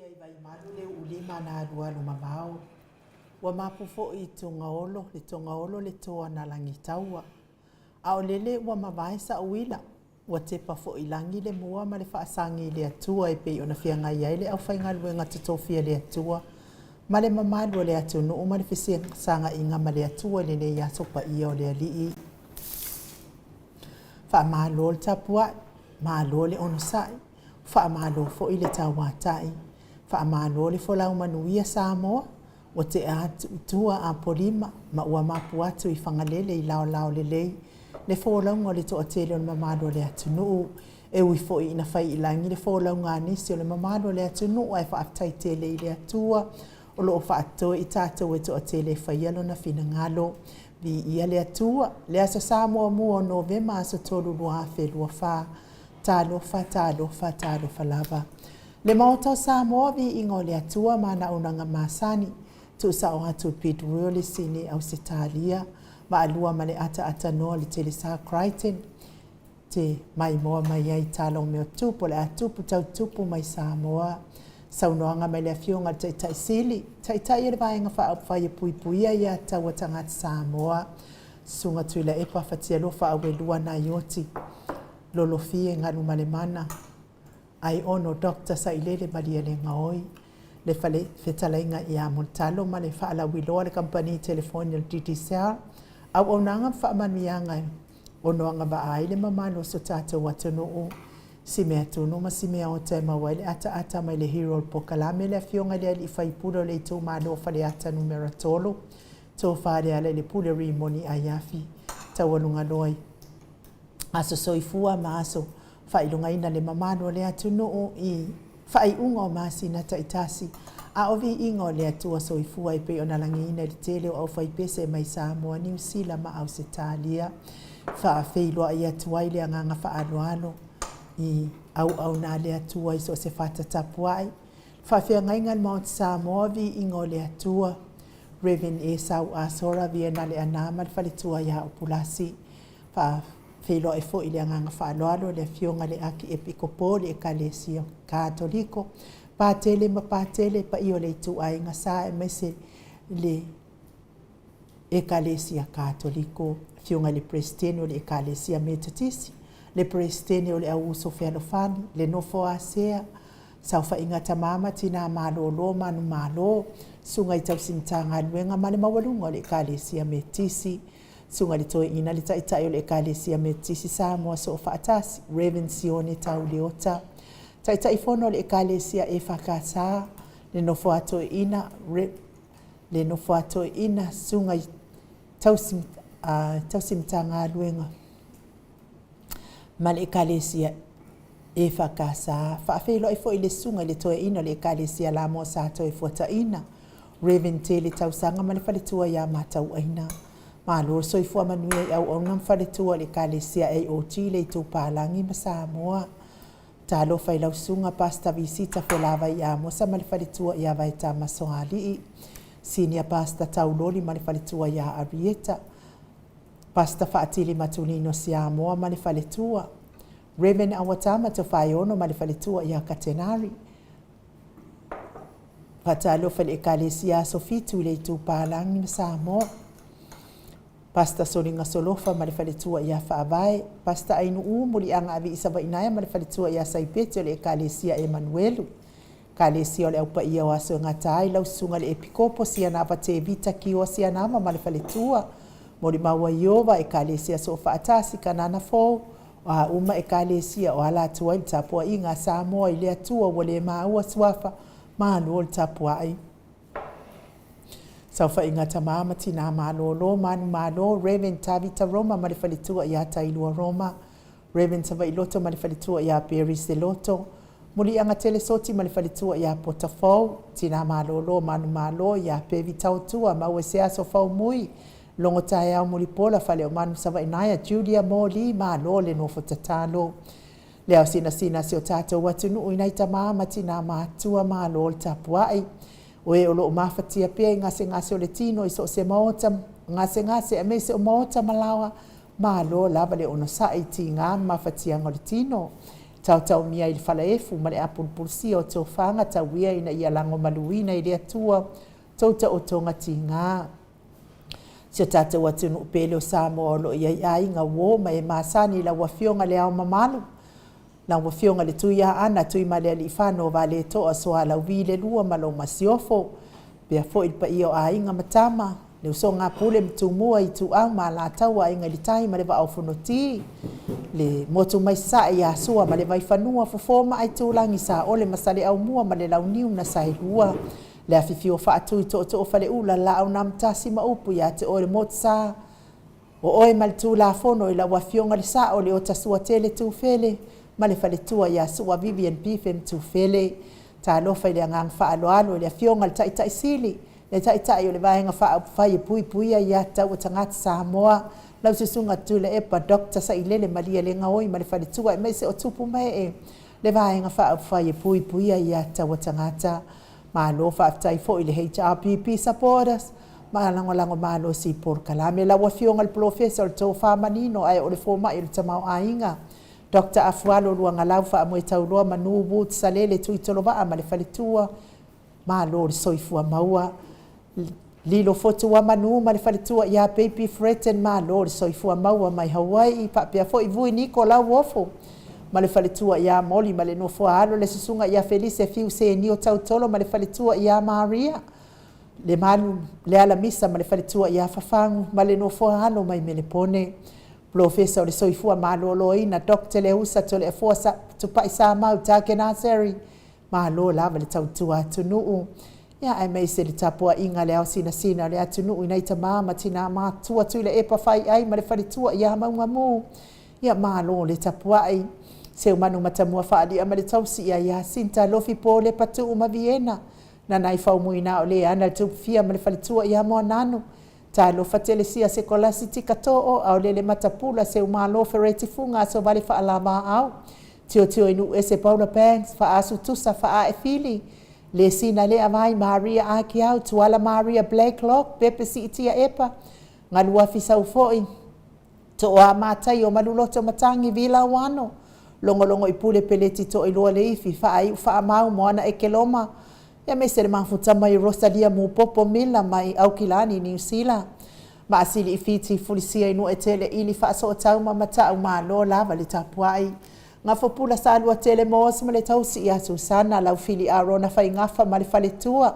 i Vaimalu le uulima na alualu mamao. Ua mapu foi i Tugaolo le Togaolo le toa na Lagitaua. A o lele ua mavae sa'u ila, ua tepa foi i lagi le mua ma le faasagi i le Atua e pei ona feagai ai le aufaigaluega totofi a le Atua ma le mamalu o le atunuu ma le fesaga'iga ma le Atua i lenei aso paia o le Alii. Faamalo le tapua'i, malo le onosa'i, faamalo foi le tauata'i, faamalo le folau manuia Samoa. Ua tea atu i tua Apolima ma ua mapu atu i Fagalele i laolao lelei le folauga o le toatele o le mamalu o le atunuu. E ui foi ina fai i lagi le folauga a nisi o le mamalu o le atunuu, ae faafetai tele i le Atua o lo o faatotoe i tatou e toatele e faia lona finagalo. Viia le Atua. Le Aso Sa muamua o Novema aso 3 2024. Talofa, talofa, talofa lava. Le Maota o Samoa, viiga o le Atua ma ana auaunaga masani. Tuusao atu i Pit Royal i Sini, Ausetalia, vaalua ma le ataatanoa o le Telesa Crichton te maimoa mai ai tala o mea tupu o le a tupu tau tupu mai Samoa. Saunoaga mai le Afioga i le Taitai Sili, Taitai o le Vaega Faaupufai e Puipuia Aia Tatau a Tagata Samoa, Susuga Tuilaepa Fatialofa Auelua Naioti Lolofie Galumalemana Aiono Dr. Sailele Malielegaoi, le Fale Fetalaiga ia Mulitalo ma le faalauiloa a le Kamupani Telefoni o le Digicel, auaunaga ma faamanuiaga e ono agavaa ai le mamalu o so tatou atunuu, si mea tunu ma si mea ota e maua ai le ataata mai le Hero o le Pokalame, le Afioga i le Alii Faipule o le Itumalo o Faleata Numera 3, Tofa Lealailepule Rimoni Aiafi, taualugaloa i aso soifua ma aso faailogaina le mamalu o le atunuu i faaiuga o masina taitasi, a o viiga o le Atua soifua e pei ona lagiina i le tele o aufaipese mai Samoa, Niu Sila ma Ausetalia. Faafeiloai atu ai le agaga faaaloalo i auauna a le Atua i so o se fata tapuai. Faafeagaiga a le Maota Samoa, viiga o le Atua. Rev. Esau Asora Vienaleana ma le faletua ia Upulasi. Faafeiloai foi i le agaga faaaloalo le Afioga i le Akiepikopo o le Ekalesia Katoliko, Patele ma Patele, paia o le ituaiga sa aemaise le Ekalesia Katoliko, Afioga i le Peresetene o le Ekalesia Metotisi, le Peresetene o le Au Uso Fealofani, le Nofo a Sea, Saofaiga Tama ma Tina Malolo Manumalo, Susuga i Tausi Matagaluega ma le maualuga o le Ekalesia Metotisi, Susuga i le Toeaina le Taitai o le Ekalesia Metotisi Samoa Soofaatasi, Rev. Sione Tau Leota, Taitaifono o le Ekalesia EFKS, le Nofo a Toeaina, le Nofo a Toeaina, Susuga i Tausi, Tausi Matagaluega ma le Ekalesia EFKS. Faafeiloai foi i le Susuga i le Toeaina o le Ekalesia Lamoa Sa Toefuataina, Rev. Tele Tausaga ma le faletua ia Matauaina. Malo le soifua manuia i auauna ma faletua o le Ekalesia AOG le Itupalagi ma Samoa. Talofa i lau Susuga Pastor Visita Felavai Amosa ma le faletua ia Vaetama Soalii, Senior Pastor Tauloli ma le faletua ia Arieta, Pastor Faatili Matulino Siamoa ma le faletua, Rev. Awatama Tofaeono ma le faletua ia Katenari. Faatalofa i le Ekalesia Aso Fitu i le Itupalagi ma Samoa. Pastor Soliga Solofa ma le faletua ia Faavae, Pastor Ainuu Muliaga Aviisavainaea ma le faletua ia Saipeti o le Ekalesia Emanuelu. Ekalesia o le Au Paia o Aso e Gata ai lau Susuga i le Epikopo Sianava Tevita Kioa Sianava ma le faletua. Molimau a Ieova, Ekalesia Soofaatasi, Kanana Fou, o a uma Ekalesia o ala atu ai le tapuaiga a Samoa i le Atua ua le maua suafa, malo le tapuai. Saofaiga Tama ma Tina Malolo, Manumalo, Rev. Tavita Roma ma le faletua ia Tailua Roma, Rev. Savailoto ma le faletua ia Barry Seloto, Muliaga Telesoti ma le faletua ia Pota Fou, Tina Malolo Manumalo ia Pevi Tautua, maua se aso Faumui, Logo Taeao Mulipola, Faleomanu Savainaea, Julia Moli, malo le nofo tatalo. Le ao sinasina a si o tatou atunuu i nai tama ma tina matua, malo le tapuai. O e o lo o mafatia pea i gasegase o le tino i so o se maota, gasegase aemaise o maota ma laoa, malo lava le onosai i tiga ma mafatiaga o le tino. Taotaomia ai i le falaefu ma le apulupulusia o tofaga tau ia ina ia lagomaluina i le Atua tou taotoga tiga. Si o tatou atunuu pele o Samoa o lo o i ai aiga, uo ma e masani i lau Afioga i Le Ao Mamalu, lau Afioga i le Tuiaana Tuimalealiifano Vaaletoa Sualauvi II ma lau Masiofo, faapea foi le paia o Aiga ma Tama, le usoga a Pule ma Tumua, Ituau ma Alataua, Aiga i le Tai ma le Vaa o Fonoti, le motu mai Sasae ia Sua ma le Vaifanua, Fofo ma Aitulagi, Saole ma Saleaaumua ma le Launiu na Saelua, le afifio o Faatui Tootoo o Faleula, le Laau na Amotasi ma upu ia te oe le Motusa, o oe ma le Tulafono i lau Afioga i le Sao o Leota Suatele Tufele ma le faletua ia Sua Vivian Biven Tufele. Talofa i le agaga faaaloalo i le Afioga i le Taitai Sili, le Taitai o le Vaega Faaupufai e Puipuia Aia Tatau a Tagata Samoa, lau Susuga Tuilaepa Dr. Sailele Malielegaoi ma le faletua aemaise o tupu ma ee le Vaega Faaupufai e Puipuia Aia Tatau a Tagata. Malo faafetai foi i le HRPP supporters ma lagolago malosi i polokalame. Lau Afioga i le Polofesa o le Tofa Manino ae o le Fomai o le Tamaoaiga, Dr. Afualo Luagalau Faamoetauloa Manu Woods Salele Tuitolovaa ma le faletua, malo le soifua maua. Lilo Fotuamanu ma le faletua ia Baby Fredden, malo le soifua maua mai Hawaii, faapea foi Vui Niko Lauofo ma le faletua ia Moli ma le nofo a alo le susuga ia Felise Fiu Senio Tautolo ma le faletua ia Maria le Malu le Alamisa ma le faletua ia Fafagu ma le nofo a alo mai Melepone. Polofesa o le Soifua Maloloina Dr. Leusa Toleafoa Tupai Samau Takenaseri, malo lava le tautua atunuu. Ia aemaise le tapuaiga a le ao sinasina o le atunuu i nai tama ma tina matutua Tuilaepa Faiai ma le faletua ia Maugamu, ia malo le tapuai. Seumanu Matamua Faalia ma le tausi ia Iasinta Lofi Polepa Tuu ma Viena, Nanaifaumu o le ana le Tupufia ma le faletua ia Moananu, Talofa Telesia Sekolasi Too, Aolele Matapula, Seumalo Fereti Fuga, Asovale Faalavaau, Tiotio i Nuuese Paula Banks, Faasu Tusa Faae Fili, Le Sina Lea Vai Maria Akiau, Tuala Maria Blacklock, Pepe Siitia Epa, Galuafi Saufoi, Toa Matai o Maluloto Matangi Vilauano, Logologo i Pule Peleti Toiloa Leifi, Faaiu Faamau Moana Ekeloma, aemaise le mafuta mai Rosalia Mupopo Mila mai Aukilani, Niu Sila. Maasili i Fiti, Fulisia i Nuuetele ili Faasootau ma Matau, malo lava le tapuai. Gafopula Salua Tele Mos ma le tausi ia Susana, Laufili Arona Faigafa ma le faletua,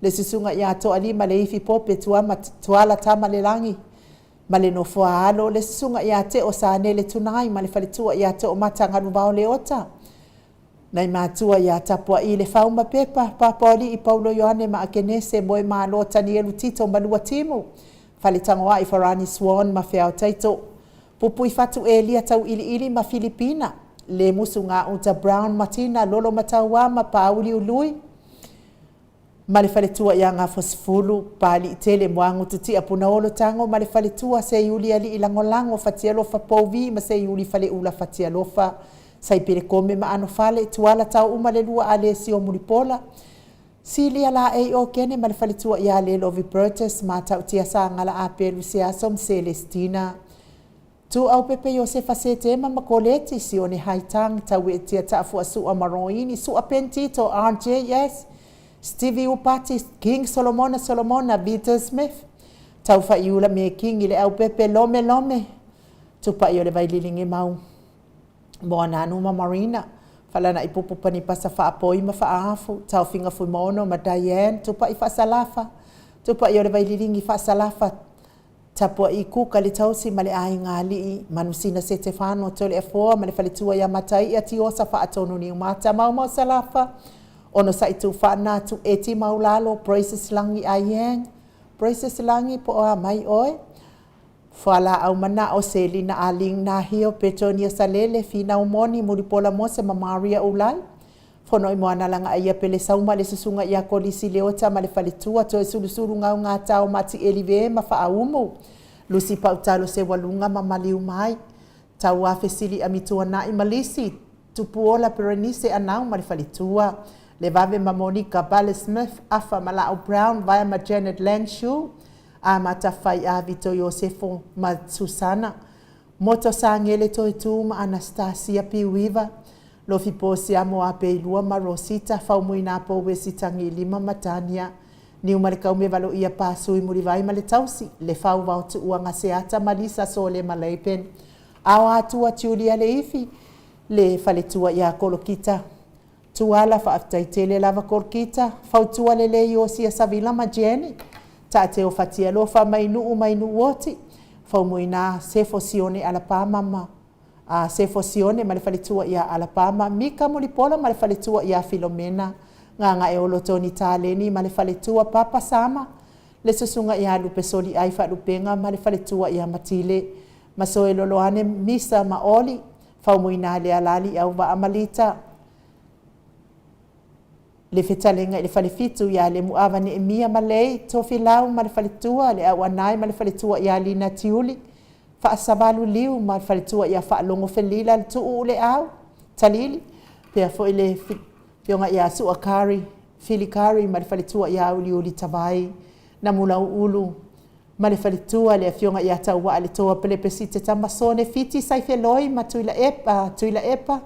le susuga ia Toalima Leifi Pope Tuama Tuala Tamalelagi ma le nofo a alo, le susuga ia Teo Sanele Tunai ma le faletua ia Toomata Galuvao Leota. Nai matua ia Tapuai le Fau ma Pepa, Papaolii Paulo Ioane ma Akenese, Moemalo Tanielu Tito ma Lua Timu, Faletagoai Farani Swan ma Feao Taito, Pupui Fatu Elia Tauiliili ma Filipina, Le Musu Gauta Brown Matina Lolo Matauā ma Pāuli Ului, ma le faletua ia Gafosefulu, Paliitele Moagututia Punaolo Tago ma le faletua, Seiuli Alii Lagolago Fatialofa Pouvi ma Seiuli Faleula Fatialofa, Saipele Kome ma Anofale, Tuala Tauuma le lua Alesio Mulipola, Silia Laei Okene ma le faletua ia Lelovi Burgess, Matautia Sagala Apelu Seaso ma Celestina. Tuuaupepe Iosefa Setema ma Koleti, Sione Haitang, Tauetia Taafuasua ma Roini, Sua Pentito, RJS, Stevie Upati, King Solomona Solomona, Vita Smith, Taufaiula Mekingi le Aupepe Lome Lome, Tupai o le Vaililingi Mau, Moananu ma Marina, Falanaipupu Panipasa Faapoi ma Faaafu, Taofiga Fuimaono ma Diane, Tupai Faasalafa, Tupai o le Vaililingi Faasalafa, Tapuai Kuka le tausi ma le aiga alii, Manusina Setefano Toleafoa ma le faletua ia Mataia Tiosa Faatonu Niumata Maumau Salafa, Onosai Tuufaanatu Eti Maulalo Praises Lagi Aiang, Praises Lagi po o a mai oe? Fualaau Manao Selina Aling Nahio Petonia Salele Finau Moni Mulipola Mose ma Maria Ulai, Fonoimoana Lagaaia Pele Sauma le susuga ia Kolisi Leota ma le faletua, Toesulusulu Gaugatao Matieli Ve ma Faaumu, Lusi Pautalo Seualuga ma Maliu Mai, Tauafe Sili Amituanai ma Lisi Tupuola Perenise Anau ma le faletua, Levave ma Monica Bale Smith, Afa ma Laau Brown Vaea ma Janet Lanshu, Amata Fai'a Vito Iosefo ma Susana Moto Sagele Toetū ma Anastasia Piuiva, Lofipo Siamo Apeilua ma Rosita, Faumuina Pouesi Tagilima ma Tania, Niumalekaume Valoia Pasui Mulivai ma le Tausi, Lefau Vaotuua Gaseata ma Lisa Sole ma Lapen, Aoatua Julia Leifi, le Faletua ia Kolokita Tuala, faafetai tele lava Kolokita, fautua lelei Iosia Savila ma Jenny, Taateo Fatialofa mai Nuu mai Nuuoti, Faumuina Sefo Sione Alapama ma Sefo Sione ma le Faletua ia Alapama, Mika Mulipola ma le Faletua ia Filomena, Gagaeolo Toni Taleni ma le Faletua Papa Sama, le Susuga ia Lupe Soliai Faalupega ma le Faletua ia Matile, Masoe Loloane Misa ma Oli, Faumuina Lealali Auvaa ma Lita, le Fetalaiga i le Falefitu ia Lemuava Neemia ma Lei, Tofilau ma le Faletua, le Auanae ma le Faletua ia Lina Tiuli, Faasavalu Liu ma le Faletua ia Faalogo Felila le Tuuuleau Talili, pea foi le Afioga ia Sua Kari, Fili Kari ma le Faletua ia Uliuli Tavai, Namulauulu ma le faletua le Afioga ia Tauaa le Toa Pelepesite Tamasone Fiti Saifeloi ma Tuilaepa, Tuilaepa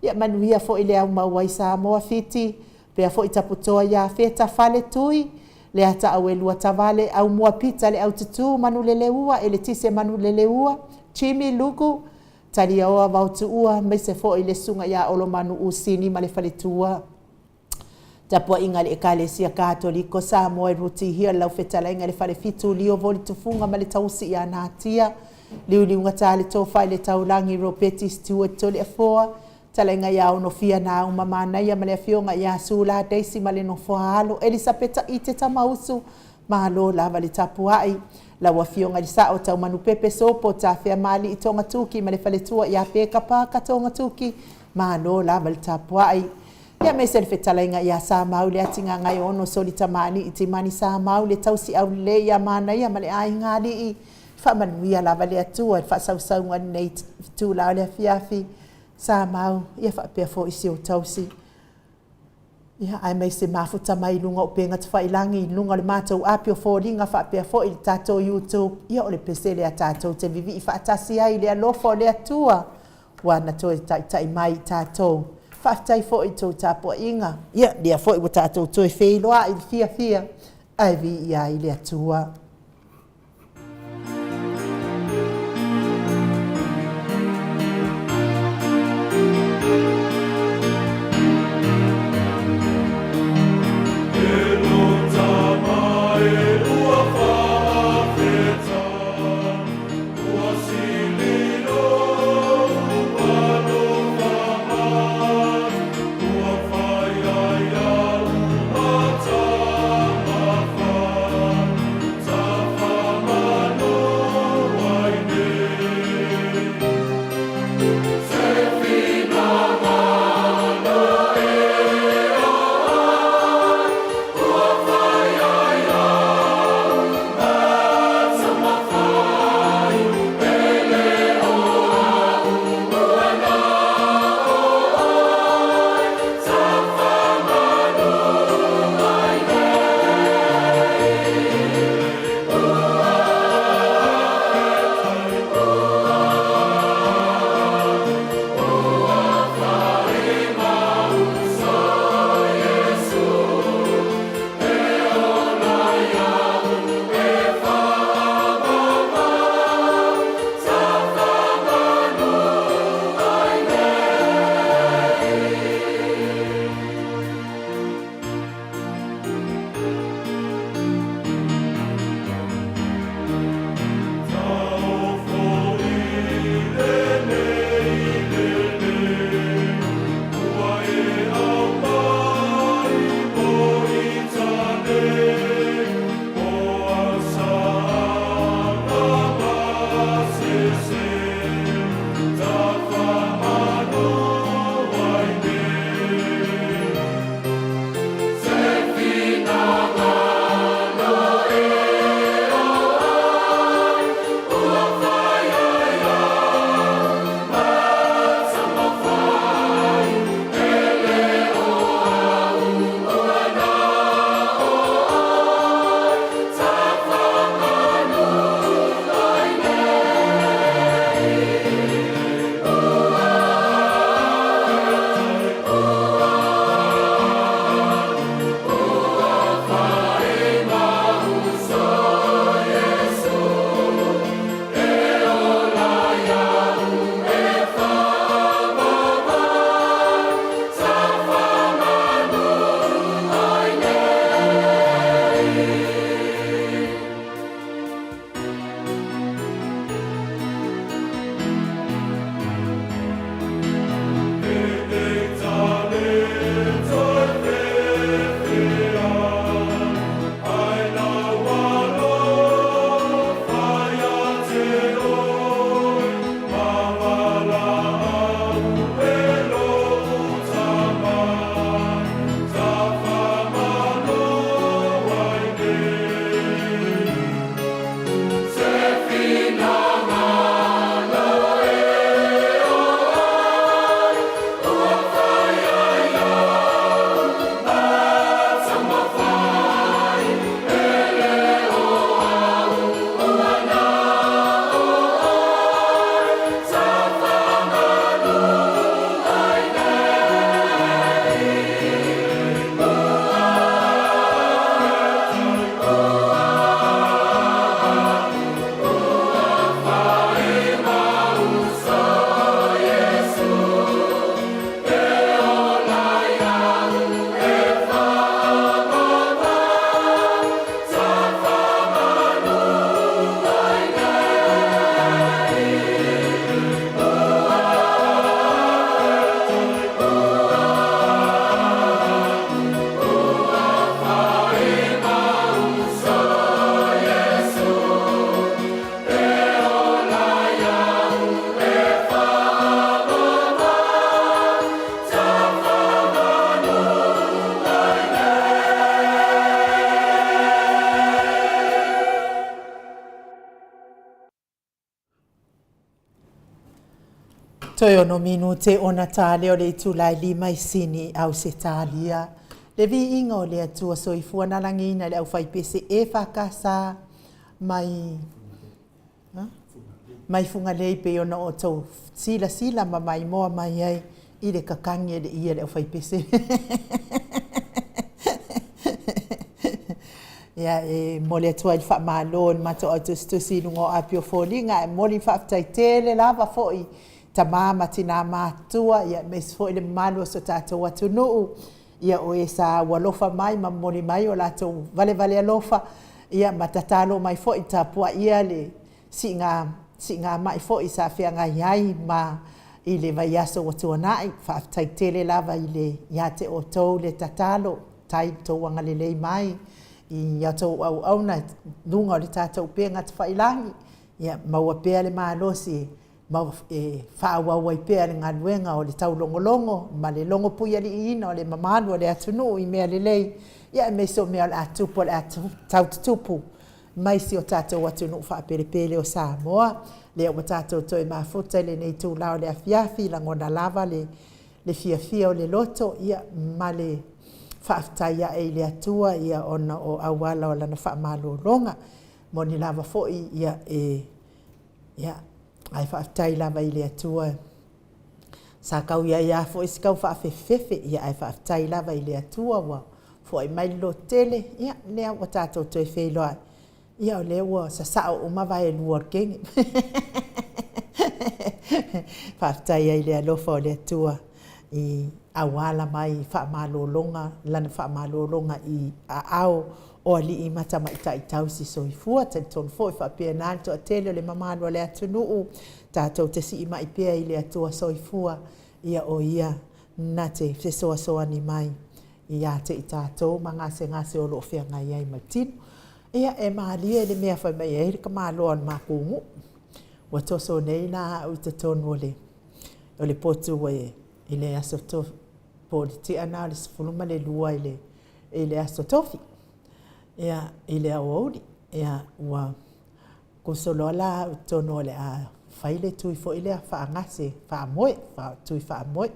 ia manuia foi le aumau ai Samoa Fiti, pea foi Taputoa ia Feta Faletui, le Ataaulua Tavale Aumua Pita le Aututu Manuleleua Eletise Manuleleua, Jimmy Luku, Taliaoa Vaotuua, aemaise foi le Susuga ia Olomanu Usini ma le faletua. Tapuaiga a le Ekalesia Katoliko Samoa i Ruti Hill, lau fetalaiga i le Falefitu Lio Voli Tufuga ma le tausi ia Natia, Liuliugata le Tofa i le Taulagi Ropeti Stewart Toleafoa, fetalaiga ia Onofia Nauma Manaia ma le afioga ia Sula Daisy ma le nofo a alo, Elisapeta Ite Tamausu, malo lava le tapuai. Lau Afioga i le Sao Taumanupepe Sopo Tafeamalii Togatuki ma le faletua ia Peka Paka Togatuki, malo lava le tapuai. Ia aemaise le fetalaiga ia Samau le Atigagaiono Solitamalii Timani Samau le tausi aulelei ia Manaia ma le aiga alii, faamanuia lava le Atua i le faasausauga i lenei itula o le afiafi. Samau, ia faapea foi si ou tausi. Ia, aemaise mafuta mai i luga o upega tafailagi i luga o le matou api o foliga faapea foi le tatou YouTube, ia o le pese lea tatou te vivii faatasi ai i le alofa o le Atua ua na toe taitai mai i tatou. Faafetai foi i le tou tapuaiga, ia lea foi ua tatou toe feiloai i le fiafia, ae viia ai le Atua. Toe ono minute ona ta lea o le itula e lima i Sini, Ausetalia. Le viiga o le Atua Soifua na lagiina e le aufaipese EFKS mai mai Fugalei pei ona outou silasila ma maimoa mai ai i le kakagi e le i a le aufaipese. Ia, e momoli atu ai le faamalo i le matou autusitusi i luga o api o foliga, ae momoli le faafetai tele lava foi i tama ma tina matutua, ia aemaise foi le mamalu o si o tatou atunuu, ia o e sa aualofa mai ma momoli mai o latou valevale alofa, ia ma tatalo mai foi, tapuaia le siigamai foi sa feagai ai ma i le vaiaso ua tuanai. Faafetai tele lava ia te outou le tatalo, faafetai i le tou agalelei mai i a outou auauna i luga o le tatou upega tafailagi, ia maua pea le malosi e faaauau ai pea le galuega o le taulogologo ma le logopuialiiina o le mamalu o le atunuu i mea lelei, aemaise o mea o le a tupu o le a tau tutupu mai si o tatou atunuu faapelepele o Samoa. Lea ua tatou toe mafuta i lenei itula o le afiafi, e lagona lava le fiafia o le loto ma le faafetai ae i le Atua ona o auala o Lana faamalologa. E moni lava foi, ae faafetai lava i le Atua, sa tau i ai lava foi si tau faafefefe, ae faafetai lava i le Atua ua foai mai le lototele, ia lea ua tatou toe feiloai, ia o lea ua sasao uma vaelua o le kene. Faafetai ai i le alofa o le Atua i auala mai i faamalologa, Lana faamalologa i aao o alii ma tamaitai tausisoifua. E talitonu foi e faapena le toatele o le mamalu o le atunuu, tatou te siimai pea i le Atua Soifua, o Ia na te fesoasoani mai ia te i tatou ma gasegase o lo o feagai ai ma le tino. Ia, e malie le mea fai mai ai le tamaloa o le matou nuu, ua toso nei la au i totonu o le potu i le aso Tofi, po o le tea lena o le 12 i le aso Tofi i le aoauli. Ia, ua toso loa la au i totonu o le a fai le tui foi lea faagase faamoe, tui faamoe.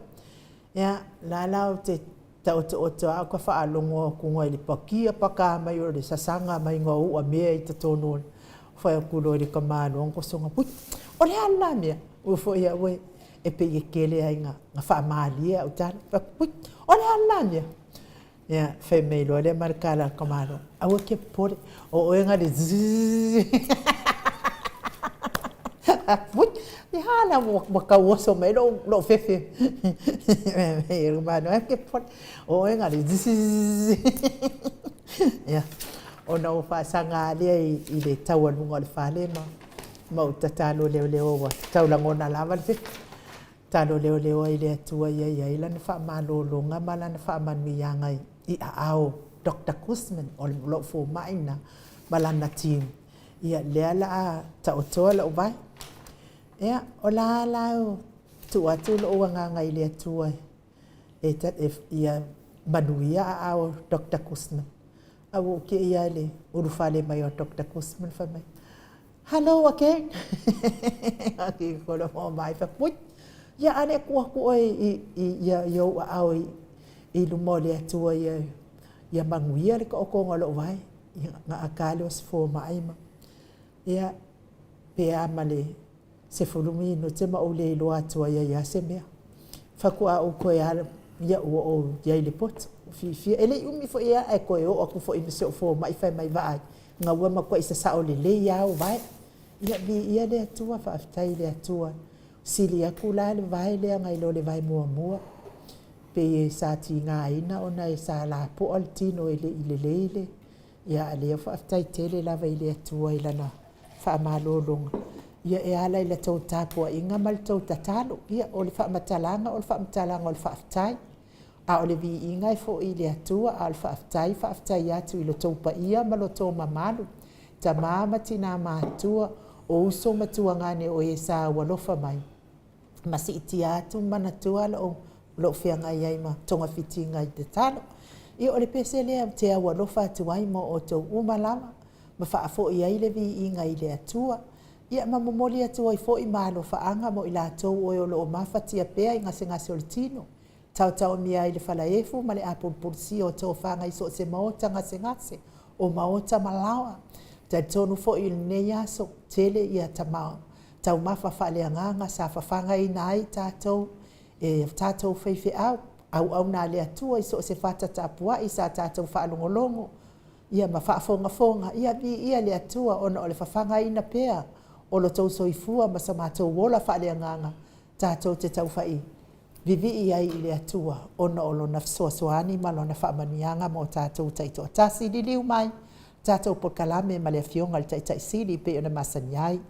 Ia, o la la ou te taotooto lava ou ta faalogo atu i le pakia paka mai o le sasaga mai o uamea i totonu o le... Fai atu loa i le tamaloa na tosoga, ui, o le a le la mea? Ua foi au e pei e tele lava ina faamalie au tala. Ou fai atu, ui, o le a le la mea? Ia, fai mai loa lea ma le tala a le tamaloa, aua e te popole, o oe na o le zzz. Ui, a lea ua tau oso mai lou fefe. Aua e te popole, o oe na o le zzz. Ia, ona ou faasaga lava lea i le taualuga o le fale ma ou tatalo leoleoa ua tau lagona lava le fefe. Tatalo leoleoa i le Atua ia i ai Lana faamalologa ma Lana faamanuiaga i aao o Doctor Guzman, o lou fomai lena ma lana team, ia lea o le a taotoa lou vae. Ia, o la la e tuu atu lou agaga i le Atua ia manuia aao o Doctor Guzman. Ae ua ou te i lava i le ulufale mai o Doctor Guzman fai mai, Hello again. Ui, ia a le tuu atu oe i ou aao i luma o le Atua ia manuia le taotoga o lou vae. Ia, na ata lea o si fomai ma, ia, pe a ma le 10 minute ma ou le iloa atu ai lava se mea. Faatoa ou toe alu, ia ua ou i ai i le potu. Fiafia. E le i umi foi lava ae toe oo atu foi ma si ou fomai fai mai, vaai, ina ua matuai sasao lelei lava ou vae. Ia, viia le Atua, faafetai i le Atua. Sili atu la le vae lea nai lo le vae muamua. Pei sa tigaina ona sa lapoa le tino e le i lelei le... Ia, a o lea faafetai tele lava i le Atua i Lana faamalologa, ia e ala i la outou tapuaiga ma le tou tatalo. Ia, o le faamatalaga o le faamatalaga o le faafetai, a o le viiga e foi i le Atua, a o le faafetai e faafetai atu i lo outou paia ma lo outou mamalu, tama ma tina matutua, o uso ma tuagane o e sa aualofa mai ma siitia atu ma manatua lou feagai ai ma togafitiga i tatalo. Ia, o le pese lea ou te aualofa atu ai ma outou uma lava ma faafoi ai le viiga i le Atua. Ia ma momoli atu ai foi ma alofaaga mo i latou o e o lo o mafatia pea i gasegase o le tino, taotaomia ai le falaefu ma le apulupulusia o tofaga i so o se maota gasegase, o maota ma laoa. E talitonu foi i lenei aso, tele ia taumafa faaleagaga sa fafagaina ai tatou e tatou faifeau, auauna a le Atua i so o se fata tapuai sa tatou faalogologo ma faafogafoga, ia viia le Atua ona o le fafagaina pea o lo outou soifua ma so matou ola faaleagaga tatou te taufai vivii ai i le Atua ona o Lona fesoasoani ma Lona faamanuiaga mo tatou taitoatasi. Liliu mai, tatou polokalame ma le Afioga i le Taitai Sili e pei ona masani ai.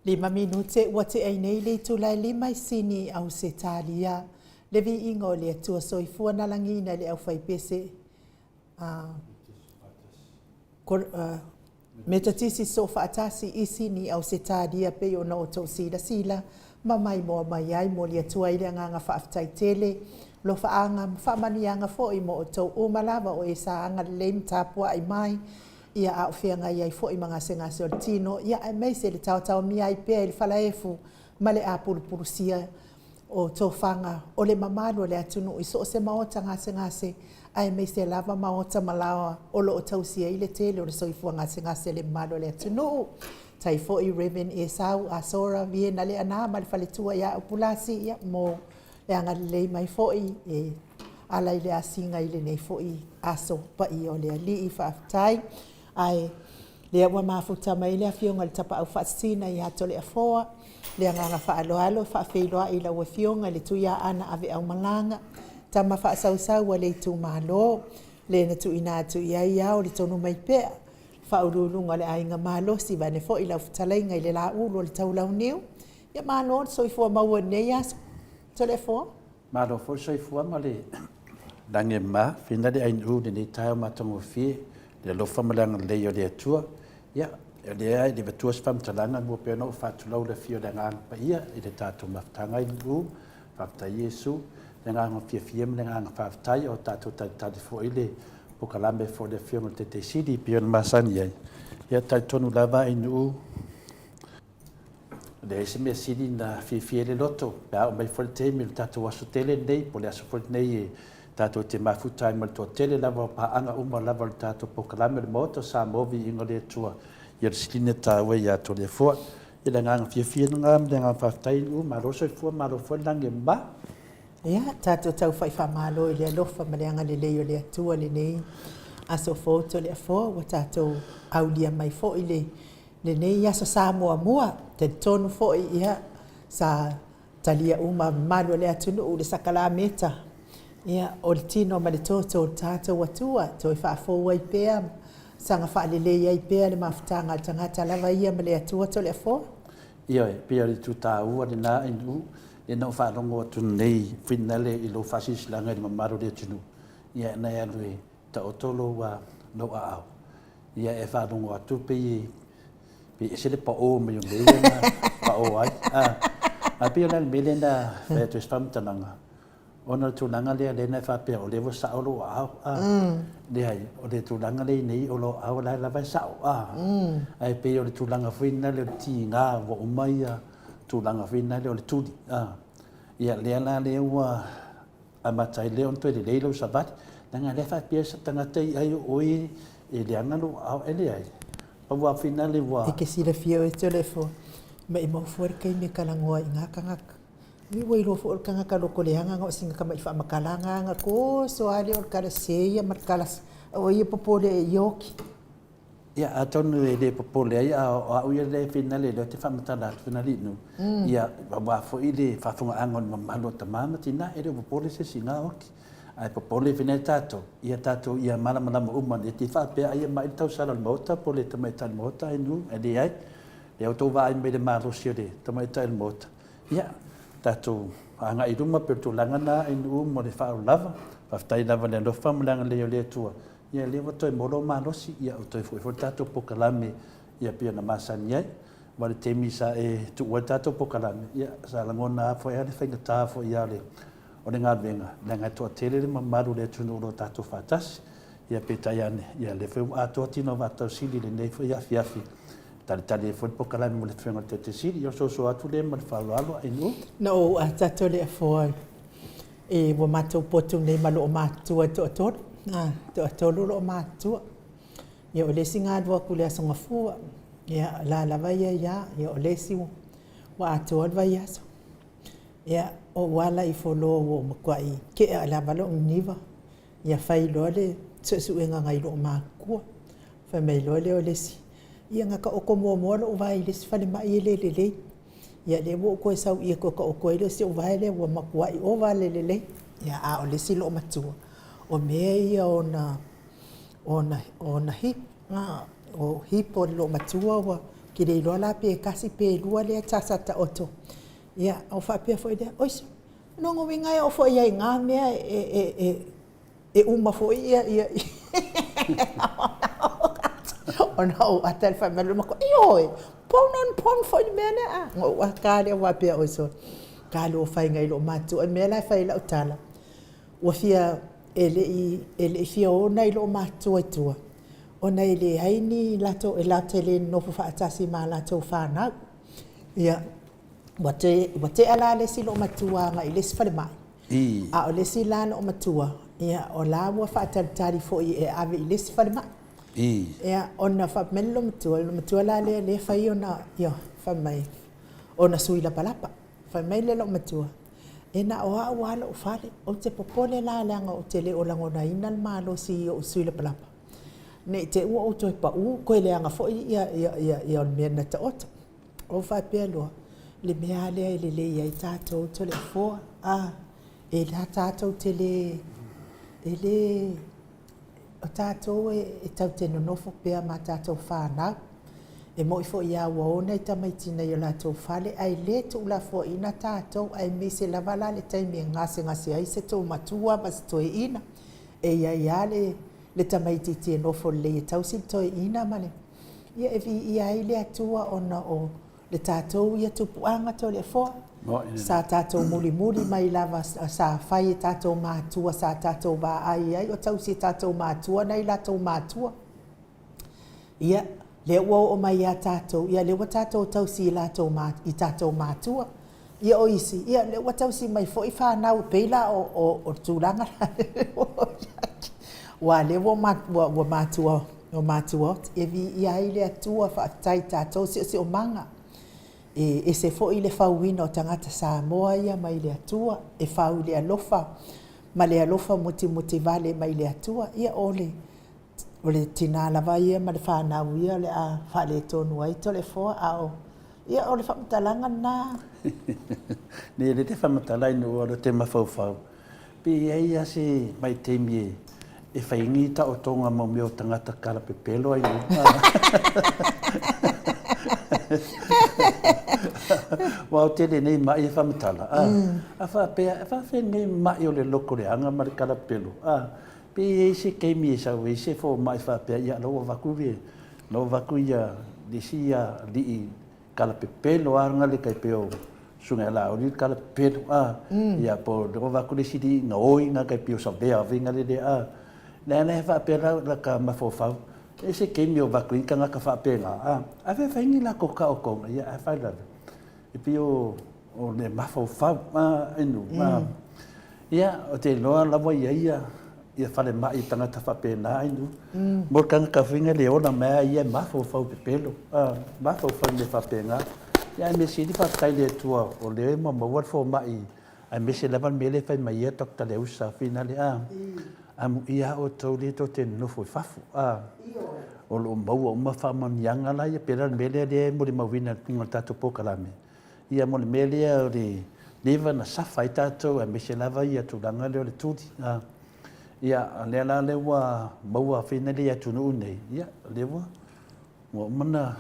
Lima minute ua tea ai nei le itula e lima i Sini, Ausetalia. Le viiga o le Atua Soifua na lagiina e le aufaipese a Metotisi Soofaatasi i Sini, Ausetalia, pei ona outou silasila ma maimoa mai ai. Momoli atu ai le agaga faafetai tele, alofaaga ma faamanuiaga foi mo outou uma lava o e sa agalelei ma tapuai mai, ia a o feagai ai foi ma gasegase o le tino, ia aemaise le taotaomia ai pea i le falaefu ma le apulupulusia o tofaga o le mamalu o le atunuu i so o se maota gasegase, aemaise lava maota ma laoa o lo o tausi ai le tele o le soifua gasegase i le mamalu o le atunuu. Faafetai foi Rev Esau Asora Viena Leaana ma le faletua ia Upulasi, ia mo le agalelei mai foi e ala i le asiga i lenei foi aso paia o le Alii. Faafetai. Ae o lea ua mafuta mai le afioga i le Tapaau Faasisina ia Toleafoa. Le agaga faaaloalo e faafeiloai i lau Afioga i le Tuiaana Aveaumalaga, tama faasausau a le itumalo, le na tuuina atu i ai ao le Tonumaipea, faauluuluga o le Aiga Malosi, vaeane foi lau fetalaiga i le Laulu o le Taulauniu. Ia malo le soifua maua i lenei aso. Toleafoa. Malo foi le soifua ma le lagi e mama, whina le ainu i lenei taeao matagofie, le alofa ma le agalelei o le Atua. Ia, o lea e le avatua se faamatalaga mua pea ona ou faatulou i le afio o le Agaga Paia i le tatou mafutaga i Nu'u. Faafetai Iesu, le agaga fiafia ma le agaga faafetai o tatou talitali foi le polokalame foi le afioga i le Taitai Sili e pei ona masani ai. Ia talitonu lava i Nu'u, e leai se mea sili na fiafia ai le loto pe a oo mai foi le taimi o le tatou aso tele lenei, po o le aso foi lenei e tatou te mafuta ai ma le toatele lava o paaga uma lava o le tatou polokalame o le Maota o Samoa, Viiga o le Atua, ia le sili ona taua ia Toleafoa. I le agaga fiafia lena ma le agaga faafetai, malo le soifua, malo foi le lagi e mama. Ia, tatou tau fai faamalo i le alofa ma le agalelei o le Atua i lenei aso fou Toleafoa, ua tatou aulia mai foi le lenei Aso Sa muamua. Talitonu foi, ia, sa talia uma mamalu o le atunuu le sakalameta, ia, o le tino ma le toto o le tatou Atua, toe faafou ai pea, saga faalelei ai pea le mafutaga a le tagata lava ia ma le Atua Toleafoa. Ioe, pei o le itu taua lena i Nu'u, lea na ou faalogo atu nei finale i lou faasilasilaga i le mamalu o le atunuu, ia na e alu e taoto lou lou aao, ia e faalogo atu pei pei ese le pao mai o mea ia na pao ai. A pei o le mea lea na fai atu ai se faamatalaga, ona o le tulaga lea lea na e faapea o lea ua sao lou aao. Leai, o le tulaga lea nei o lou aao la e lava e sao. Ae pei o le tulaga foi lena o le tiga ua uma ia tulaga foi lena o le tuli. Ia lea la lea ua amata ai lea ona toe lelei lou savali. Leaga lea faapea se tagata i ai o oe e leaga lou aao, e leai. Pau lava finale ua... E te silafia oe Toleafoa, maimau fua le taimi e talanoa ai i na tagata. Ui ua iloa foi o le tagata loto leaga na o sina tamai faamatalaga lava na toso lava lea o le tala sese ia ma le tala... Aua ia popole e ioki. Ia, atonu e le popole ai, a o au ia lea finale lea ou te faamatala atu Finaliinu, ia, aua foi le faafofogaaga o le mamalu o tama ma tina, e le o popole se isi i na oki. Ae popole finale tatou, ia tatou ia malamalama uma, ne i te i faapea ai e mai le tausala o le Maota po o le tamaitai o le Maota ae nu, ae leai. Lea ua outou vaai mai i le malosi o le tamaitai o le Maota, ia, tatou agai i luma pei o le tulaga lena ae nu mo le faaaloalo lava. Faafetai lava i le alofa ma le agalelei o le Atua, Ia lea ua toe maua lou malosi, ia ua toe foi foi le tatou polokalame ia pei ona masani ai. Aua o le taimi sa e tuua ai le tatou polokalame, ia sa lagona foi lava le faigata foi ia o le galuega, leaga e toatele le mamalu o le atunuu o lo o tatou faatasi. Ia peitai ane, ia lea foi ua atoa tino o Vaatausili i lenei foi afiafi, e talitali ai foi le polokalame mo le Afioga i le Taitai Sili. Ia o le soso atu lea ma le faaaloalo. Ainuu. Na ou atato le afoa E ua matou potu nei ma loomatutua e toatolu, a, toatolu loomatutua. Ia o le isi na alu atu i le Aso Gafua, ia o la lava ia ia, ia o le isi ua atoa le vaiaso. Ia ou ala ifo loa ua ou matuai tea lava lou niniva, ia fai loa le suesuega nai loomatutua. Fai mai loa lea o le isi, ia na taoto muamua lou vae i le isi falemai e le lelei. Ia lea ua ou toe sau i i e toe taoto ai le isi ou vae lea ua matuai ova le lelei. Ia a o le isi loomatua, o mea ia o ona hip, o hip o le loomatua ua Ki le iloa la pe tasi pe lua lea ta sa taoto. Ia, o faapea foi lea, oiso, lona uiga e oo foi i ai i na mea e uma foi ia ia ona ou ata le fai mai le matua, ioe, pon on pon foi le mea lea. A, ona ou ata lea faapea, oi sole, talofa e nai lou matua. O le mea la e fai ai lau tala, ua fia, e le i fia o nai loomatua i tua, ona e leai ni latou, e latou te le nonofo faatasi ma latou fanau. Ia, ua tea la le isi loomatua agai i le isi falemai, a o le isi la loomatua, ia, o la ua faatalitali foi e ave i le isi falemai. Ia, ona faapea mai lea o le loomatua, le loomatua la lea e fai ona, ia, fai mai, ona sui lapalapa. Fai mai le loomatua, e na o au lava lou fale, ou te popole la leaga ou te le o lagonaina le malosi i ou sui lapalapa, ne i te i ua ou toe pau, toe leaga foi le mea na taoto. Ou faapea loa, le mea lava lea e lelei ai tatou Toleafoa, a, e tatou te le, e le, o tatou e tatou te nonofo pea ma tatou fanau. E moni foi lava ua o nai tamaiti i nai o latou fale, ae le tuulafoaiina tatou, aemaise lava la le taimi e gasegase ai se toematua ma se toeaina, e i ai lava le tamaitiiti e nofo lelei e tausi le toeaina ma le... Ia e viia ai le Atua ona o le tatou ia tupuaga Toleafoa, sa tatou mulimuli mai lava, sa fai e tatou matua, sa tatou vaai ai o tausi e tatou matua nai latou matua. Ia, lea ua oo mai ia tatou, ia lea ua tatou tausi i latou i tatou matua. Ia o isi, ia lea ua tausi mai foi fanau, pei la o le tulaga la aua o lea ua matua, ua matua oti. E viia ai le Atua, faafetai i tatou siosiomaga. E ese foi le fauina o tagata Samoa ia mai le Atua, e fau i le alofa ma le alofa mutimutivale mai le Atua. Ia o le O le tina lava ia ma le fanau ia o le a faaletonu ai Toleafoa, a o, ia o le faamatalaga lena. Nei, lea te faamatala i nuu o te mafaufau, pe i ai lava se vaitaimi e fai ai ni taotoga mo mea o tagata kalapepelo ai nuu. Aua o tele nei mai e faamatala, a faapea, e faafefea nei mai o le loko leaga ma le kalapepelo, a? Pe i ai se taimi e sau ai se fomai faapea, ia la ua avatu le, la ua avatu ia le isi ia alii kalapepelo a nga le tai pei o Susuga ia Laauli le kalapepelo a, ia po o la ua avatu le isi alii gaoi nga tai pei o Savea foi nga le lea a. Lea la e faapea la la ka mafaufau, e se taimi o avatu ai ni tagata faapena a, ae fai fai ni latou taotoga, ia ae faalavelave. E pei o o le mafaufau a inu a. Ia, ou te iloa lava i ai ia, ia falemai tagata faapena inu. Mo le tagata foi le ola mai a ia e mafaufau pepelo, a, mafaufau i mea faapena. Ia ae mea sili faafetai i le Atua o lea ua maua le fomai aemaise lava le mea lea e fai mai ai Doctor Leausa Finale, a, amuia lava outou lea tou te nonofo i fafo, a, o lo o maua uma faamanuiaga la ia, pei la o le mea lea lea e molimauina i luga o le tatou polokalame. Ia mo le mea lea o le leva na safa ai tatou aemaise lava ia tulaga lea o le tuli. A, ia, o lea la lea ua maua finally i atunuu nei, ia, o lea ua, ua uma ona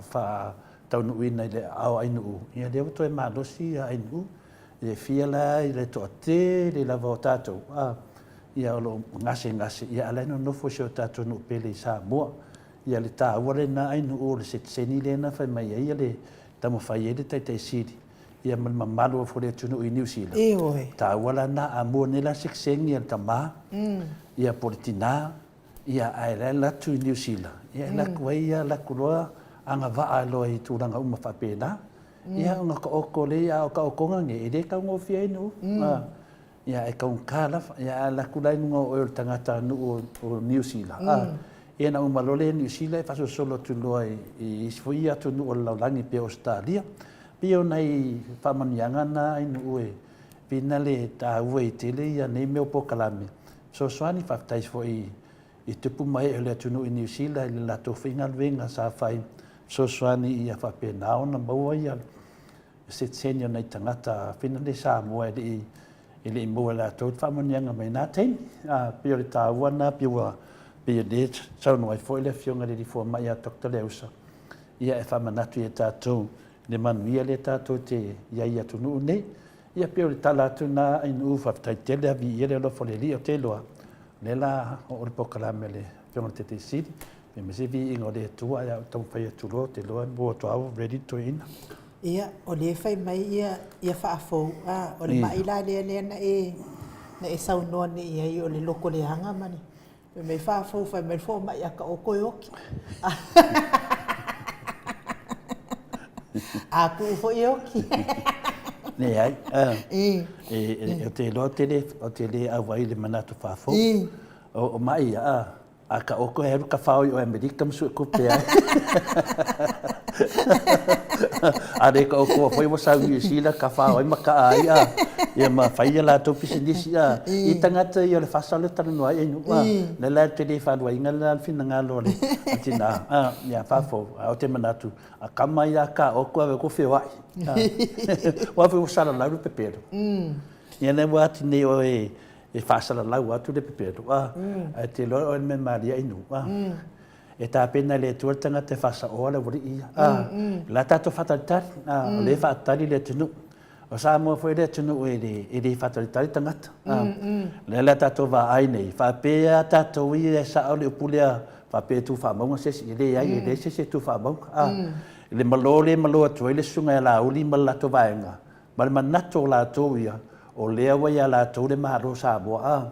faataunuuina i le aao o Ainuu, ia lea ua toe malosi ia Ainuu. E fia la i le toatele lava o tatou, a, ia o lo o gasegase, ia a o la e nonofo i si o tatou nuu pele i Samoa. Ia le taua lena ainuu o le setiseni lea na fai mai ai le taumafai ai le Taitai Sili ia ma le mamalu o le atunuu i Niu Sila. Ioe. Taua la na a mua nei la setiseni a le tama ia po o le tina ia ae la e alu atu i Niu Sila ia e alu atu ai ia alu atu loa agavaa loa i tulaga uma faapena. Ia ona taoto lea a o taotoga nei e le taugofie ai nuu. Ia, e taugata lava. Ia, a alu atu la i luga o oe o le tagata nuu o Niu Sila, a, ia na uma loa lea i Niu Sila e faasolosolo atu loa i isi foi atunuu o le lalolagi pei o Ausetalia. Pei o nai faamanuiaga na i nuu e pei na le taua ai tele ia nei mea o polokalame. Fesoasoani, faafetai foi i tupu ma ee o le atunuu i Niu Sila i le latou foi galuega sa fai fesoasoani ia faapena ona maua ia setiseni o nai tagata fina nei Samoa e le i e le i maua e latou le faamanuiaga mai na taimi. A, pei o le taua lena, pei ua pei o lea e saunoa ai foi le Afioga i le Alii Fomai ia Doctor Leausa. Ia e faamanatu ia tatou le manuia lea tatou te i ai i atunuu nei. Ia pei o le tala atu lena Ainuu, faafetai tele, viia le alofa o le Alii. Ou te iloa o lea la oo le polokalame a le Afioga i le Taitaifono Sili, aemaise viiga o le Atua, ae a ou taumafai atu loa, ou te iloa ua maua atu ready le toeaina. Ia, o lea e fai mai ia, ia faafou, a, o le ma'i la lea lea na e, na e saunoa nei i ai o le loto leaga ma le, fai mai faafou, fai mai le fomai a taoto e oti. A tuu foi e oti. Leai, ou te iloa ou te le auai i le manatu faafou. O ma'i ia, a, A ka oko e alu ka fao i o Amerika ma sue tupe ai. A le ka oko foi ua sau Niu Sila ka fao ai ma kaa ai a ia ma fai ia latou pisinisi a i tagata ia o le fasa o le talanoa ai ai a le la te le faaluaina le la finagalo o le tina a ia faafou a o te manatu a kama ia ka oko ave ko feoai a ua foi ua salalau le pepelo ia le ua ati nei oe e faasalalau atu le pepelo, a, ae te iloa oe le mea malie ai nuu, a. E tapena e le Atua le tagata e faasaoa le aualii ia, a. O la tatou faatalitali, a, o lea e faatali le atunuu. O Samoa foi le atunuu e le, e le faatalitali tagata, a. O lea la tatou vaai nei, faapea tatou ia e sao le upu lea, faapea e tu faamauga se isi, e leai, e leai se isi e tu faamauga, a. I le malo lea e malo atu ai le susuga ia Laauli ma le latou vaega, ma le manatu o latou ia, o lea ua ia latou le Malo o Samoa, a.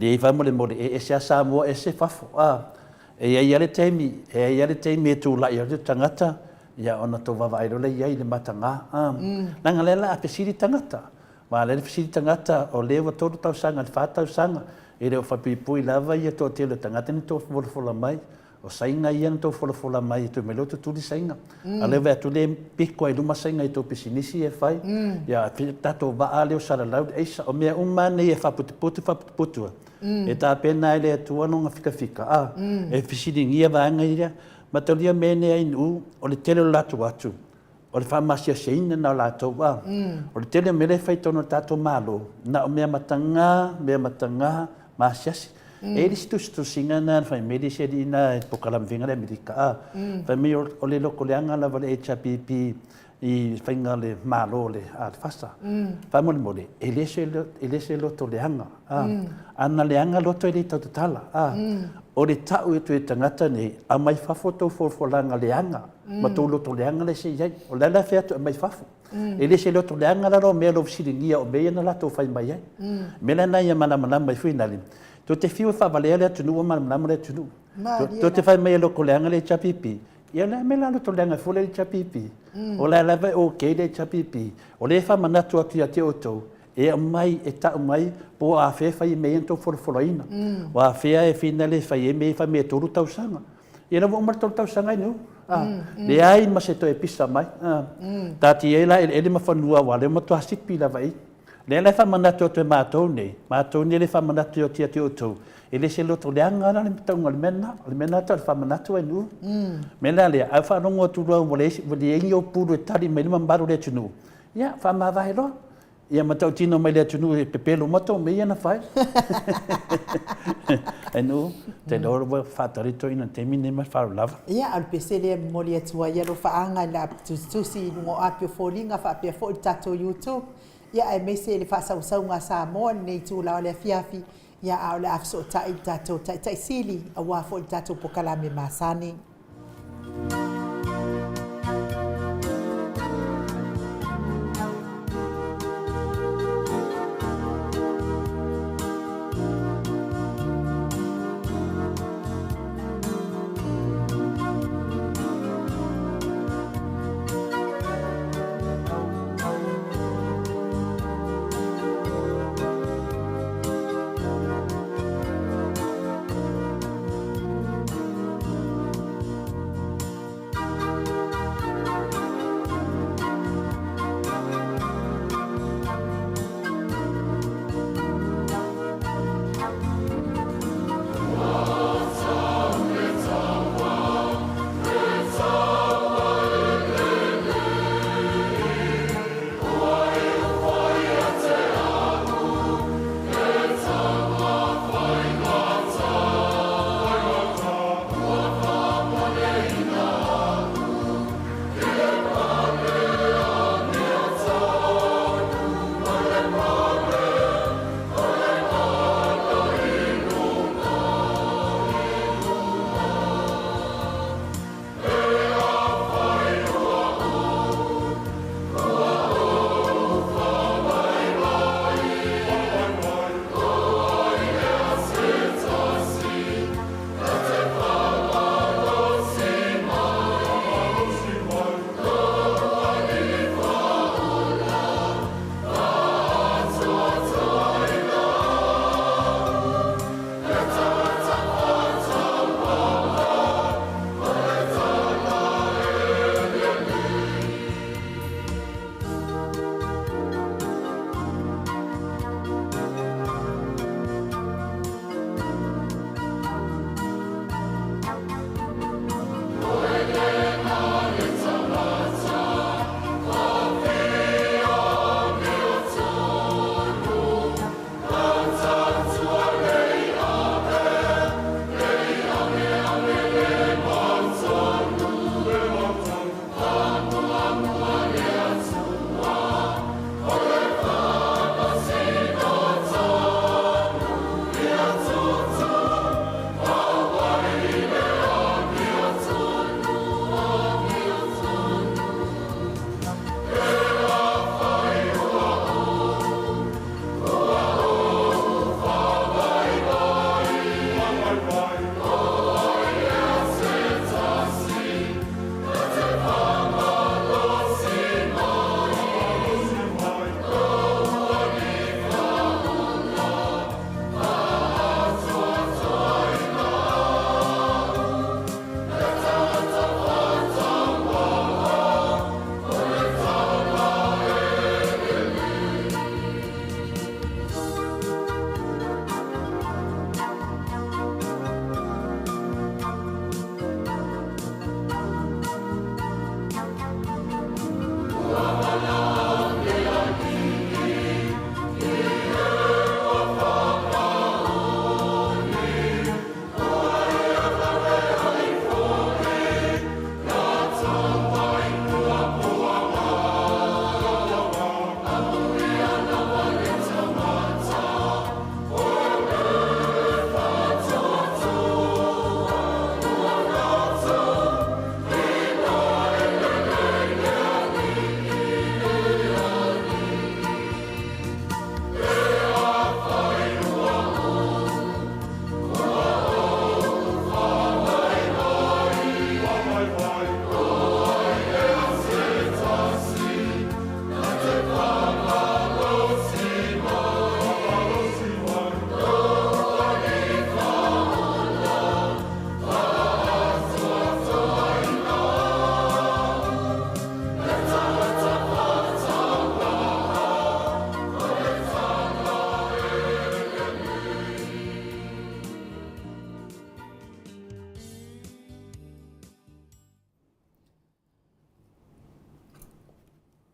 Leai faamolemole, e ese lava Samoa ese fafo, a. E i ai lava le taimi, e i ai lava le taimi e tulai ai le tagata, ia ona tou vaavaai loa lea i ai i le mataga, a. Leaga o lea o le a fesili tagata, aua o lea e fesili tagata, o lea ua 3 tausaga i le 4 tausaga, e le o faapuipui lava ia toatele o tagata na outou folafola mai. O Saina ia na tou folafola mai e toe mai loa tutuli Saina. A lea vaai atu lea piko ai luma Saina i tou pisinisi ia e fai. Ia tatou vaa lea o salalau le aisa. O mea uma nei e faaputuputu faaputuputu e tapena ai le Atua lona fikafika a e fesiligia vaega ia. Mataulia mea nei a Nuu o le tele o le latou atu o le faamasiasiaina lena o latou a. O le tele o mea lea e fai i totonu o le tatou Malo, na o mea mataga, mea mataga, masiasi. E i ai le isi tusitusiga lena na fai mai le isi alii lena i le polokalame faiga le Amerika a, fai mai o le lotoleaga lava o le HRPP i le faiga o le Malo o le FASA. Faamolemole, e le se loto leaga a, ana leaga loto e le tautatala a. O le tau atu e tagata nei, aumai fafo tou folafolaga leaga ma tou loto leaga lea se i ai. O le a la e fai atu e aumai fafo. E le se loto leaga la lou mea lou fesiligia o mea ia na latou fai mai ai. O le mea lena ia malamalama ai foi nale, tou te fiu e faavalea le atunuu ua malamalama le atunuu. Tou te fai mai e loto leaga le HRPP, ia o le a mea la loto leaga ai fua le HRPP? O la e lava e okay le HRPP. O lea e faamanatu atu ia te outou, e aumai, e tau mai po o afea e fai ai mea ia na outou folafolaina. O afea e finale e fai ai mea ia fai mai e 3 tausaga. Ia la ua uma le 3 tausaga ai nuu. Leai ma se toe pisa mai. Taatia ai la eleele ma fanua aua o lea ua matua sipi lava i i. Lea la e faamanatu atu e matou nei, matou nei le faamanatu atu ia te outou, e le se loto leaga la le tauga o le mea lena. O le mea lena e tau o le faamanatu ai nuu. O le mea la lea, a faalogo atu loa ua leai ni ou pulu e tali mai ai le mamalu o le atunuu, ia faamavae loa. Ia matautino mai le atunuu e pepelo uma tou mea ia na fai. Ai nuu, te iloa ua faatali toeaina i le taimi lenei ma le faaaloalo lava. Ia, a o le pese lea e momoli atu ai alofaaga i le tusitusi i luga o api o foliga faapea foi le tatou YouTube, ia aemaise le faasausauga a Samoa i lenei itula o le afiafi, ia a o le a fesootai le tatou Taitai Sili aua foi le tatou polokalame masani.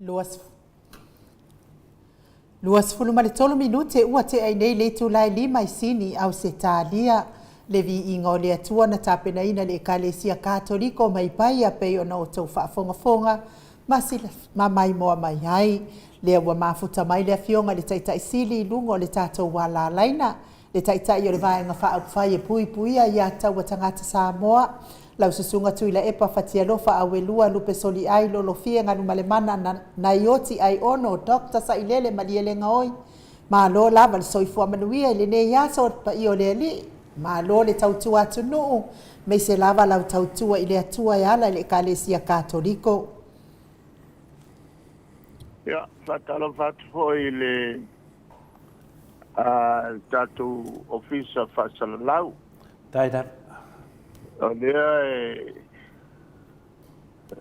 23 minute ua tea ai nei le itula e 5 i Sini, Ausetalia. Le viiga o le Atua na tapenaina le Ekalesia Katoliko mai Paia pei ona outou faafogafoga ma ma maimoa mai ai. Lea ua mafuta mai le Afioga i le Taitai Sili i luga o le tatou alalaina, le Taitai o le Vaega Faaupufai e Puipuia Aia Tatau a Tagata Samoa, lau Susuga Tuilaepa Fatialofa Auelua Lupesoliai Lolofie Galumalemana Naioti Aiono Dr. Sailele Malielegaoi. Malo lava le soifua manuia i lenei aso le paia o le Alii. Malo le tautua atunuu, aemaise lava lau tautua i le Atua e ala i le Ekalesia Katoliko. Ia, faatalofa atu foi i le tatou Ofisa Faasalalau. Tai lava. O lea e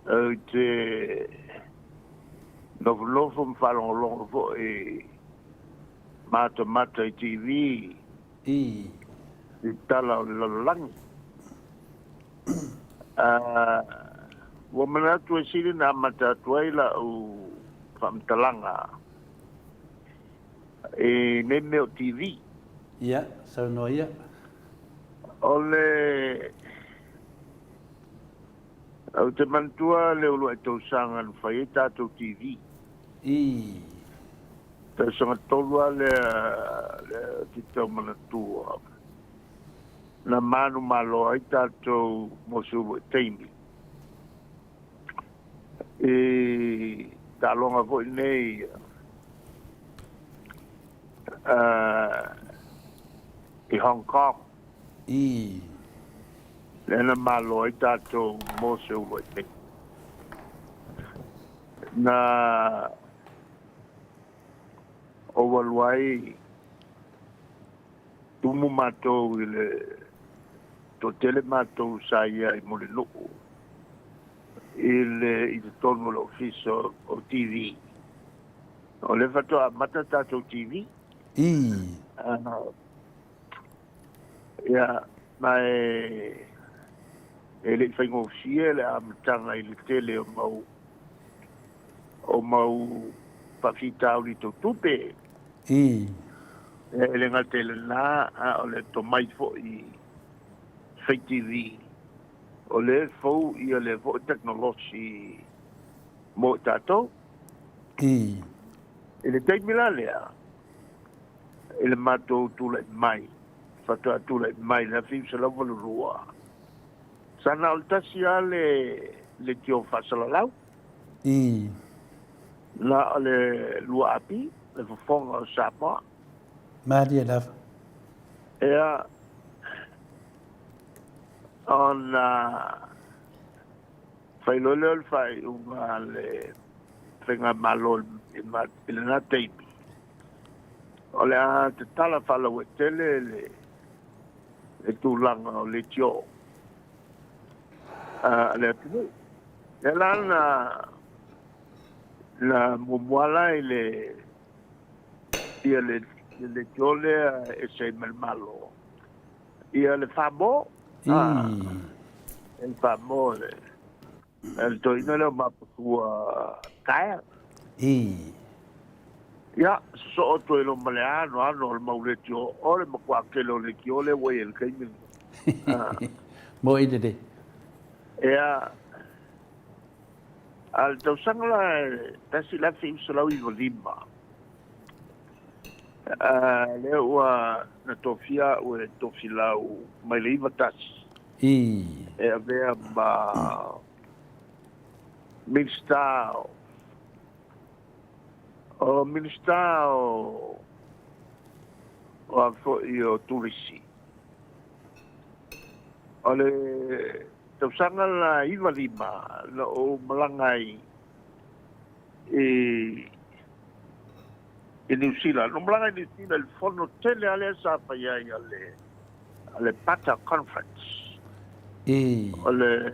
ou te nofonofo ma faalogologo foi matamata i TV i i tala o le lalolagi. Ua manatu e sili ona amata atu ai lau faamatalaga i nei mea o TV. Ia, saunoa ia. O le Ou te manatua le uluai tausaga na fai ai tatou TV. I. Tausaga tolu lava lea lea ou te tau manatua na manumalo ai tatou mo se uluai taimi i taaloga foi nei i Hong Kong. I. Lea na malo ai tatou mo se uluai taimi. Na ou alu ai tumu matou i le toatele matou sa i ai i Mulinuu i le i totonu o le ofisa o TV. O lea faatoa amata tatou TV. I. Ia, ma e e le i faigofie le amataga i le tele o mau o mau faafitauli tau tupe. I. E le gata i lena, a o le tomai foi fai TV. O lea e fou ia lea foi tekonolosi mo i tatou. I. I le taimi la lea, i le matou tulai mai, faatoa tulai mai i le 1982, sa na o le tasi lava le leitio faasalalau. I. Na o le 2AP, le fofoga o Samoa. Malie lava. Ea, ona fai loa lea o le faaiuga a le Faigamalo i lena taimi, o le a tatala faalauaitele le le tulaga o leitio a le atunuu. Lea la na na muamua la i le ia le leitio lea e ese ai ma le Malo ia le FAMO. Le FAMO le le toeaina lea o Maputua Kyle. I. Ia, sosoo atu ai loa ma le anoano o le mau leitio, o le matua tele o leitio lea ua i ai i le taimi lenei. Moe lelei. Ia, a o le tausaga la e 1995, lea ua na tofia au e Tofilau mai le 91. I. E avea ma Minisita o Minisita o o a foi o Turisi. O le tausaga la 95 na ou malaga ai i i Niu Sila. Na ou malaga i Niu Sila i le fono tele lava lea sa fai ai a le a le PATA Conference. I. O le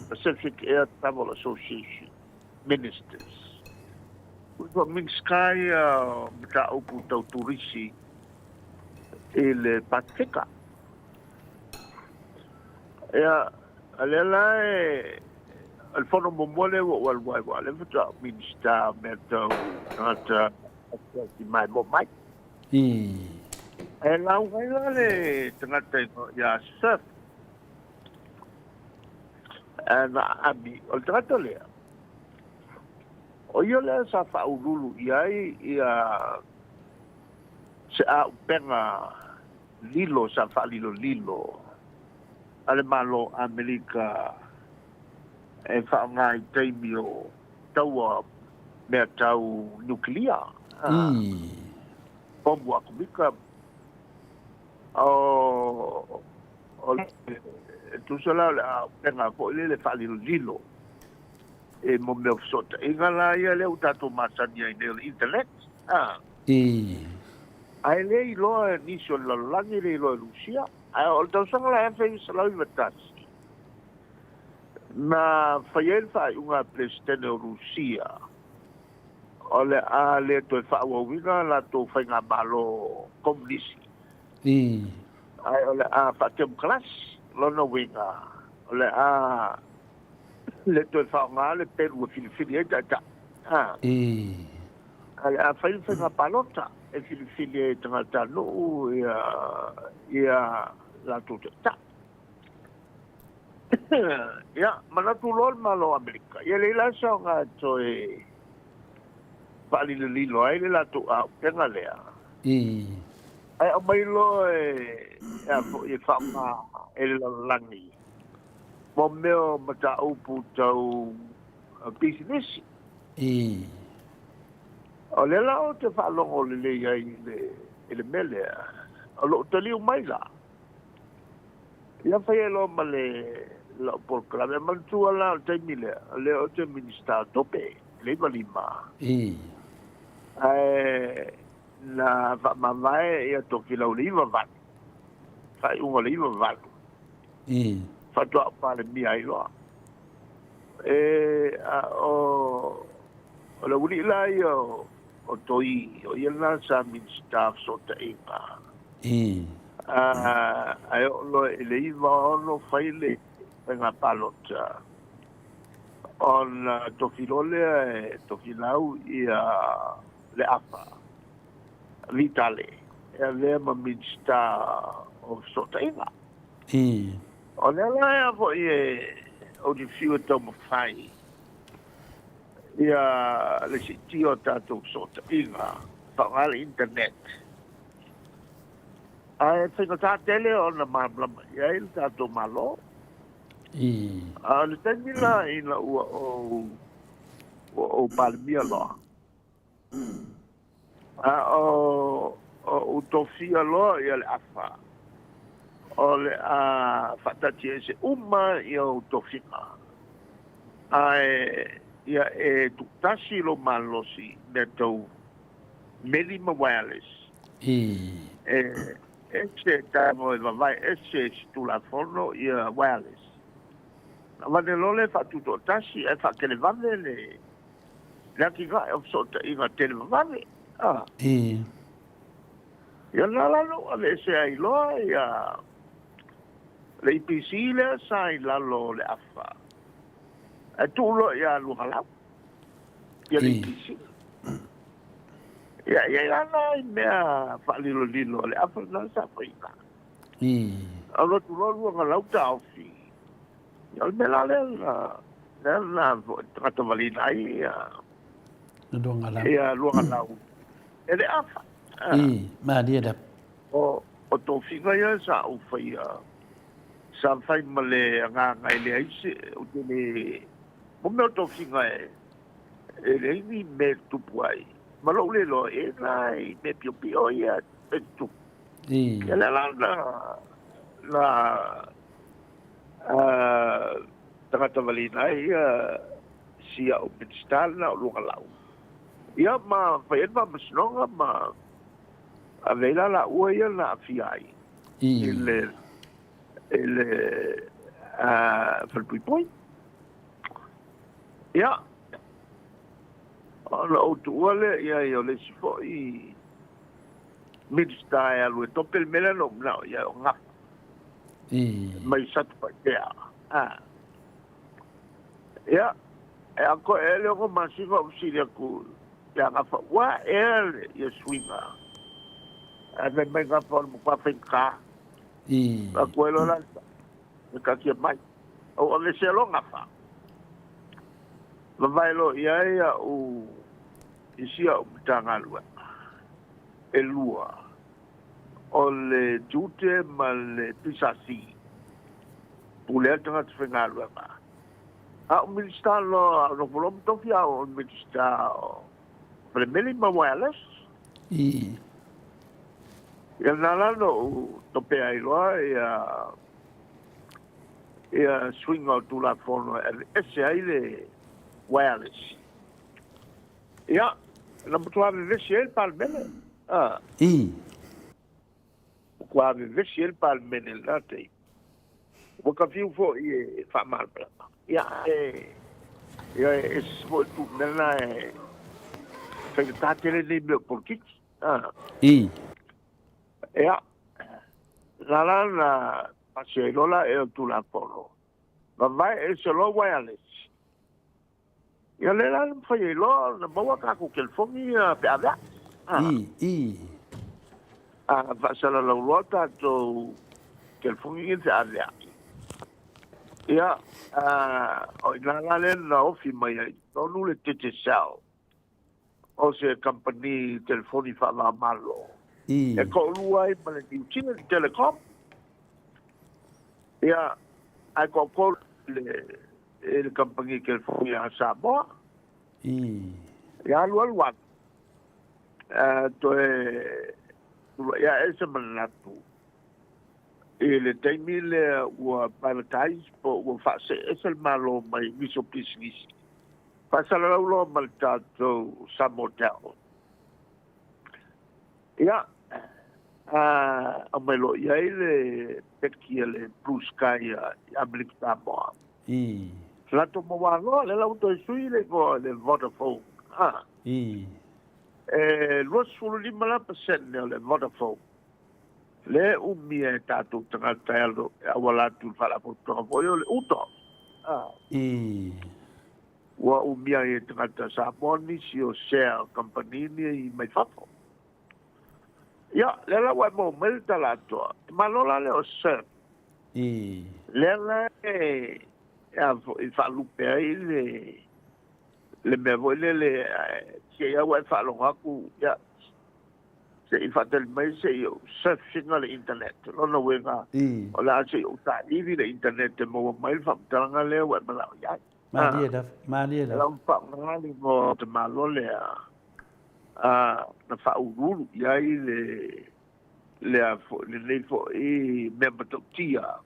Pacific Air Travel Association Ministers. Ua Minisita ia o mataupu tau turisi i le Pasefika. Ia, o lea la e O le fono muamua lea ua ou alu ai, aua o lea faatoa ou Minisita o mea tau tagata asiasi maimoa mai. E lauga ai la le tagata ia Surf na aami. O le tagata lea, o ia lea sa faauluulu i ai ia se aupega lilo sa faalilolilo a le Malo o Amerika e faaaoga i taimi o taua mea tau niukilia, pomu atomika. O le tusa la o le auupega foi lele faalilolilo e mo mea o fesootaiga la ia lea ua tatou masani ai nei o le internet. Ae le iloa e nisi o le lalolagi, e le iloa e Rusia. Ae o le tausaga la 1991, na fai ai le faaiuga a Peresetene o Rusia, o le a le toe faaauauina latou faigamalo komunisi, ae o le a faatemokarasi. Lona uiga, o le a le toe faaaoga le pelu e filifili ai taitai, ae o le a fai le faiga palota e filifili ai e tagatanuu ia latou taitai. Ia, manatu loa le Malo o Amerika, ia leai la se aoga e toe faalilolilo ai le latou auupega lea. Ae aumai loa e, a foi, e faaaoga e le lalolagi mo mea o mataupu tau pisinisi. O lea la ou te faalogo lelei ai i le mea lea, o lou taliu mai la, ia fai ai loa ma le lau polokalame. E manatua la o le taimi lea, o lea ou te Minisita o Tupe, le 95. Ae na faamavae ia Tofilau i le 98, faaiuga o le 98. Faatoa ou Palemia ai loa. E, a o, o le aualii la ia o Toi, o ia lena sa Minisita o Fesootaiga. Ae oo loa i le 96 fai le faiga palota, ona tofi loa lea e Tofilau ia Leafa Vitale e avea ma Minisita o Fesootaiga. O lea la ea foi e ou te fiu e taumafai ia le siitia o tatou fesootaiga faaaoga le internet. Ae faigata tele ona malamalama i ai le tatou Malo. A o le taimi la ina ua ou ua ou Palemia loa, A o ou tofia loa ia le afa, o le a faataatiaese uma ia ou tofiga, ae ia e tuutasi lou malosi i mea tau meli ma wireless. E ese tago e vavae ese i se Tulafono ia wireless. Avane loa le faatutoatasi ae faatelevave le Le atinae o fesootaiga televavave. A. Ia na la lou aveese ai loa ia le EPC lea sa i lalo o le afa. Ae tuu loa ia Luagalau ia le EPC. Ia ia ia na i mea faalilolilo a le afa na sa faina. Alu atu loa Luagalau taofi. O le mea la lea na, lea na tagata valiina ai ia, Luagalau. Ia Luagalau e le afa. I, malie le. O tofiga ia sa ou faia, sa fai ma le agaga e leai se, ou te le, mo mea o tofiga e, e leai ni mea e tutupu ai. Ma lou le iloa, e la i mea piopio ia e tutupu. Ia lea la na, na tagata valiina ai ia si au Minisita lena o Luagalau. Ia ma fai ai le faamasinoga ma ave ai la laua ia na aafia ai i le i le falepuipui. Ia, ona ou tuua lea i ai o le isi foi Minisita e alu e tope le mea lea na ou manao i ai o Gafa. Mai Satupaitea. Ia, e ako e le 6 masina ou fesili atu ia Gafa, ua ea ia suiga? Ae fai mai Gafa o le matua faigata. Atu ai loa la le taatia mai. Ou aveesea loa Gafa. Vavae loa i ai au i si au Matagaluega e lua, o le tiute ma le PSC, pulea tagata faigaluega. A o Minisita loa, a o nofo loa ma tofi a o le Minisita o Falemeli ma Wireless. Ia na la na ou topea ai loa ia ia suiga o Tulafono e aveese ai le wireless. Ia, na matua vevesi ai le Palemene. Ah. Matua vevesi ai le Palemene i lena taimi. Ua ka fiu foi e faamalamalama. Ia, e, ia, e ese foi le mea lena e faigata tele nei mea o polokiki. Ah. Ia, na la na pasi ai loa la e o Tulafono. Vavae ese loa wireless. Ia lea la na mafai ai loa ona maua tatou telefoni ia feaveai. A faasalalau loa tatou telefoni ia feaveai. Ia, o i ina la lea na ofi mai ai i totonu le Digicel, o se kamupani telefoni faava-o-Malo, e toalua ai ma le New Zealand Telecom. Ia, ae toatolu le e le kamupani telefoni a Samoa. Ia alualu atu, toe tulai ae se manatu i le taimi lea ua privatize po ua faaseese le Malo mai nisi o pisinisi. Faasalalau loa ma le tatou Samotel. Ia, aumai loa i ai le peki a le Blue Sky i Amerika Samoa. Latou maua loa, lea la ua toe sui le igoa i le Vodafone. E 25 la pasene o le Vodafone lea e umia e tatou tagata e alu e auala atu i le faalapotopotoga foi o le UTOS. Ua umia ai e tagata Samoa nisi o share o kamupani nei mai fafo. Ia, lea la ua e maua mai le tala atoa. E malo la lea o CERN. Lea la e a foi faalupe ai le le mea foi lele se i a ua e faalogo atu, ia, se i faatali mai se i ou surf ina le internet. Lona uiga, o le a se i ou saili le internet e maua mai le faamatalaga lea ua e manao i ai. Malie lava, malie lava. Lau faaaoga le igoa o te Malo lea, na faauluulu i ai le, lea foi, lenei foi mea matautia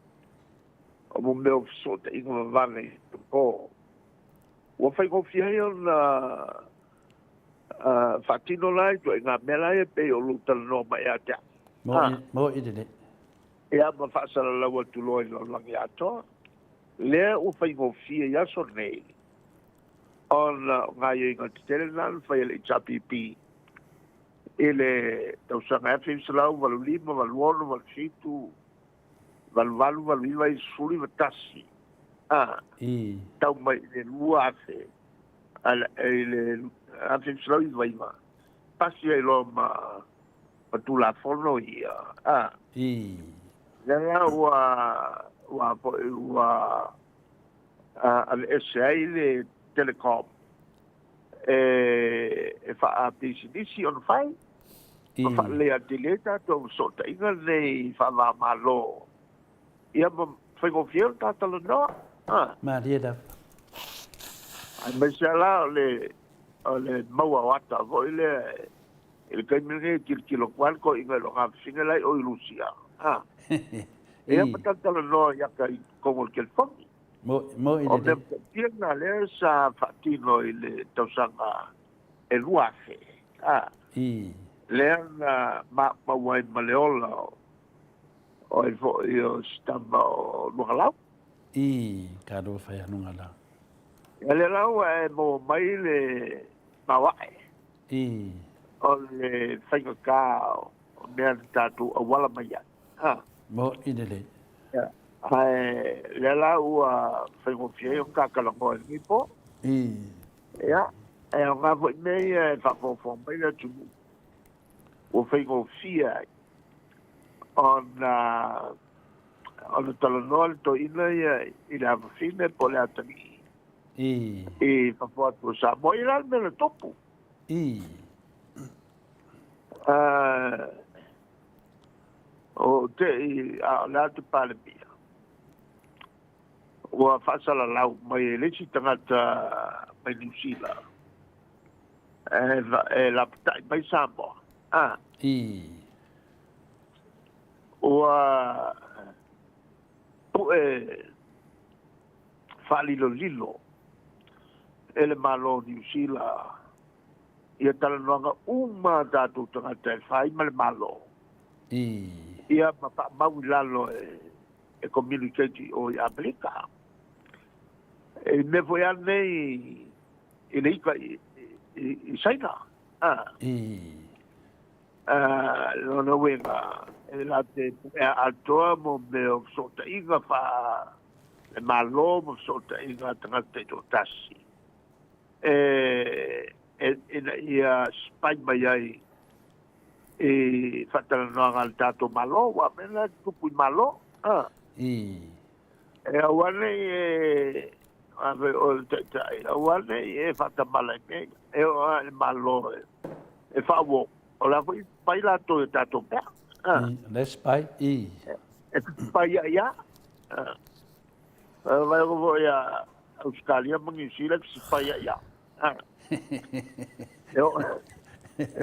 o mo mea o fesootaiga vavave i le po. Ua faigofie ai ona faatino la i ituaiga mea la ia pei o lou talanoa mai ia te au. Mo'i lelei. Ia ma faasalalau atu loa i le lalolagi atoa. Lea ua faigofie i aso nei ona o gaoioiga tetele na na fai e le HRPP i le tausaga 1985, 86, 87, 88, 89, 91, a, tau mai i le 2000, i le 1999, pasi ai loa ma ma Tulafono ia, a. Lea la ua, ua foi ua aveese ai le Telecom e, e faapisinisi ona fai, ma faalelei atili ai tatou fesootaiga nei faava-o-Malo, ia ma faigofie ona ta talanoa. A. Malie lava. Aemaise lava la o le, o le maua o ata foi lea I le taimi lenei e tilotilo atu lava le toeaina i lona afafine la e i o i Rusia. A. Ia ma talatalanoa ia te i totonu o le telefoni. Mo'i O mea matautia na lea sa faatino i le tausaga e 2000. A. Lea na maumau ai ma le ola o ai foi o si tama o Luagalau. Talofa ia Lugalau. Ia lea la ua e maua mai le maoae. O le faigata o mea na tatou auala mai ai. Mo'i lelei. Ia. Ae lea la ua faigofie ai ona ta talanoa i lenei po. Ia, e aoga foi mea ia e faafogafoga mai le atunuu, ua faigofie ai ona ona talanoa le toeaina ia i le afafine po o le atalii i fafo atu o Samoa. Ia o le a le mea na tupu? O te i a o le a te Palemia, ua faasalalau mai e le isi tagata mai Niu Sila e lapatai mai Samoa. A. Ua pu'e faalilolilo e le Malo o Niu Sila ia talanoaga uma a tatou tagata e fai ma le Malo. Ia ma faamau i lalo e communicate i o i Amerika. E mea foi a nei i le ika i Saina. Lona uiga, e la te puea atoa mo mea o fesootaiga faa le Malo ma fesootaiga a tagata taitoatasi. E ina ia spy mai ai i faatalanoaga a le tatou Malo, aua o mea na e tutupu i Malo. E aua ne i e ave oe le taitai, aua ne i e faatamala i mea ia. E oo lava i le Malo e faauo, o la foi e spy latou i a tatou mea. O la e spy, i. E spy ai lava. Vai foi a Ausetalia ma Niu Sila e spy ai lava. E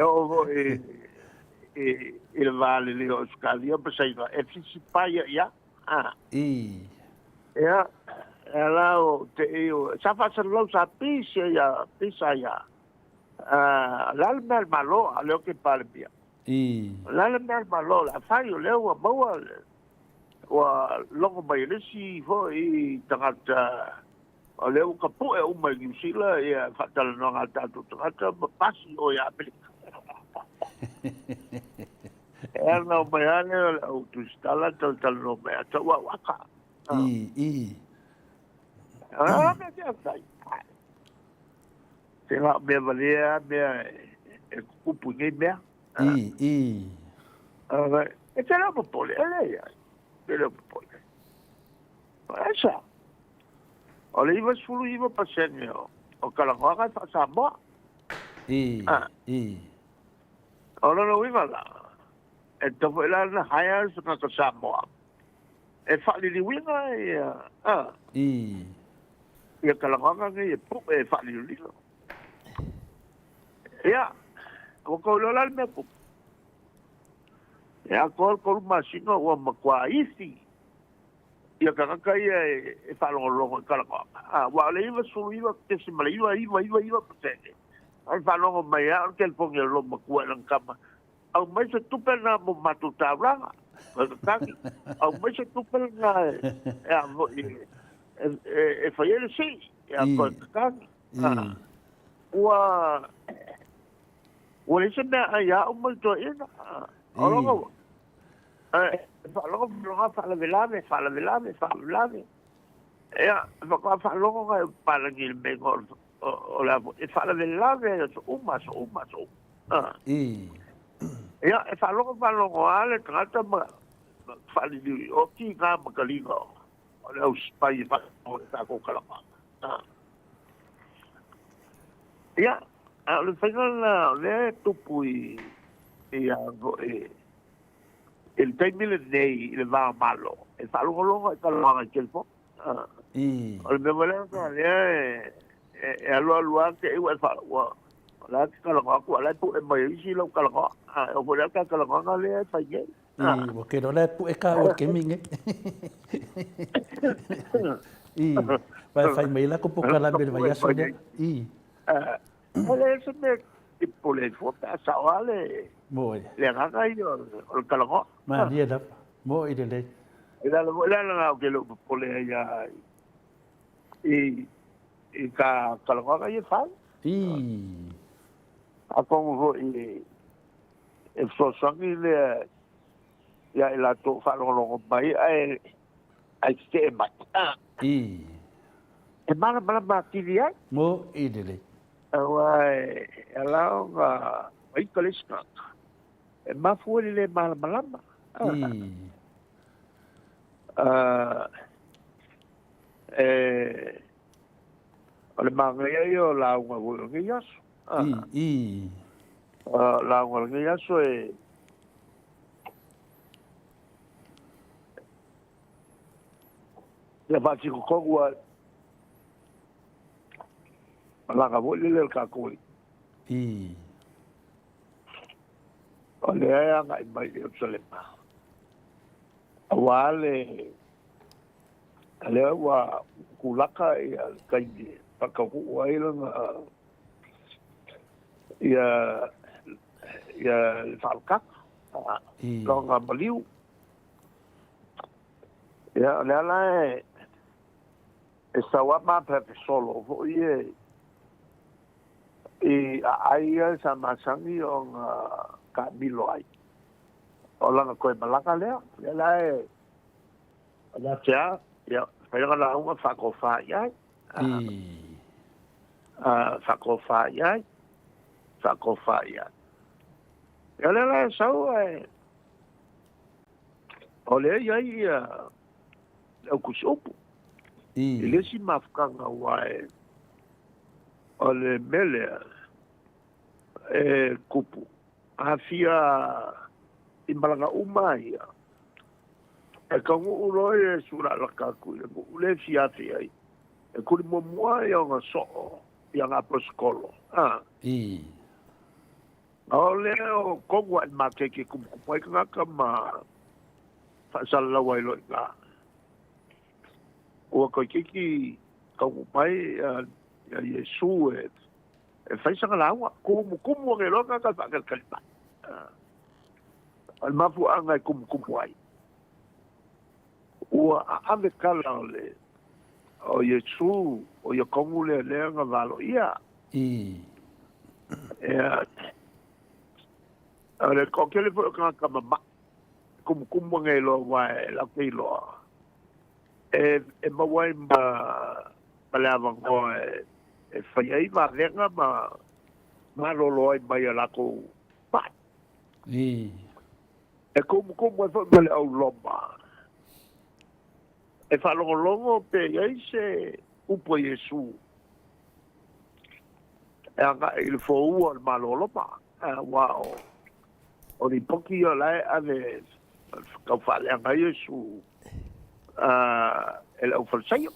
oo foi i le va lelei o Ausetalia ma Saina, e fisipai ai lava. Ia, e ala o te i o, sa faasalalau sa pisa ia, pisa ia. O le a le mea a le Malo, a o lea ou te Palemia. O le a le mea a le Malo o le a fai, o lea ua maua, ua logo mai e le isi foi tagata O lea ua tapue uma i Niu Sila ia faatalanoaga a tatou tagata ma pasi o ia Amerika. E ana o mai ane o le au tusitala talatalanoa mai a tau au aka. I, i. A mea te atai. Te ngā mea valea mea e kupu i nei mea. I, i. E te leo popole, e le ia. Te leo popole. Esa. O le 99% o talanoaga e faa-Samoa. I, i. O lona uiga la, e tatau foi la ona hire se tagata Samoa e faaliliuina ia, a. I. Ia talanoaga nei e pu'e e faalilolilo. Ia, ua tou iloa la le mea tupu. E atoa le 3 masina ua matua isi ia tagata ia e faalogologo i talanoaga. Aua o le 99.9999% e faalogo mai lava o le telefoni a le loomatua i lana tama, Aumai se tupe lena mo matou taulaga. Fai tatagi, aumai se tupe lena e fai ai le sii, e atoa tatagi. Ua leai se meaai a au ma le toeaina. O lona uiga, E faalogo faalogo faalavelave, faalavelave, faalavelave. Ia, faatoa faalogo nai papalagi i le mea o le a foi, e faalavelave ai aso uma, aso uma, aso uma. Ia, e faalogo faalogo lava le tagata ma faaliliu i o tiga ma taliga o le au spy e faalogo i tatou talanoaga. Ia, a o le faiga lena o lea e tupu i a foi I le taimi lenei i le va o Malo, e faalogologo i talanoaga i telefoni. O le mea foi lea o lea e alualu lava te i ua o la e te talanoa atu a o la e pue mai e isi lau talanoa. E oo foi i le a ta talanoaga lea e fai nei. Ua ke loa la e pue kāua i le kemi nei. Vai fai mai la ko pokalame i le vaiaso lea. E leai se mea e popole ai fua pe a sao lava le Moe. le agaga ia o le talanoa. Malie lava. Moe lelei. E le ala foi lea lena ou te le o popole ai lava i ta talanoaga ia e fai. Atonu foi e fesoasoani lea ia i latou o faalogologo mai ae Ae tetee mai. I. E malamalama atili ai. Moʻi lelei. Aua e ala ona ita le isi tagata, e mafua i le lē malamalama. I. E, o le manaia ia o lauga foi o lenei aso. I, i. Lauga o lenei aso e, Ia faatino tonu lava malaga foi lele a le tatou alii. I. O lea e agai mai i Ierusalema, aua le lea ua kulaka ia le taimi e faataunuu ai lana ia ia le faalotaka, lona maliu. Ia, o lea la e e sau lava ma solo foi e i aai ia sa masani ona taamilo ai. O lana toe malaga lea, lea la e o le atea, ia, fai lana lauga faatofa i ai. Faatofa i ai, faatofa i ai. Ia, o lea la e sau e O lea e i ai ia le autusi upu i le isi mafutaga aua e o le mea lea e tupu a fia i malaga uma ia e taunuu loa Iesu o le a lata atu i le nuu lea e fia afe ai e tuli muamua ia ona soo i ana aposetolo a. O lea o tonu lava i le maketi e tumutumu ai tagata ma faasalalau ai loa i ina. Ua toeitiiti taunuu mai ia Iesu e fai sana lauga. Tumutumu ane loa tagata e faatalitali mai. O le mafuaaga e tumutumu ai, ua aave tala o le o Iesu, o ia tonu lea lea na valoia. Ia, o le toatele foi o tagata mama'i, tumutumu ane loa aua e latou te iloa, e, e maua ai ma, ma le avanoa e, e fai ai vavega ma malolo ai mai a latou ma'i. E tumutumu ai foi ma le au Roma e faalogologo pe i ai se upu a Iesu e agai i le foua o le Malo o Roma, aua o, o lipoti ia o la e ave tau faaleaga ai Iesu e le aufalesaio.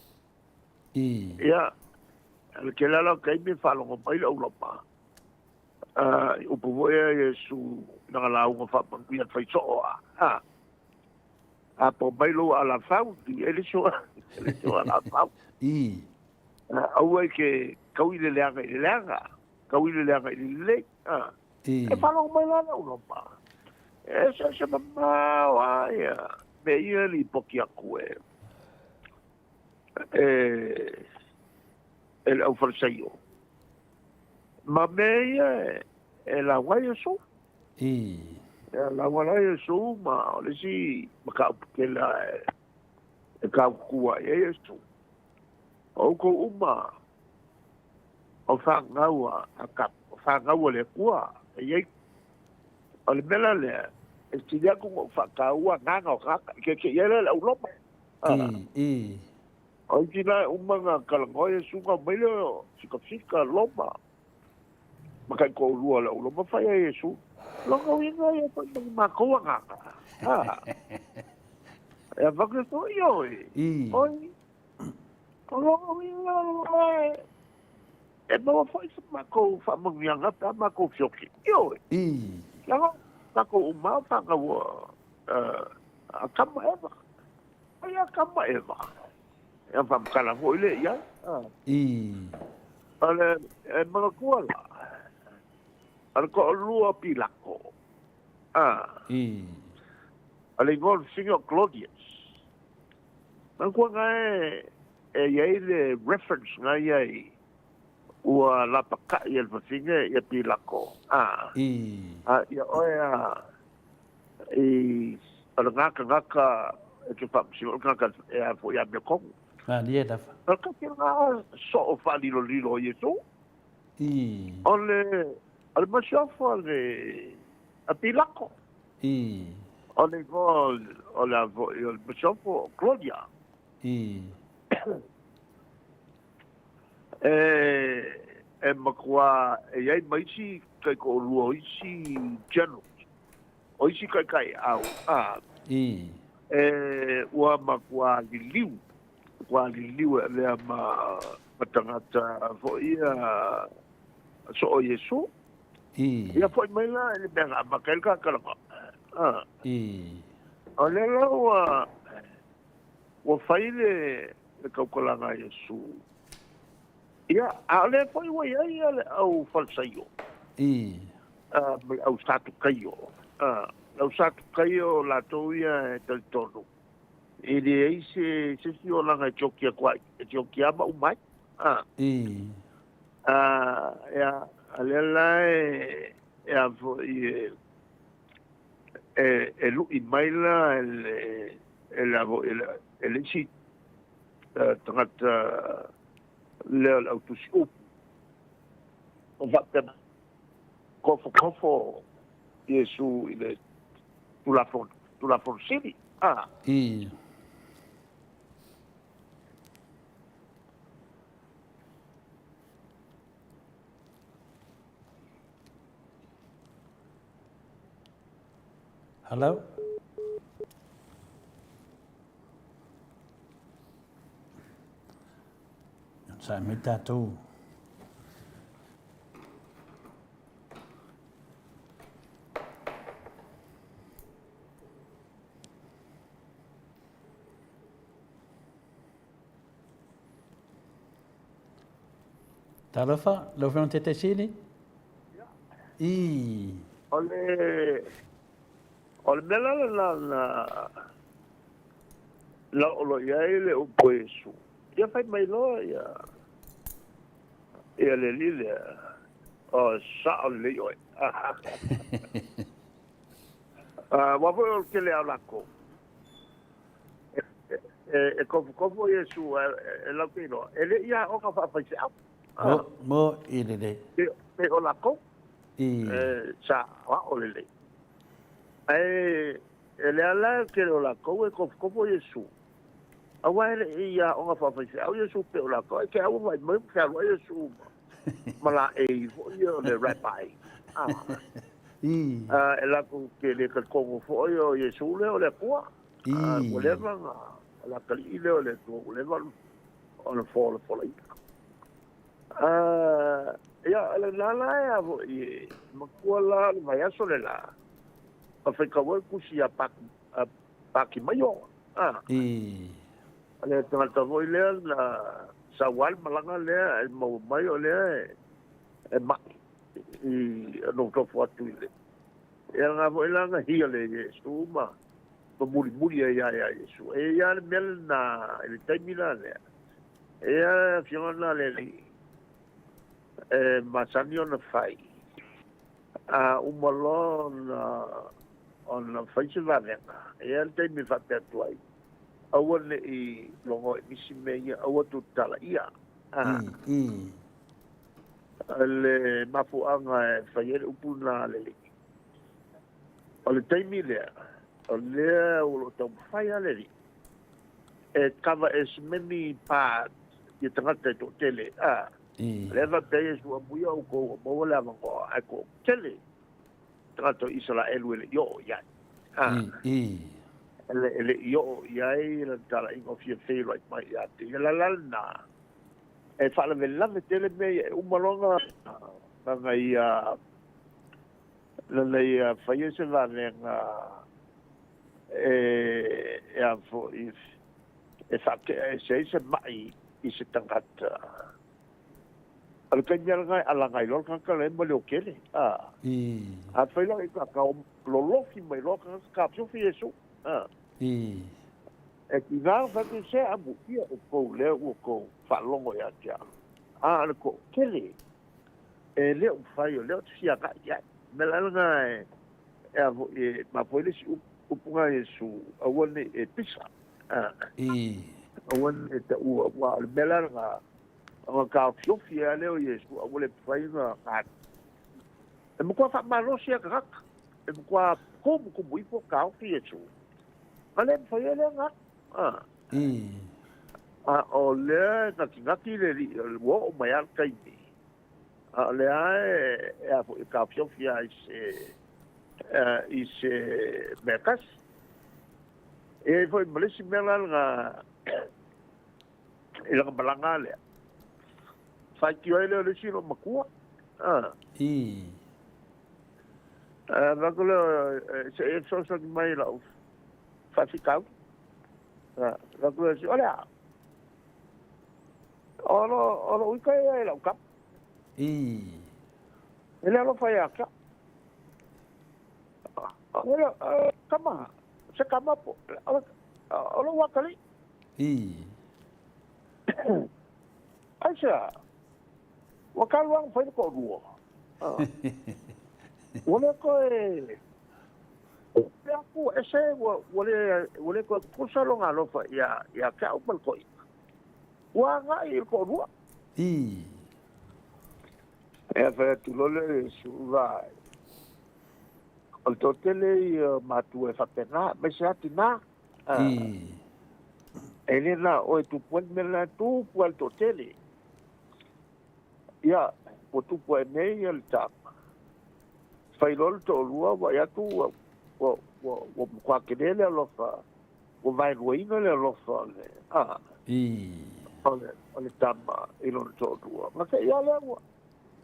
Ia, o le tele lava o taimi e faalogo mai le au Roma, i upu foi a Iesu i lana lauga faamanuia fai soo lava, A po mai lou alafau, i ai le isi o alafau. Aua e te kau i le leaga i le leaga, kau i le leaga i le lelei. E faalogo mai la le au Roma, e eseese mamao lava ia mea ia e lipoti atu e e le aufalesaio ma mea ia e lauga ai Iesu. Ia lauga la Iesu ma o le isi mataupu tele lava e taututua i ai Iesu. O outou uma o fanau a Atamu, o fanau a le Atua e i ai. O le mea la lea, e sili atu ona ou faataua agaga o tagata, e tietie i ai la le au Roma. O isi la e uma ona talanoa Iesu ona omai lea o fikafika Roma. Ma taitoalua o le au Roma fai a Iesu. Lona uiga ia foi ma ni matou agaga. Ha. E avatu e foi oi. Oi. O lona uiga e e maua foi sa matou faamanuiaga pe a matou feoki. Ioe. Leaga matou uma o fanau a Atama Eva. Ai Atama Eva. Ia faamatala foi lea i ai. O le e manatua la, o le toalua o Pilato, o le igoa o le fesili o Claudius. Manatua na e, e i ai le reference na i ai ua lapata'i e le fafine ia Pilato, a ia oe a i o lena tagata e te faamasino o le tagata e a foi amiotonu. Malie lava. O le tasi lena soo faalilolilo o Iesu. I. O le masiofo a le a Pilato. I. O le igoa o le a foi o le masiofo o Claudia. I. E matua e i ai ma isi taitoalua o isi generals, o isi taitaiau, a. I. E ua matua liliu, matua liliu e avea ma, ma tagata foi ia soo Iesu. I. Ia foi mai la i le mea na amata ai le tagata A. I. O lea la ua, ua fai le, le tautalaga a Iesu. Ia, a o lea foi ua i ai ia le au Falisaio. I. Ma le au Satukaio. Le au Satukaio latou ia e talitonu e leai se se isi olaga e tioki atu ai, e tioki lava ma uma ai. I. Ia, a lea la e, e a foi e, e, e lu'i mai la e le, e le a foi, e le, e le isi tagata lea o le au tusi upu. O faapea kofokofo Iesu i le Tulafono, Tulafono Sili. A. I. Hello? Sa mai tatou. Talofa, lau Afioga Taitaisili. I. O le mea la lena na na oo loa i ai le upu a Iesu, ia fai mai loa ia ia le alii lea, o sao lelei oe. Aua foi o le tele lava o latou e kofukofo Iesu e latou te iloa, e le i aoga faafaifeau. Mo i lelei. Pei o latou I. sa aoao lelei. Ae e lea la le tele o latou e kofukofo Iesu, aua e le i aoga faafaifeau Iesu pei o latou, ae te au ua vaai mai ua fealuai Iesu ma laei foi ia o le rabbi. I. E latou te le talitonu foi o Iesu lea o le Atua. I. Ua leva ona, o le atalii lea o le Atua ua leva ona folafolaina. Ia, o lena la e a foi e matua la le vaiaso le la, na faitau ai le tusi ia Patimaio. I. O le tagata foi lea na sau lava le malaga lea e maua mai o lea e mai i nofonofo atu i le. Ia lena foi la na hia le Iesu ma mulimuli ai ia ia Iesu. E i ai lava le mea lena i le taimi la lea, e i ai lava le afioga lena a le Alii e masani ona fai, a uma loa ona fai se vavega, e i ai lava le taimi e faapea atu ai, aua ne i logo i nisi mea ia, aua tou tatala ia. I. Le mafuaaga e fai ai le upu lena a le Alii, o le taimi lea, o lea o lo o taumafai lava le Alii e cover as many parts ia tagata e toatele. I. O lea e faapea Iesu, amuia outou ua maua le avanoa, ae toatele tagata o Isaraelu e le i oo i ai. I. E le i oo i ai lana talaiga o fia feiloai mai ia te ia. O le ala lena, e faalavelave tele mea ia, e uma loa lana ia, lana ia faia se vavega e, e a foi, e faatea ese ai se mai i se tagata. O le taimi lava lena e alaga ai loa le tagata la e ma le okele. I. A fai loa i ka lolofi mai loa tagata ka fiofi Iesu. I. E tiga ona fai atu, Se amuia outou lea ua outou faalogo ia te au, a o le toatele e le o mafai, o lea ou te fia agai i ai. O le mea la lena e, e a foi, e mafua ai le isi upu. Upu na Iesu, aua ne i e pisa. Aua ne i e taua, aua o le mea la lena, ona taofiofi lava lea o Iesu, aua le mafai ona alu. E matua faamalosi lava tagata, e matua tumutumu ifo taofi Iesu, na le mafai ai lea ona alu. A o lea e natinati le Alii, ua oo mai lava le taimi, a o lea lava e taofiofi lava i se mea tasi. E i ai foi ma le isi mea la lena i lana malaga lea, faitio ai lea o le isi loomatua. Avatu lea se i e fesoasoani mai i lau faafitauli. Avatu lea, o le a? O lou ita ia i lau tama. E le alofa ia te au. Tama, se tama po, o lou atalii. Aisea, ua talu lava ona fai le toalua. Ua le toe atu ese, ua le toe tutusa lona alofa ia te au ma le toeaina. Ua agai i le toalua. E fai atu loa lea o Iesu, Vaai, o le toatele ia o matua e faapena, aemaise lava tina. E le na o e tupu ai le mea lena, e tupu lava i le toatele. Ia, ua tupu ae nei ia le tama, fai loa le toalua, vaai atu ua matua tele le alofa, ua vaeluaina le alofa o le, o le tama i lona toalua. Na te i lava lea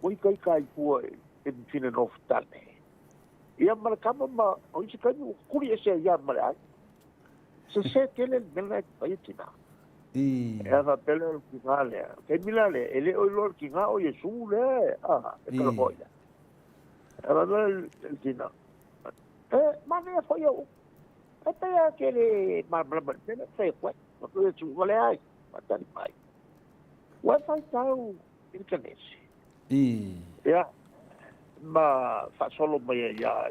ua itaita ai fua i le fine nofotane. Ia ma le tama ma o isi taimi ua tuli ese ai lava ma le aiga. Sese tele le mea lena e fai e tina. E a faapea lea o le tina lea. O le taimi la lea, e le o iloa e le tina o Iesu lea e talanoa i ai. E a faapea le tina, e manaia foi au upu. E pei lava ke le malamalama i le mea lea e fai atu ai. Faapea Iesu, ua leai, faatali mai. Ua e faitau i le Kenesi. Ia, ma faasolo mai ai lava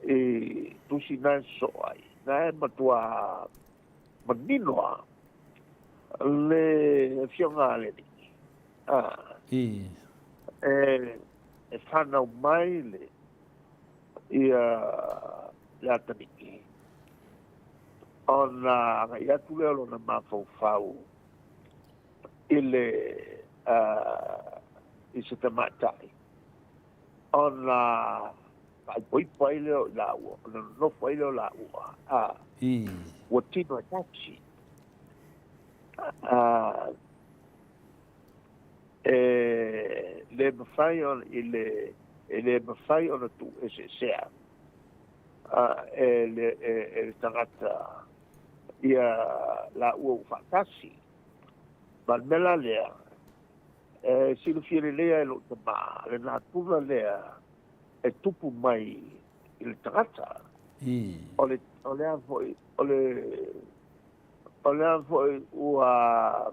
i tusi na e sosoo ai, na e matua manino lava le Afioga a le Alii, e fanau mai le ia le atalii, ona agai atu lea o lona mafaufau i le i se tamaitai, ona faaipoipo ai lea o i laua, ona nonofo ai lea o laua, ua tino e tasi. E le mafai ona i le e le mafai ona tuueseesea e le tagata ia laua ua faatasi. Ma le mea la lea, e silafia lelei lava e lou tama le natura lea e tupu mai i le tagata. O le, o le a foi, o le, o le a foi ua,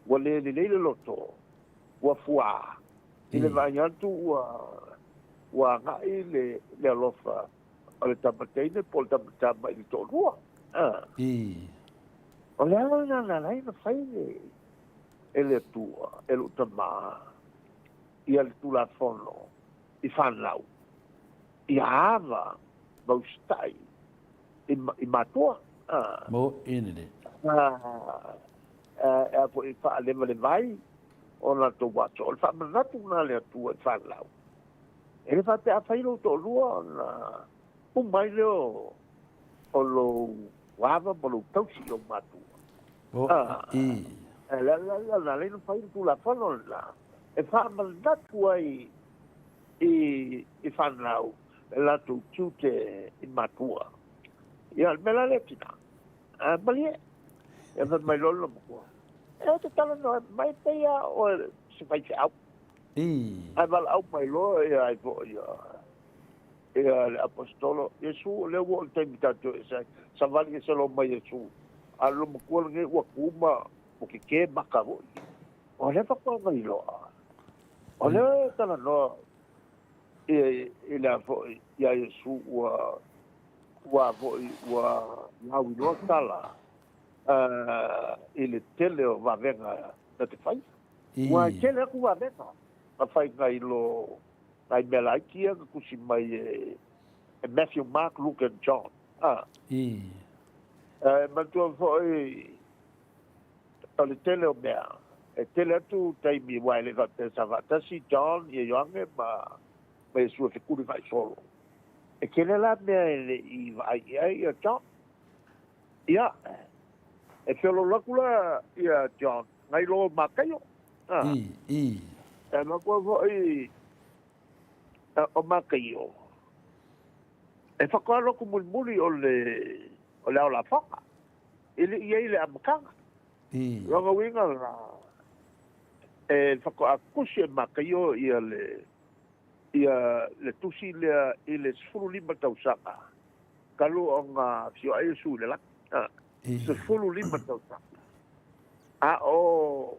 ua le lelei le loto, ua fuā, i le vaai atu ua, ua agai le, le alofa o le tama teine po o le tama tama i le toalua. O le ala lena na ala ai ona fai le, e le Atua, e lou tama, ia le Tulafono i fanau, ia ava ma usitai i, i matua. Mo ine. E a foi faalevaleva ai o latou aso. O le faamanatu lena a le Atua i fanau. E le faapea a fai lou toalua ona uma ai lea o lou ava ma lou tausi i ou matua. E le ala lea na ala ai ona fai le Tulafono lena e faamanatu ai i fanau le latou tiute i matua. Ia, o le mea la lea tina, malie, ia fai mai loa le loomatua, e te talanoa mai pei lava oe se faifeau. Ae valaau mai loa ia ai foi ia ia le aposetolo, Iesu, o lea ua oo i le taimi tatou te o ese ai. Savali ese loa mai Iesu, a o le loomatua lenei ua tu ma ua kekē maka foi. O lea faatoa na iloa, o lea e talanoa i le a foi iā Iesu ua Ua foi ua lauiloa tala i le tele o vavega na te fai. Ua tele atu vavega na fai nai lo nai mea laiti ia na tusi mai e Matthew, Mark, Luke and John. E manatua foi o le tele o mea, e tele atu taimi aua e le faapea sa faatasi John ia Ioane ma Iesu e fetuli faaisolo. E tele la mea e le i vaai i ai ia John. Ia, e feoloolo atu la ia John nai lo Mataio. E manatua foi o Mataio, e faatoa alu atu mulimuli o le ao lafoga. E le i ai le amataga. Lona uiga la, e faatoa tusi e Mataio ia le ia le tusi lea i le 15 tausaga talu ona feoai Iesu i le lagi. 15 tausaga. A o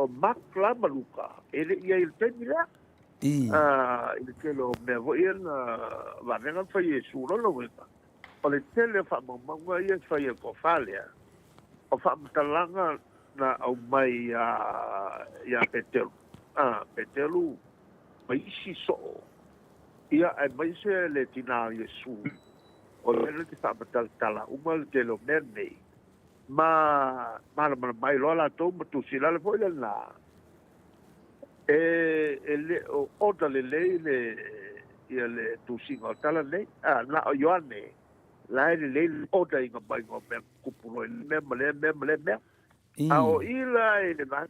Mark la ma Luka, e le i ai i le taimi lea. I le tele o mea foi ia na vavega na fai e Iesu. Lona uiga, o le tele o faamaumauga ia e fai e le toafa lea, o faamatalaga na aumai ia Petelu. Petelu ma isi soo, ia aemaise le tinā o Iesu, o lea na te faamatalatala uma le tele o mea nei, ma malamalama ai loa latou ma tusi lale foi lena, e le o oda lelei le ia le tusiga o tala nei. Na o Ioane, la e lelei le oda inga mai o mea kupu loa i le mea ma lea mea ma lea mea. A o i la i le vaega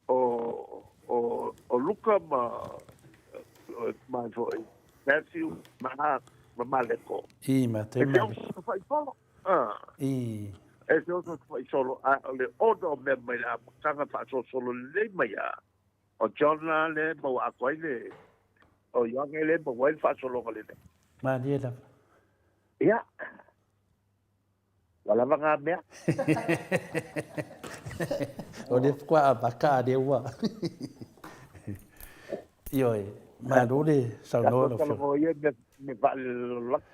o Luka ma foi Matthew ma Mareko. Mateo E te oso faisolo. E te oso faisolo. A o le oda o mea mai le amataga faasolosolo lelei mai a. O John la le maua atu ai le o Ioane le maua ai le faasologa lelei. Malie lava. Ia. Ua lava ngā mea. O le kua a baka a lea ua. Ioe, malo le saunoa lau Afioga. Tatou ia me faalelolaki.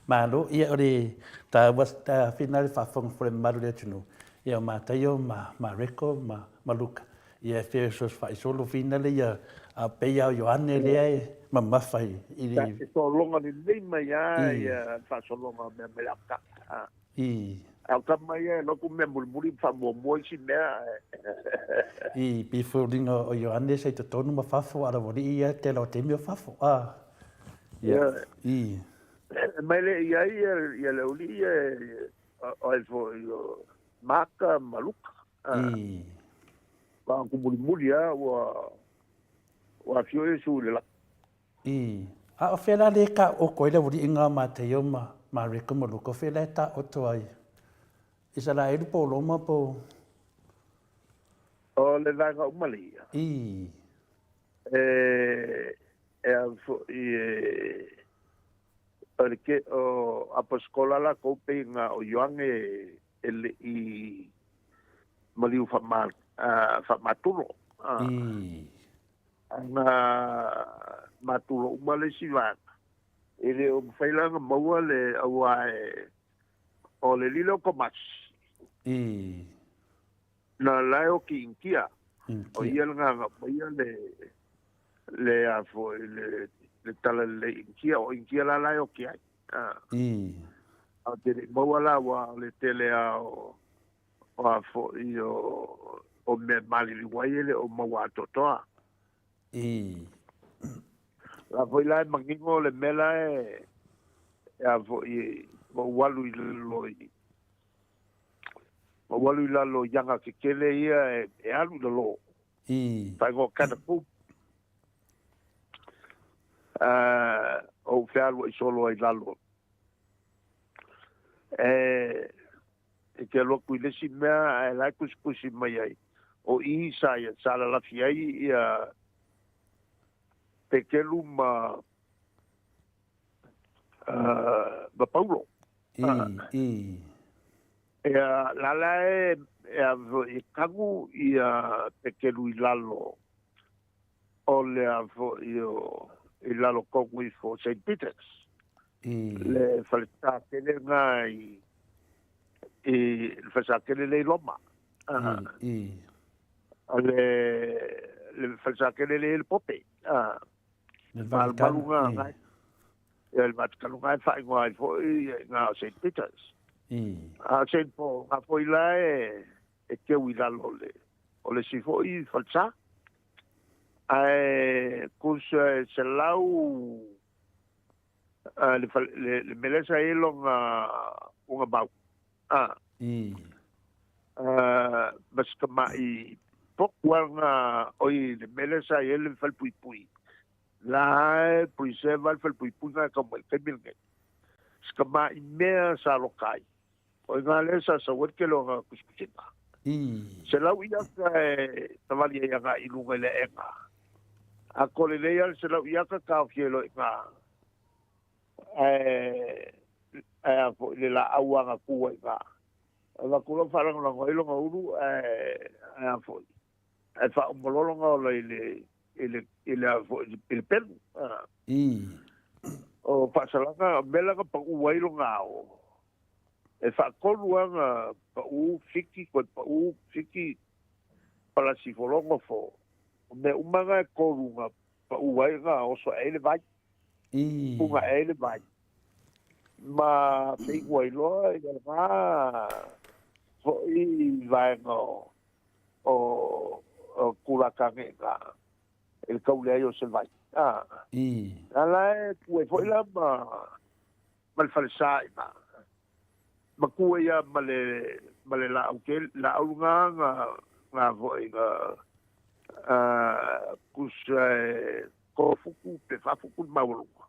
Malo, ia o le taua tafina le faafogafoga le mamalu o le atunuu, ia o Mataio ma Mareko ma Luka, ia e fesoasoaisolo fina le ia a pei a o Ioane lea e mamafa i le E sologa lelei mai lava ia le faasologa o mea mai le amataga. A o tama ia e lotu mea mulimuli ma faamuamua isi mea. I pei foliga o Ioane sa i totonu ma fafo a o le aualii ia tele o taimi o fafo. Ia. E mai le i ai ia le aualii ia o ai foi o Maka ma Luka. Ma ku mulimuli lava ua afio Iesu i le lagi. A o fea la le taoto ai le aualiiga o Mataio ma Mareko ma Luka, o fea la e taoto ai? Isaraelu po o Roma po O le vaega uma leia. E a foi e o le ke o apostola lakou peiga o Ioane e le i maliu faamatulo. Na matulo uma le isi vaega. E le o mafai la ona maua le aua e o le lilo o Tomasi. Na la e oki Initia. O ia le gaga maia le a foi le tala lelei Initia. O Initia la la e oki ai. A te le maua la ua o le tele a o a foi o mea maliliu ai e le o maua atoatoa. La foi la e manino le mea la e a foi ma ou alu i lalo i ma ou alu i lalo i aga kekele ia e alu i lalo. Faigoa catacomb. Ou fealuai solo ai lalo. E te alu atu i le isi mea ae la e kusikusi mai ai. O i sa ia sa lalafi ai ia Petelu ma Paulo. Ia la la e a foi kagu ia Petelu i lalo o le a foi o i lalo tonu ifo o St. Peters. Le falesa tele lena i, i le falesa tele lea i Roma. Le, le falesa tele lea i le Pope. Le Vatikano. Malumalu Ia, le Vatikano na e faaigoa ai foi i ina o St. Peters. A o St. Paul, na foi la e, e teu i lalo o le, o le isi foi falesa. Ae kusa e 100 le, le, le mea lea sa i ai lona ugamau. A. Ma si tamai potu lava na, oi, le mea lea sa i ai le falepuipui. La e preserve ai le falepuipuiga e tau mai i le taimi lenei. Si tamai mea sa loka ai. O i ina lea sa sau ai le tele o ana tusitusiga. 100 iata e savali ai agai i luga i le aega. A kole lelei lava le 100 iata taofia ai loa i ina ae ae a foi le laau lava na tu ai i ina. Avatu loa faalagolago ai lona ulu ae ae a foi ae faauma loa lona ola i le i le i le foi i le pelu. O faasalaga, o mea la na pau ai lona ao, e faatolu lava na pau fiki, toe pau fiki, palasi fologo fo. O mea uma na e tolu na pau ai na oso ae ai le vai. Puga ae ai le vai. Ma feinu ai loa ia lena foi vaega o o Tulakane i ina i le tau leai o se vai. A. A la e tu ai foi la ma ma le falesa i ina. Ma tu ai lava ma le ma le laau tele, laau lena na na foi na a tusa e 3 futu pe 4 futu le maualuga.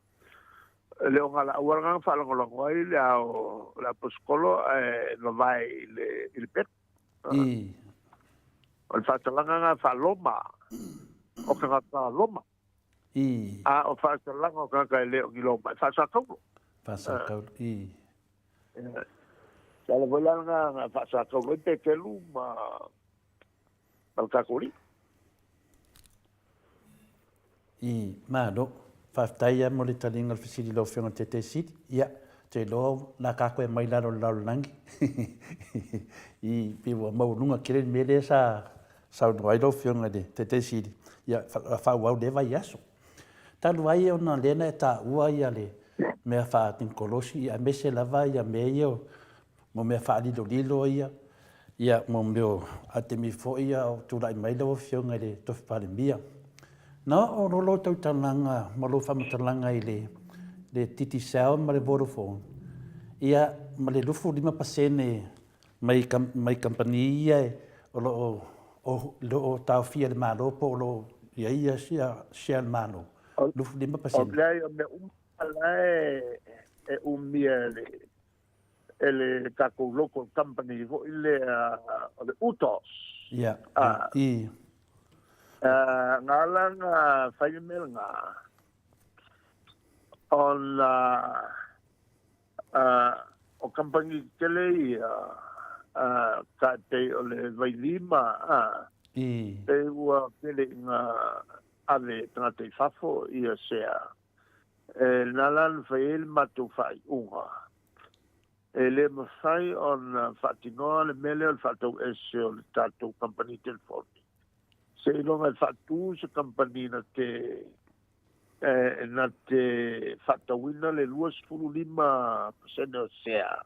E le o ngā laau lava lena na faalagolago ai le ao o le aposikolo ae vavae i le i le petu. O le faasalaga lena faa-Roma, o tagata Roma. A o faasalaga o tagata e le o ni Roma, e faasakaulo. Faasakaulo. Se ala foi la lena na faasakaulo ai Petelu ma ma le tatou Alii. I, malo. Faafetai lava mo le taliga o le fesili i lau Afioga i le Taitaifono Sili. Ia, ou te iloa o le a tatou e aumai i lalo o le lalolagi. I, pei ua maualuga tele le mea lea sa saunoa ai lau Afioga i le Taitai Sili, ia, faaauau lea vaiaso. Talu ai ona lea na e taua le mea faatekonolosi, aemaise lava mea ia o mo mea faalilolilo ia, ia mo mea o atemi foi ia o tulai mai lau Afioga i le Tofi Palemia. Na oo loa lou tautalaga ma lou faamatalaga i le le Digicel ma le Vodafone, ia ma le 25% mai mai kamupani ia o lo o o lo o taofia e le Malo po o lo o i ai ia share a le Malo, 25%. O leai, o mea uma la e umia e le e le tatou local company foi lea o le UTOS. Ia, i. Na ala na fai le mea lena, ona o kamupani tetele ia, tai pei o le Vailima, pei ua tele ina ave tagata i fafo ia sea. E na la na fai ai le matou faaiuga, e le mafai ona faatinoa le mea lea o le faatau ese o le tatou kamupani telefoni, seiloga e faatu se kamupani na te na te faatauina le 25% o sea.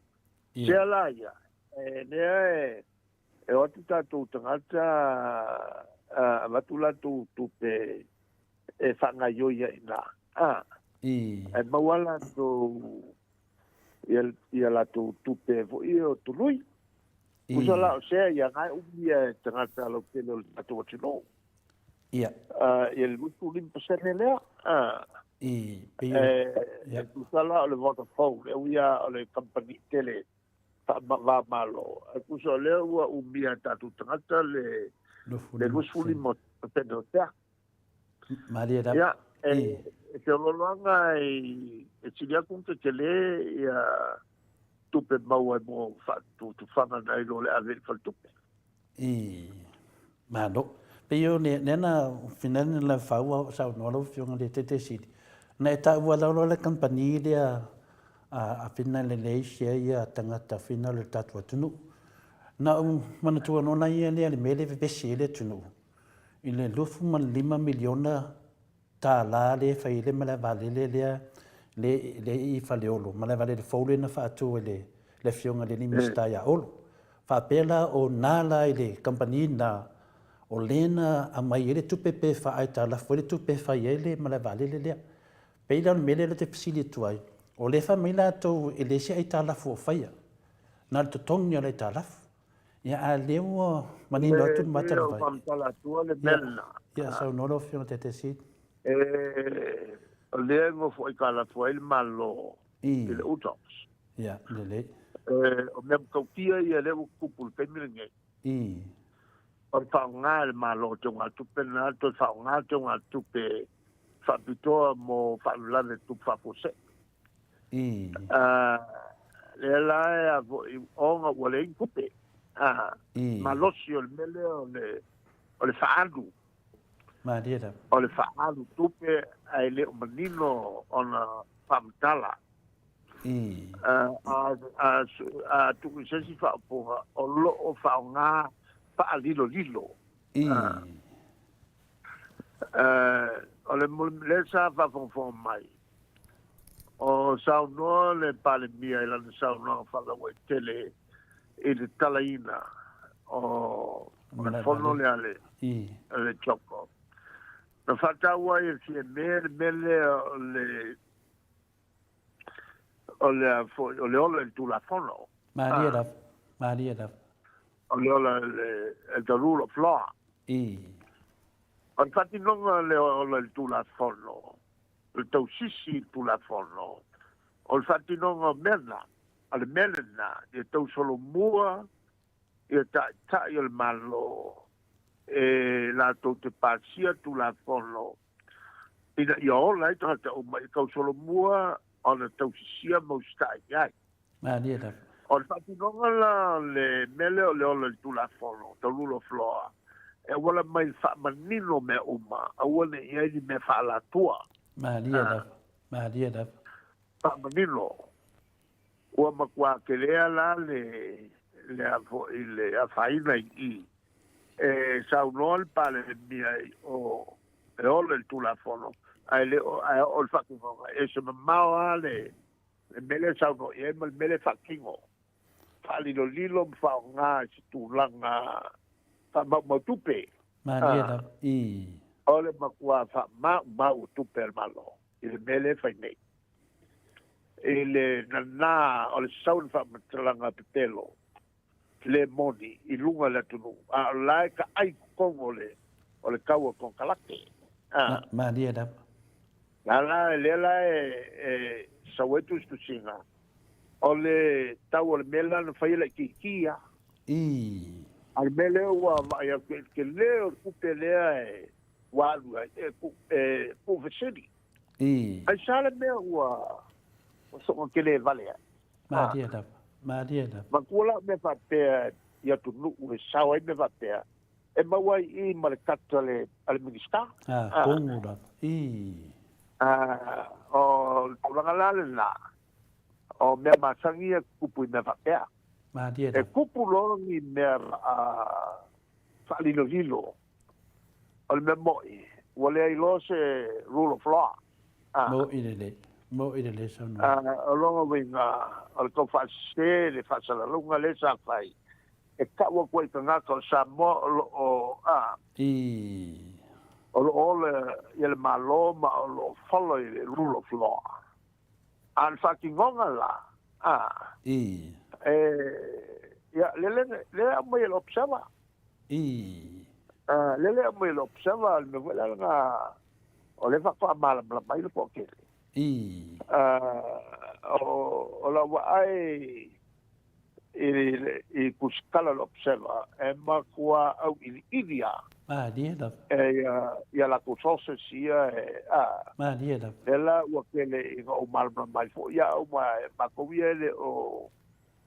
Sea la ia, e lea e e o atu tatou tagata avatu latou tupe e faagaioi ai i ina, a, ae maua latou ia, ia latou tupe foi o tului. Tusa la o sea ia na e umia e tagata lautele o le tatou atunuu. Ia le 25% lea. E tusa la o le Vodafone, e ui lava o le kamupani tele faava-o-Malo, ae tusa o lea ua umia e tatou tagata le 25% o sea. Malie lava. Ia, e feolooloaga e sili atu ona tetele ia tupe maua mo faatutufaga nai lo le ave i le faletupe. I, malo. Pei o lea na finali na lau fau a o saunoa lau Afioga i le Taitaifono Sili. Na e taua lava le kamupani lea a Fina lelei sia ia tagata Fina o le tatou atunuu. Na ou manatua noa la ia lea le mea lea e vevesi ai le atunuu i le $25 miliona tala lea e fai ai le malaevaalele lea lea i Faleolo, malaevaalele fou lea na faatu e le Afioga i le alii Minisita ia Olo. Faapea la o na la i le kamupani lena o lea na aumai ai le tupe pe faaaitalafu ai le tupe e fai ai le malaevaalele lea. Pei la o le mea lea ou te fesili atu ai, o lea e fai mai latou e leai se aitalafu o faia, na o le totogi o le aitalafu. Ia a o lea ua manino atu le mata o le vai. E faamatala atua le mea lena. Ia, saunoa lau Afioga i le Taitai Sili. O lea e nofo aitalafu ai le Malo i le UTOS. Ia, lelei. O mea matautia ia lea ua tutupu i le taimi lenei. O le faaaoga e le Malo o teugatupe lena, toe faaaoga teugatupe faapitoa mo faalavelave tupu faafuasei. Lea la e a foi ona ua leai ni tupe. Malosi o le mea lea o le faaalu. Malie lava. O le faaalu tupe ae le o manino ona faamatala. A tuu i se isi faaupuga, o lo o faaaoga faalilolilo. O le lea sa faafogafoga mai, o saunoa le Palemia i lana saunoaga faalauaitele i le talaina o le fono lea a le CHOGM. Na faataua ai e Fiame le mea lea o le o le foi o le ola i le Tulafono. Malie lava, malie lava. O le ola le the rule of law. O le faatinoga lea o ola i le Tulafono, o le tausisi i le Tulafono, o le faatinoga o mea na, o le mea lena, ia tausolomua ia taitai o le Malo e latou te pasia Tulafono ina ia ola ai tagata uma i tausolomua ona tausisia ma usitai i ai. Malie lava. O le faatinoga la o le mea lea o le ola i le Tulafono, the rule of law, e auala mai i le faamanino mea uma, aua ne i ai ni mea faalatua. Malie lava, malie lava. Faamanino. Ua matua kelea la le le a foi le afaina i i. E saunoa le Palemia o e ola i le Tulafono, ae le o ae oo le faatinoga e se mamao lava le le mea lea e saunoa i ai ma le mea lea e faatino. Faalilolilo ma faaaoga i se tulaga faamaumautupe. Malie lava i. O le matua faamaumau o tupe a le Malo i le mea lea e fai nei. I le nanā o le sau le faamatalaga pepelo le moni i luga o le atunuu, a o la e taai i totonu o le o le tau o konekarate. A. Malie lava. La la, lea la e sau ai tusitusiga, o le tau o le mea la na fai e laitiiti lava. A o le mea lea ua vaai atu i le tele o le tupe lea e ua alu ai, e tuufesili. Aisea le mea ua soona tele vale ai? Malie lava, malie lava. Matua la o mea faapea i atunuu e sao ai mea faapea, e maua ai i i ma le cut a le a le Minisita. A, kogu lava. I. A, o le tulaga la lena, o mea masani ia e tutupu i mea faapea. Malie E lava. tupu loa ni mea faalilolilo, o le mea moni, ua leai loa se rule of law. A. Mo'i lelei. Mo'i lelei saunoaga. A, o lona uiga, o le tau faasese le faasalalauga lea sa fai, e tau atu ai i tagata o Samoa o lo o, a. I. O lo o ola ia le Malo ma o lo o follow i le rule of law. A o le faatinoga la, a. I. E, ia, lea, lea, lea e aumai e le Observer. I. A, lea lea e aumai e le Observer, le mea foi lea na, o lea faatoa malamalama ai le toatele. I. A, o, o lau vaai i, i tusitala o le Observer, e matua auiliili lava. Malie lava. E ia, ia latou sources ia e, a. Malie lava. Lea la ua tele ina ou malamalama ai foi au ma matou ia e le o,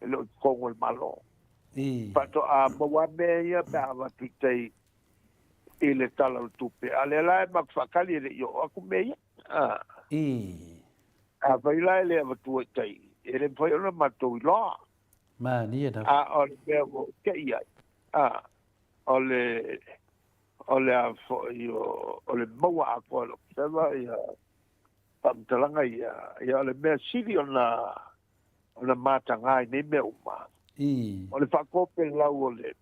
e le o i totonu o le Malo. Faatoa maua mea ia pe a avatu i tai i le Tala o le Tupe, a o lea la e matou faatali e le i oo atu mea ia. A. Ii. Afai la e le avatua i tai, e le mafai ona matou iloa. Manaia lava. A o le mea ua ou te i ai, a, o le, o le a foi o, o le maua atoa e le Observer ia faamatalaga ia, ia o le mea sili ona, ona mataga i nei mea uma, Ii. o le faatopelau o le,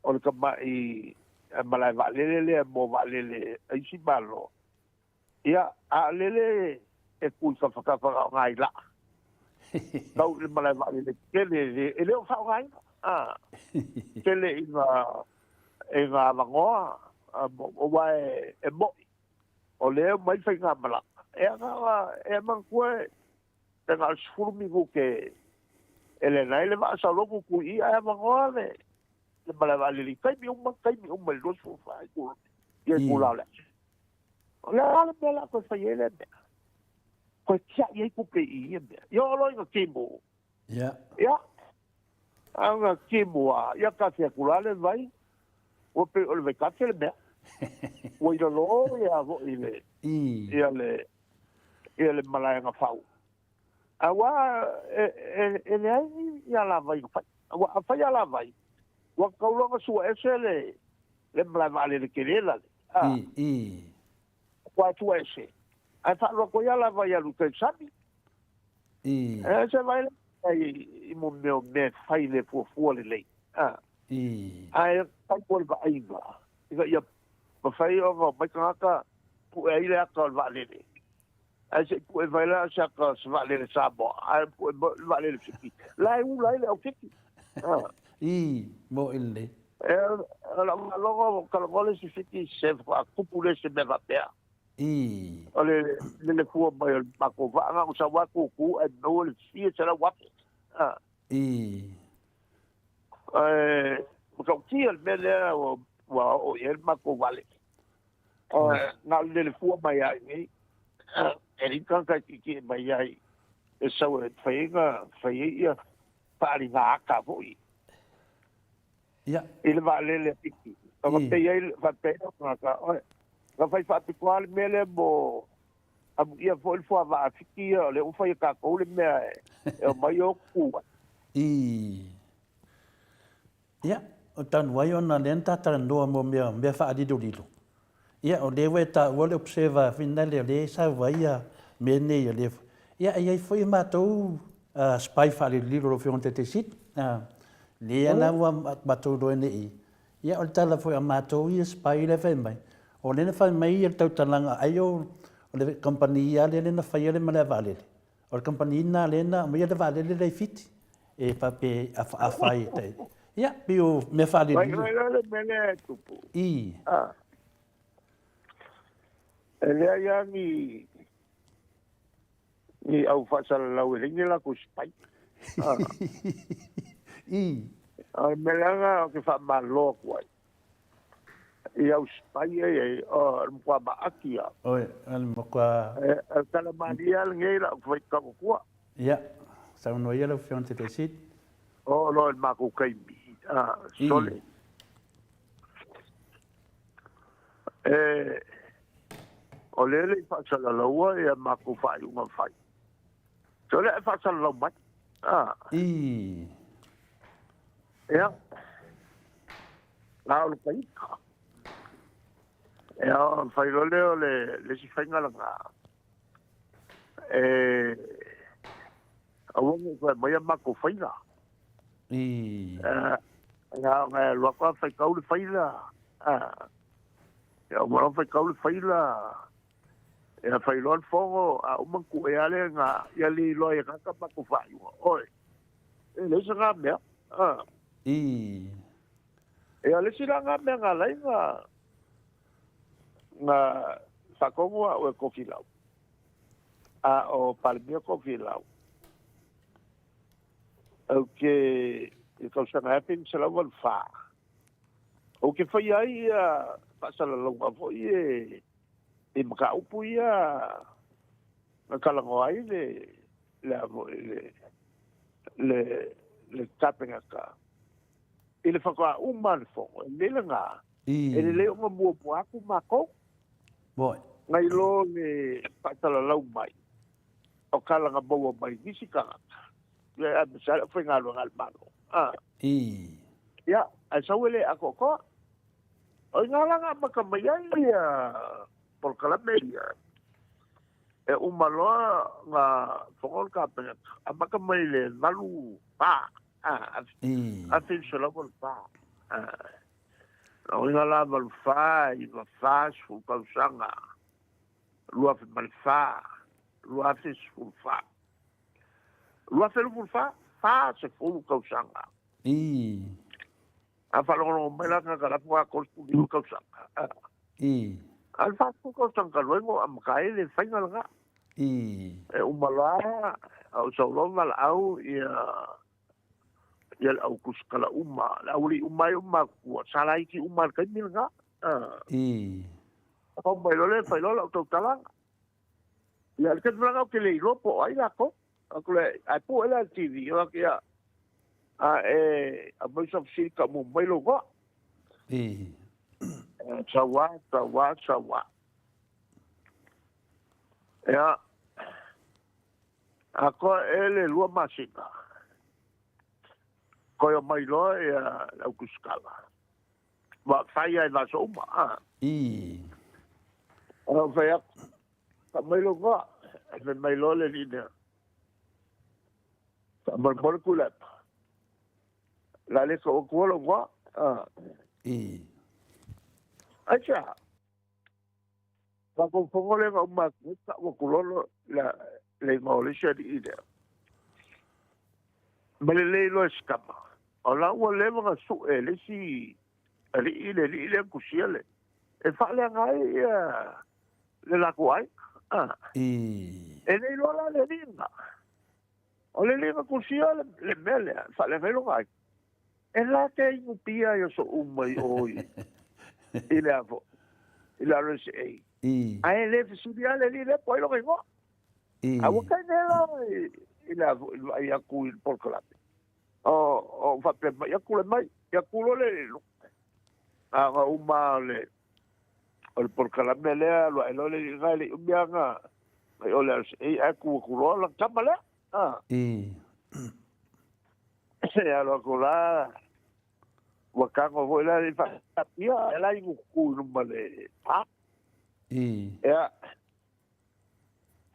o le tamai malae vaalele lea mo vaalele a isi Malo. Ia, a o lele e tu i tafatafa na o nai laa. Tau i le malae vaalele tele, e le o faaaogaina. A, tele ina, ina avanoa, aua e mo'i, o lea e omai faigamalaga. E ana, e manatua e, pe na o le 10 minute e lena ai le vaa sau loa tutu i i ae avanoa le le malae vaalele i taimi uma, taimi uma i le 24 itula, ia itula o le aso. O le a le mea o le a toe fai ai lea mea? Toe tiai ai tupe i ia mea. Ia oo loa ina timu. Ia. Ia. A na timu lava, ia kafe atu la le vai, ua pei o le vaikafe le mea. Ua i lalo ia foi le, ia le, ia le malae na fau. Aua e leai ni alavai na fai. Aua a fai alavai, ua tatau loa ona sua ese le le malae vaalele tele la le. A. I, i. Ua sua ese. Ae faalua atu ai alavai e alu i tai sami. I. E se vai le i mo mea o mea e fai le fuafua lelei. A. I. Ae fai mo le vaaiga, ina ia mafai ona omai tagata pue ai le ata o le vaalele. Ae se i pue mai la se ata o se vaalele Samoa, ae pue mai le vaalele Fiti. La e ula ai le au Fiti. I, mo'i lelei. E, o lau faalogo ua talanoa le isi Fiti se faatupu le se mea faapea. I. O le lele fua mai o le matou vaa na ona sau lava tutu ae maua le fia 100,000. I. Ae matautia le mea lea ua oo i ai le matou vaalele. Na o le lele fua mai lava i inei, e leai ni tagata e tietie mai ai e sau e fai ai na fai ai ia faaaliga ata foi. Ia. I le vaalele a Fiti. Ona pei ai faapea ai lou tagata, oe, na fai faapitoa lava le mea lea mo amuia foi le fuavaa a Fiti ia, o lea ua fai e tatou le mea e omai o tu ai. I. Ia, o talu ai ona lea na ta talanoa mo mea, mea faalilolilo, ia, o lea ua e taua le observer foi lea o lea e sau ai ia mea nei o lea foi. Ia, e i ai foi matou spy faalilolilo lau Afioga i le Taitaiseat, lea la ua matou iloa nei, ia, o le tala foi a matou ia spy lea e fai mai, o lea na fai mai le tautalaga ai o le kamupani lava lea na faia le malae vaalele, O le kamupani lena lea na aumaia le vaalele lea i Fiti, e faapea e afaafa ai e tai. Ia, pei o mea faalililo. Fai mai le mea lea e tupu. I. A. E leai lava ni, ni au faasalalau e leai ni latou spike. A. I. O le mea lea ou te faamalo atu ai. I au spy ia e i ai, o le matua maaki lava. Oi, o le matua... O le tala malie lava lenei i lau faitau atua. Ia, saunoa ia lau Afioga i le Taitaiseat. Oo loa i le matou taimi, a, sole. E, o lea e le i faasalalaua ia matou faaiuga fai. Sole ae faasalalau mai. A. I. Ia, na o le taita. Ia, ona fai loa lea o le, le isi faiga lena. E, aua ne i toe aumaia matou faila. I. Ia, ona e alu atu lava faitau le faila. Ia, uma loa faitau le faila, ia fai loa le fono, a uma ona tuu ea lea ina, ia le iloa ai e tagata matou faaiuga. Oi, e leai se na mea. I. Ia, o le isi la na mea na ala ai na, na faatonu au e Tofilau, a o Palemia Tofilau, ou te, i le tausaga 1984, ou te faia ai ia faasalalauga foi e, i mataupu ia na talanoa ai le, le, le, le, le Kapeneta i le faatoa uma le fono, e lelei lena, e lelei ona muamua atu matou. Moe. Nai lo le faasalalau mai o kalaga maua mai nisi tagata, ia aemaise lava le aufaigaluega a le Malo. Ii. Ia, ae sau e le atoatoa. O i ina la na amata mai ai ia polokalame ia, e uma loa na fono le Kapeneta, amata mai le 84, 1984. O i ina la 84, 9, 40 tausaga, 2004, 2014. 2024, 40 tausaga. Ii. A faalogologo mai la tagata la faatoa 35 tausaga. Ii. A o le 40 tausaga talu ai na ou amata ai le faiga lena. Ii. E uma loa a ou sau loa valaau ia ia le au tusitala uma, le aualii uma ai o matutua, sa laiti uma i le taimi lena. Ii. Fai mai loa lea, fai loa lau tautalaga. Ia, le taimi lena ou te le iloa po o ai latou. Atu le, ae pue la le TV, o atu ia, a e aumai sau fesili taumu mai lou igoa. Ii. Sau a, sau a, sau a. Ia, atoa ea le 2 masina, toe omai loa ia le au tusitala. Ua fai lava i vaaso uma. Ii. Ona ou fai atu, Tau mai lou igoa. Ae fai mai loa le alii lea, Faamolemole Tuilaepa, o le a le tau atua lou igoa. Ii. Aisea? Matou fono lea na uma atu nei, tau atu loa le igoa o le isi alii lea. Ma le le iloa e se tama, o la ua leva ona sue e le isi alii le alii lea na tusia le, e faaleaga ai ia le latou aiga. Ii. E le iloa la le alii lena. O le alii na tusia le mea lea, e faaleaga ai lona aiga. E la te inu pia i aso uma i o i le a foi, i le RSA. Ii. Ae le fesili lava le alii lea po o ai lona igoa. Ii. A ua taimi ai la i le a foi, i le vaai atu i le polokalame. O, o faapea mai, ia tule mai, ia tu loa le alii i luga. A na uma o le, o le polokalame lea, alu ae loa le alii lena, e le i umi lava na i o le RSA, ae tu atu loa lana tama lea. Ii. E alu atu la, ua tago foi la i faapia, e la inu kuku i luma le pa. Ii. Ia,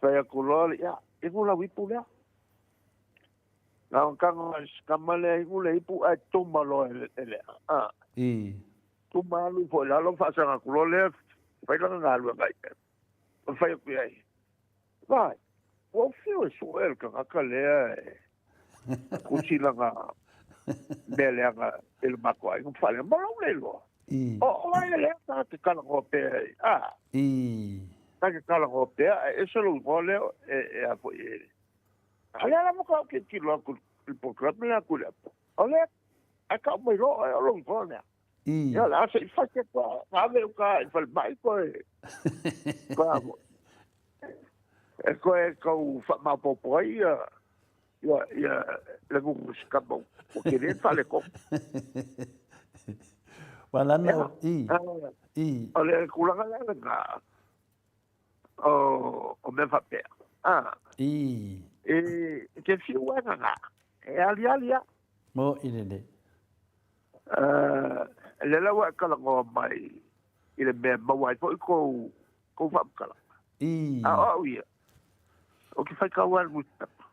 fai atu loa, ia, inu lau ipu lea. Na ona tago a si tama lea inu le ipu ae tuma loa e lea. Ii. Tuma alu ifo i lalo, faasaga atu loa lea, fai lana galuega i ai. Fai atu i ai, Vai, ua ou fiu e sue le tagata lea e tusi lana mea leaga i le matou aiga ma faaleaga. Ma lou le iloa. O ai lea ta te talanoa pea i, a? Ta te talanoa pea, ae ese lou igoa lea e a foi e. A o lea lava faatoa ou tilotilo atu i le polokalame lea a Tuilaepa. O lea, ae tau mai loa oe o lou igoa lea. Ia, o le a se i fai atu a, na ave uka i falemai koe, koe a foi. E koe tau faamaopoopo ai ia, ia, ia le gugu sikama ua tele le faaletonu. Ua lana o, i, i. O le tulaga la lena, o, o mea faapea. A. I. E, e te fiu ai ngā, e aliali a. Mo i lele. Lea la ua e talanoa mai i le mea e maua ai foi kou faamatalaga. Ii. A o au ia, ou te faitau lava i le newspaper.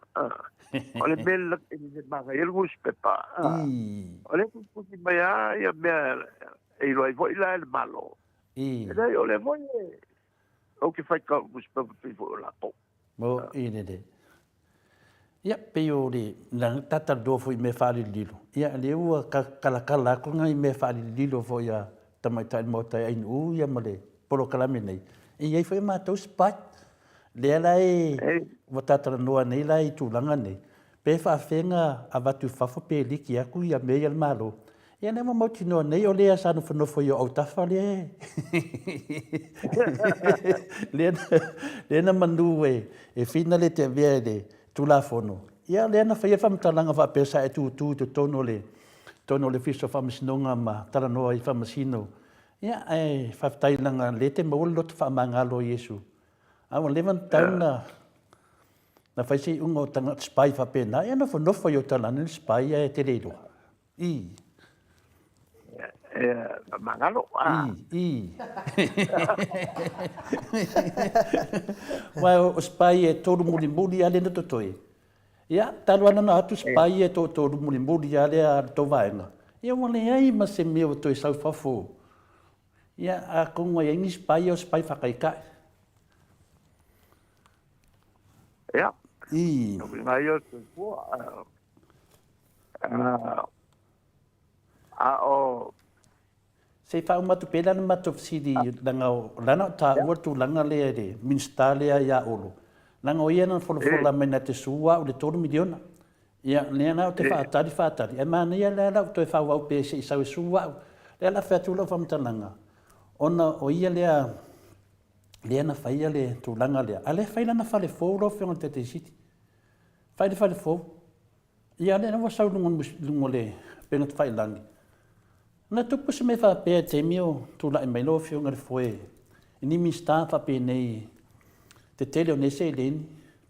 O le mea e le manaia ai le newspaper, Ii. o lea e tusitusi mai lava ia mea e iloa ai foi la e le Malo. Ii. E leai, o lea foi ou te faitau i le newspaper pei foi o latou. Mo i lele. Ia, pei o le na talanoa foi i mea faalilolilo, ia lea ua kalakala atu nai mea faalilolilo foi a tamaitai o le Maota e Ainuu ia ma le polokalame nei. E i ai foi a matou spike, lea la e ua ta talanoa nei la i tulaga nei, pe faafefea ona avatu i fafo pe liki atu ia mea ia a le Malo. Ia lea ua mautinoa nei o lea sa nofonofo i o autafa lea lea na manu e whina le te avea e le Tulafono. Ia lea na faia le faamatalaga faapea sa e tutū i totonu o le totonu o le Ofisa o Faamasinoga ma talanoa i Faamasino. Ia, ae faafetai leaga lea e te maua le loto faamagalo o Iesu. A ua leva ona tatau ona na fai se iuga o tagata spy faapena, ia nofonofo i uta lana le spy ae te le iloa. I. Faamagalo. I, i. Aua o spy e tolu mulimuli lava lea na totoe. Ia, talu lava ona atu spy ia e toatolu mulimuli lava lea a le tou vaega, ia ua leai ma se mea ua toe sau i fafo. Ia, atonu e i ai ni spy ia o spy faataitai. Ia. I. O uiga ia o le soifua. A o Se i faauma atu pea lana matou fesili leaga o lana o taua le tulaga lea i le Minisita lea ia Olo, leaga o ia na folafola mai na te sua au i le $3 miliona. Ia, lea la ou te faatali faatali, ae manaia la lau toe faaauau pea se i sau e sua au. Lea la fai atu lau faamatalaga, ona o ia lea lea na faia le tulaga lea, a o lea e fai lana fale fou lau Afioga i le Taitaifono Sili. Fai le fale fou. Ia lea ua sau i luga o le upega tafailagi. Na tupu se mea faapea i le taimi o tulai mai lau Afioga i le foe i ni Minisita faapenei tetele o nei seleni,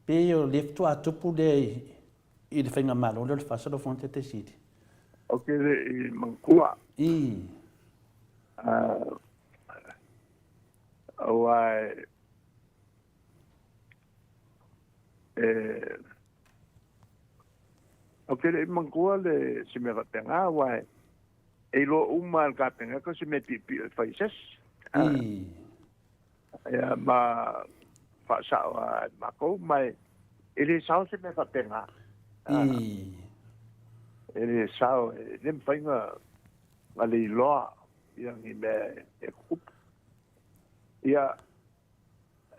pe o lea faatoa tupu lea i le faigamalo lea o le FAST lau Afioga i le Taitaifono Sili? Ou te le i manatua. I. Aua e Ou te le i manatua le se mea faapena, aua e iloa uma e le Kapeneta se mea piipii e fai e se isi. Ia, ma faasao lava e matou, ma e le sao se mea faapena. E le sao, e le mafai ona le iloa ia ni mea e tutupu. Ia,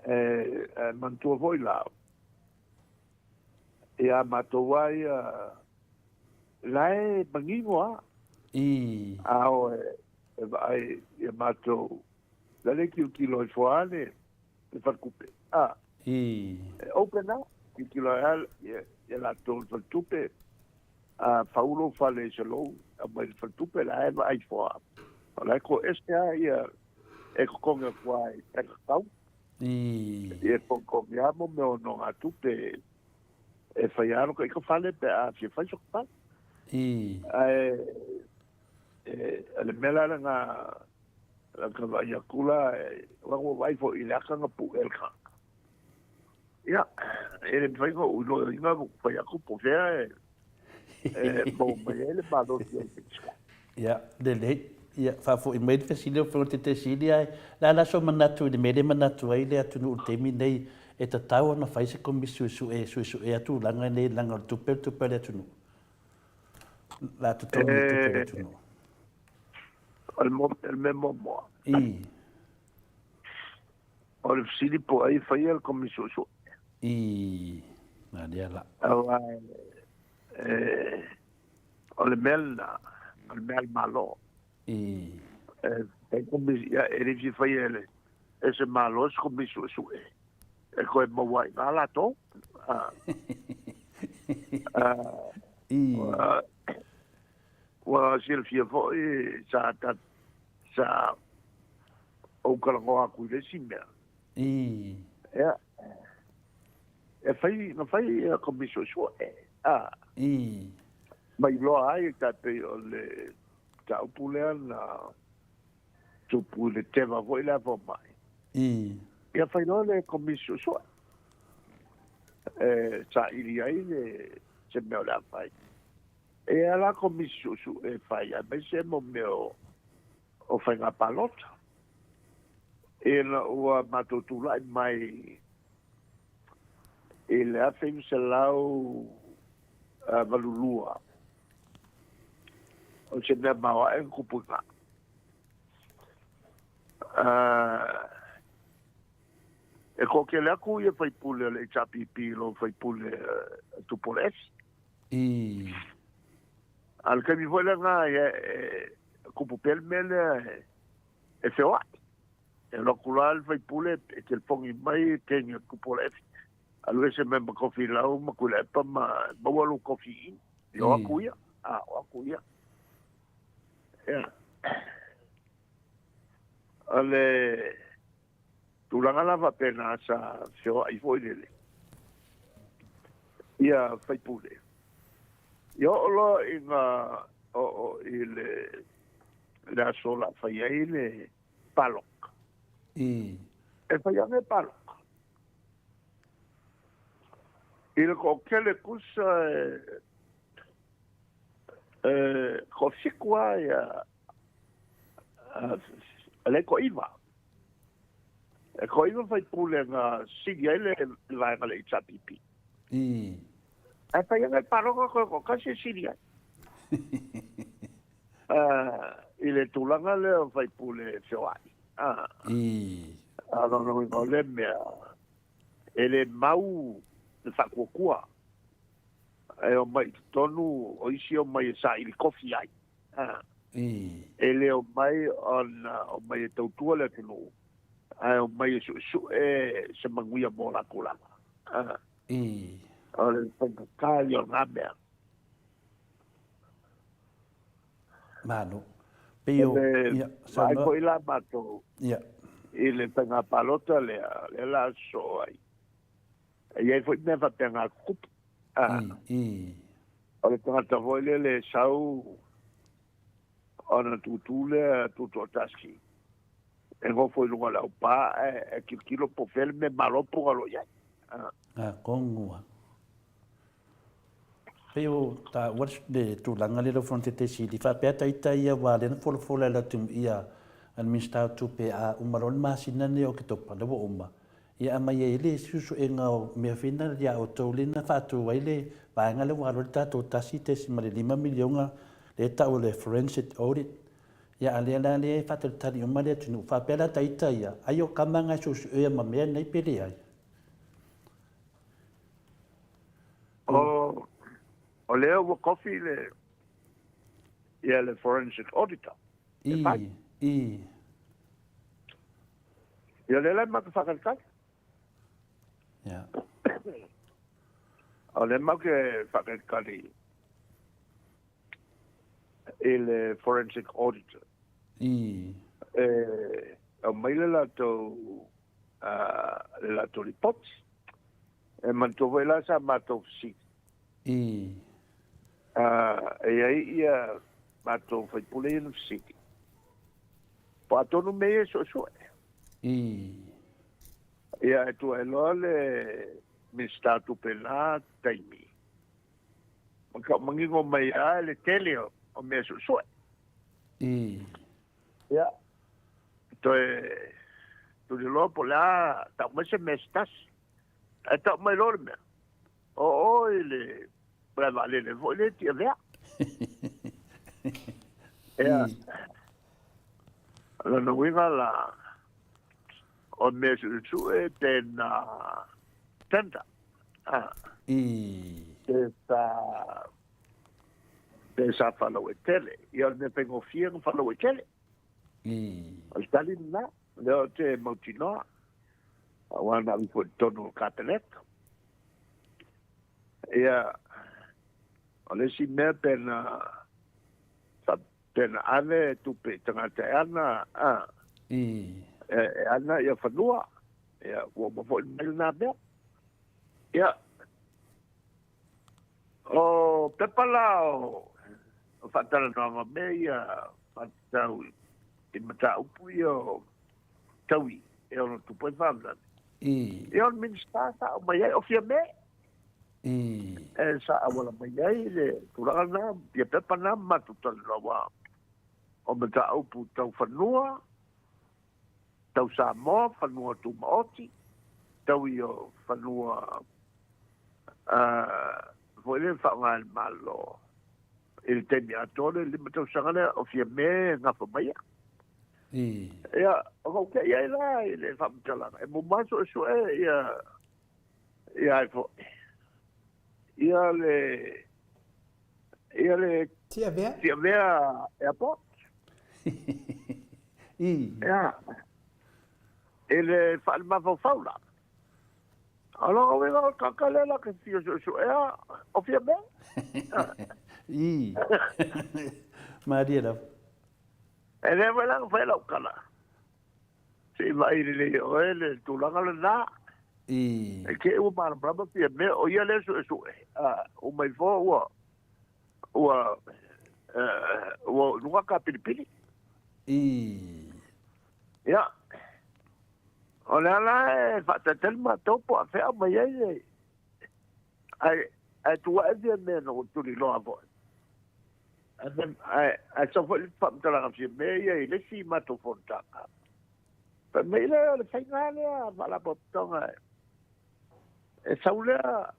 e manatua foi la, Ia matou lava ia, la e manino lava. I. A o e vaai ia matou, la le tilotilo ifo lava le faletupe. A. I. E open lava, tilotilo ai lava ia latou i le faletupe, a fau lou fale i Salou, aumai i le faletupe, la e vaai ifo lava. O la e toese lava ia, e totogi atu lava i bank account. I. E totogi lava mo mea o nogatupe e fai lava lota ita fale pe a fia fai sota fale. I. Ae o le mea la lena la ka vaai atu la, aua ua vaai foi i le ata na pue e le tagata. Ia, e le mafai ona ou iloaina ou fai atu po o fea e maua mai ai le malosi o le Minisita. Ia, lelei. Ia, faafoi mai le fesili lau Afioga i le Taitaifono, ae o le a la sou manatu i le mea lea e manatu ai le atunuu i le taimi lenei, e tatau ona fai se Komisi Suesue e suesuea tulaga nei leaga o le tupe o le tupe a le atunuu. O le a totogi le tupe a le atunuu. O le mea muamua. I. O le fesili po o ai e faia le Komisi Suesue. I. Na lea la. Aua o le mea lena, o le mea a le Malo. I. E fai komisi, ia, e le fia faia e le, e se Malo se komisi suesue e toe maua ai i ina latou. I. Ua silafia foi sa sa ou talanoa atu i le isi mea. I. Ia, e fai, na fai ia komisi suesue, a. I. Ma iloa ai e tai pei o le mataupu lea na tupu i le teva foi lea fomai. I. Ia fai loa le komisi suesue e saili ai le se mea o le a fai. E i ai la komisi suesue e fai aemaise mo mea o faiga palota. Ina ua matou tulai mai i le 1982, o se mea maoae na tupu i ina. E toatele atu ia faipule o le HRPP i lo faipule Tupuola Esi. I. A o le taimi foi lena, e tupu pea le mea lea e feoai. E alu atu la le faipule e telefoni mai e teine o Tupuola Efi, alu ese mai ma Tofilau ma Tuilaepa ma maua lou tofi i i. E o atu ia, a o atu ia. Ia. O le tulaga la faapena sa feoai foi lele ia faipule. Ia oo loa ina oo i le le aso o le a fai ai le palota. E fai ane palota. I le toatele tusa e e toafitu lava ia a le toaiva. E toaiva faipule na sili ai le vaega o le HRPP. Ae fai ane le palota toe toatasi e sili ai. I le tulaga lea o faipule feoai. A o lona uiga o lea mea, e le mau le faatuatua e omai i totonu, o isi e omai e saili kofi ai. E le omai ona omai e tautua le atunuu, ae omai e suesue se manuia mo latou lava. O le faigata ia o lena mea. Malo. Pei o, ia, saunoa. Vaai foi la matou i le faiga palota lea, lea la sosoo ai. E i ai foi mea faapena tutupu. O le tagata foi lele e sau ona tutū lea tutoatasi e nofo i luga o le aupā ae tilotilo po o fea le mea malo po o galo i ai. A konua. Pei o taua le tulaga lea lau Afioga i le Taitaifono, faapea ita ia aua lea na folafola e le atunuu ia a le Minisita o Tupe a uma loa le masina lenei o Oketopa, lea ua uma, ia aumai ai le isi suesuega o mea foi na ia outou lea na faatu ai le vaega lea ua alu ai le tatou $1.5 miliona lea e tau o le forensic audit. Ia a lea la lea e faatalitali uma le atunuu, faapea la ita ia, ai o kama na e suesuea ma mea nei pe leai. O lea ua kofi le ia le forensic auditor e fai. Ia lea la e matou faatalitali. O lea matou te faatalitali i le forensic auditor. E aumai le latou le latou lipoti. E manatua foi la sa matou fesili. E i ai ia matou faipule ia na fesili. Po o a tonu mea ia e suesue. Ia e tuuai loa le Minisita o Tupe i lena taimi, ma tau manino mai lava le tele o mea suesue. Ia, toe tuliloa po o le a tau mai se mea se tasi. Ae tau mai loa le mea, o o i le malae vaalele foi lea i Tiavea. Ia, o lona uiga la, o mea suesue pe na tender, pe sa pe sa faalauaitele. Ia o le mea faigofie na faalauaitele. O le tali lena, lea ou te mautinoa, aua na ave foi i totonu o le Kapeneta. Ia, o le isi mea pe na, pe na ave tupe i tagata e ana, a, e ana ia fanua, ia, ua uma foi mai lena mea. Ia, O pepa la o faatalanoaga o mea ia faatatau i mataupu ia o taui e ono tupu ai faalavelave. Ia o le Minisita sa aumai ai, o Fiame e sa auala mai ai le tulaga lena, ia pepa na ma matou talanoa aua o mataupu tau fanua, tau Samoa, fanua tumaoti, tau ia o fanua foi lea e faaaoga e le Malo i le taimi atoa lea, le 5 tausaga lea o Fiame e gafa mai ai. Ia, ona ou te'i ai la i le faamatalaga, e muma suesue ia, ia ai foi, ia le, ia le Tiavea. Tiavea Airport. Ia, i le faalemafaufau la. O lona uiga o le tagata lea la te fia suesuea o Fiame. I. Malie lava. E le foi la na fai lau tala. Se i vaai lelei e oe le tulaga lena. I. E te ua malamalama Fiamē, o ia lea e suesue, a, uma ifo ua, ua, ua oo i luga kapilipili. I. Ia, o lea la e faatalitali matou po o afea aumai ai le, ae, ae tu ae Fiamē na ua tuliloa foi. Ae, ae sau foi le faamatalaga a Fiamē ia i le isi matou fonotaga. Fai mai lea o le faiga lea a Faalapotopotoga e sau lea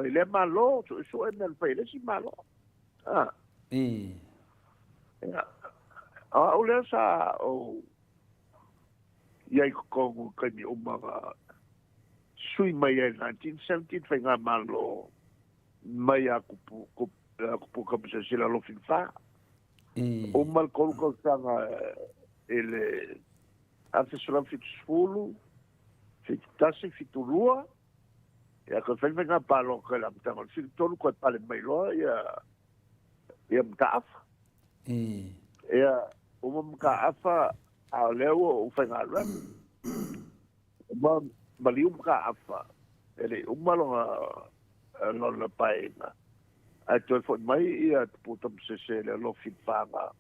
i lea Malo suesue mea na fai e le isi Malo. I. Ia, o au lea sa ou i ai i totonu i taimi uma na sui mai ai i le 1970 le Faigamalo mai ia Kupu, Kupu Tamasese i lalo o Filifa. Uma le 3 tausaga i le 1970, 71, 72, ia toe fai le faiga palota i le amataga o le 73, toe pale mai loa ia, ia Mataafa. Ia, uma Mataafa, a o lea ua ou faigaluega. Uma maliu Mataafa, e le i uma lona, lona paeaiga. Ae toe foi mai ia Tupu Tamasese le alofi i le paga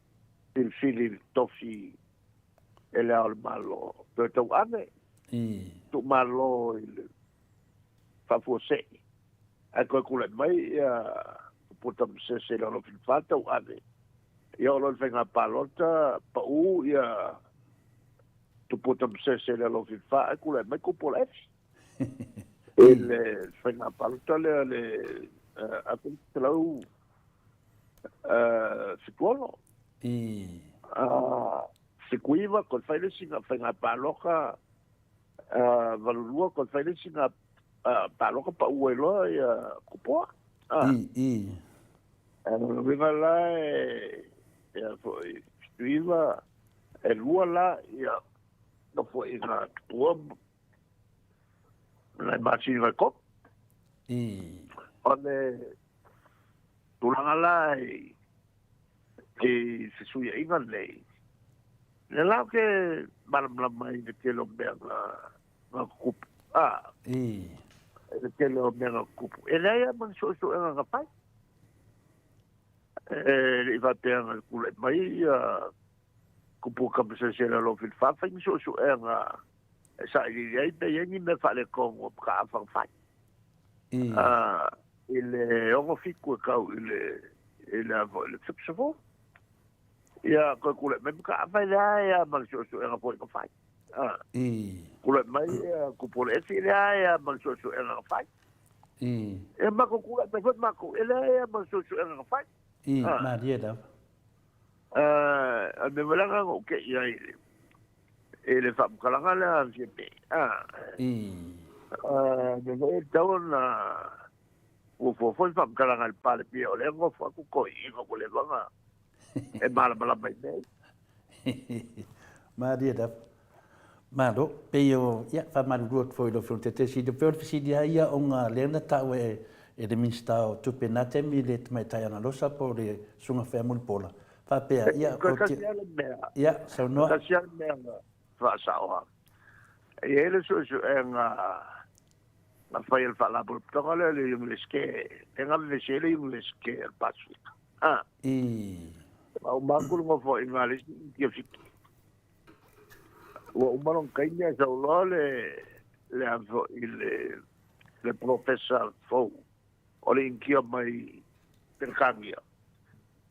filifili i le tofi e Le Ao o le Malo. Toe tauave tuumalo i le faafuasei ae toe tulai mai ia Tupu Tamasese le alofi i le fa tauave. Ia oo loa i le faiga palota pau ia Tupu Tamasese le alofi i le fa ae tulai mai Tupu o Laefi. I le faiga palota lea le 1976. I. 79 toe fai le isi faiga palota, 82 toe fai le isi palota pau ai loa ia Tupua. I, i. O le uiga la e, ia foi, 79, e lua la ia nofoaiga a Tupua nai masina e 3. O le tulaga la i fesuiaiga nei, lea la ou te malamalama ai i le tele o mea na tutupu. I le tele o mea na tutupu. E leai lava ma ni suesuega na fai. E le i faapea na tulai mai ia Kupu Kamasese i lalo o Filifa, fai ni suesuega e sailiili ai pe i ai ni mea faaletonu o mataafa na fai. I le 67 e tau i le i le i le 70. Ia toe tulai mai mataafa e leai lava ma le suesuega foi na fai. Tulai mai ia Kupu o le Esi e leai lava ma le suesuega na fai. Ia matou tulai mai foi matou e leai lava ma le suesuega na fai. Malie lava. O le mea foi lea na ou te i ai i le faamatalaga lea a Fiamē. O le mea foi e tatau ona fuafua foi le faamatalaga a le Palemia, o lea e nofo atu toeaiina ua leva ona e malamalama i mea ia. Malie lava. Malo, pei o, ia, faamalulu atu foi i lau Afioga i le Taitaifono, e pei o le fesili lava ia ona lea na taua e le Minisita o Tupe i na taimi le Tamaitai Analosa po o le Susuga Fea Mulipola, faapea, ia, Toe tasi lava le mea, ia, saunoa. Tasi lava le mea na faasaoa. E i ai le suesuega na fai e le Faalapotopotoga lea o le Iunivesite, lea na vevesi ai le Iunivesite o le Pasefika. I. Ua uma atu le nofoaiga a le isi Initia Fiti. Ua uma lona taimi ae sau loa le le a foi le le polofesa fou o le Initia mai Peretania.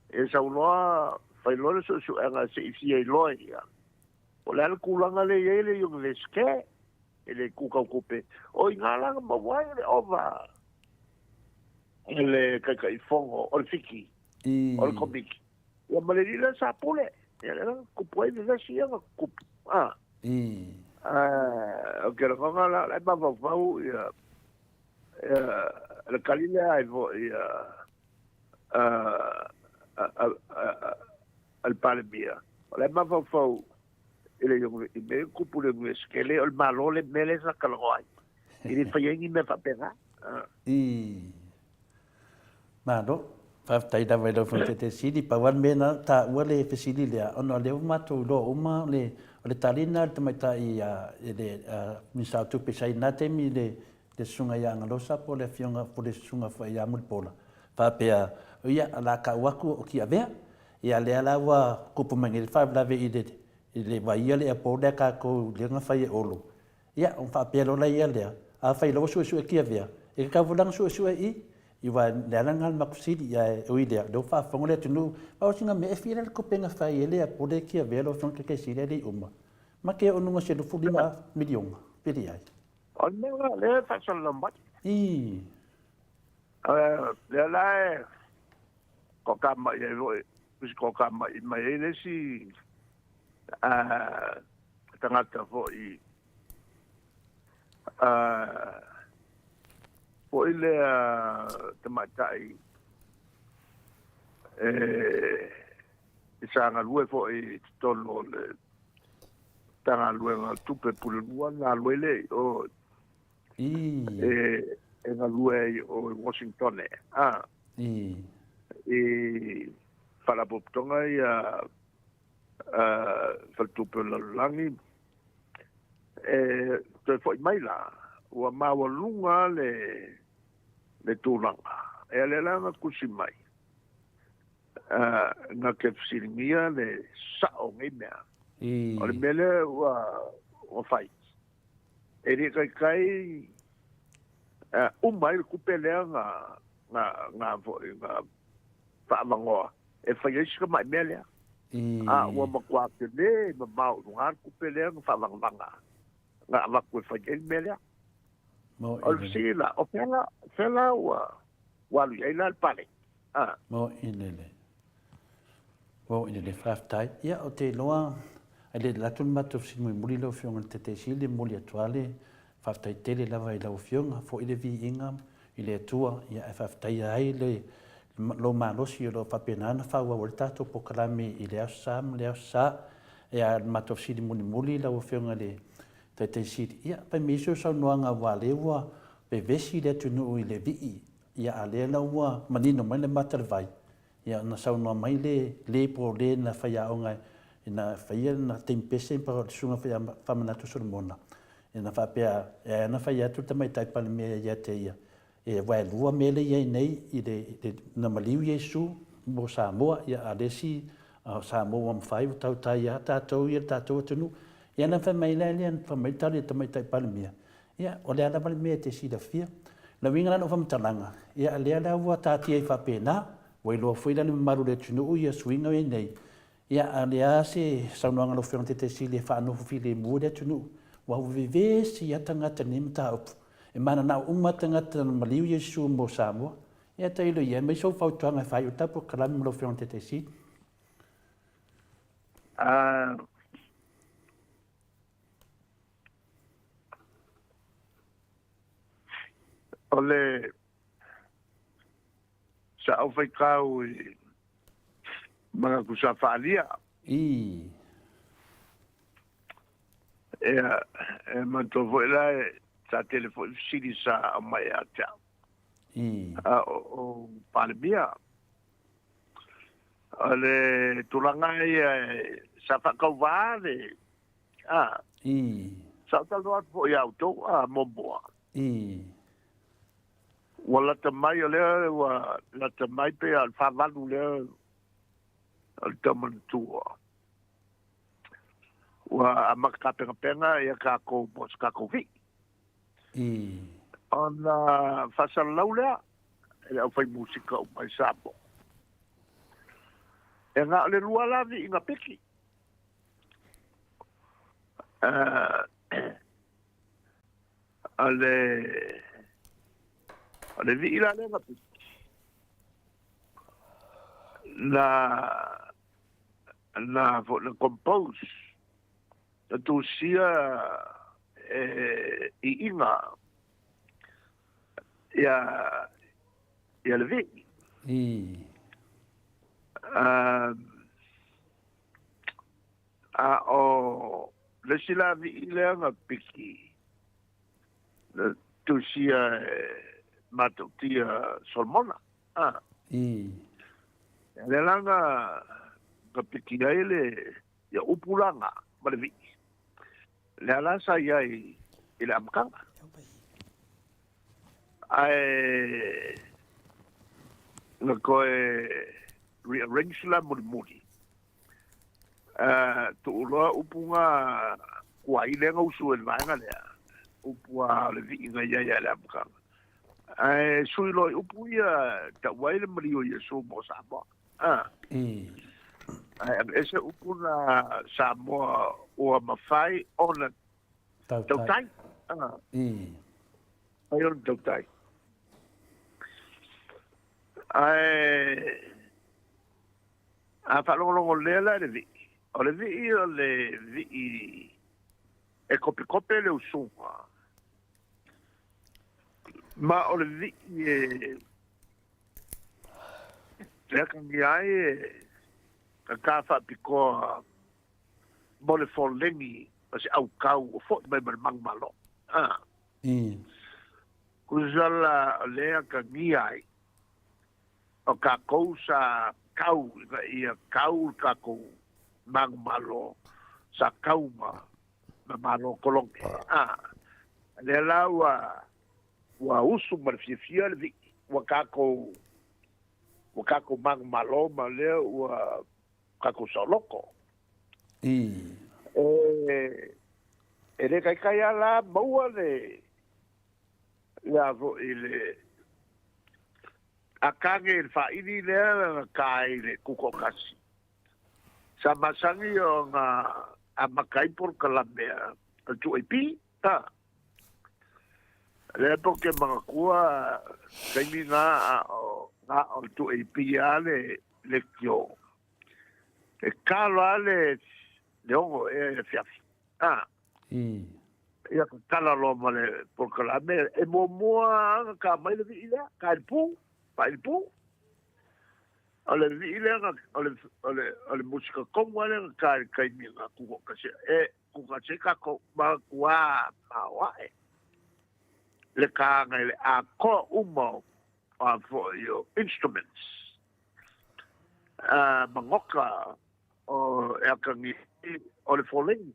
E sau loa fai loa le suesuega se i fia iloa ia po o le a le tulaga lea e i ai le Iunivesite i le itu tau tupe. O i ina la na maua ai le ova e le Taitaifono o le Fiti o le Komiti. Ia ma le alii lea sa pule. Ia lea na tupu ai vevesi ia na tupu. A. Ou te lagona la, la e mafaufau ia, ia le tali lea ai foi a, a, a, a, a le Palemia. O la e mafaufau i le i mea e tupu i le Iunivesite, le o le Malo le mea lea sa talanoa ai. E le fai ai ni mea faapena. Malo. Faafetai lava i lau Afioga i le Taitaifono. Pau lava le mea na taua le fesili lea, ona o lea ua matou iloa uma le, O le tali lena a le tamaitai i le Minisita o Tupe sa i lena taimi i le Susuga ia Agalosa po o le Afioga po o le Susuga foi ia Mulipola, faapea, ia, o le a tau atu o Tiavea. Ia lea la ua tupu mai nei le faalavelave i le i le vaia le airport lea a tatou lea na fai e Olo, ia ona faapea loa laia lea, afai loa ua suesue Tiavea, e tatau foi la ona suesue i i, aua o le ala lena o le matou fesili, ae ui i lea, o lea ua faafofoga le atunuu, pau sina mea e fia la le tupe na fai ai le airport lea i Tiavea lau Afioga i le Taitai Sili ae le i uma, ma te oo i luga o se 25 miliona, pe leai. O le mea lena o lea e faasalalau mai. I. O lea la e toatamai ai foi, tusi toatamai mai ai le isi tagata foi foi lea tamaitai e sa galue foi i totonu o le Matagaluega o Tupe Pulelua na alu ai lea i o e galue ai o i Washington e. A. I Faalapotopotoga ia Faletupe o le Lalolagi e toe foi mai la ua maualuga le le tulaga. E lea la na tusi mai na te fesiligia le sao o nei mea. O le mea lea ua fai, e le taitai uma ai le tupe lea na foi na faavanoa e fai ai si tamai mea lea. A ua matua tele mamao i luga le tupe lea na faavagavaga na avatu e fai ai le mea lea. O le fesili la, o fea la ua alu i ai la le paleni? Mo i lele. Mo i lele, faafetai. Ia, ou te iloa, e le alu atu le matou fesili mulimuli lau Afioga i le Taitaifono, e momoli atu lava le faafetai tele lava i lau Afioga, foi le viiga i le Atua, ia, ae faafetaia ai le lou malosi o lo o faapena ona faaauau ai le tatou polokalame i le Aso Sa ma le Aso Sa. Ia, a o le matou fesili mulimuli lau Afioga i le Taitaisili, ia, fai mai se saunoaga aua o lea ua vevesi le atunuu i le vii Ia, a lea la ua manino mai le mata o le vai, ia ona saunoa mai le le po o le na faiaoga na faia na taimi pese pa le susuga foi ia Faamanatu Solomona, ia na faapea e ai ona fai atu le tamaitai Palemia ia te ia, e aua e lua mea lea e i ai nei i le na maliu Iesu mo Samoa, ia a o le isi o Samoa ua mafai ua tautai lava tatou ia le tatou atunuu. Ia na fai mai la lea, fai mai le tali a le tamaitai Palemia, Ia, o le a lava le mea e te silafia. O le uiga la o lau faamatalaga, ia o lea la ua taatia ai faapena, ua iloa foi la e le mamalu o le atunuu ia suiga ia nei, ia a o le a se saunoaga a lau Afioga i le Taitai Sili e faanofo filemu ai le atunuu, aua ua vevesi lava tagata i lenei mataupu. E mananao uma lava tagata na maliu Iesu mo Samoa. Ia tailo i ai, aumai sou fautuaga e faaiu ai le tatou polokalame ma lau Afioga i le Taitai Sili. O le sa ou faitau i manatu sa faaalia. I. Ia, e manatua foi la sa tele foi fesili sa aumai ia te au. I. A o Palemia. O le tulaga ia sa faatauvā le A. I. Sa ou talanoa atu foi ia outou, a, muamua. I. Ua lata mai, o lea ua lata mai pei o le 48 lea o le tau manatua. Ua amata tapenapena ia tatou mo se tatou vii. I. Ona faasalalau lea e le aufai musika uma i Samoa. E na o le lua la viiga piki. O le o le vii la lea na piki na na foi na compose na tusia e iiga ia ia le vii. A o le isi la vii lea na piki, na tusia e Matautia Solomona. A. Lea la na piki ai le ia upu la na ma le vii. Lea la sa i ai i le amataga. Ae na toe rearrange la mulimuli. Tuuloa upu na kuai lea na usu ai i le vaega lea, upu a o le viiga i ai a le amataga. Ae sui loa i upu ia tau ai le maliu o Iesu mo Samoa. Ae aveese upu na Samoa ua mafai ona tautai. Mafai ona tautai. Ae a faalogologo lea la i le vii, o le vii o le vii e kopekope le usuga, ma o le vii e e akagia ai e ka faapitoa mo le foleni ma se aukau ua fo'i mai ma le manumalo. Tusa la o lea e akagia ai o tatou sa kau ina ia kau le tatou manumalo sa kau ma malo kolone. Lea la ua ua usu ma le fiafia le vii ua tatou ua tatou manumalo ma lea ua tatou saoloto. E le taitai lava la maua le le a foi le a kage i le faaili lea na ta ai le tutoatasi. Sa masani ona amata ai polokalame a le 2AP. Lea po ke manatua taimi na a o na o le 2AP a le leitio. E kalo a le 6 ea i le afiafi. Ia ka tala loa ma le polokalame e muamua lava ona ta mai le vii lea, ta i le pu, pai i le pu. O le vii lea na, o le, o le, o le musika tonu lava lea na ta i le taimi na tutoatasi ai, e tutoatasi ai tatou, manatua maoae le taga i le atoa uma o a foi o instruments, magoka o e akagia ai o le foleni.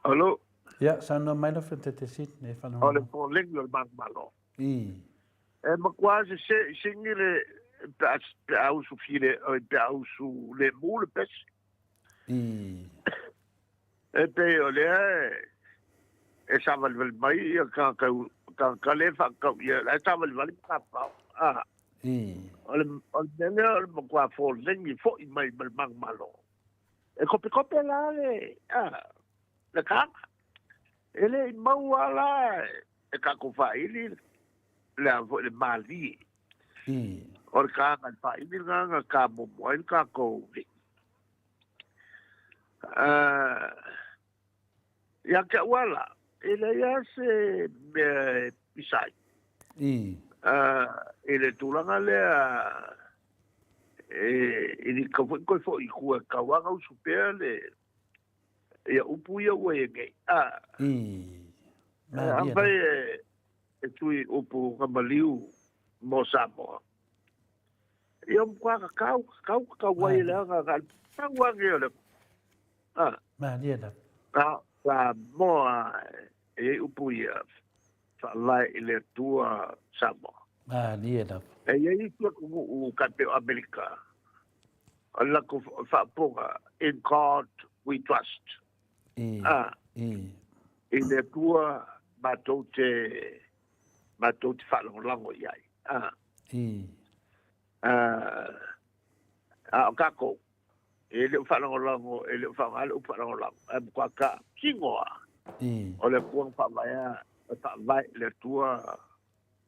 Alo. Ia, saunoa mai lau Afioga Tete Sydney e O le foleni o le manumalo. E matua se se sigi le pe a pe a usu file oi pe a usu lemu le pese. E pei o lea e savalivali mai ia tagata tagata lea e faatau ia la e savalivali ma tafafao. O le o le mea lea o le matua foleni foi mai ma le manumalo. E kopekope la le a le tagata. E le i maua la e tatou faaili le a foi le malie. O le tagata i le faaili lena na tamomo ai le tatou vii. Ia te au lava la, e leai lava se mea e pisa ai. I le tulaga lea e le tatau foi ona toe foi i tua, e tatau lava ona usu pea le ia upu ia ua i ai nei. Afai e tui upu na maliu mo Samoa, ia matua kakau, kakau, kakau ai leaga na o le pau lava lenei o le Malie lava. Samoa e i ai upu ia faavae i le Atua Samoa. Malie lava. E i ai isi atunuu tai pei o Amerika, o le latou faaupuga, In God we trust. I le Atua matou te, matou te faalagolago i ai. A o tatou, e le o faalagolago, e le o faaaoga le upu faalagolago, ae matua tautino lava, o le Atua na faavaea, e faavae i le Atua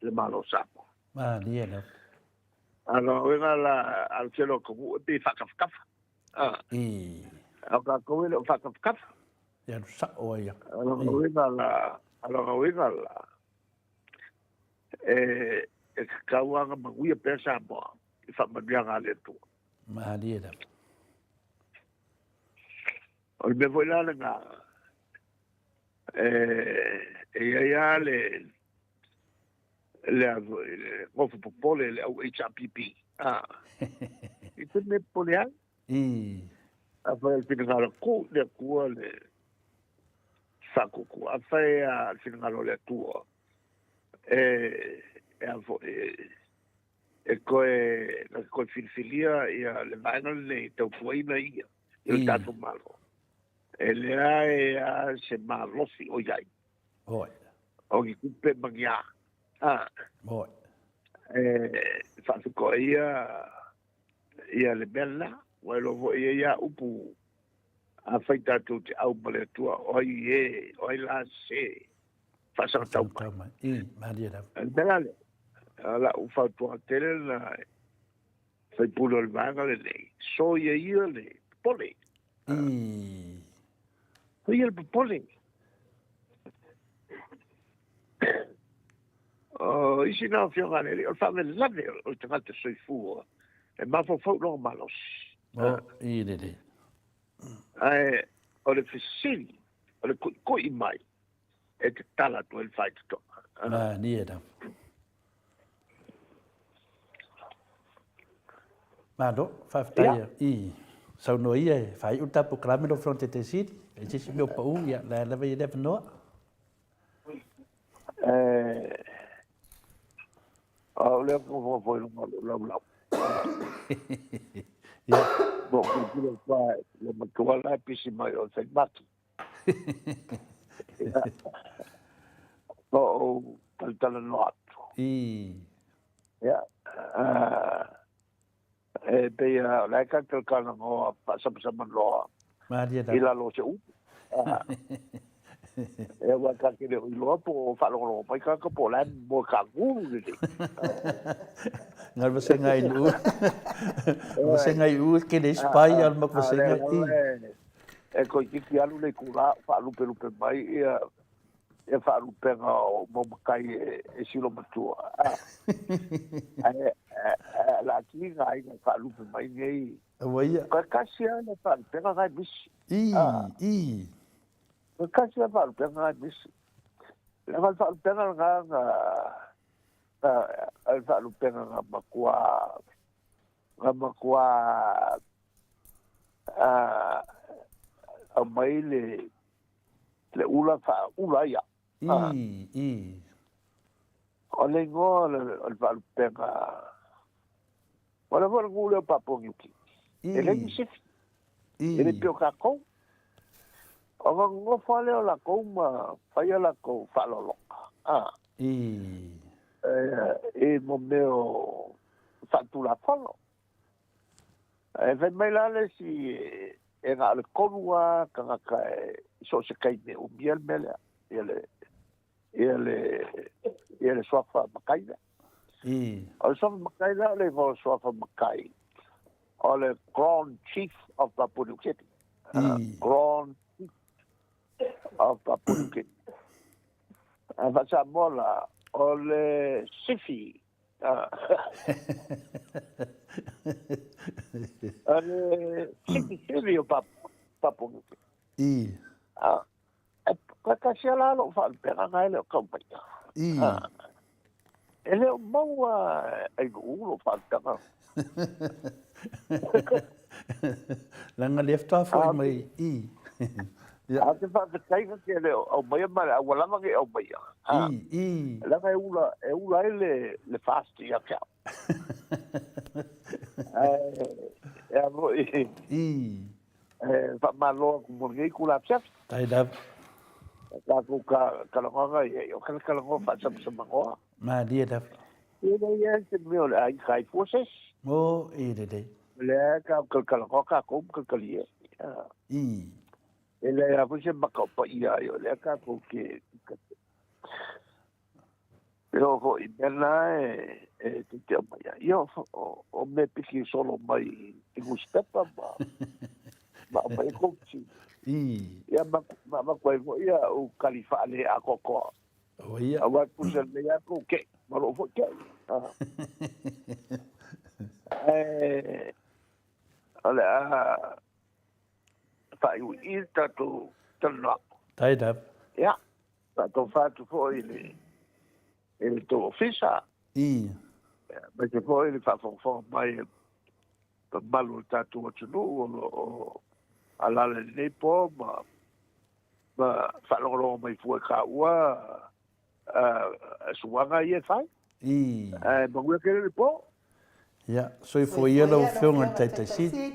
le Malo o Samoa. Malie lava. A o lona uiga la, a o le tele o atunuu e pei e faatafatafa. A o tatou e le o faatafatafa. E alu sao ai lava. A o lona uiga la, a o lona uiga la, e tatau lava ona manuia pea Samoa i faamanuiaga a le Atua. Malie lava. O le mea foi la lena, e i ai lava le, le, le nofo popole le au HRPP. I te mea popole ai. Afai o le finagalo, tuu i le Atua le faakuku. Afai a le finagalo o le Atua e e a foi e toe na toe filifilia ia le vaega lenei e tautuaina ia i le tatou Malo. E leai a se malosi o i ai. Oi. O ni tupe ma ni a. A. Oi. E faafitoa ia le mea lena. Ua iloa foi e ia upu afai tatou te au ma le Atua, o ai e, o ai la se faasagatau mai. Mai. I, malie lava. Le mea la lea, o lau fautuaga tele lena faipule o le vaega lenei, soia ia le popole. I. Soia le popole. O isi na afioga a le Alii, o le faalavelave o le tagata soifua e mafaufau i lona malosi. O, i lelei. Ae o le fesili, o le koikoi mai e tatala atu ai le faitotoa. Malie lava. Malo, faafetai i saunoa ia e faaiu le ta polokalame lau Afioga i le Taitaiseili. E se isi mea o pau, ia, la lava i ai le avanoa. O lea ko fo i luga o lou laulau. Ia. Mo ku kilo pa le matua la pisi mai o te maki. Ia. O o talatala no atu. I. Ia. E pei o la e ka kalakala ngoa faasamasama loa Malie i lava. lalo o se upu. E ua ka ke le o iloa po o faalogologo mai kaka po o la e moe kagulu lelei. Ngai vasenga i lu. Vasenga i u ke le spai al mak A lea vasenga i. lava e toeitiiti alu le itulā o faalupelupe mai ia ia faalupega o mau matai e silo matua. Ae laki ga aiga e faalupe mai nei. Aua ia. Toe tasi lava le faalupega na e misi. I, i. Toe tasi lava le faalupega na e misi. Leaga o le faalupega lena na o le faalupega na matua na matua aumai le le ula faaula ai au. I, i. O le igoa o le faalupega, o le foi le nuu lea o Papua Niu Kini. E le ni sifi, e le pei o tatou. Ona nonofo lava lea o latou ma fai a latou faaaloaloga, I. i mo mea o faatulafono. Ae fai mai la le isi e na o le tolu lava tagata e so o se taimi e umia le mea lea, ia le ia le ia le suafa matai lea. I. O le suafa matai lea, o le igoa o le suafa matai, o le Grand Chief of Papua New Guinea. I. Grand Chief of Papua New Guinea. A faa-Samoa la, o le sifi O le silisili o Papua New Guinea. I. E tasi lava la lou faalupega na e le o tau maia. I. E le o maua e nuu lou faalupega. Leaga lea faatoa foi mai i. Ia. A te faafetai na te le o aumaia ma le ua lava nei aumaia. I, i. Leaga e ula, e ula ai le, le fast ia te au. Ae, e a foi. I. E faamalo atu mo lenei itula afiafi. Tai lava. Tatou talanoaga ia, o kala talanoa faasamsamanoa. Malie lava. E leai lava se mea o le a ita ai fua se isi. Mo, i lelei. O lea e talanoa tatou ma talitalie. I. E leai lava foi se maka o paia ai o lea tatou te E oo foi i mea na e tete'a mai ai. Ia, o mea piki e solo mai i nusipepa ma aumai ai kopi. I. Ia ma avatu ai foi au tali faale atoatoa. O ia. Aua e tusa lelei lava tou ke'i ma lou foi ke'i. Ae o le a faaiuiu le tatou talanoaga. Tai lava. Ia, faatofa atu foi i le i le tou ofisa. I. Aemaise foi le faafogafoga mai a le mamalu o le tatou atunuu o lo o alaala i lenei po ma Ma faalogologo mai fua i taua suaga ia e fai. Ae manuia tele le po. Ia, soifua ia lau Afioga i le Taitai Sili.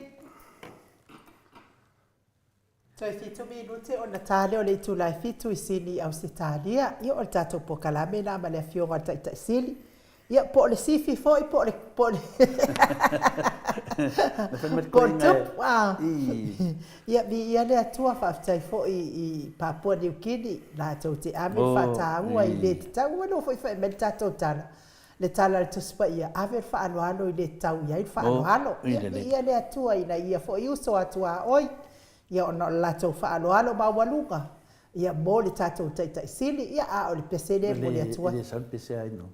Toe fitu minute ona ta lea o le itula e fitu i Sini i Ausetalia. Ia, o le tatou polokalame lena ma le Afioga i le Taitai Sili. Ia, po o le sifi foi, po o le, po o le, po o le tupu. A. Ia, viia le Atua, faafetai foi i Papua Niu Kini, latou te ave le faataua i le tatau. Ua iloa foi fai mai le tatou tala, le tala a le Tusi Paia, ave le faaaloalo i le tatau i ai le faaaloalo. Ia, viia le Atua i nai ia foi uso a tuaoi, ia ona o le latou faaaloalo maualuga Ia, mo le tatou Taitai Sili, ia, a o le pese lea e momoli atu ai. E le sau le pese a ino.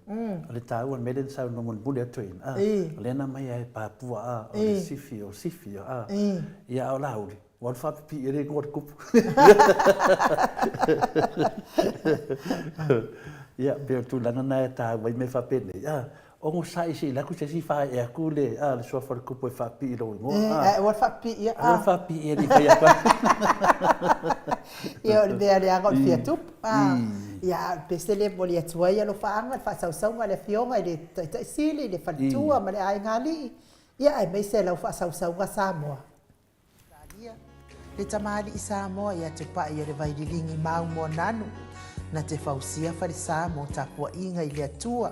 O le taua, le mea lea na saunoa mulimuli atu ai, a, o lea na aumai lava e Papua, a, o le sifi, o sifi, a, ia, a o Laauli, ua alu faapipii i ai le igoa o le kupu. Ia, pei o le tulaga lena e taua ai mea faapenei, a, Onosai se i alu atu se isi faaee atu le a le suafa o le tupu e faapipii i lou igoa. A. Ae aua le faapipii ia. Aua le faapipii e le i fai atu ai. Ia o le mea leaga o le fia tupu. A. Ia a o le pese lea e momoli atu ai alofaaga i le faasausauga a le Afioga i le Taitai Sili, le Faletua ma le Aiga Alii, ia aemaise lau faasausauga Samoa. Talia, le tamalii Samoa ia Tupai o le Vaililigi mau moananu, na te fausia falesa mo tapuaiga i le Atua,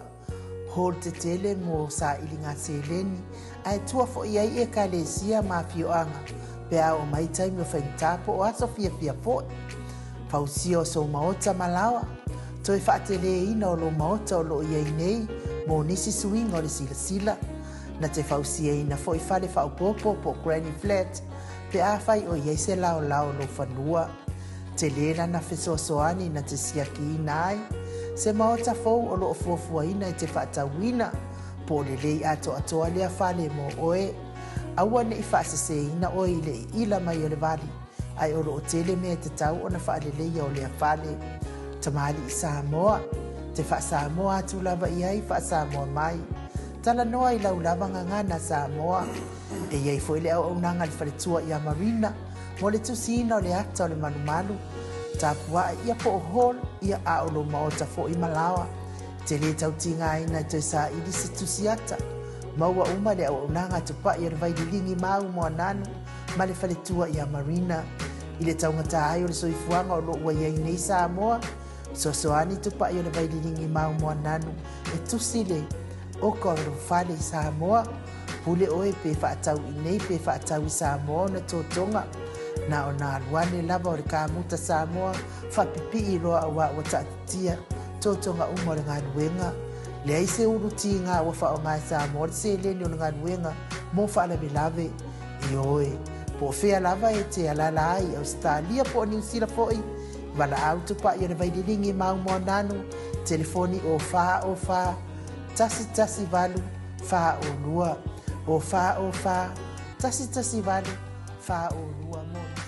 hall tetele mo sailiga seleni, ae tua foi ai Ekalesia ma afioaga pe a oo mai taimi o faigata po o aso fiafia foi. Fausia o sou maota ma laoa, toe faateleina o lou maota o lo o i ai nei mo nisi suiga o le silasila. Na te fausiaina foi fale faaopoopo po o granny flat pe afai o i ai se laolao o lou fanua. Tele lana fesoasoani na te siakiina ai se maota fou o lo o fuafuaina e te faatauina, po o lelei atoatoa lea fale mo oe. Aua ne i faaseseina oe i le iila mai o le vali, ae o lo o tele mea e tatau ona faaleleia o lea fale. Tamalii Samoa, te faa-Samoa atu lava i ai, faa-Samoa mai. Talanoa i lau lava gagana Samoa. E i ai foi le auaunaga a le faletua ia Marina mo le tusiina o le ata o le malumalu, tapua'i ia po o hall ia a o lou maota foi ma laoa. E te lē tau tigaina e toe saili se tusi ata. Maua uma le auaunaga a Tupa'i o le Vaililigi mau Moananu ma le faletua ia Marina. I le taugata ai o le soifuaga o lo o ua i ai nei Samoa, Fesoasoani Tupa'i o le Vaililigi mau Moananu e tusi le oka o lou fale i Samoa. Pule oe pe faatau i nei pe faatau i Samoa ona totoga. Na ona alu ane lava o le kamuta Samoa faapipii loa auā ua taatitia totoga uma o le galuega. Leai se ulu tiga ua faaaoga e Samoa le seleni o le galuega mo faalavelave. Ioe, po o fea lava e te alaala ai i Ausetalia po o Niu Sila foi, Valaau Tupai o le Vaililigi mau Moananu, telefoni o 4 o 4 1 1 8 4 o 2, o 4 o 4 1 1 8 4 o 2 mo nisi.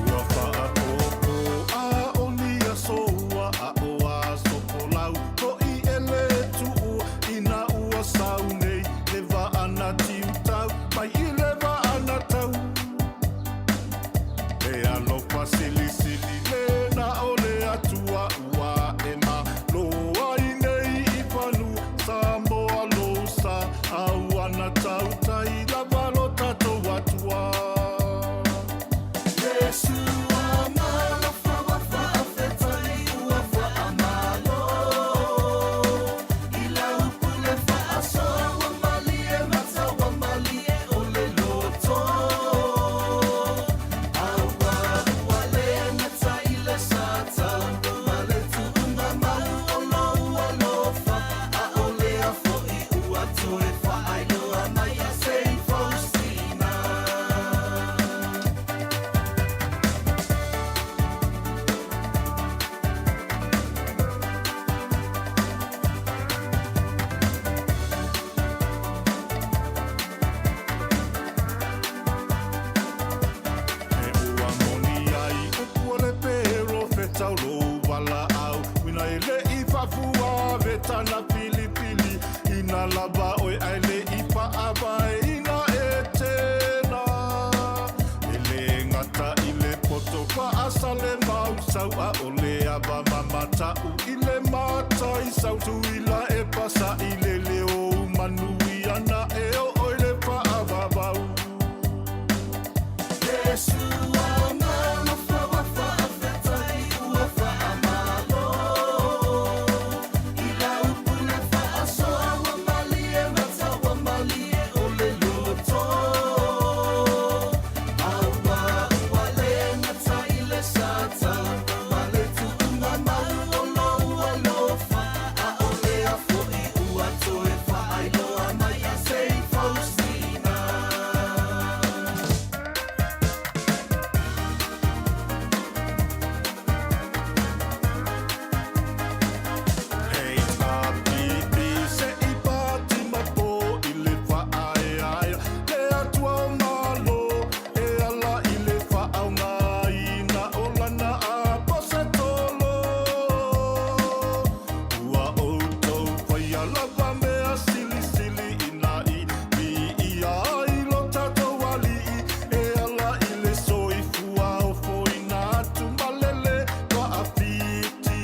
Ua faaʻōʻō a ʻoni aso ua aʻo aso folau hoʻi e le tuʻu inā ua sau nei le waa na tiutau mai i le waa na tau. He alofa silisili le na o le Atua ua ae malo ai nei i fanua Samoa lou sa a ua na tautai lava lo tatou Atua. Iesu alofa ua faafetai ua faamalo i lau pule faasoa ua malie mata ua malie o le loto aua ua le gata i le sata ma le tuuga mau o lou alofa ʻaʻole a foʻi ua toe faailoa mai a se Salemausau ʻAʻole ava ma mataʻu i le mataisau Tuila e pasaʻi lele o manui ana e oʻo i le faavavau E ala i le faaaogaina o lana aposetolo. Ua outou faia lava mea silisili ina i viia ai lo tatou Alii e ala i le soifua ofoina atu ma le lē faafiti.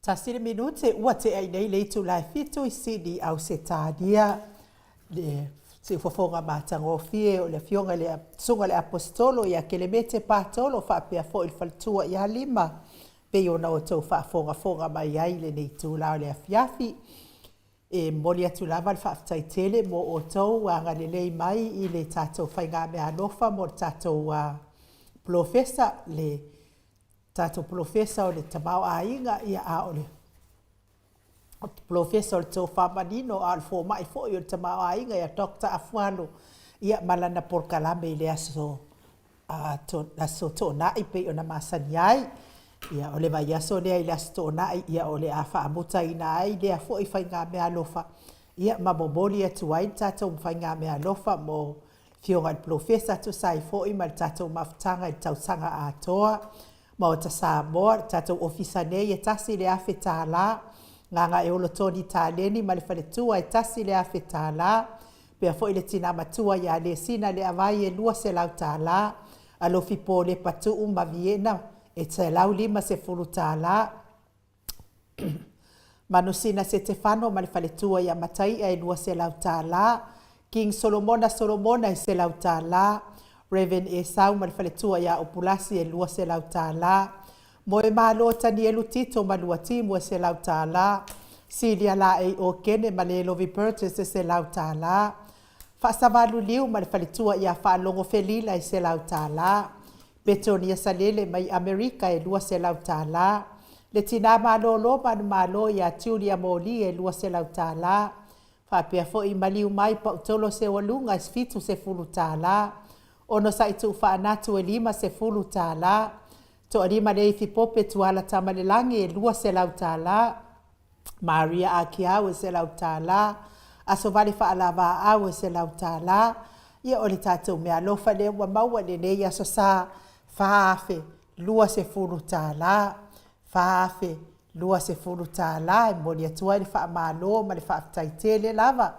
Tasi le minute ua tea i nei le itula e fitu i Sydney, Ausetalia. Le siufofoga matagofie o le Afioga i le Susuga i le Aposetolo ia Kelemete Patolo faapea foi le faletua ia Lima, pei ona outou faafogafoga mai ai i lenei itula o le afiafi. E momoli atu lava le faafetai tele mo outou agalelei mai i le tatou faigameaalofa mo le tatou polofesa, le tatou polofesa o le tamaoaiga, ia a o le polofesa o le tofa manino, a o le fomai foi o le tamaoaiga ia Doctor Afualo, ia ma lana polokalame i le aso Aso Toonai pei ona masani ai. Ia, o le vaiaso lea i le Aso Toonai, ia o le a faamutaina ai lea foi faigameaalofa, ia ma momoli atu ai le tatou faigameaalofa mo Afioga i le Polofesa tusa ai foi ma le tatou mafutaga i le tausaga atoa. Maota Samoa, le tatou ofisa nei e $1,000, Gagaeolo Toni Taleni ma le faletua e $1,000, pea foi le tina matua ia Lesina Leavai e $200, Alofi Polepa Tuu ma Viena e $150, Manusina Setefano ma le faletua ia Mataia e $200, King Solomona Solomona e $100, Rev Esau ma le faletua ia Opulasi e $200, Moemalo Tanielu Tito ma Luatimu e $100, Silia Laei Okene ma Lelovi Burgess e $100, Faasavalu Liu ma le faletua ia Faalogo Felila e $100, Petonia Salele mai Amerika e $200, Le Tina Malolo Manumalo ia Julia Moli e $200, faapea foi Maliu Mai Pautolo Seualuga e $70, Onosai Tuufaanatu e $50, Toalima Leifi Pope Tuala Tamalelagi e $200, Maria Akiau e $100, Aso Vale Faalavaau e $100. Ia o le tatou meaalofa lea ua maua i lenei aso sa, $4,020. $4,020 e momoli atu ai le faamalo ma le faafetai tele lava.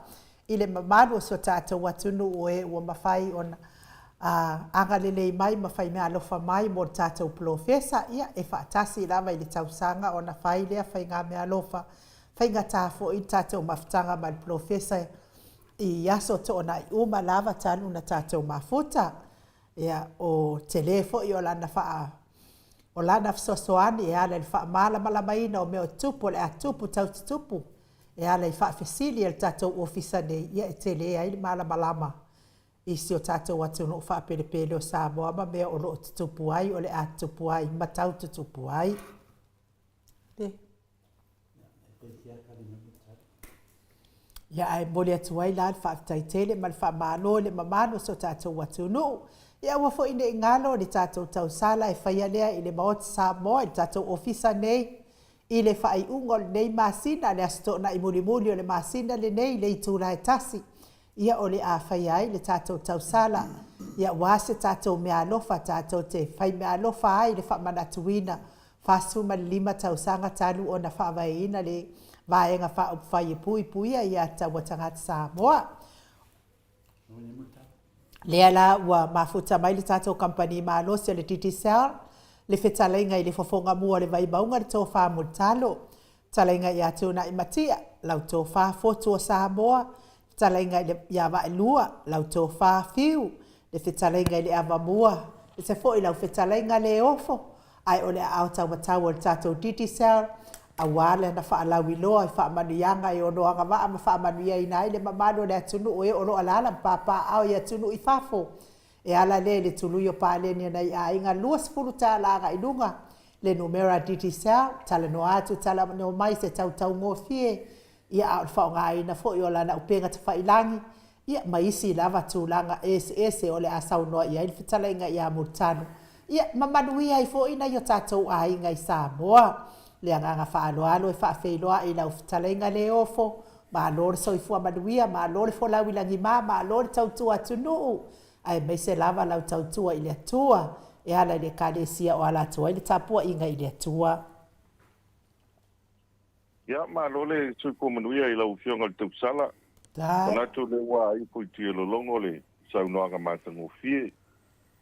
i le mamalu o si o tatou atunuu o e ua mafai ona agalelei mai ma fai meaalofa mai mo le tatou polofesa, ia e faatasi lava i le tausaga ona fai lea faigameaalofa, faigata foi le tatou mafutaga ma le polofesa i aso toonai uma lava talu ona tatou mafuta. Ia, o tele foi o lana faa o lana fesoasoani e ala i le faamalamalamaina o mea o tupu o le a tupu tau tutupu e ala i faafesili a le tatou ofisa nei, ia e tele ai le malamalama i si o tatou atunuu faapelepele o Samoa ma mea o lo o tutupu ai, o le a tutupu ai ma tau tutupu ai. Ia, ae momoli atu ai la le faafetai tele ma le faamalo i le mamalu o si o tatou atunuu. Ia aua foi ne i galo le tatou tausala e faia lea i le Maota Samoa i le tatou ofisa nei i le faaiuga o lenei masina, le Aso Toonai mulimuli o le masina lenei i le itula e tasi. Ia o le a faia ai le tatou tausala, ia aua se tatou meaalofa tatou te fai meaalofa ai i le faamanatuina 45 tausaga talu ona faavaeina le Vaega Faaupufai e Puipuia ia Taua Tagata Samoa. Lea la ua mafuta mai le tatou kamupani malosi o le Digicel, le fetalaiga i le fofoga mua o le Vaimauga le Tofa Mulitalo, fetalaiga ia Tuunai Matia, lau Tofa Fotu o Samoa, fetalaiga ia Vaelua, lau Tofa Fiu, le fetalaiga i le Avamua, aemaise foi lau fetalaiga Leofo, ae o le aao taumatau o le tatou Digicel, aua lana faalauiloa i faamanuiaga e ono agavaa ma faamanuiaina ai le mamalu o le atunuu e o lo o alaala ma papaaao i atunuu i fafo. E ala lea i le tului o paleni a nai aiga 20 tala agai luga le numera Digicel, talanoa atu talanoa mai se tautaugofie, ia a o le faaaogaina foi o lana upega tafailagi, ia ma isi lava tulaga eseese o le a saunoa i ai le fetalaiga ia Mulitalo, ia ma manuia ai foi nai o tatou aiga i Samoa. Le agaga faaaloalo e faafeiloai i lau fetalaiga Leofo, malo le soifua manuia, malo le folau i lagima, malo le tautua atunuu, aemaise lava lau tautua i le Atua e ala i le Ekalesia o ala atu ai le tapuaiga i le Atua. Ia, malo le soifua manuia i lau Afioga i le Tausala. Manatu o lea ua ifo i Tielologo le saunoaga matagofie.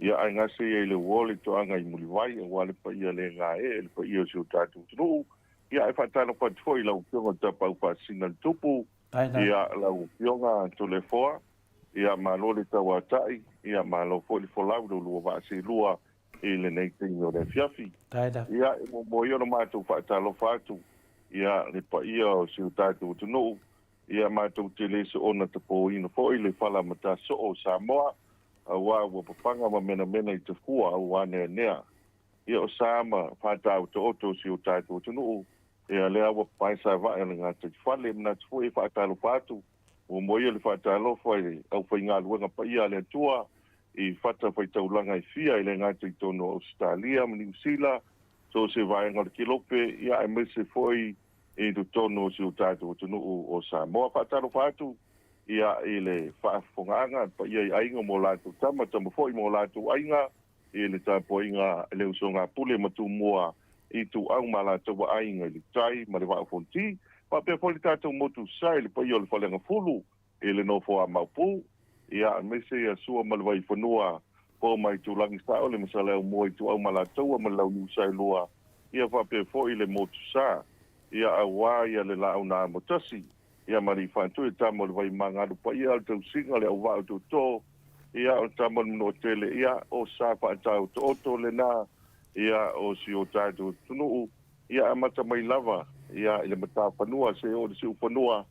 Ia, ae gase ia i le uo le toaga i Mulivai aua le paia le gaee, le paia o si o tatou atunuu. Ia, ae faatalofa atu foi i lau Afioga i le Tapaau Faasisina le Tupu, ia, lau Afioga Toleafoa, ia, malo le tauatai, ia, malo foi le folau i lo lua vaa seelua i lenei taimi o le afiafi. Ia, e muamua ia ona matou faatalofa atu, ia, le paia o si o tatou atunuu, ia, matou te le soona tapoina foi le fala matasoo o Samoa, aua ua papaga ma menamena i tafua ua aneanea. Ia, o sa ma faataotooto o si o tatou atunuu, ia, lea ua pae savae o le gataifale. E manatu foi e faatalofa atu Muamua ia le faatalofa i le aufaigaluega paia a le Atua i fatafaitaulaga e fia e le gata i totonu o Ausetalia ma Niu Sila, so o se vaega o le Kelope, ia aemaise foi i totonu o si o tatou atunuu o Samoa. Faatalofa atu ia i le faafofogaaga a le paia i aiga ma o latou tama, tama foi ma o latou aiga, i le tapuaiga a le usoga a Pule ma Tumua i Ituau ma Alataua Aiga i le Tai ma le Vaa o Fonoti, faapea foi le tatou motu sae i le paia o le Faleagafulu i le nofo a Maopu, ia aemaise ia Sua ma le Vaifanua, Fou ma Aitulagi Saole ma Saleaaumua Ituau ma Alataua ma le Launiu Saelua, ia faapea foi le motu sa, ia aua ia le Laau na Amotasi, Ia ma alii faatui, le tama o le Vaimagalu paia, o le tausiga, le auvaa o Tootoo, ia, o le tama o le Manuatele, ia, o sa faataotooto lena, ia, o si o tatou atunuu, ia, amata mai lava, ia, i le matafanua seia oo i le siufanua,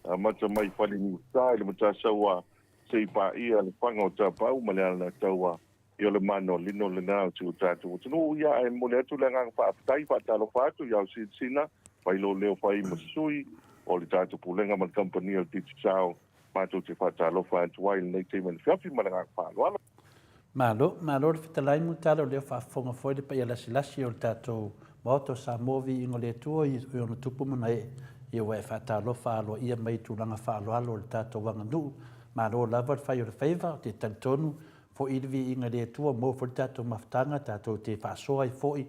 amata mai i Faleniuta i le Matasaua, seia paia le faga o Tapaau ma le Alataua, Ia o le manolino lena o si o tatou atunuu, ia ae momoli atu le agaga faafetai, faatalofa atu i au silasila, fai lou leo fai ma sui o le tatou Pulega ma le Kamupani o le Digicel, matou te faatalofa atu ai i lenei taimi afiafi ma le agaga faaaloalo. Malo, malo le fetalai Mulitalo o lea faafofoga foi le paia lasilasi o le tatou Maota o Samoa Viiga o le Atua i ona tupu ma ona ee ia ua e faatalofa aloaia mai i tulaga faaaloalo o le tatou aganuu. Malo lava le fai o le faiva, ou te talitonu Foi le viiga i le Atua, maua foi le tatou mafutaga, tatou te faasoa ai foi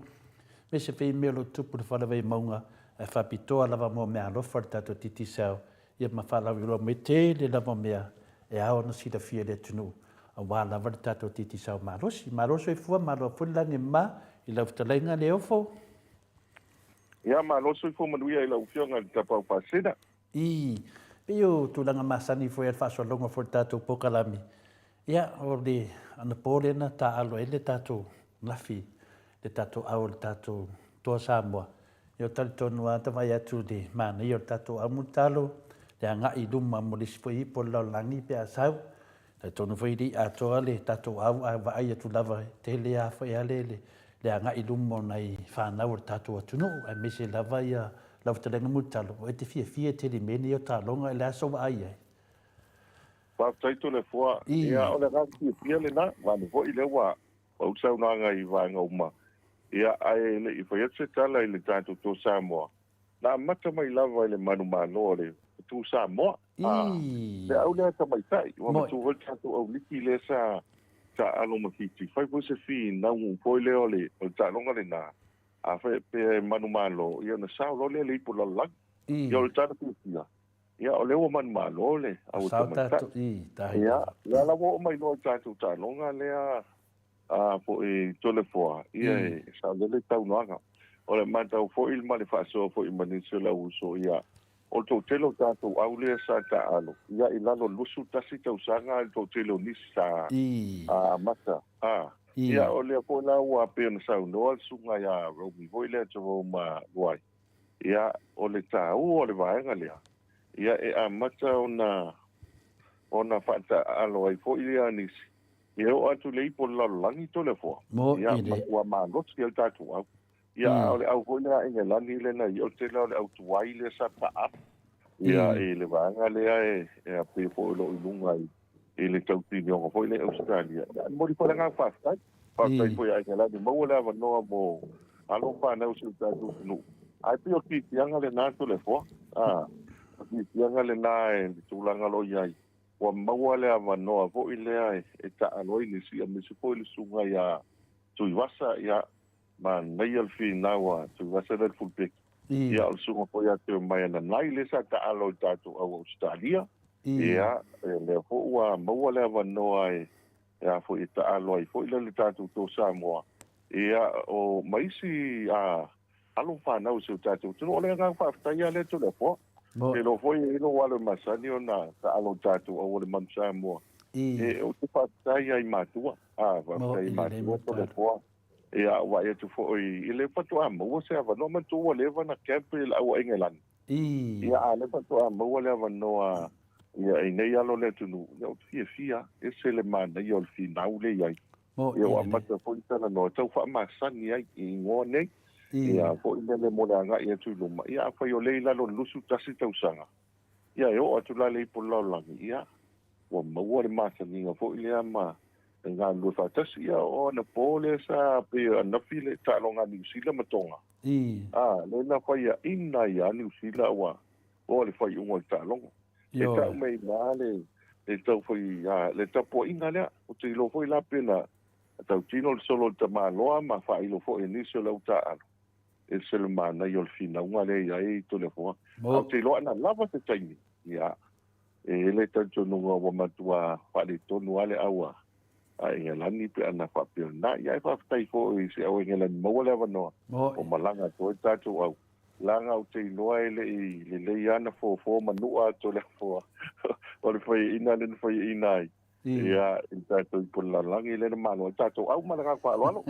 me se fei mea o lo o tupu i le fale Vaimauga, ae faapitoa lava mo meaalofa le tatou Digicel. Ia ma faalavelave mai tele lava mea e ao ona silafia e le atunuu aua lava le tatou titisao malosi. Malo soifua, malo foi le lagi e mama i lau fetalaiga Leofo. Ia, malo soifua manuia i lau Afioga i le Tapaau Pasina. Ii, pei o tulaga masani foi a le faasologa foi o le tatou polokalame, ia, o le anapo lea na taaalo ai le tatou lafi, le tatou au o le tatou Toa Samoa. Ia, ou talitonu lava ta vaai atu i le manaia o le tatou au mulitalo, le agai i luma mo le isi foi ipu o le lalolagi pe a sau. Talitonu foi e le i atoa le tatou au ae vaai atu lava e tele lava foi lava le le agai i luma o nai fanau o le tatou atunuu aemaise lava ia lau fetalaiga Mulitalo, e te fiafia tele i mea nei o taaloga i le aso ua ai ai. Faafetai Toleafoa. Ia o le agaga fiafia lena, vaeane foi lea ua pau le saunoaga i vaega uma. Ia ae le i fai atu se tala i le tatou Toa Samoa, na amata mai lava i le manumalo o le Patu Samoa. Le au lea tamaitai, ua matu foi le tatou auliki lea sa taaalo ma Fiti. Fai foi se finau foi lea o le taaloga lena. A faapea e manumalo, ia ona sao loa lea le ipu lalolagi. Ia o le tala fiafia, ia o lea ua manumalo le au tamaitai. Ia, lea la ua oo mai loa i le tatou taaloga lea a foi Toleafoa, ia e saolele le taunoaga. O le matau foi ma le faasoa foi ma nisi o le au uso, ia, o le toatele o tatou au lea sa taaalo, ia i lalo o le 21 tausaga le toatele o nisi sa amata. A, ia o lea foi la ua pei ona saunoa le susuga ia Roby foi lea Jerome Luai, ia o le taua o le vaega lea, ia e amata ona ona faataaalo ai foi lea nisi E oo atu i le ipu o le lalolagi Toleafoa, ia, matua malosi ai le tatou au. Ia, a o le au foi lea a Engelani lea na i ai, o le tele lava o le au tuai lea sa taaalo. Ia, i le vaega lea e a pei foi o lo o i luga i le tautinioga foi lea i Ausetalia. Ia, e momoli foi le agaga faafetai. Faafetai foi ia Engelani, maua le avanoa mo alo ma fanau o si o tatou atunuu. Ae pei o le fiafiaga lena Toleafoa, a, o le fiafiaga lena i le tulaga o lo o i ai. Ua maua le avanoa foi lea e taaalo ai nisi, aemaise foi le susuga ia Tuivasa, ia, manaia le finau a Tuivasa lea le fulupeki. Ia, o le susuga foi ia Jeremiah Nanai lea sa taaalo i le tatou au Ausetalia. Ia, lea foi ua maua le avanoa e, a foi, e taaalo ai foi lea le tatou Toa Samoa. Ia, o, ma isi a, alo ma fanau i si o tatou atunuu. O le agaga faafetai lava lea Toleafoa. Te iloa foi e i ai lou alo e masani ona taalo i tatou aua le Manu Samoa. E, ou te faafetai lava i matua. A, faafetai i matua Toleafoa. Ia, ua vaai atu foi i le faatoa maua se avanoa. Manatua ua leva ona camp i le au a Engelani. Ia, a o lea faatoa maua le avanoa ia, i nei alo o le atunuu. Ia, ou te fiafia, ese le manaia o le finau lea i ai. Ia ua amata foi talanoa tau faamasani ai i igoa nei. Ia foi lele mo le agai atu i luma. Ia afai o lea i lalo o le 21 tausaga, ia e oo atu la le ipu o le lalolagi, ia ua maua le masaniga foi lea ma le galulue faatasi. Ia o anapo lea sa pei o anafi le taaloga a Niu Sila ma Tonga. A, lea na faiaina ai lava Niu Sila ua oo le faaiuga o le taaloga. E tau mai i ina le tau fai, le tapuaiga lea. Ou te iloa foi la pe na tautino le solo o le tamaloa ma faailo foi e nisi o le au taaalo, e ese le manaia o le finauga lea i ai Toleafoa. Ae ou te iloa ana lava se taimi, ia, e i ai le talitonuga ua matua faaletonu lava le au a Engelani pe ana faapea lena. Ia ae faafetai foi i se au Engelani maua le avanoa o malaga atu ai le tatou au. Leaga ou te iloa e le i lelei lava na fofo manua a Toleafoa o le faiaina lea na faiaina ai ia i le tatou ipu o le lalolagi lea na malo ai tatou au ma le agaga faaaloalo.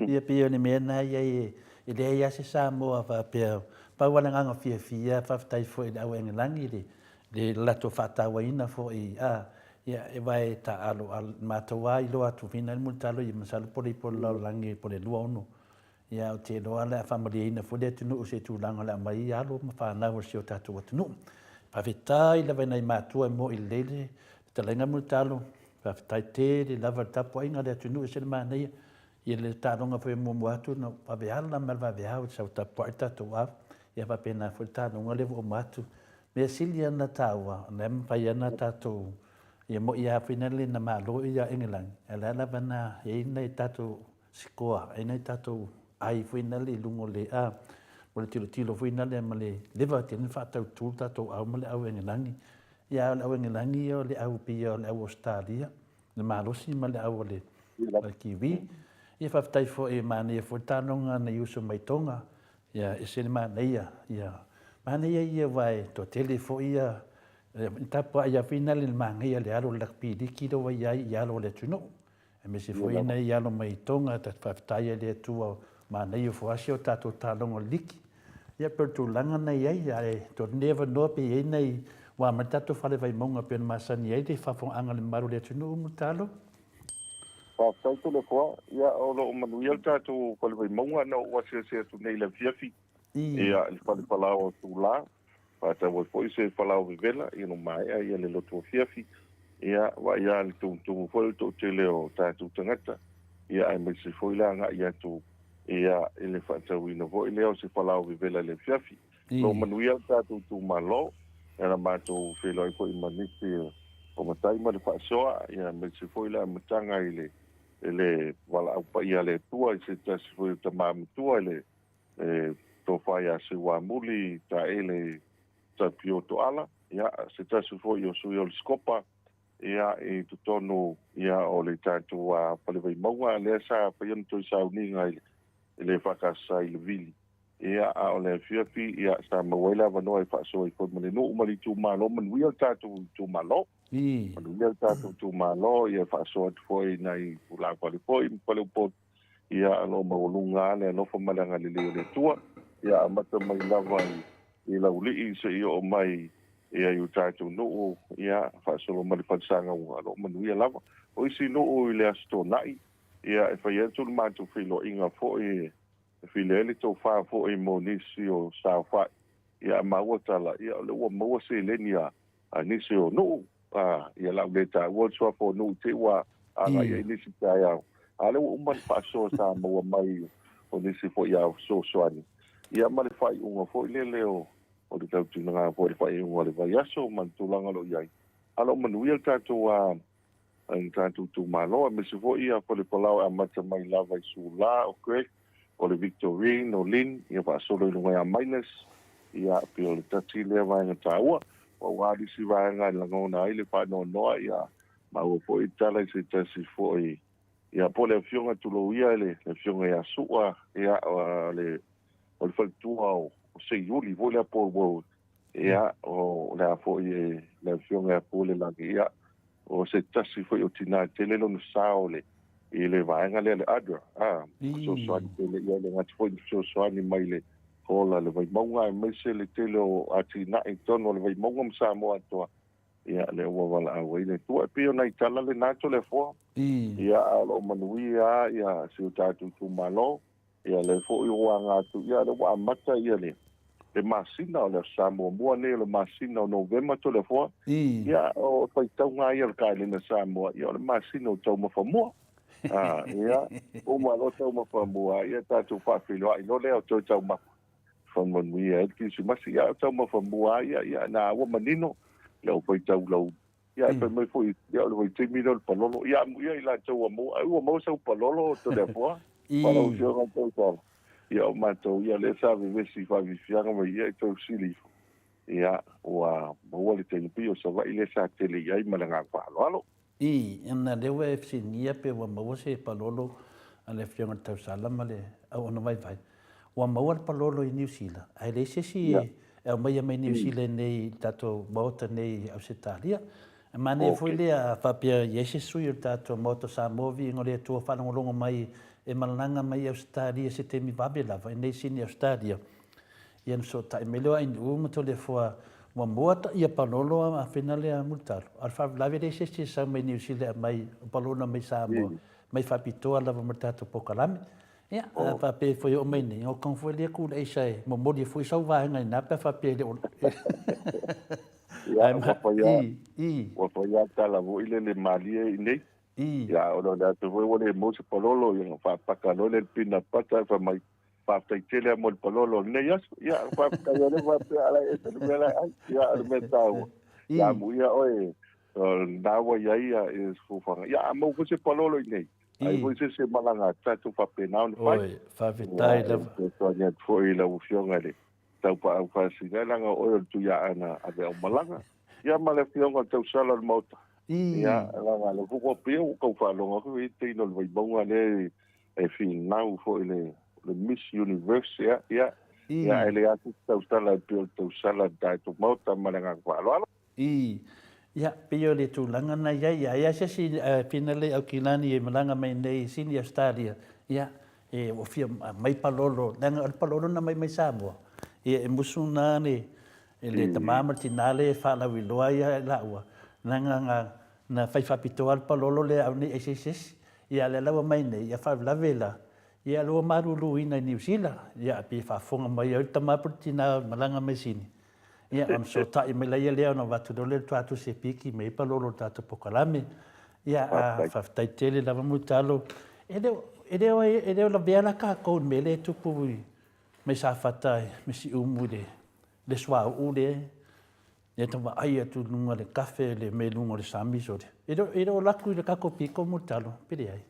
Ia pei o le mea lena ia e leai lava se Samoa faapea, pau lava le agaga fiafia, faafetai foi i le au Engelagi i le latou faatauaina foi a, ia e vae taaalo a matou lava iloa atu fina le mulitalo ia masalo po o le ipu o le lalolagi po o le 26 Ia, ou te iloa o le a faamalieina foi le atunuu i se tulaga o le a aumai ai alo ma fanau a si o tatou atunuu. Faafetai lava i nai matua e mo'i lelei le fetalaiga ma le talo. Faafetai tele lava i le tapuaiga a le atunuu e ese le manaia. Ia le taaloga foi e muamua atu na vave ala ma le vave ao i le sau tapuai le tatou ava. Ia faapena foi le taaloga lea ua uma atu. Mea sili lava ona taua, o lena e mafai lava ona tatou, ia mo'i lava foi lea na malo ia Engelani, a o la e lava na i ai nai tatou sikoa, e nai tatou ai foi na le i luga o le a. O le tilotilo foi na lea ma le leva tele na faatautu le tatou au ma le au Engelagi. Ia a o le au Engelagi ia o le au pei o le au Ausetalia, le malosi ma le au o le Kiwi. Ia faafetai foi e manaia foi le taaloga a nai uso mai Tonga. Ia ese le manaia, ia manaia ia aua e toatele foi ia tapuai lava foi na le manaia le alo o le lakapi liki lea ua i ai i alo o le atunuu. Aemaise foi nai alo mai Tonga, faafetai i le Atua manaia foi si o tatou taaloga o le liki. Ia pei o le tulaga na i ai, ae toe lenei avanoa pe i ai nai ua aumai le tatou fale Vaimauga pei ona masani ai le faafofogaaga a le mamalu o le atunuu Mulitalo. Faafetai Toleafoa. Ia o lo o manuia le tatou fale Vaimauga na ou asiasi atu nei i le afiafi ia i le fale falao o Tula. Faatau ai foi se falao vevela ia no maea ia le lotu afiafi. Ia vaai lava le tumutumu foi o le toatele o tatou tagata ia aemaise foi le agai atu ia i le faatauina foi lea o se falao vevela i le afiafi. Lo manuia le tatou itumalo ia na matou feiloai foi ma nisi o matai ma le faasoa ia aemaise foi le amataga i le i le valaau paia a le Atua i se tasi foi o tama matua i le le tofa ia Seuamuli Taele Tapio Toala, ia, se tasi foi o sui o le Sikopa, ia, i totonu, ia, o le tatou Fale Vaimauga, lea sa fai ona toe sauniga i le EFKS i le Vili. Ia, a o le afiafi, ia, sa maua ai le avanoa e faasoa ai foi ma le nuu ma le itumalo, manuia le tatou itumalo. Manuia le tatou itumalo, ia, faasoa atu foi i nai tulafale foi ma Faleupolu. Ia, o lo o maualuga lava le alofa ma le agalelei o le Atua. Ia, amata mai lava i Laulii seia oo mai i o tatou nuu, ia, faasolo mai le Falesagauga, o lo o manuia lava. O isi nuu i le Aso Toonai, ia, e fai atu le matou feiloaiga foi e fili ai le tofa foi mo nisi o saofai. Ia, a maua tala, ia, o lea ua maua seleni a nisi o nuu, ia lau le taua le suafa o nuu te i ua agai ai nisi taeao. A o lea ua uma le faasoa sa maua mai o nisi foi a fesoasoani, ia ma le faaiuga foi lele o le tautinoga foi le faaiuga o le vaiaso ma le tulaga o lo o i ai. A o lo o manuia le tatou le tatou itumalo, aemaise foi ia Falepalau e amata mai lava i Sula, o Greg, o le Victorine, o Lynn, ia faasolo i luga ia Minus, ia pei o le tasi lea vaega taua. Aua le isi vaega e lagona ai le faanoanoa, ia maua foi tala i se tasi foi, ia po o le afioga tulou ia le afioga ia Sua, ia o le o le faletua o Seiuli foi lea po o ia o le a foi le afioga ia Pualelagi, ia o se tasi foi o tinā tele lona sao le i le vaega lea le ADRA, a, fesoasoani tele i ai le gata foi fesoasoani mai le hola le Vaimauga aemaise le tele o atinae i totonu o le Vaimauga ma Samoa atoa, ia lea ua valaau ai le Atua. E pei o nai tala lena Toleafoa, ia a o lo o manuia lava si o tatou itumalo. Ia lea foi ua aga atu, ia lea ua amata ia le le masina o le Aso Sa muamua nei o le masina o Novema Toleafoa. Ia o faitauga ia o le kalena Samoa, ia o le masina o taumafa mua. A, ia, uma loa taumafa mua, ia tatou faafeiloai loa lea o toe taumafa. Faamanuia ai le Kerisimasi. Ia o taumafa mua ia, ia na ua manino le au faitau lau Ia ae fai mai foi, ia o le vaitaimi lea o le palolo. Ia amuia i latou ua maua, ai ua maua sau palolo Toleafoa, ma lau Afioga i le Tautala. Ia o matou, ia lea sa vevesi i faafiafiaga mai ia i tausili ifo. Ia, ua maua le taimi pei o Savaii lea sa tele i ai ma le agaga faaaloalo. Ii, Ona lea ua e fesiligia pe ua maua se palolo a le Afioga i le Tausala ma le Auauna Vaivai. Ua maua le palolo i Niu Sila, ae leai se isi e aumaia mai Niu Sila nei i le tatou Maota nei i Ausetalia. E manaia foi lea a faapea i ai se sui o le tatou Maota o Samoa viiga o le Atua faalogologo mai e malaga mai i Ausetalia i se taimi vave lava i nei sini Ausetalia, ia ona fesootai mai lea o Ainuu ma Toleafoa ua maua ia palolo a Afena lea Mulitalo. A o le faalavelave e leai se isi e sau mai Niu Sila e aumai o palolo mai Samoa mai faapitoa lava mo le tatou polokalame. Ia, a faapea foi e oo mai nei, o kau foi lea kula aisa e momoli ai foi sau vaega i ina pe a faapea e le o... Ia, ua fai lava, ua fai lava tala foi lele malie i inei. Ia, ona o le atu foi ua le maua se palolo, ia ona faapaka loa lea i le pinapata ae fai mai, faafetai tele lava mo le palolo o lenei aso. Ia, faafetai lava lea faapea, ala e ese le mea la e ai. Ia, o le mea taua, ia amuia oe, o lena ua i ai ia fuafuaga. Ia, a maua foi se palolo i inei, Ai foi se isi e malaga atu, tatou faapena ona fai. Oi, faafetai Ia, e lava. fesoasoani atu foi i lau Afioga i le Taupaau Faasina, leaga o oe o le Tuiaana Aveaumalaga. Ia ma le Afioga o le Tausala o le Maota. Ia, leaga o lea foi ua pei ua tau faalogo atu e teina o le Vaimauga lea e finau foi i le Miss Universe, ia, ia, ia, ae le atu se tausala e pei o le tausala o le tatou Maota ma le agaga faaaloalo. Ii. Ia, pei o le tulaga na i ai. A i ai se isi finale Aukilani e malaga mai nei i Sini, Ausetalia, ia, e ua fia mai palolo, leaga o le palolo na aumai mai Samoa, ia e musu na le, le tama ma le tina lea e faalauiloa ai ia laua, leaga na, na fai faapitoa le palolo lea aua ne i ai se isi. Ia, a o lea la ua aumai nei, ia faalavelave la, ia o lea ua maluluina i Niu Sila, ia, pei e faafofoga mai ai le tama po o le tina e malaga mai Sini, Ia, ona fesootai mai laia lea ona avatu loa lea le tuatusi e piki mai ai palolo o le tatou polokalame. Ia, a, faafetai tele lava Mulitalo. E le o, e le o, e le o lavea la tatou i le mea lea e tupu i, mai Safata me Siumu i le, le suauu lea, lea ta vaai atu i luga o le kafe le mea i luga o le sami sole. E le o, e le o alu atu i le tatou pito Mulitalo, pe leai?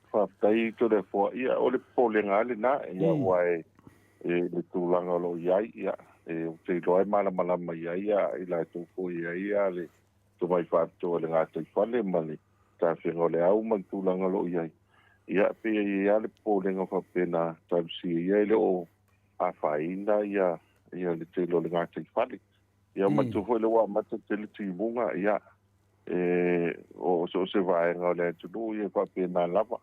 Faafetai Toleafoa. Ia, o le popolega lava lena, ia, aua e, e le tulaga o lo o i ai, ia, e, ou te iloa e malamalama i ai ia, i latou foi e i ai ia le tomai faapitoa i le gataifale ma le tafega o le au ma le tulaga o lo o i ai. Ia, pei e i ai lava le popolega faapena, talosia ia e le o afaina ia, ia le tele o le gataifale. Ia, manatua foi lea ua amata tele timuga, ia, e, o so o se vaega o le atunuu ia e faapena lava,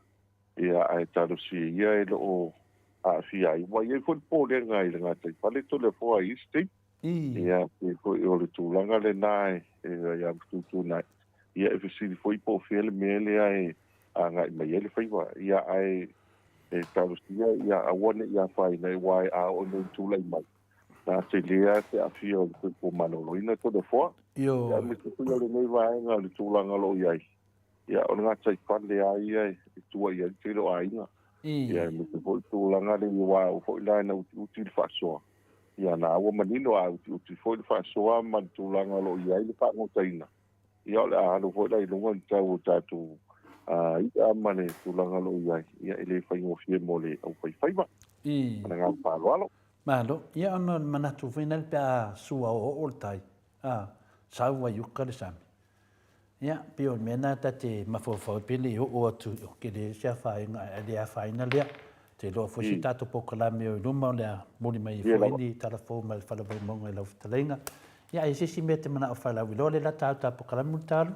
ia, ae talosia ia e le o aafia ai. Ua i ai foi le popolega i le gataifale Toleafoa i isi taimi. Ia, pei foi o le tulaga lena e, e ia fetuutuunai. Ia, e fesili foi po o fea le mea lea e agai mai ai le faiva. Ia, ae e talosia ia aua ne i afaina, aua a oo ina tulai mai, Na tele lava te aafia o le soifua maloloina Toleafoa. Ia aemaise foi o lenei vaega o le tulaga o lo o i ai, ia o le gataifale lava ia e tua i ai le tele o aiga. Ia aemaise foi le tulaga lea aua oo foi la ina utiuti le faasoa, ia na ua manino a utiuti foi le faasoa ma le tulaga o lo o i ai le faagotaina, ia o le a alu foi la i luga le tau o tatou i'a ma le tulaga o lo o i ai, ia e le faigofie mo le aufaifaiva. Ma le agaga faaaloalo. Malo. Ia ona o le manatu foi lea pe a sua oooo le tai, a, sau ai uka le sami. Ia, pei o le mea lena ta te mafaufau ai pe le i oo atu, ou te le se afaina, ae le afaina lea. Ou te iloa foi se tatou polokalame o i luma o le a moli mai ai foi ni tala fou mai le Fale Vaimauga i lau fetalaiga. Ia, a i ai se isi mea e te manao faalaulelua lea la ta polokalame Mulitalo?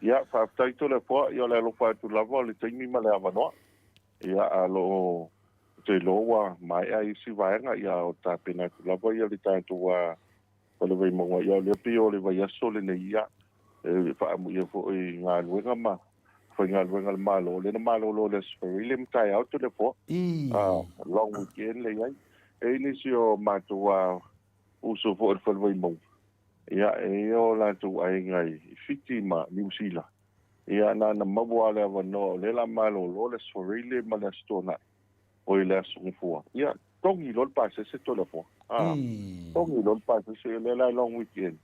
Ia, faafetai Toleafoa, ia o le alofa atu lava o le taimi ma le avanoa. Ia, a o lo o, ou te iloa ua maea isi vaega, ia, o tapena atu lava ia le tatou Fale Vaimauga. Ia, o lea pei o le vaiaso lenei, ia, e faaamuia foi i galuega ma faigaluega a le Malo, o lea na malolo i le Aso Faraile ma taeao Toleafoa, long weekend lea i ai. E i ai nisi o matou uso foi o le Fale Vaimauga, ia, e i ai o latou aiga i Fiti ma Niu Sila, Ia, na ona maua lava le avanoa, o lea o le a malolo le Aso Faraile ma le Aso Toonai, oi le Aso Gafua. Ia, togi loa le pasese Toleafoa. A, togi loa le pasese, o lea la e long weekend.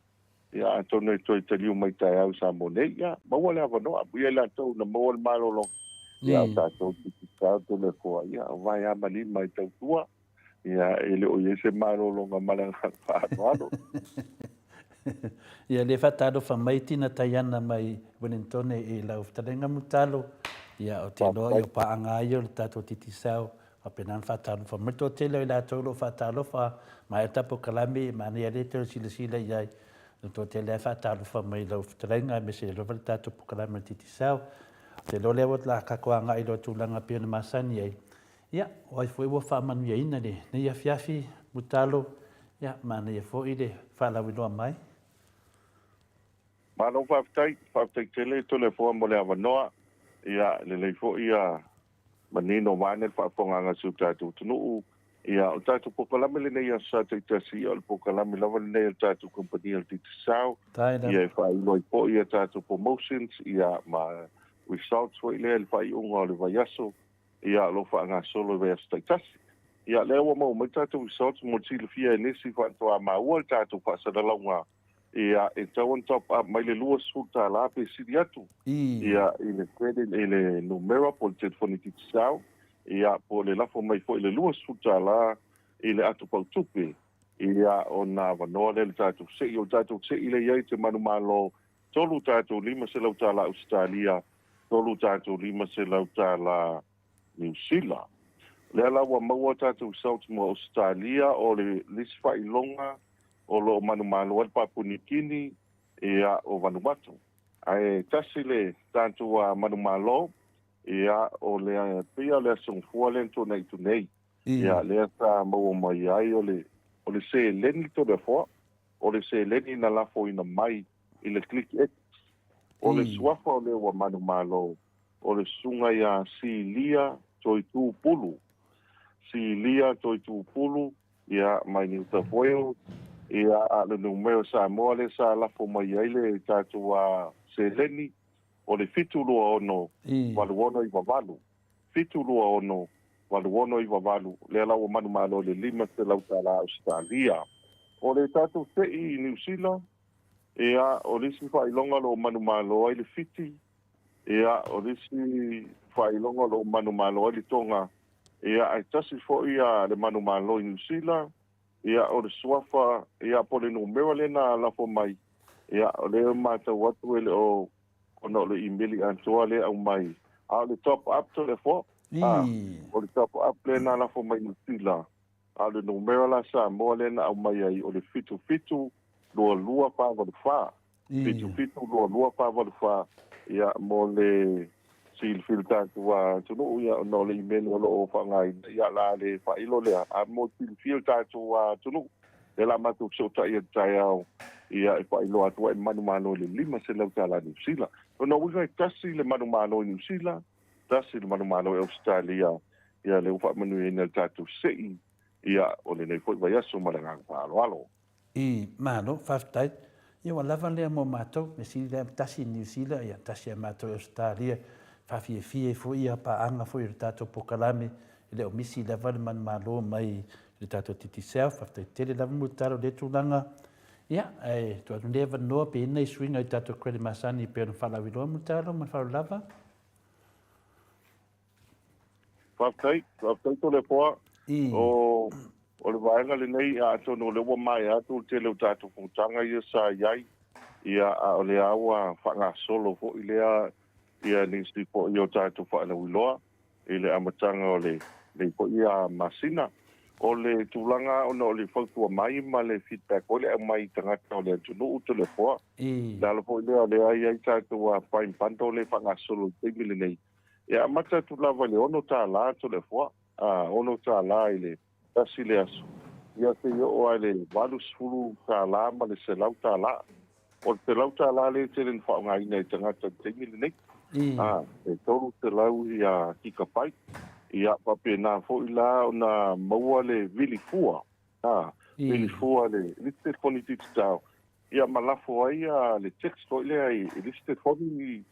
Ia, atonu e toe taliu mai taeao i Samoa nei, ia, maua le avanoa. Amuia i latou na maua le malologa. Ia, o tatou te Toleafoa, ia, o vae lava ma lima e tautua. Ia, e le o i ai se malologa ma le agaga faaaloalo. Ia, lea faatalofa mai Tina Taiana mai Wellingtone i lau fetalaiga Mulitalo. Ia, ou te iloa o paaga lava ia o le tatou Digicel. Faapena ona faatalofa mai le toatele o i latou o lo o faatalofa mai le tatou polokalame, e manaia lea toe silasila i ai. O le toatele lava e faatalofa mai i lau fetalaiga aemaise lava le tatou polokalame o le Digicel. Ou te iloa lea ua tatou agai loa i tulaga e pei ona masani ai. Ia, o ai foi ua faamanuiaina lenei afiafi, Mulitalo, ia, manaia foi le faalauiloa mai. Malo faafetai, faafetai tele Toleafoa mo le avanoa. Ia, lelei foi ia manino vaeane le faafofogaaga a si o tatou atunuu. Ia, o le tatou polokalame lenei i aso Sa taitasi, ia o le polokalame lava lenei a le tatou kamupani a le Digicel, ia e faailoa ai foi a tatou promotions, ia ma results foi lea i le faaiuga o le vaiaso. Ia, o lo o faagasolo i vaiaso taitasi. Ia, lea ua maua mai tatou results mo le silafia e nisi faatoa maua le tatou faasalalauga. Ia, e tatau ona top up mai le $20 pe sili atu, ia, i le credit, i le numera po o le telefoni Digicel, ia, po o le lafo mai foi le $20 i le ato pautupe, ia, ona avanoa lea i le tatou sei. O le tatou sei lea e i ai i te manumalo, $3,500 Ausetalia, $3,500 Niu Sila. Lea la ua maua tatou results mo Ausetalia, o le isi faailoga o lo o manumalo ai le Papua Niu Kini, ia, o Vanuatu. Ae tasi le tatou manumalo, ia, o le pei lava o le Aso Gafua lea na tuanai atu nei, ia, lea sa maua mai ai o le, o le seleni Toleafoa, o le seleni na lafoina mai i le Click X, o le suafa o lea ua manumalo, o le susuga ia Silia Toitūpulu, Silia Toitūpulu, ia, mai New South Wales, ia, a o le numera Samoa lea sa lafo mai ai le tatou seleni, o le 726 8698, 726 8698, lea la ua manumalo i le $500 Ausetalia. O le tatou sei i Niu Sila, ia, o le isi faailoga o lo o manumalo ai le Fiti, Ia, o le isi faailoga o lo o manumalo ai le Toga, ia, ae tasi foi ia le manumalo i Niu Sila, ia, o le suafa, ia, po o le numera lea na lafo mai, ia, o lea e matau atu e le o, ona o le imeli atoa lea e aumai, a o le top up Toleafoa, a, o le top up lea na lafo mai Niu Sila, a o le numera la Samoa lea na aumai ai, o le 77 22 484. 77 22 484, ia, mo le silafia tatou atunuu, ia, ona o le imeli o lo o faaaogaina, ia, la le faailo lea, a mo le silafia o le tatou atunuu, lea la matou fesootai i le taeao, ia, e faailoa atu ai manumalo i le $500 Niu Sila. O lona uiga e tasi le manumalo i Niu Sila, tasi le manumalo i Ausetalia, ia, lea ua faamanuiaina e le tatou sei, ia, o lenei foi vaiaso ma le agaga faaaloalo. I, Malo, faafetai. Ia ua lava lea mo matou, mea sili lea, tasi i Niu Sila, ia tasi ia matou i Ausetalia, faafiafia ai foi ia paaga foi o le tatou polokalame, e le o misi lava le manumalo mai i le tatou Digicel, faafetai tele lava mo le tala o lea tulaga. Ia, ae tuu atu lenei avanoa pe i ai nai suiga i tatou credit masani e pei ona faalauiloa mo le tala ma le faaaloalo lava. Faafetai, faafetai Toleafoa. O, o le vaega lenei, atonu o lea ua maea atu le tele o tatou fonotaga ia sa i ai, ia, a o lea ua faagasolo foi lea ia nisi foi o tatou faalauiloa i le amataga o lenei foi masina. O le tulaga ona o le fautua mai ma le feedback foi lea e aumai i tagata o le atunuu Toleafoa, le ala foi lea o lea e i ai tatou Prime Bundle lea e faagasolo i le taimi lenei, E amata atu lava i le $6 Toleafoa, a, $6 i le tasi le aso, ia seia oo lava i le $80 ma le $100. O le $100 lea e tele ina faaaogaina e tagata i le taimi lenei, a, e 300 ia kikapaiti. Ia faapena foi la ona maua le vili fua, a, vili fua le isi telefoni digitao Ia ma lafo ai le text foi lea i le isi telefoni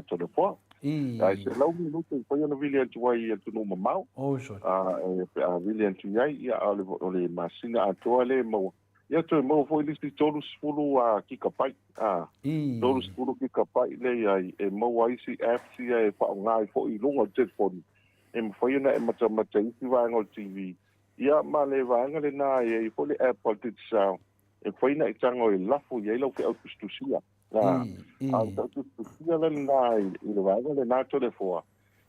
Toleafoa. Ae 100 minute e mafai ona vili atu ai i atunuu mamao. Pe a vili atu i ai, ia a o le masina atoa lea e maua. Ia toe maua foi le isi 30 kikapai. 30 kikapai lea i ai e maua ai isi apps ia e faaaoga ai foi i luga o le telefoni. E mafai ona e matamata i isi vaega o le TV. Ia ma le vaega lena e i ai foi le app a le Digicel. E fai na i tago e lafo i ai lau feau tusitusia. A o le feau tusitusia la lena i le vaega lena Toleafoa,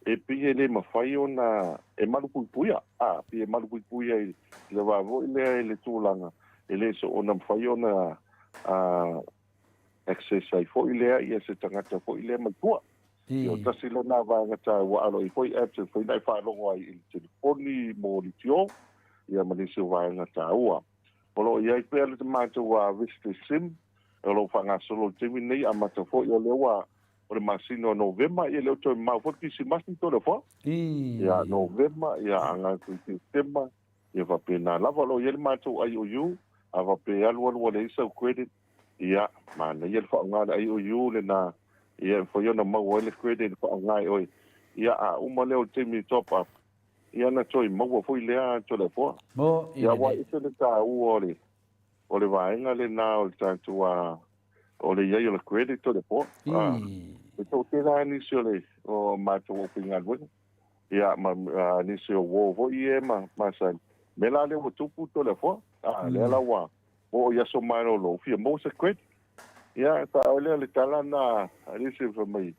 e pei e le mafai ona e malupuipuia, a, pei e malupuipuia i le va foi lea i le tulaga e le soona mafai ona access ai foi lea ia se tagata foi lea mai tua. Ia, o tasi lena vaega taua, a o lo o i ai foi apps e mafai ona e faalogo ai i le telefoni mo litio, ia ma nisi o vaega taua. O lo o i ai pea le matou visitor sim o lo o faagasolo i le taimi lenei, amata foi o lea ua o le masina o Novema, ia e le o toe mamao foi le Kirisimasi Toleafoa. Ia Novema, ia agai atu i Tesema, ia faapena lava. O lo o i ai le matou IOU, a faapea e alualu ua leai sau credit, ia manaia le faaaoga o le IOU lena, ia e mafai ona maua ai le credit e faaaoga e oe. Ia a uma lea o le taimi e top up, Ia na toe maua foi lea Toleafoa. Mo i Ia aua e ese le taua o le o le vaega lena o le tatou o le i ai o le credit o le poa. E toatele lava nisi o le o matou aufaigaluega, ia ma nisi o uo foi ia e masani. O le mea la lea ua tupu Toleafoa, lea la ua oo i aso malolo, ua fia maua se credit. Ia, sao lea le tala lena a nisi fai mai,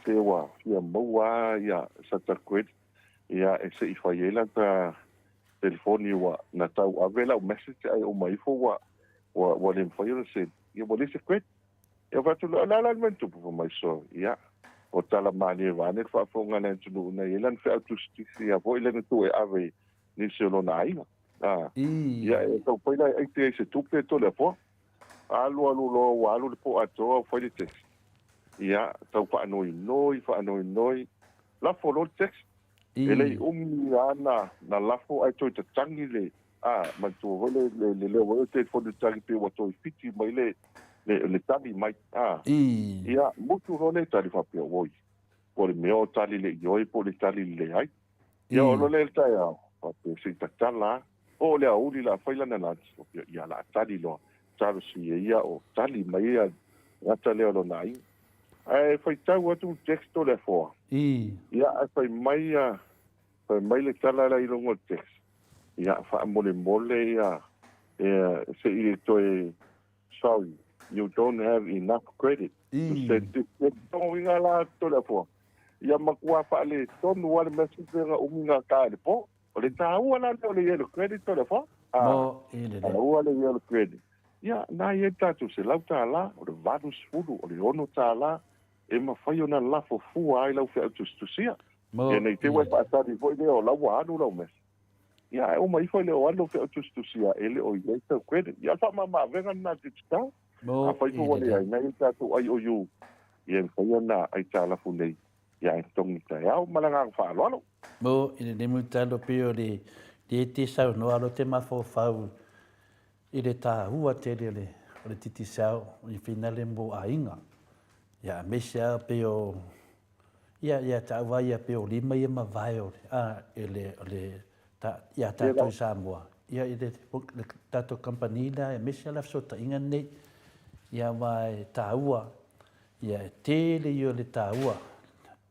se ua fia maua lava ia sata credit, ia e se i fai ai lata telefoni ua na tau ave lau message ae uma ifo ua ua le mafai ona send, ia ua leai se credit. Ia fai atu loa, o le a la le mea na tupu? Fai mai, so, ia, ua tala malie vaeane le faafofoga a le atunuu na i ai lana feau tusitusi ia foi lea na tuu e ave i nisi o lona aiga. A, ia e tau fai la e aite ai se tupe Toleafoa. Alu alu loa ua alu le po atoa o fai le text. Ia, tau faanoinoi, faanoinoi, lafo loa le text. E le i umi lava na lafo ae toe tatagi le, a, manatua foi le, le, le leo foi o le telefoni o tagi pei ua toe fiti mai le, le, le tali mai, a. Ia, mutu loa le tali faapea, oi, po o le mea o tali le ioe po o le tali le leai. Ia, oo loa lea i le taeao, faapea, se i tatala lava. Oo le aoauli o le a fai lana lunch, faapea, ia, o le a tali loa. Talosia ia o tali mai ia gata lea o lona aiga. Ae faitau atu le text o le afoa. Ia, ae fai mai ia, fai mai le tala la i luga o le text. Ia, faamolemole ia, ia se i toe, sorry, you don't have enough credit to send this text. Lona uiga la Toleafoa, ia matua faaletonu lava le message lea na umi na ta i le po. O le taua la lea o le yellow credit Toleafoa. Mo e lelei. Taua le yellow credit. Ia, na i ai le tatou $100, o le 80, o le $6, e mafai ona lafo fua ai lau feau tusitusia. Mo Ia, nei te i ua e faatali foi lea o la ua alu lau message. Ia, ae uma ifo e le o alu lau feau tusitusia, e le o i ai sau credit. Ia, o le faamama-avega lena Digicel. Mo Afai e foi ua lelei. leai, na i ai le tatou IOU, ia e mafai ona aitalafu nei, ia ae totogi taeao. Ma le agaga faaaloalo. Mo e lelei Mulitalo, pei o le le te saunoa alo te mafaufau i le taua tele o le Digicel i finale mo aiga. Ia aemaise lava pei o ia ia te au lava ia pei o lima ia ma vae o le a e le o le ta ia tatou i Samoa ia i le le tatou kamupani lea aemaise lava le fesootaiga lenei ia aua e taua ia e tele ia o le taua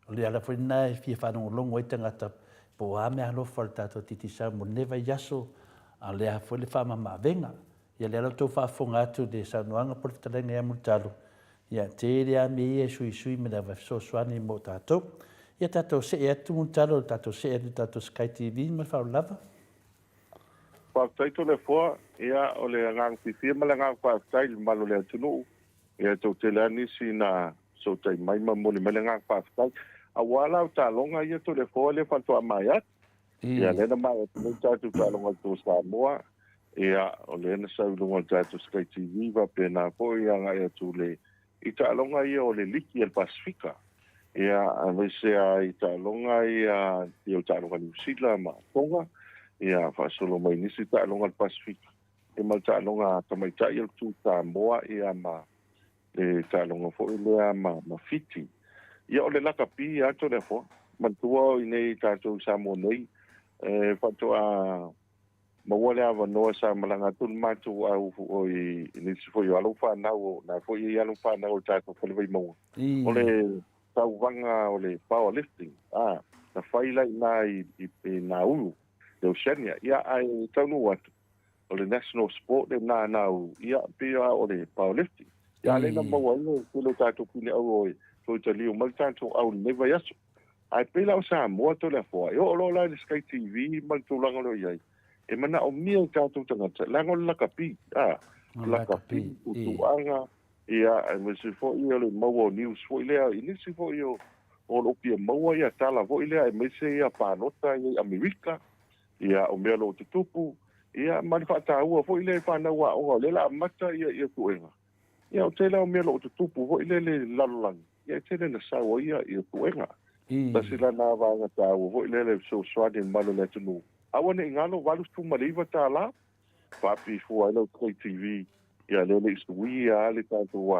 O le ala foi lena e fia faalogologo ai tagata po o a meaalofa a le tatou Digicel mo lenei vaiaso, a o le a foi le faamamaavega. Ia lea la ua outou faafofoga atu i le saunoaga po o le fetalaiga ia Mulitalo, ia tele lava mea ia e suisui mai lava e fesoasoani mo tatou. Ia tatou see atu Mulitalo, tatou see atu i le tatou Sky TV ma le faaaloalo lava. Faafetai Toleafoa, ia o le agaga fiafia ma le agaga faafetai i le mamalu o le atunuu, ia e toatele lava nisi na fesootai mai ma momoli mai le agaga faafetai. Aua la o taaloga ia Toleafoa lea faatoa maea atu. Ia lea na maea atu nei tatou taaloga i le Tour Samoa, ia o lea na sau i luga o le tatou Sky TV faapena foi agai atu le i taaloga ia o le Liki a le Pasefika, ia, aemaise lava i taaloga ia pei o taaloga a Niu Sila ma Tonga, ia, faasolo mai nisi taaloga a le Pasefika, ia ma le taaloga a tamaitai o le Tū Samoa, ia, ma le taaloga foi lea ma, ma Fiti. Ia, o le lakapi lava Toleafoa. Manatua o i inei tatou i Samoa nei, e faatoa maua le avanoa sa malaga atu le matou au i nisi foi o alo fanau o na foi i alo fanau o le tatou fale Vaimauga. O le tauvaga o le power lifting, a, na fai la i na i, i, i Nauru, i Oceania. Ia, ae taunuu atu, o le national sport le na Nauru, ia, pei lava o le power lifting. Ia, a lea na maua ai le tele o tatou pine auro e toe taliu mai le tatou au i lenei vaiaso. Ae pei la o Samoa Toleafoa, e oo loa la i le Sky TV ma le tulaga o lo o i ai, e manaomia i tatou tagata, leaga o le lakapi, a, lakapi, tuutuuaga, ia, aemaise foi o le maua o news foi lea, i nisi foi o, o lo o fia maua ia tala foi lea, aemaise ia palota ia i Amerika, ia, o mea o lo o tutupu, ia, ma le faataua foi lea i fanau aoga, o lea o le a amata ia, ia suega. Ia, o tele lava o mea o lo o tutupu foi lele i le lalolagi, ia e tele ina sau ai ia suega. Tasi la na vaega taua foi lele e fesoasoani i le mamalu o le atunuu. Aua ne i galo, $89, faapifua ai lau Sky TV, ia lea le i suia lava le tatou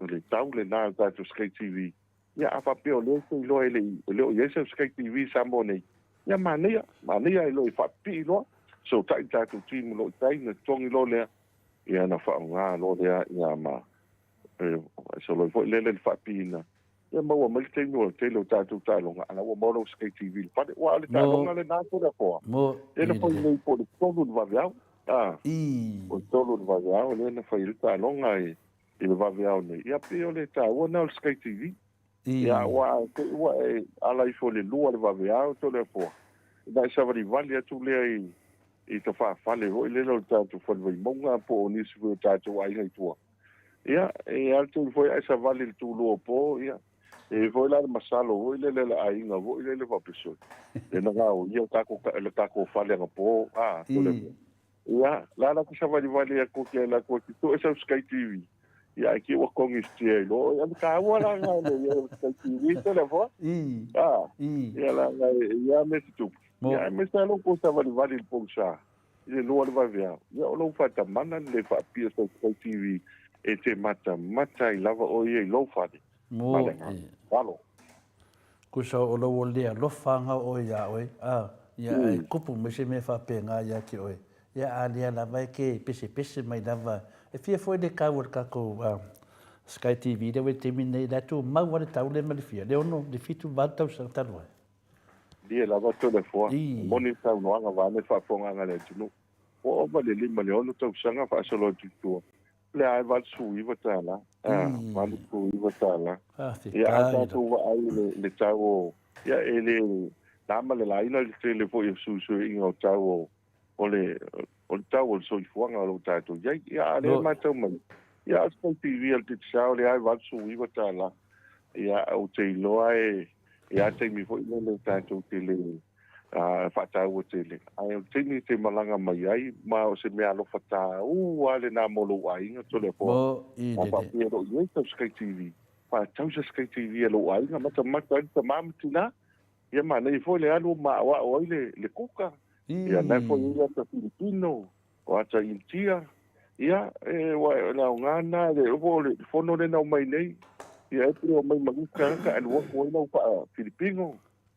le tau lena o le tatou Sky TV. Ia a faapea o lea e te iloa e le o i ai sau Sky TV i Samoa nei, ia manaia, manaia e loa i faapipii loa. Fesoota'i le tatou team o lo o i tai, ona totogi loa lea, ia ona faaaoga loa lea ia ma e faasolo ai foi lea le faapiina, ia maua mai le taimi o le tele o tatou taaloga, a la ua maua lau Sky TV i le fale. Aua o le taaloga lena Toleafoa, lea na fai nei po o le 3 i le vaveao. A, o le 3 i le vaveao lea na fai ai le taaloga i le vaveao nei. Ia pei o le taua lena o le Sky TV. Ia, aua te i ua e ala ifo i le 2 i le vaveao Toleafoa, ona e savalivali atu lea i i tafafale foi lele o le tatou fale Vaimauga po o nisi foi o tatou aiga i tua. Ia, e alu tonu foi ae savali i le tulua o po, ia, e i ai foi la le masalo foi lele a le aiga foi lele faapea, lea na gaoia le tatou, le tatou fale anapo, a, tole. Ia, la la te savalivali atu ki ai latou e te sau Sky TV. Ia, ai ki ua kongi stia i loa. Ia, le tāua la nga le ia Sky TV tole foa. Ah, ia la nga ia me te tupu. Ia, me sa lo ko savalivali le pongsa. I le lua le vaveao. Ia, o lou faatamala le faapia sau Sky TV e te matamata ai lava oe ia i lou fale. Ma le agaga alo. Kusa o lou le alofa anga oe iā oe, a, ia ae kupu mai se mea faapena ia te oe, ia a lea lava e ke pesepese mai lava. E fia foi le kau o le kakou Sky TV lea ua i le taimi nei, la e tumau lava le tau lea mai le fia, le 6, le 7, 8 tausaga talu ai. Lie lava Toleafoa, e moni le saunoaga vaeane le faafofogaaga a le atunuu. Ua ova i le 5 i le 6 tausaga faasolo atu i tua, o lea lava e $89, a, $89. Ia a tatou vaai i le tau o, ia e le na ma le laina le tele foi o fesuisuiaiga o tau o le o le tau o le soifuaga o lo o tatou i ai. Ia a o lea e matau mai, ia a o se tau TV a le Digicel o lea lava e $89. Ia ou te iloa e i a taimi foi lele tatou te le faataua tele, ae o le taimi e te malaga mai ai, ma o se mea alofa taua lena mo lou aiga, Toleafoa. A faapea o lo o i ai sau Sky TV, faatau se Sky TV a lou aiga, matamata ai le tama ma tina, ia manaia foi le alu ma aoao ai le kuka, ia na foi i ai ata Filipino, o ata Initia, ia, e, ua, o le aoga lena, le, o le fono lea na omai nei, ia e pei omai ma nisi tagata ae alu atu ai lau faa-Filipino,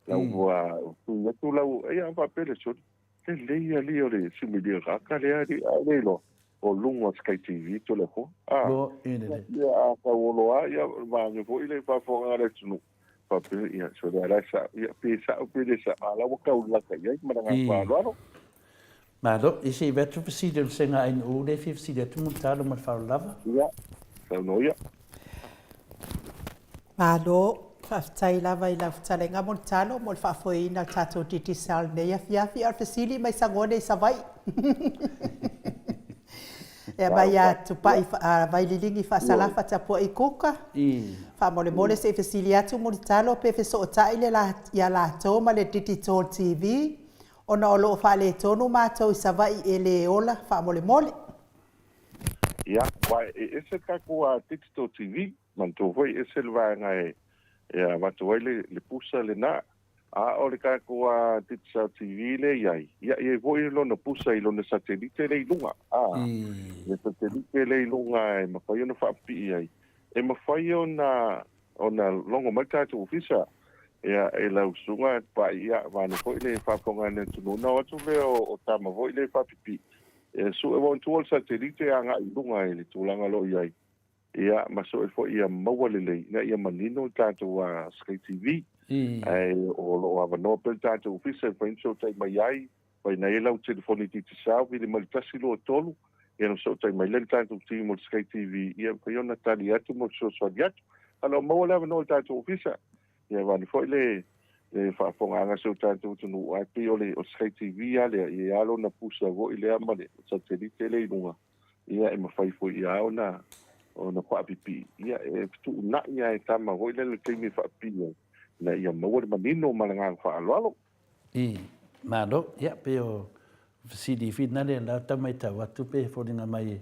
lau ua tui atu lau, ia faapea le soli, lelei alii o le similia kaka lea alii, ae le iloa, o luga o Sky TV Toleafoa. A, ia a tauolo lava, ia vaeane foi le faafofoga a le atunuu, faapea, ia, sole a la e sao, ia, pe sao pe le sao, a la ua taulaka i ai ma le agaga faaaloalo. Malo, ia se i avatu fesili o le sega ainu lea e fia fesili atu Mulitalo ma le faaaloalo lava. Ia, saunoa ia. Malo, faafetai lava i lau fetalaiga Mulitalo mo le faafoeina o le tatou Digicel i lenei afiafi. A o le fesili mai Sagoa nei i Savaii. Ea mai ia Tupai Vaililigi Faasalafa Tapuai Kuka. Faamolemole se i fesili atu Mulitalo pe fesootai le ia latou ma le Digital TV Ona o lo o faaletonu matou i Savaii e le ola, faamolemole. Ia, aua e ese le tatou Digital TV, manatua foi e ese le vaega e avatu ai le pusa lena. A o le tatou Digital TV lea e i ai, ia e i ai foi lona pusa i lona satelite lea i luga. A, le satelite lea i luga e mafai ona faapipii ai, e mafai ona ona logo mai le tatou ofisa, ia, e lau susuga Tupai, ia, vaeane foi le faafofoga a le atunuu, ona o atu lea o tama foi lea e faapipii, e sue ua tua le satelite agai i luga i le tulaga o lo o i ai, ia, ma sue foi ia maua lelei ina ia manino le tatou Sky TV. Ae o lo o avanoa pea le tatou ofisa e mafai ona fesootai mai ai, Fai nei lau telefoni Digicel, vili mai le 1 2 3, ia ona fesootai mai lea i le tatou team o le Sky TV, ia mafai ona tali atu ma fesoasoani atu. A o lo o maua le avanoa i le tatou ofisa, ia vaeane foi le le faafofogaaga a si o tatou atunuu, ae pei o le o le Sky TV lava lea, ia e i ai lava lona pusa foi lea ma le satelite lea i luga, ia e mafai foi lava ona ona faapipii, ia e fetuunai lava e tama foi lea le taimi e faapipii ai, ina ia maua le manino ma le agaga faaaloalo. I, malo, ia, pei o fesili finale la tau maitau atu pei e foliga mai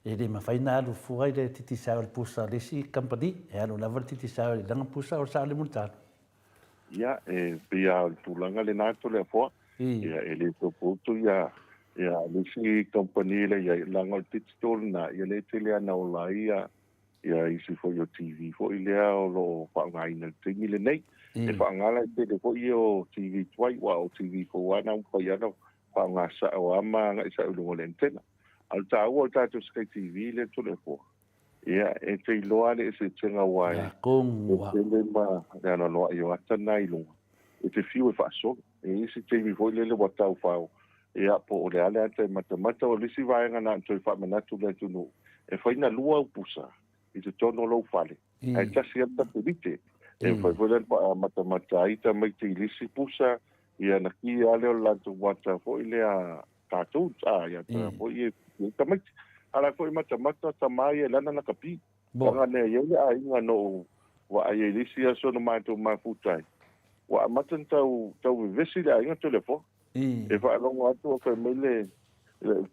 e le mafai na alu fua i le Digicel o le pusa a le isi kamupani, e alu lava le Digicel i lana pusa o le sao le mulitalo. Ia, e pei lava o le tulaga lena Toleafoa, ia, e le tofutu ia, ia le isi kamupani lea i ai, leaga o le digital lena, ia lea e tele lava ina ola ai ia ia isi foi o TV foi lea o lo o faaaogaina i le taimi lenei. E faaaoga la e tele foi ia o TV tuai, aua o TV fou lava na mafai lava ona faaaoga sao lava ma agai sao i luga o le antenna. A o le taua o le tatou Sky TV lea Toleafoa, ia e te iloa lava le eseesega aua e tele ma le anoanoai o ata na i luga, e te fiu e faasolo. E i ai se taimi foi lele ua tau fao, ia po o le a le ata e matamata. O le isi vaega na ona toe faamanatu i le atunuu, e fai na lua au pusa i totonu o lou fale, ae tasi lava le satelite. E mafai foi la ona matamata ai tamaiti i le isi pusa, ia ona ki lava lea o le latou ata foi lea cartoons, a, ia ata foi ia e tamaiti. A o la e foi e matamata tama ia i lana lakapi. Leaga lea e i ai le aiga na ou vaai ai i le isi aso na matou mafuta ai, ua amata ona tau tau vevesi le aiga Toleafoa. E faalogo atu o fai mai le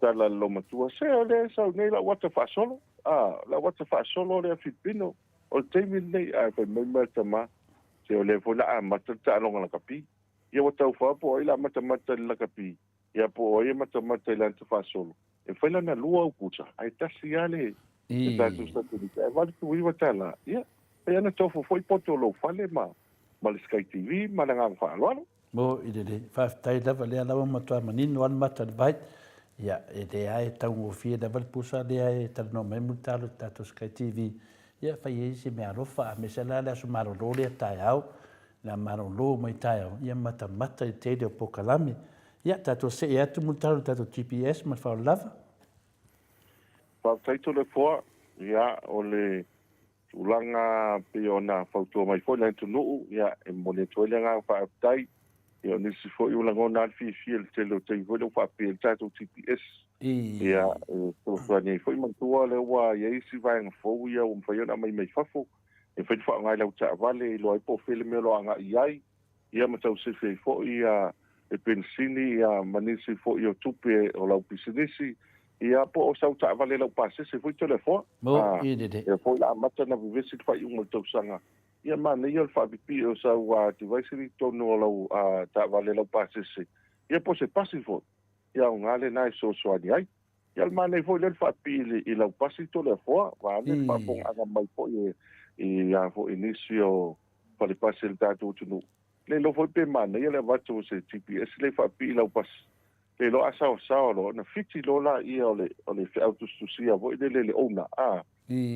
tala a le loomatua, se o lea e sau nei lau ata faasolo, a, lau ata faasolo lea Filipino o le taimi lenei. Ae fai mai ma le tama, se o lea foi o le a amata le taaloga lakapi. Ia ua tau fao po o ai o le a matamata i le lakapi, ia po o ai e matamata i le ata faasolo. E fai lana lua au pusa, ae tasi lava le tatou satelite, ae $89. Ia, fai ana tofu foi poto o lou fale ma le Sky TV ma le agaga faaaloalo. Mo i lelei. Faafetai lava, lea lava ua matua manino lava le mata o le vai. Ia, e leai e taugofie lava le pusa lea e talanoa mai Mulitalo i le tatou Sky TV. Ia, fai ai se meaalofa, aemaise la le aso malolo lea taeao, le a malolo mai taeao, ia matamata i le tele o polokalame. Ia, tatou see atu Mulitalo i le tatou GPS ma le faaaloalo lava. Faafetai Toleafoa, ia, o le tulaga pei ona fautua mai foi le atunuu, ia, e momoli atu ai le agaga faafetai. Ia, o nisi foi ua lagona lava le fiafia i le tele o taimi foi lea ua faapipii ai le tatou GPS. Ia, e fesoasoani ai foi. Manatua lea ua i ai isi vaega fou ia ua mafai ona aumai mai fafo, e mafai ona faaaoga i lau taavale e iloa ai po o fea le mea o lo o agai i ai. Ia ma tau sefe ai foi ia le penisini ia ma nisi foi o tupe o lau pisinisi, ia po o sau taavale laupasese foi Toleafoa. Mo i lele. Lea foi la amata ona vevesi le faaiuga o le tausaga. Ia manaia o le faapipii o sau device i totonu o lau taavale laupasese, ia po o se pasi foi. Ia aoga lena e fesoasoani ai. Ia o le manaia foi lea o le faapipii i lau pasi Toleafoa, vaeane le faafofogaaga mai foi i a foi nisi o fale pasi o le tatou atunuu. Le iloa foi pe manaia le avatu o se GPS lea e faapipii i lau pasi. Le iloa a saosaoa loa ona fiti loa laia o le feau tusitusia foi lele i le owner, a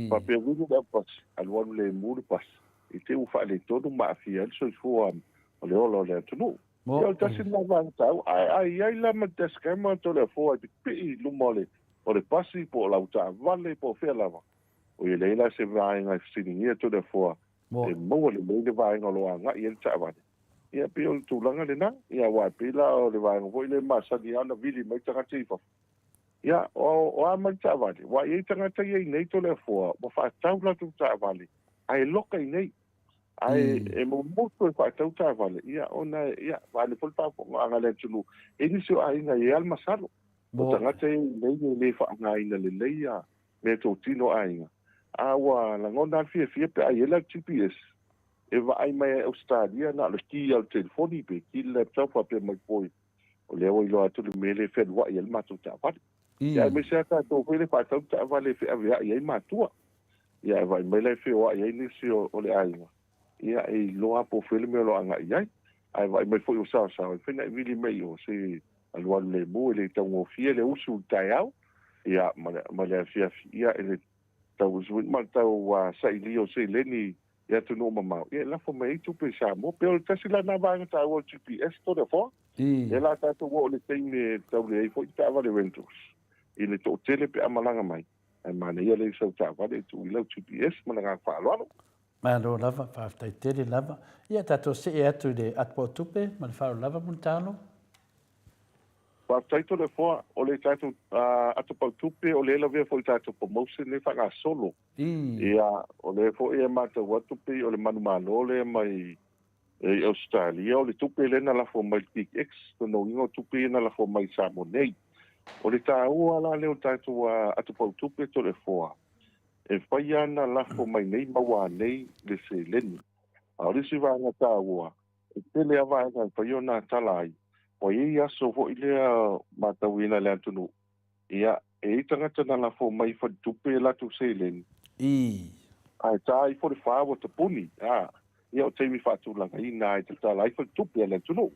faapea vili le aupasi, alualu lemu le pasi, i te i ua faaletonu ma aafia ai le soifua o le ola o le atunuu. Ia o le tasi lena vaega taua. Ae a i ai la ma le dashcam a Toleafoa e pipii i luma o le pasi po o lau taavale po o fea lava, oi e leai la se vaega e fesiligia Toleafoa e maua lelei le vaega o lo o agai i ai le taavale. Ia pei o le tulaga lena. Ia aua e pei la o le vaega foi lea e masani lava ona vili mai tagata i fafo. Ia, o a mai le taavale? Aua e i ai tagata ia i inei Toleafoa ua faatau latou taavale ae loka i inei. Ae e momotu e faatau taavale, ia ona ia, vaeane foi le faafofogaaga a le atunuu, e i ai nisi o aiga e i ai lava le masalo. O tagata ia i inei e le faaaogaina lelei ia meatotino a aiga, a ua lagona lava le fiafia pe a i ai la le GPS e vaai mai ai Ausetalia na o le ki lava o le telefoni pe ki le laptop faapea mai foi o lea ua iloa atu le mea lea e fealuai ai le matou taavale. Ia aemaise lava tatou foi lea e faatau taavale e feaveai ai matua. Ia ae vaai mai la e feoai ai nisi o le aiga, ia e iloa lava po o fea le mea o lo o agai i ai. Ae vaai mai foi o saosaoa, e mafai ona e vili mai i o se alualu lemu e le taugofie le usu i le taeao, ia, ma le afiafi, ia, e le tau usu foi ma le tau sailia o seleni i atunuu mamao, ia e lafo mai ai tupe i Samoa. Pei o le tasi la lena vaega taua o le GPS Toleafoa, lea la tatou oo i le taimi e tau leai foi taavale rentals i le toatele pe a malaga mai, ae manaia le sau taavale e tuu i lau GPS ma le agaga faaaloalo. Malo lava, faafetai tele lava. Ia tatou see atu i le atu o tupe ma le faaaloalo lava Mulitalo. Faafetai Toleafoa, o le tatou atopau tupe o lea e lavea foi i tatou promotion lea e faagasolo. Ia, o lea foi e matau atu pei o le manumalo lea mai Ausetalia, o le tupe lea na lafo mai i le Big X, lona uiga o tupe ia na lafo mai i Samoa nei. O le taua la lea o le tatou atopau tupe Toleafoa, e fai lava na lafo mai nei maua nei le seleni. A o le isi vaega taua, e tele lava vaega e fai ona tala ai, ua i ai aso foi lea matauina i le atunuu, ia, e i ai tagata na lafo mai i faletupe latou seleni, ae ta ifo le fa ua tapuni, a, ia o taimi faatulagaina lava e tatala ai faletupe a le atunuu.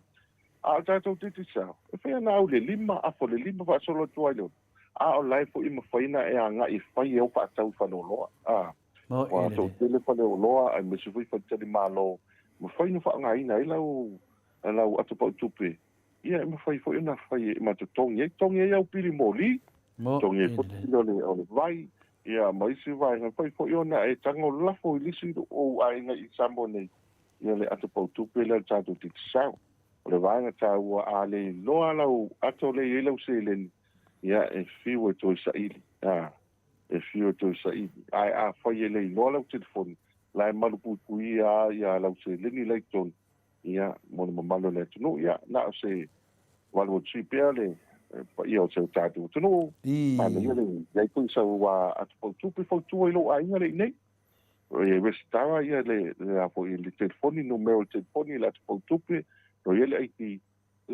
A o le tatou Digicel, e fai ana au i le lima, afa o le lima faasolo atu ai le ono. A o la e foi e mafai ona e agai e fai e au faatau i faleoloa. A, ua toatele faleoloa aemaise foi faletalimalo, mafai ona faaaogaina ai lau lau ato pau tupe, ia e mafai foi ona fai e ma totogi ai, totogi ai au pili moli, totogi ai foi pili o le, o le vai, ia ma isi vaega, mafai foi ona e tago lafo i nisi o ou aiga i Samoa nei, ia le ato pau tupe lea o le tatou Digicel. O le vaega taua, a le iloa lau ato lea e i ai lau seleni, ia e fiu e toe saili, a, e fiu e toe saili. Ae afai e le iloa lau telefoni, la e malupuipuia lava ia lau seleni la i totonu, ia, mo le mamalu o le atunuu. Ia, na o se valuvalusi pea le paia o si o tatou atunuu. Manaia le i ai foi sau atu fautupe fautua i lou aiga le i nei. E resitala ia le, le, a foi, le telefoni, numera o le telefoni, le atu fautupe, lo i ai le ID,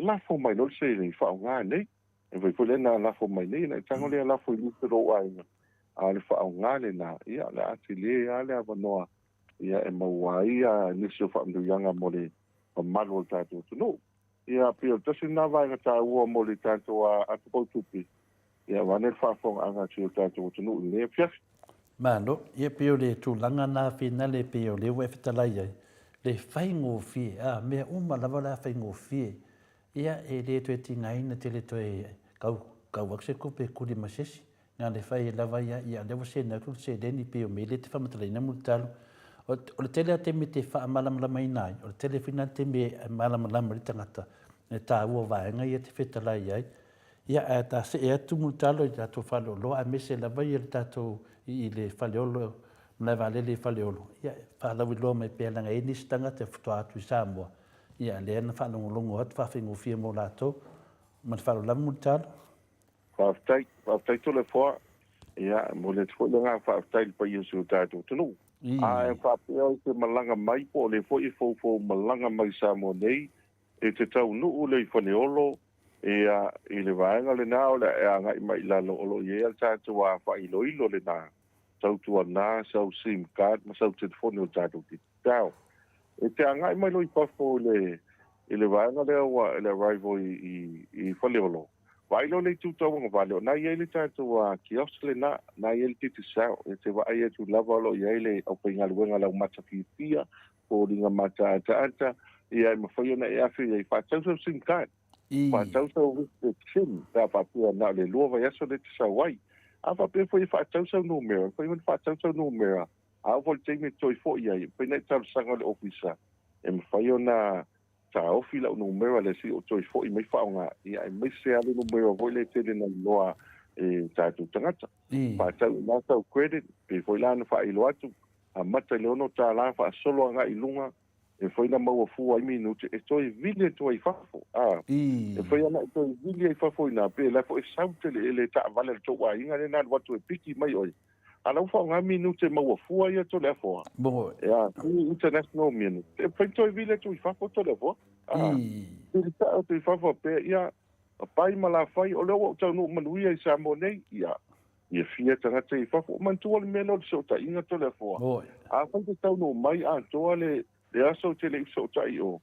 lafo mai loa le seleni faaaoga nei. E fai foi lea na lafo mai nei, na e tago lea lafo i nisi o lou aiga, a o le faaaoga lena, ia, o le a tele lava le avanoa ia e maua ai nisi o faamanuiaga mo le mamalu o le tatou atunuu. Ia, pei o le tasi lena vaega taua mo le tatou atu tupe, ia vaeane le faafofogaaga a si o tatou atunuu i lenei afiafi. Malo, ia pei o le tulaga na finale pei o lea ua e fetalai ai, le faigofie, a, mea uma lava o le a faigofie. Ia, e le toe tigaina tele toe kau, kau atu se tupe e kuli ma se isi. Na le fai lava ia, ia lea ua sene atu le seleni pei o mea lea e te faamatalaina Mulitalo. O, o le tele lava taimi e te faamalamalamaina ai, o le tele foi lena taimi e malamalama ai le tagata i le taua o vaega ia e te fetalai ai. Ia, ae ta see atu Mulitalo i le tatou faleoloa aemaise lava ia le tatou i i le Faleolo, malae vaalele i Faleolo, ia faalauiloa mai pea leaga e i ai nisi tagata e faatoa atu i Samoa, ia lea na faalogologo atu faafaigofie mo latou. Ma le faaaloalo lava Mulitalo. Faafetai, faafetai Toleafoa. Ia, e momoli atu foi le agaga faafetai i le paia o si o tatou atunuu. A e faapea e te malaga mai po o le foi e foufou malaga mai i Samoa nei, e te taunuu lea i Faleolo, ia, i le vaega lena o le a e agai mai i lalo o lo o i ai a le tatou faailoilo lena, tautuana sau sim card ma sau telefoni o le tatou Digicel. E te agai mai loa i fafo i le, i le vaega lea ua, i le arrival i, i, i Faleolo, Vaai loa le itu tauagavale, o na i ai le tatou kiosk lena, na i ai le Digicel, e te vaai atu lava o lo o i ai le aufaigaluega laumata fiafia, foliga mataataata, ia e mafai ona e afe i ai, faatau sau sim card, faatau sau registered sim, pe a faapea na o le lua vaiaso lea e te sau ai. A faapea foi e faatau sau numera, e mafai ona faatau sau numera, a oo foi i le taimi e toe foi ai, e mafai ona e talosaga i le ofisa, e mafai ona taofi lau numera lea se i ou toe foi mai faaaoga, ia aemaise lava le numera foi lea e tele na iloa e tatou tagata. Faatau i ina sau credit, pei foi la ona faailoa atu, amata i le $6 faasolo agai i luga, e mafai ona maua fua ai minute e toe vili atu ai i fafo. A, e mafai ona e toe vili ai i fafo i ina, pe la foi e sau tele le taavale a le tou aiga lea na alu atu e piki mai oe, A la ua faaaoga minute maua fua ia Toleafoa. Ia, international minute. E mafai ona toe vili atu i fafo Toleafoa. Vili sao atu i fafo faapea, ia, pai ma lafai, o lea ua ou taunuu manuia i Samoa nei, ia, fiafia tagata i fafo. Manatua le mea lea o le fesootaiga Toleafoa. Afai e te taunuu mai atoa le le aso ou te le i fesootai i o.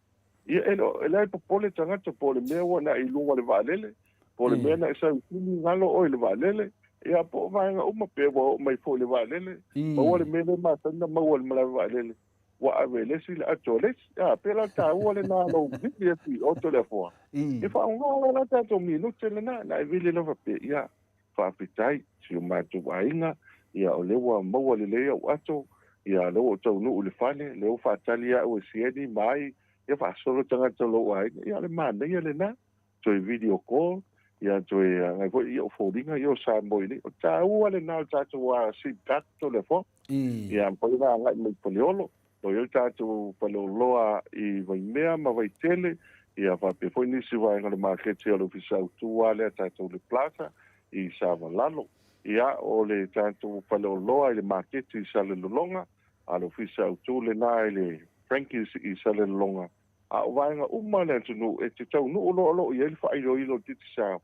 Ia, e, e leai popole tagata po o le mea ua na i luga o le vaalele, po o le mea na e sau i kini galo oe i le vaalele, ia po o vaega uma pe ua oo mai foi i le vaalele, maua le mea lea masani na maua i le malae vaalele, ua ave e le isi le ato a le isi. Ia, pe la taua lena lou vili atu i o Toleafoa. E faaaoga la tatou minute lena, na e vili lava pe, ia, Faafetai si o matou aiga, ia o lea ua maua lelei au ato, ia lea ua ou taunuu i le fale, lea ua faatali au e Sieni ma ai, ia faasolo tagata o lou aiga, ia o le manaia lena, toe video call, ia toe agai foi ia o foliga ia o Samoa i nei. O le taua lena o le tatou sim card Toleafoa, ia mafai ona agai mai i Faleolo, O i ai le tatou faleoloa i Vaimea ma Vaitele, ia faapea foi nisi vaega o le maketi a le Ofisa Autu lava lea tatou i le Plaza i Savalalo. Ia, o le tatou faleoloa i le maketi i Salelologa, a le Ofisa Autu lena i le Frankie's i Salelologa. A o vaega uma le atunuu e te taunuu loa o lo o i ai le faailoilo o le Digicel,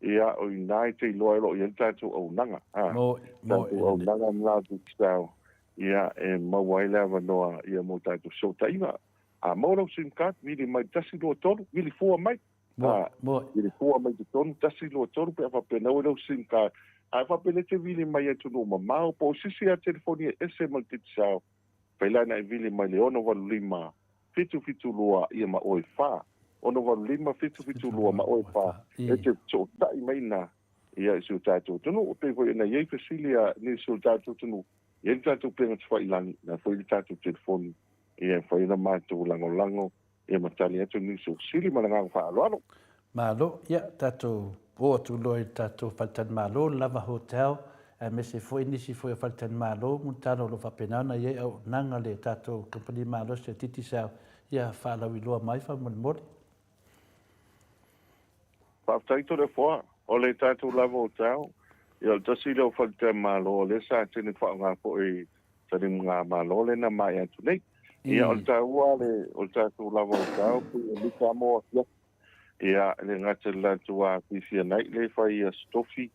ia, o i ina e te iloa ai o lo o i ai le tatou auaunaga. A, tatou auaunaga lena a le Digicel, ia, e maua ai le avanoa ia mo tatou fesootaiga. A maua lau sim card, vili mai 1, 2, 3, vili fua mai. Moe, moe. Vili fua mai totonu, 1, 2, 3, pe a faapea na ua lau sim card. A e faapea e te vili mai i atunuu mamao, po o se isi lava telefoni e ese ma le Digicel, fai la na e vili mai le 685 772 ia ma oe 4. 685 772 ma oe 4. E te fesootai mai i ina ia i si o tatou atunuu. E pei foi ona i ai fesili a nisi o le tatou atunuu, e i ai le tatou upega tafailagi, o le a foi le tatou telefoni ia e mafai ona matou lagolago ia ma tali atu nisi o fesili ma le agaga faaaloalo. Malo, ia tatou o atu loa i le tatou faletalimalo, le Lava Hotel, aemaise foi nisi foi o faletalimalo, Mulitalo o lo o faapena ona i ai auaunaga a le tatou kamupani malosi a Digicel, ia faalauiloa mai faamolemole. Faafetai Toleafoa, o le tatou Lava Hotel, ia o le tasi lea o faletalimalo o lea sa tele faaaoga foi taligamalo lea na maea atu nei. Ia, o le taua le, o le tatou lava o tao, pei e mita mo afiafi. Ia, e le gata i le latou fiafia nai lea e fai i Aso Tofi,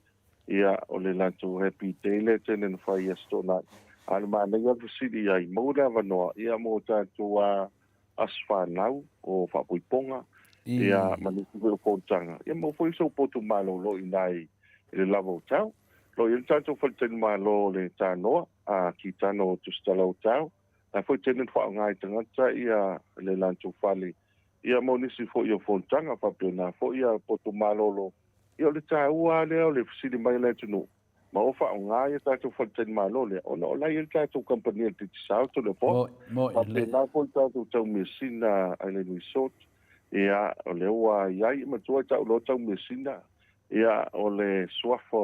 ia, o le latou happy day lea e tele na fai i Aso Toonai. A o le manaia o le fesili i ai, maua le avanoa, ia, mo tatou aso fanau o faaipoipoga, ia, ma nisi foi o fonotaga, ia, maua foi sou potu malolo i ina i le lava o tao. Lo i ai le tatou faletalimalo o le Tanoa, a Kitano o Tusitala o Tao, na foi tele na faaaoga ai tagata ia le latou fale, ia mo nisi foi o fonotaga faapena foi ia poto malolo. Ia o le taua lava lea o le fesili mai a le atunuu, ma o faaaoga ia tatou faletalimalo lea, ona o la e i ai le tatou kamupani a le Digicel Toleafoa, faapena foi le tatou Taumeasina Island Resort, ia o lea ua i ai, matua e tau loa Taumeasina, ia o le suafa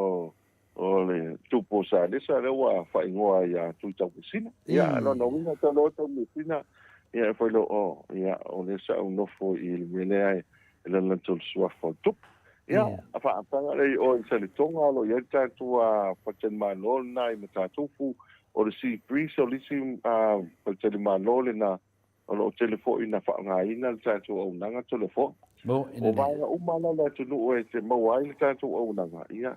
o le tupu o Salesa lea ua faaigoa ia Tuitaumeasina. Ia, lona uiga tau loa Taumeasina, ia e fai loa, oh, ia, o lea sa ou nofo i le mea lea e lalato le suafa o le tupu. Ia, a faaataga lea i o i Saletoga o lo o i ai le tatou faletalimalo lena i Matatufu, o le Sea Breeze o le isi faletalimalo lena O lo o tele foi ina faaaogaina le tatou auaunaga Toleafoa. O vaega uma la o le atunuu e te maua ai le tatou auaunaga, ia,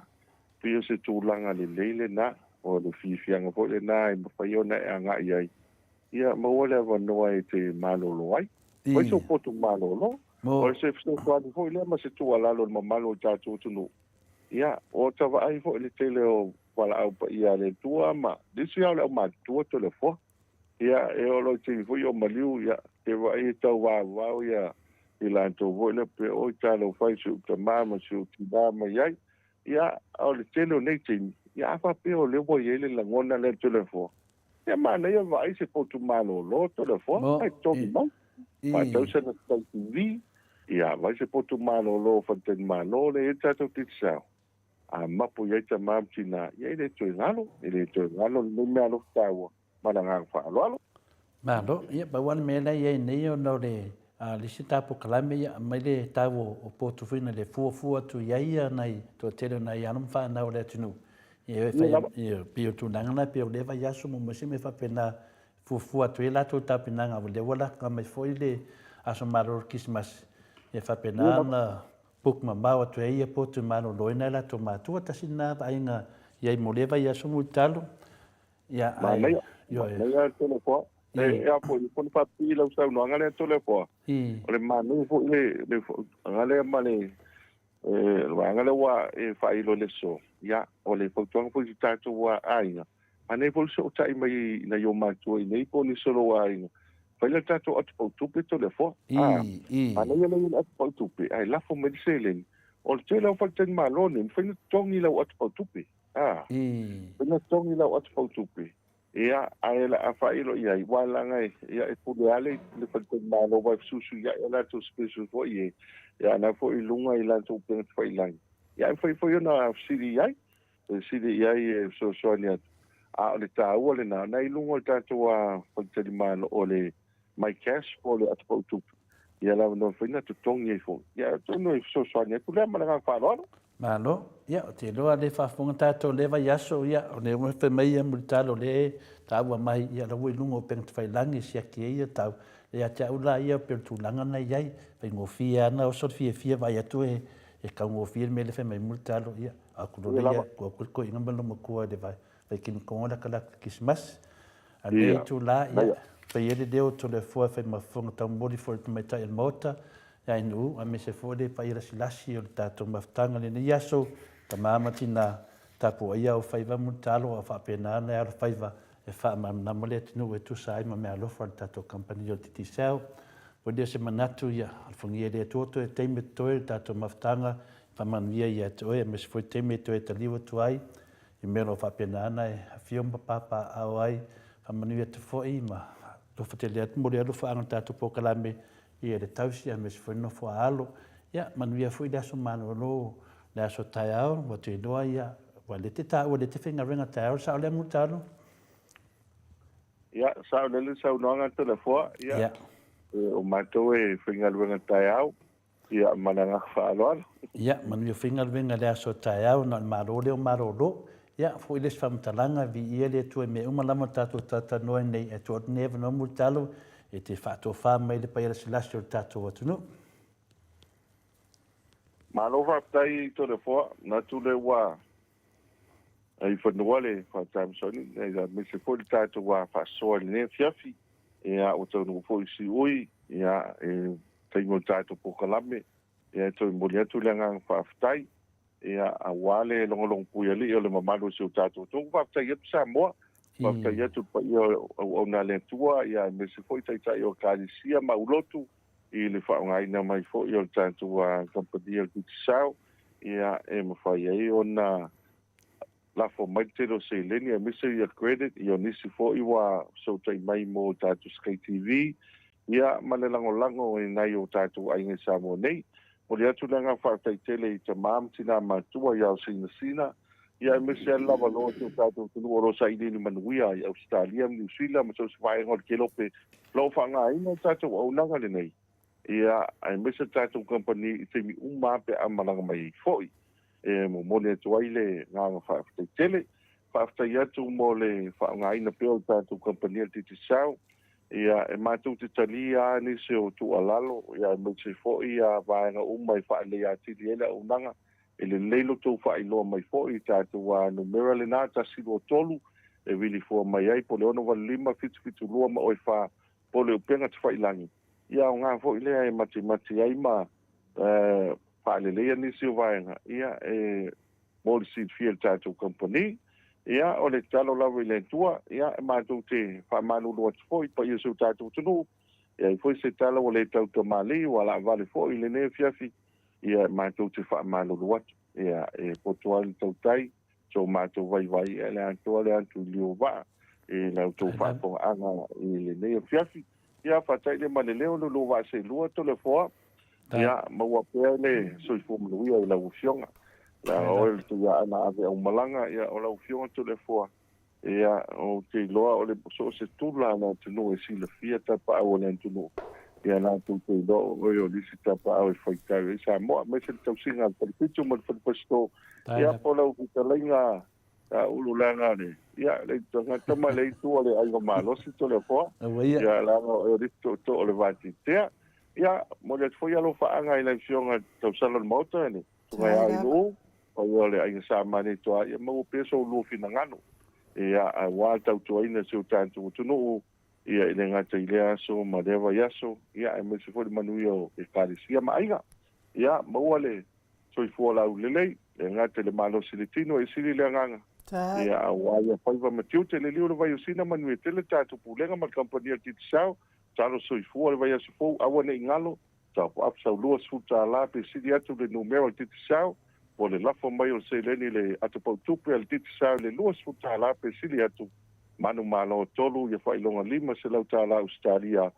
pei o se tulaga lelei lena, o le fiafiaga foi lena e mafai ona e agai ai, ia maua le avanoa e te malolo ai. Fai sou potu malolo. O se fesoasoani foi lea ma se tuualalo i le mamalu o le tatou atunuu. Ia, ua ta vaai foi i le tele o valaau paia a le Atua ma nisi lava o le aumatutua Toleafoa. Ia, e oo loa i taimi foi o maliu, ia, te vaai e tau vaovao ia i latou foi lea pe oi talofa ai si ou tama ma si ou tina mai ai. Ia, a o le tele o nei taimi, ia a faapea o lea ua i ai le lagona lea Toleafoa, ia manaia vaai se potu malolo Toleafoa, ae totogi mai. Faatau sana tai TV, ia vaai se potu malolo faletalimalo lea e i ai le tatou Digicel. A mapu i ai tama ma tina, ia e le toe galo, e le toe galo lenei meaalofa taua ma le agaga faaaloalo. Malo, ia pau lava le mea la e i ai nei ona o le le isi ta polokalame ia aumai le tau o potu foi lea e fuafua atu i ai ia nai toatele o nai alo ma fanau o le atunuu. Ia e fai ia pei o le tulaga lena pei o lea vaiaso mo isi mea faapena fuafua atu ai latou tapenaga o lea ua laka mai foi le aso malolo o le Kerisimasi ia faapena ona book mamao atu ai ia potu e maloloina e latou matua. Tasi lena vaaiga i ai mo lea vaiaso Mulitalo. Ia, ai, Manaia, ioe. Manaia Toleafoa. E a foi, foi faapipii lau saunoaga lea Toleafoa. O le manaia foi le, le vaega lea ma le, le vaega lea ua e faailo i le aso. Ia, o le fautuaga foi i si tatou aiga, manaia foi le fesootai mai i nai o matua i inei po o nisi o lou aiga. Fai le tatou atupautupe Toleafoa. A, manaia lea i le atupautupe, ae lafo mai le seleni. O le tele o faletalimalo nei, e mafai ona totogi lau atupautupe. A, mafai ona totogi lau atupautupe. Ia, ae o le a faailo i ai, aua leaga e, ia, e pule lava le, le faletalimalo aua e fesuisuiai a latou specials foi e, ia, na foi i luga i latou upega tafailagi. Ia, ae mafai foi ona fesili i ai, fesili i ai e fesoasoani atu. A o le taua lena, na i luga o le tatou faletalimalo o le My Cash po o le atupautupe, ia le avanoa mafai ona totogi ai foi. Ia atonu e fesoasoani atu lea ma le agaga faaaloalo. Malo. Ia, ou te iloa lea e faafofoga tatou i lea vaiaso, ia, o lea ua fai mai ia Mulitalo o lea e taua mai, ia, la ua i luga o upega tafailagi e siaki ai ia tau. Ia te au la ia, pei o le tulaga lena e i ai, faigofie lava ona oso le fiafia vaai atu e taugofie le mea lea fai mai Mulitalo, ia, Aku loa lea, kua aku le toeaina ma lona matua i le vai kinikoga lea ka la Kerisimasi. A lea itula, ia. Fai ai le leo o Toleafoa e fai ma fofoga taumoli foi o le tamaitai o le Maota ia Nu'u, aemaise foi le paia lasilasi o le tatou mafutaga i lenei aso, tama ma tina, tapuaia ou faiva mulitalo a o faapena ona e alofaiva e faamalamalama le atunuu e tusa ai ma meaalofa a le tatou kamupani o le Digicel. Foi lea o se manatu, ia alofagia e le Atua toe taimi o totoe o le tatou mafutaga e faamanuia ia te oe, aemaise foi taimi e toe taliu atu ai i mea o lo o faapena ona e afio ma papaaao ai. Faamanuia atu foi ma alofa tele atu mo le alofaaga o le tatou polokalame ia le tausi aemaise foi le nofo a alo. Ia manuia foi le aso malolo, le aso taeao, ua te iloa ia, ua le te taua le te faigaluega taeao, sao lea Mulitalo? Ia, sao lelei le saunoaga Toleafoa. Ia, yeah. o matou e faigaluega taeao, ia, ma le agaga faaaloalo. Ia, manuia faigaluega i le aso taeao, na o le Malo lea o malolo. Ia, foi le isi faamatalaga, viia le Atua i mea uma lava tatou talatalanoa ai nei, ae tuu atu lenei avanoa Mulitalo e te faatofa mai le paia lasilasi o le tatou atunuu. Malo faafetai Toleafoa, manatu lea ua i fanua le faatamisoni, aemaise foi le tatou faasoa i lenei afiafi. Ia, ua taunuu foi i siui, ia, e taimi o le tatou polokalame, ia, e toe momoli atu le agaga faafetai, ia, aua le logologopuialii o le mamalu o si o tatou atunuu. Faafetai atu Samoa, faafetai atu le paia o auauna a le Atua, ia, aemaise foi taitai o Ekalesia ma aulotu i le faaaogaina mai foi o le tatou kamupani o le Digicel, ia, e mafai ai ona lafo mai le tele o seleni aemaise ia credit ia o nisi foi ua fesootai mai mo tatou Sky TV ia ma le lagolago i nai o tatou aiga i Samoa nei. Momoli atu le agaga faafetai tele i tama ma tina matua ia Sinasina ia aemaise lava le lavaloa o si o tatou atunuu o lo o sailiili manuia i Ausetalia ma Niu Sila ma so o se vaega o le kelope o lo o faaaogaina le tatou auaunaga lenei ia aemaise le tatou kamupani i taimi uma lava pe a malaga mai ai foi. E momoli atu ai le agaga faafetai tele. Faafetai atu mo le faaaogaina pea o le tatou kamupani a le Digicel. Ia, e matou te talia lava nisi o tuualalo, ia aemaise foi ia vaega uma e faaleleia atili ai le auaunaga. E lelei lo outou faailoa mai foi i tatou numera lena, 123, e vili fua mai ai, po o le 685 772 ma oe 4, po o le upega tafailagi. Ia aoga foi lea e matimati ai ma faaleleia nisi o vaega, ia, e mo le silafia e le tatou kamupani. Ia, o le tatalo lava i le Atua, ia, e matou te faamalulu atu foi i paia o si o tatou atunuu, e ai foi se tala ua le tautamalii, ua laavale foi i lenei afiafi, ia, e matou te faamalulu atu. Ia, e poto ai le tautai, so matou vaivai, ia, le atoa le atu i liu o vaa, i la outou faafofogaaga i lenei afiafi. Ia, faata'i le ma le leo lo lua vaa seelua Toleafoa. Ia, maua pea le soifua manuia i lau Afioga. Leaga oe o le Tuiaana ave aumalaga, ia, o lau Afioga Toleafoa, ia, ou te iloa o le so o se tula a le atunuu e silafia tapaau o le atunuu, ia latou te iloa o oe o le isi tapaau e faitau ai Samoa, aemaise le tausiga a le Falefitu ma le Falepasito, ia, po o lau fetalaiga A ulu leaga le, ia, le tagata ma le itu o le aiga malosi Toleafoa. Ia, leaga o le tootoo o le Vateatea. Ia, momoli atu foi alofaaga i le Afioga i le Tausala o le Maota, le Susuga ia Ainuu, paia o le Aiga Sa Malietoa, ia maua pea so oulua finagalo, ia, aua le tautuaina o si o tatou atunuu, ia, e le gata i lea aso ma lea vaiaso, ia, aemaise foi le manuia o Ekalesia ma aiga. Ia, maua le soifua laulelei, e gata i le malosi i le tino, e sili le agaga, ia, aua ia faiva ma tiute le liu o le Vaiosina, manuia tele le tatou Pulega ma le Kamupani a le Digicel, talo soifua le vaiaso fou, aua ne i galo, top up sau $20 pe sili atu le numera o le Digicel, po o le lafo mai o le seleni i le atapau tupe a le Digicel i le $20 pe sili atu, manumalo 3 ia faailoga $500 Ausetalia,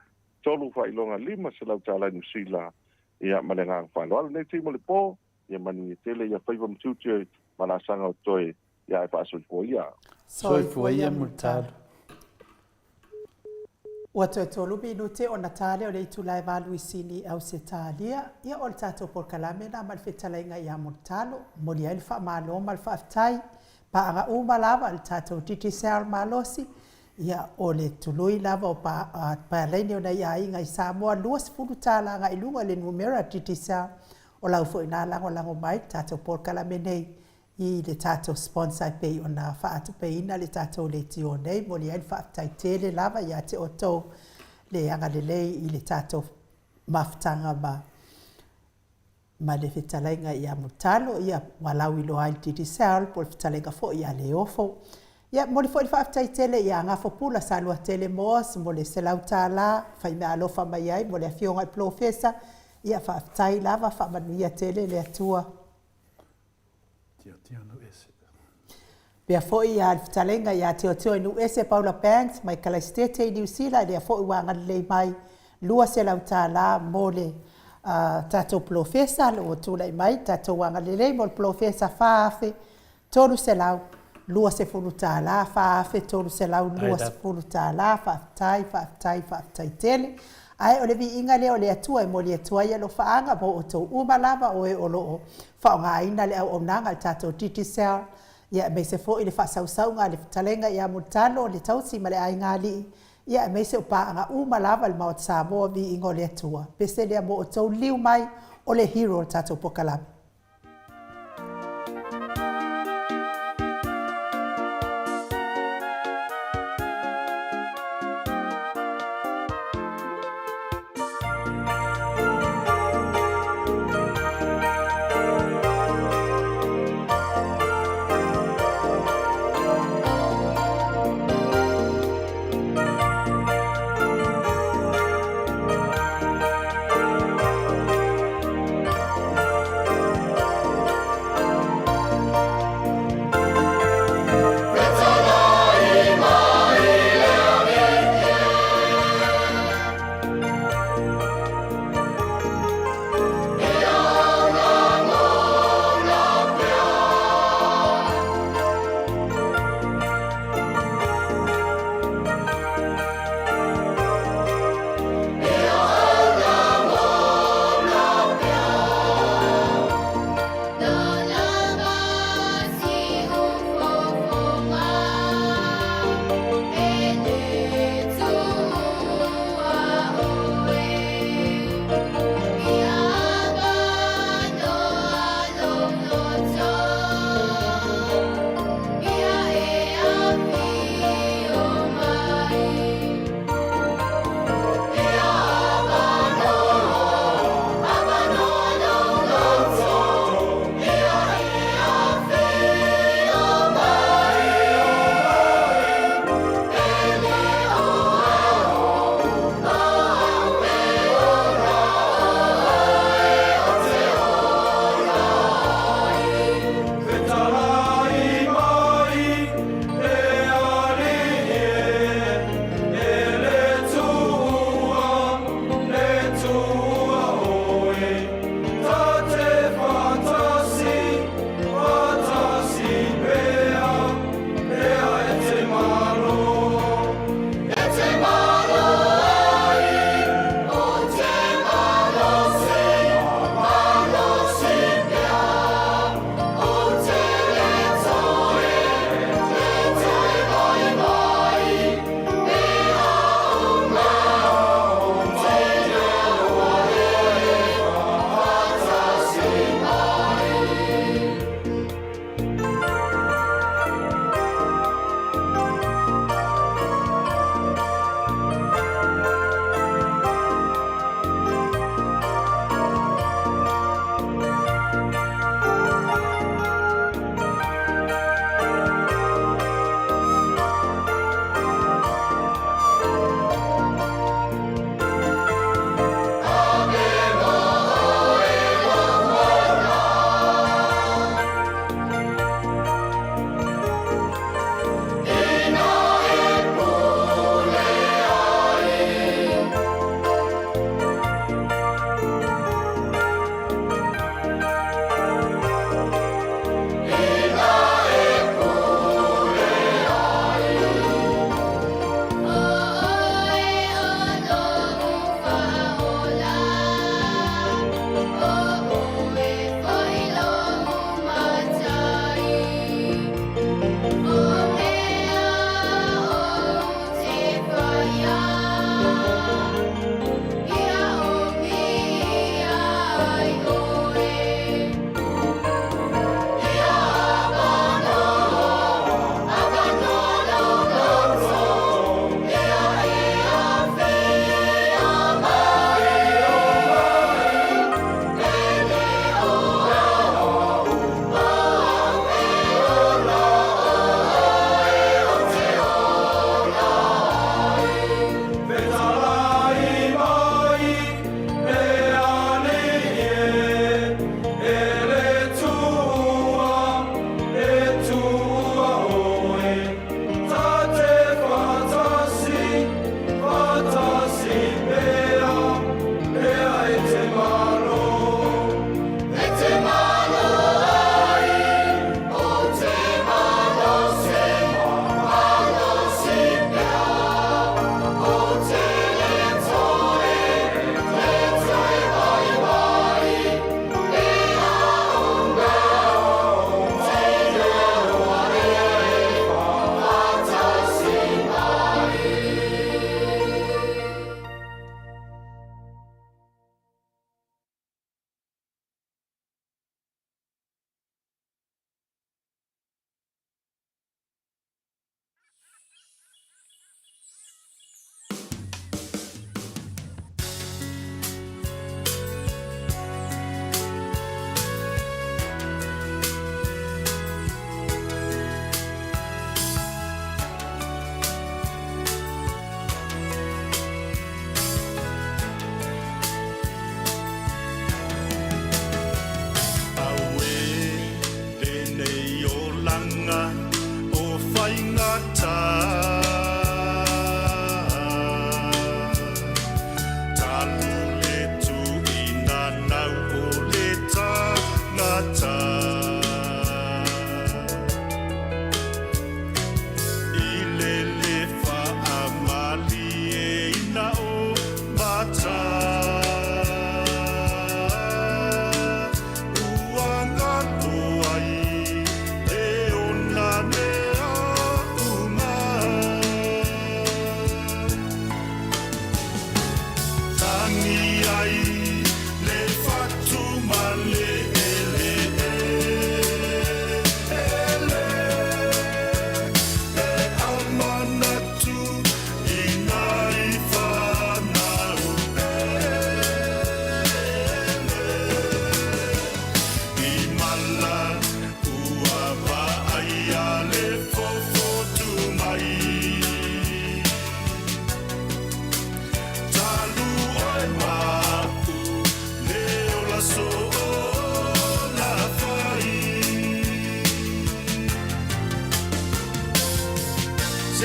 3 faailoga $500 Niu Sila. Ia, ma le agaga faaaloalo lenei taimi o le po, ia manuia tele ia faiva ma tiute ma laasaga o totoe, ia ae faasoifua ia. Soifua ia Mulitalo. Ua toe tolu minute ona ta lea o le itula e valu i Sini i Ausetalia. Ia o le tatou polokalame lena ma le fetalaiga ia Mulitalo. Momoli ai le faamalo ma le faafetai. Paaga uma lava le tatou Digicel malosi. Ia, o le tului lava o palaini o nai aiga i Samoa, $20 agai i luga le numera Digicel. O lau foi ina lagolago mai le tatou polokalame nei. i le tatou sponsor e pei ona faatupeina le tatou leitio nei. Momoli ai le faafetai tele lava ia te outou le agalelei i le tatou mafutaga ma ma le fetalaiga ia Mulitalo, ia ua lauiloa ai le Digicel po o le fetalaiga foi ia Leofo. Ia momoli foi le faafetai tele ia Gafopula Saluatele Moss mo le $100 faimeaalofa mai ai mo le afioga i le Polofesa. Ia faafetai lava, faamanuia tele le Atua. Faapea foi le fetalaiga ia Teoteoinuuese Paula Banks mai Kalaisitete i Niu Sila, lea foi ua agalelei mai $200 mo le tatou polofesa ua tulai mai, tatou agalelei mo le polofesa $4,320, $4,320. Faafetai, faafetai, faafetai tele. Ae o le viiga lea o le Atua e momoli atu ai alofaaga mo outou uma lava o e o lo o faaaogaina le auaunaga a le tatou Digicel, aemaise foi le faasausauga a le fetalaiga ia Mulitalo le tausi ma le aigaalii, aemaise o paaga uma lava a le Maota Samoa, viiga o le Atua. Pese lea mo outou, liliu mai o le hero o le tatou polokalame.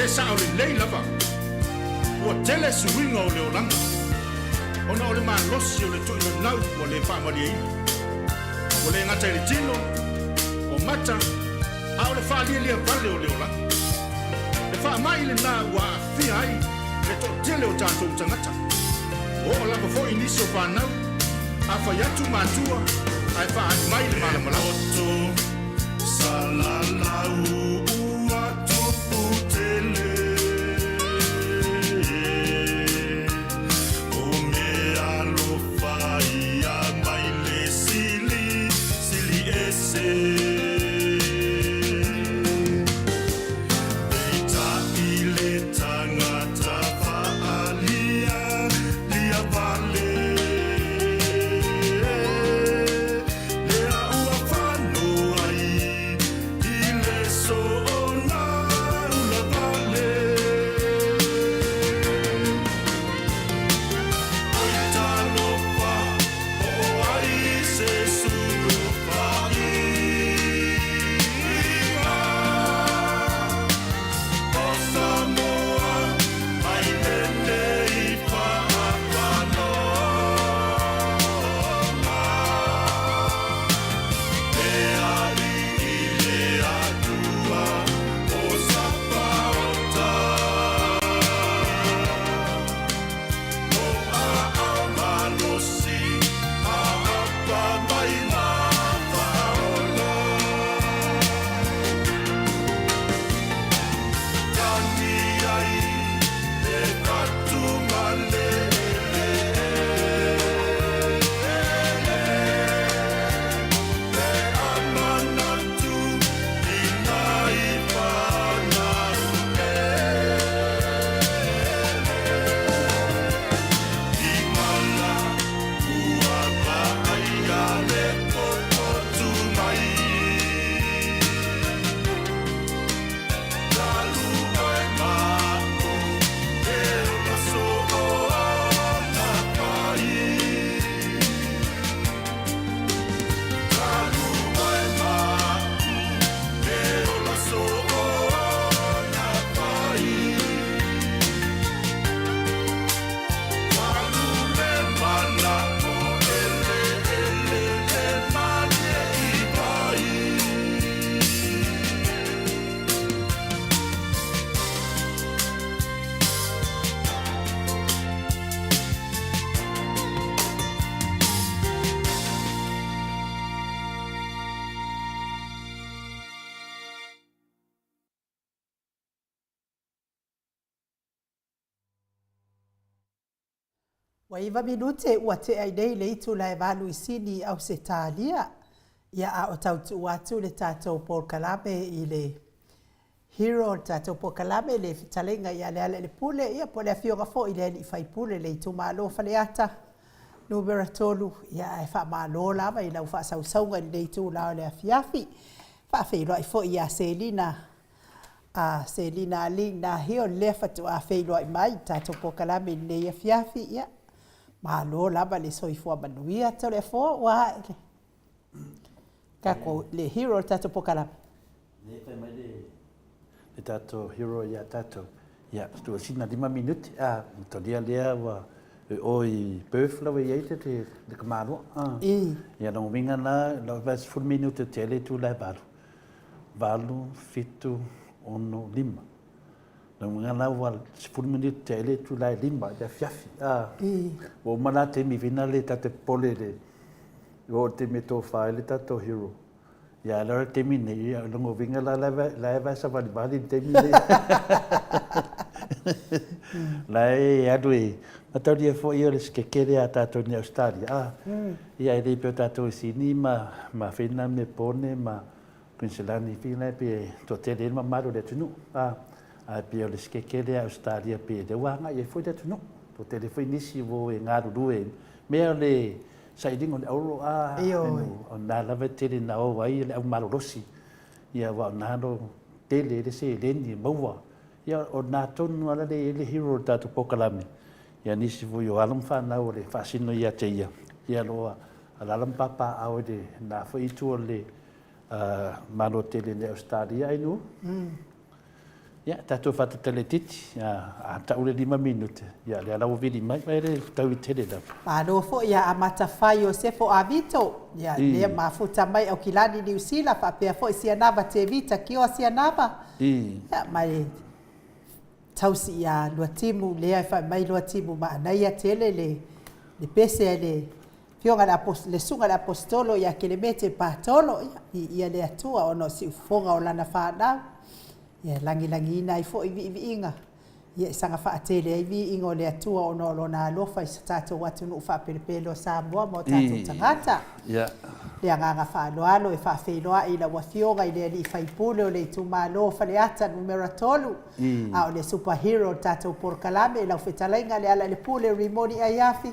Se sao lelei lava, ua tele suiga o le olaga, ona o le malosi o le tuuinanau ua le faamalieina. Ua le gata i le tino, o mata, a o le faalialia vale o le olaga. Le faamai lena ua aafia ai le toatele o tatou tagata. Ua oo lava foi nisi o fanau, a fai atu matua ae faaali mai le malamalama. Salalau ua tupu tele O mea alofa ia mai le sili sili ese Peitai le tagata faaalia lia vale Lea ua fano ai i le soona ula vale. Oi talofa, o ai se sulu faiga o Samoa mai lenei faapanoga. Ua iva minute ua tea i nei le itula e valu i Sini, Ausetalia. Ia a o tautuu atu le tatou polokalame i le Hero o le tatou polokalame le fetalaiga ia Lealailepule, ia po o le afioga foi i le alii faipule le itumalo Faleata numera 3, ia ae faamalo lava i lau faasausauga i lenei itula o le afiafi. Faafeiloai foi ia Selina a Selina Alii Nahio lea faatoa feiloai mai i le tatou polokalame i lenei afiafi. Ia malo lava le soifua manuia Toleafoa ua ae le tatou le hero o le tatou polokalame. Lea fai mai le le tatou hero ia tatou. Ia, tua sina lima minute, a, talia lea ua e o i Perth lawa i ai te te le kamaloa. A. I. Ia, longa winga la, lau vai sefulu minute te le tu lai valu. Valu, fitu, ono, lima. Longa winga la ua sefulu minute te le tu lai lima, te afiafi. A. I. Ua uma la taimi vina le tate popole le, ua o le taimi e tofa ai le tatou hero. Ia, la le taimi nei, ia, lona uiga la, la e vae savalivali i le taimi nei. La e alu e, mataulia foi o le sekekele a tātou nei Australia. Ah, ia e le pei o tātou i Sydney ma, ma Whena me Pone ma Queensland i Whena e pe toatele ai le mamalu o le atunuu. Ah, ae pei o le sekekele a Australia pe lea ua agai ai foi le atunuu. Toatele foi nisi ua o e galulue. Mea o le sailiga o le auro a o na lava e tele na o ai le au malolosi ia aua o na lo tele le seleni e maua ia o na tonu ala le le hero o le tatou polokalame ia nisi foi o alo ma fanau o le faasino ia te ia ia loa alala ma papaaao i le na foi itu o le malo tele nei Australia ai nu. Ia, tatou faatautalaitiiti, a tau le 5 minute, ia lea la ua vili mai, e le fetaui tele lava. Malo foi ia Amatafai Iosefo Avito, ia lea mafuta mai Aukilani Niu Sila faapea foi Sianava Tevita Kioa Sianava, ia ma le tausi ia Luatimu lea e fai mai Luatimu manaia tele le pese a le Afioga i le le Susuga i le Aposetolo ia Kelemete Patolo, ia, viia le Atua ona o siufofoga o lana fanau, ia e lagilagiina ai foi viiviiga, ia e saga faatele ai viiga o le Atua ona o Lona alofa i so tatou atunuu faapelepele o Samoa ma o tatou tagata. Le agaga faaaloalo e faafeiloai i lau Afioga i le Alii Faipule o le itumalo o Faleata Numera 3, a o le Super Hero o le tatou polokalame, lau fetalaiga Lealailepule Rimoni Aiafi,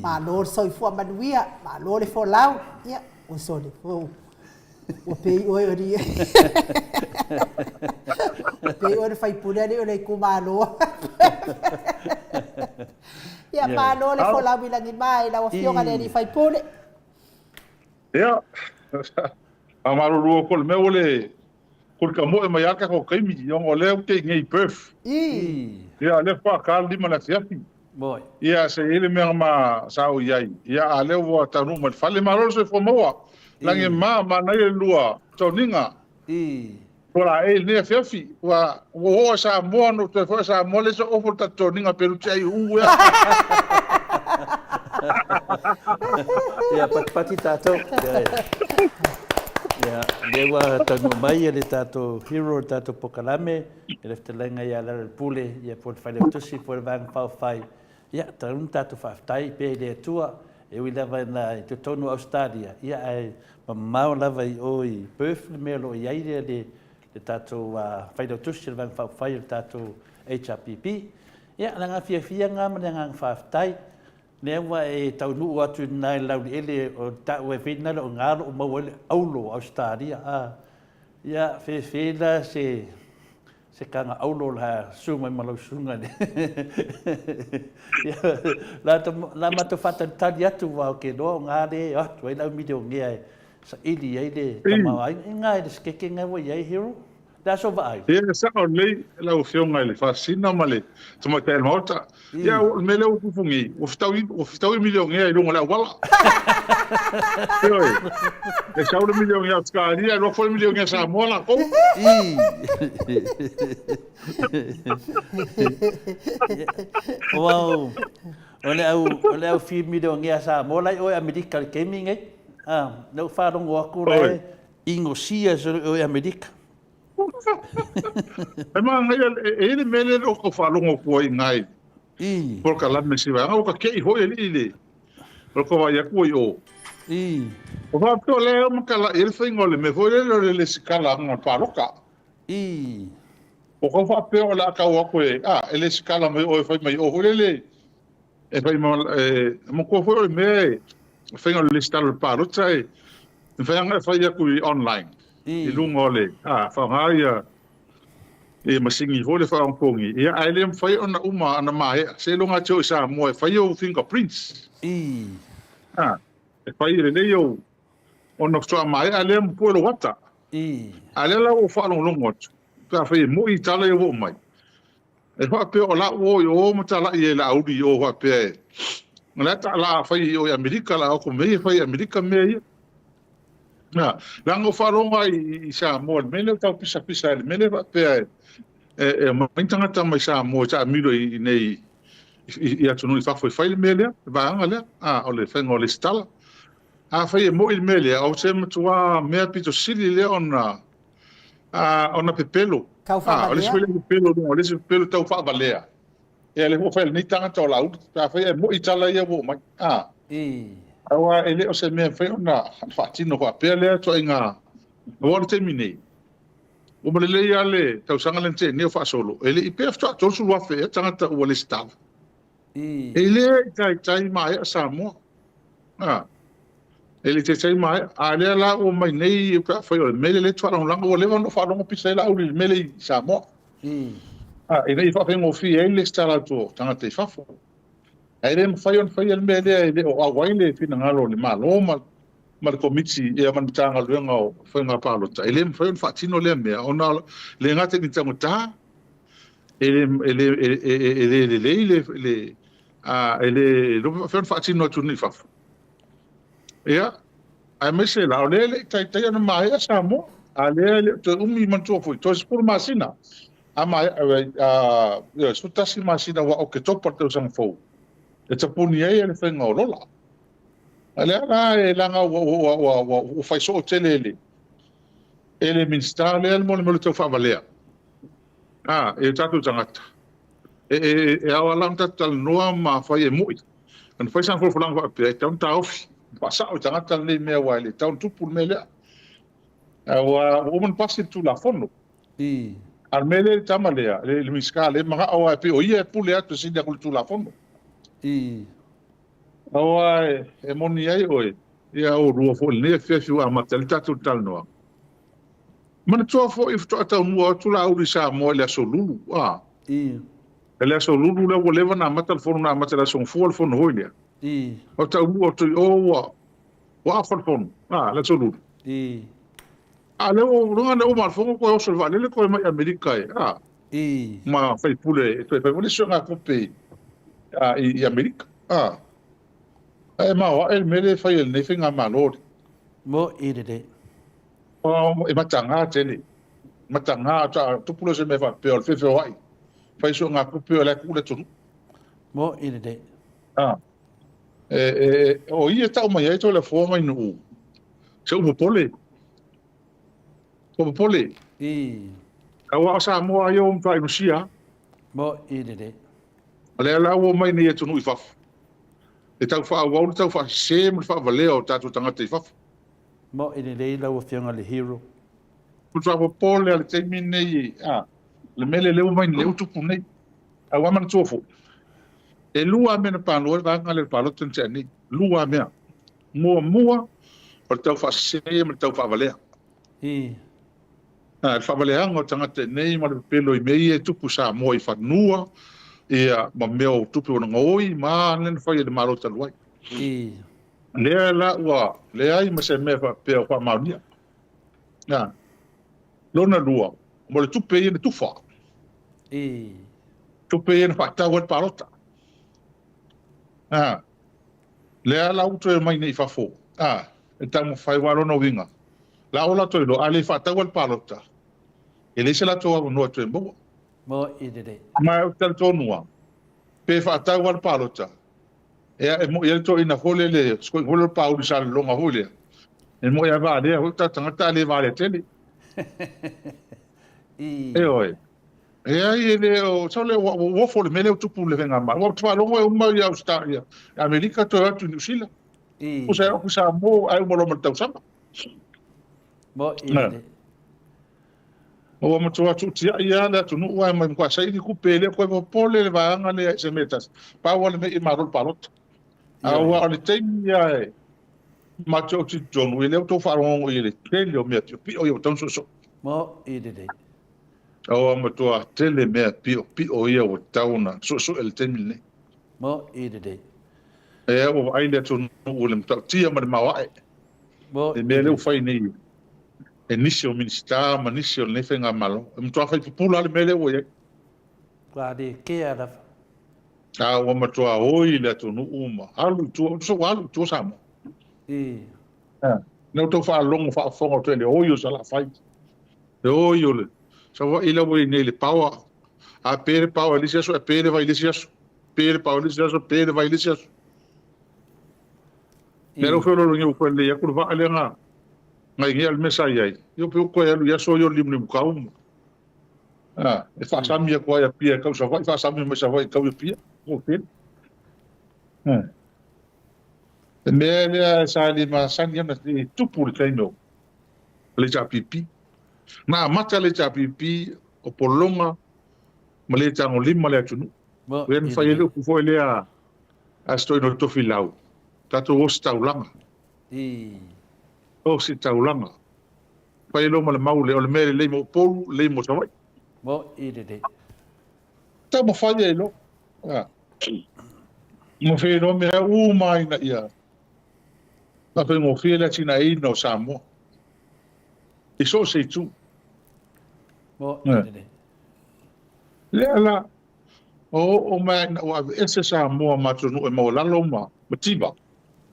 Malo le soifua manuia, malo le folau. Ia, ua sole, ua ua pei oe o ni ua pei oe o le faipule alii o le itumalo. Ia, malo le folau i lagima i lau Afioga i le alii faipule. Ia, faamalulu atu o le mea ua le kulikamoe mai lava le tatou taimi, ona o lea ou te i inei i Perth. Ia, o lea faatoa ta le 5 i le afiafi. Ia, se i ai le mea na ma sa ou i ai. Ia, a o lea ua taunuu mai i le fale. Malo le soifua maua. Lagi e ma, manaia le lua toniga. Ua laei i lenei afiafi. Ua ua oo a Samoa, na ou toe foi a Samoa, leai se ofo le tatou toniga pe luti ai uu ea. Ia, patipati tatou. Ia, lea ua taunuu mai le tatou hero, le tatou polokalame, i le fetalaiga ia Lealailepule, ia po o le Failautusi po o le Vaega Faaupufai. Ia, talu ona tatou faafetai pea i le Atua, e ui lava ina i totonu o Ausetalia, ia ae mamao lava i o i Perth le mea o lo o i ai le, le, le tatou Failautusi o le Vaega Faaupufai o le tatou HRPP. Ia, o le agaga fiafia lena ma le agaga faafetai, lea ua e taunuu atu i lena i le laueleele o taua e fai lena o i ina o lo o maua ai le auro o Ausetalia. Ia, fefe la se se taga auro o le a susu mai ma lau susuga i le la la matou faatalitali atu aua ou te iloa o na lea e o atu ai le au milionea e saili ai le tamaoaiga. E na i le sikeke na ua i ai Hero. Le aso vaai. Ia, e sao lelei lau Afioga i le Faasisina ma le Tamaitai o le Maota. Ia, o le mea lea ua tupu nei, ua fetaui, ua fetaui milionea i luga o le auala. Ioe. E sau le milionea Ausetalia, alu atu foi le milionea Samoa latou. Aua o le au, o le au fia milionea Samoa la i o i Amerika i le taimi nei. Ah, lea ua faalogo atu la e inosia solo i o i Amerika. E manaia, e i ai le mea lea o tau faalogo atu ai i ina i polokalame si vaega, ua tate'i foi alii le o le tau vaai atu ai i o. O faapea o lea e matala'i ai le faiga o le mea foi lele o le lesitala atu o le palota. O tau faapea o le a tau atu e, a, e lesitala mai oe e fai mai o foi lele e fai ma, e, manatua foi o le mea e, faiga o le lesitala o le palota e, e mafai ona e fai atu i online. I luga o le, a, faaaoga ia ia masini foi le faaonapogi, ia ae le mafai ona uma ana maea seiloga e te oo i Samoa e fai ou fingerprints. A, e fai e lelei ou ona faatoa maea lea ma pue lou ata. A lea la ua ou faalogologo atu, pe afai e moi tala ia ua oo mai, e faapea o la ua o i o ma talai ai Laauli i o faapea e, o le a ta la fai i o i Amerika, la o atu mea ia fai i Amerika mea ia. Na, leaga ua faalogo lava i Samoa i le mea lea ua tau pisapisa ai i le mea lea faapea e omai ni tagata mai Samoa e taamilo i inei i atunuu i fafo e fai le mea lea, le vaega lea, a, o le faiga o le lesitala. Afai e moi le mea lea, o se matua mea pito sili lea ona ona pepelo. Tau A, o le isi faavalea. foi lea pepelo i luga, o le isi pepelo tau faavalea. Ia, lea foi ua fai e lenei tagata o Laauli, pe afai e moi tala ia ua oo mai. A, aua e le o se mea e mafai ona faatino faapea lea ituaiga. Aua o le taimi nei, ua malelei lava le tausaga lea na tea nei o faasolo, e le i pea faatoa 30,000 ea tagata ua lesitala. E le i taitai maea Samoa. A, e le i taitai maea. A lea la ua mai nei pe afai o le mea lea e te faalagolago, ua leva ona ou faalogo pisa ai Laauli i le mea lea i Samoa. A, ina ia faafaigofie ai le lesitala atu o tagata i fafo. Ae le mafai ona faia le mea lea e le o auai le finagalo o le Malo ma ma le Komiti ia ma le Matagaluega o Faiga Palota. E le mafai ona faatino lea mea ona le gata i ni taugata. E le, e le, e, e, e le lelei le, le, a, e le iloa pe faapefea ona faatino atu nei i fafo. Ia, aemaise la, o lea e le i taitai ona maea Samoa, a lea e le o toe umi, manatua foi, toe 10 masina, a maea, a, ioe, 11 masina aua o Oketopa le tausaga fou, e tapuni ai le faiga o lola. A lea la e leaga ua, ua, ua, ua, ua fai soo tele e le, e le Minisita lea mo le mea o le tau faavalea, a, e o tatou tagata. E, e, e ao lava ona tatou talanoa ma fai e moi. Ona fai sana folafolaga faapea, e tatau ona taofi, faasao i tagata lenei mea aua e le tatau ona tupu le mea lea. Aua ua uma ona pasi le Tulafono. A o le mea lea i le tama lea, le Minisita lea, e manao lava e pei o ia e pule atu e sili atu i le Tulafono. Aua e moni ai oe, ia oulua foi i lenei afiafi ua amata ai le tatou talanoaga. Manatua foi faatoa taunuu atu Laauli i Samoa i le Aso Lulu, a. I le Aso Lulu lea ua leva ona amata le fono, na amata i le Aso Gafua le fono foi lea. Ua taunuu atu i o ua ua afa le fono, a, le Aso Lulu. A lea ua luga na uma le fono toe oso i le vaalele toe mai Amerika e, a. Ma faipule e toe fai foi le isi suegatupe a, i, i Amerika, a. Ae maoae le mea lea e fai e lenei faigamalo. Mo'i lelei. E mataga tele, mataga, faatoa tupu lea o se mea faapea o le feofeoai, fai suegatupe o la e tuu le atunuu. Mo'i lelei. A, e, e, o ia e tau mai ai Toleafoa mai Nuu, se u popole, ua popole. Aua o Samoa ia ua matua inusia. Mo'i lelei. O lea la ua omai nei atunuu i fafo, e tau faaauau le tau faasese ma le faavalea o tatou tagata i fafo. Mo'i lelei lau Afioga le Hero. Matua popole a le taimi lenei, a, le mea lea ua mai nei, lea ua tupu nei. Aua manatua foi, e lua lava mea na paloa ai le vaega lea o le palota na tea nei. Lua lava mea. Muamua, o le tau faasese ma le tau faavalea. A, le faavaleaga o tagata i nei ma le pepelo i mea ia e tupu i Samoa i fanua, ia, ma mea o tupe ua gaoi ma a lea na fai e le Malo talu ai. Lea la ua leai ma se mea faapea o faamaonia. A, lona lua, mo le tupe ia na tufa. Tupe ia na faatau ai le palota. A, lea la ua toe omai nei i fafo, a, e taumafai aua lona uiga, la ua latou iloa, a le faataua le palota, e leai se latou avanoa e toe maua. Ma ou te talitonu lava, pe faatau lava le palota, Ea, e moi ai le toeaina foi lele, si koeaina foi lele o Pauli Salelologa foi lea. E moi a valea foi ta tagata a le valea tele. Ioe. Leai, e le o, sau le, ua uofo le mea lea ua tupu i le faigamalo. Ua faalogo e uma ia Ausetalia, Amerika toe o atu i Niu Sila. Tusa e oo i Samoa ae uma loa ma le tausaga. Ua matua tuutiai lava le atunuu ae matua saili tupe, e le toe popole le vaega lea i se mea e tasi. Pau lava le mea ia malo le palota. Aua o le taimi ia e matou te tilotonu, ia lea ua outou faalogo i le tele o mea piopio ia ua tatau ona suesue. Mo'i lelei. Ua matua tele mea piopio ia ua tatau ona suesue i le taimi lenei. Mo'i lelei. Ea ua vaai le atunuu i le matautia ma le maoae. Le mea lea ua fai nei e nisi o Minisita ma nisi o lenei faigamalo. E matua fai pupula lava le mea lea ua i ai. Ua le kea lava. A ua matua oi le atunuu ma alu i tua, so ua alu i tua Samoa. Na outou faalogo faafofoga atu ai le oi o Salafai, le oi o le Savaii la ua i ai nei le power. A pe le power i le isi aso, e pe le vai i le isi aso, pe le power i le isi aso, pe le vai i le isi aso. Lea lau feoloologia ua toe lelei atu le vaa lea na gaigea le mea sa i ai. Ia pe ua toe alu i aso ia o le limulimu kau ma a, e faasami atu ai Apia e tau Savaii, faasami mai Savaii e tau i Apia. Ua tele. Le mea lea sa le masani ona e tupu i le taimi o le HRPP. Na amata le HRPP o pologa ma le tagolima le atunuu. Lea na fai ai le upu foi lea a si toeaina o Tofilau, tatou ositaulaga. Ositaulaga. Fai loa ma le mau lea, o le mea lelei mo Upolu, lelei mo Savaii. Mo'i lelei. Taumafai ai loa. Ma fai loa mea uma ina ia faafaigofie le atinaeina o Samoa i so o se itu. Mo'i lelei. Lea la, ua oo mai ina ua aveese Samoa ma atunuu e maualalo ma mativa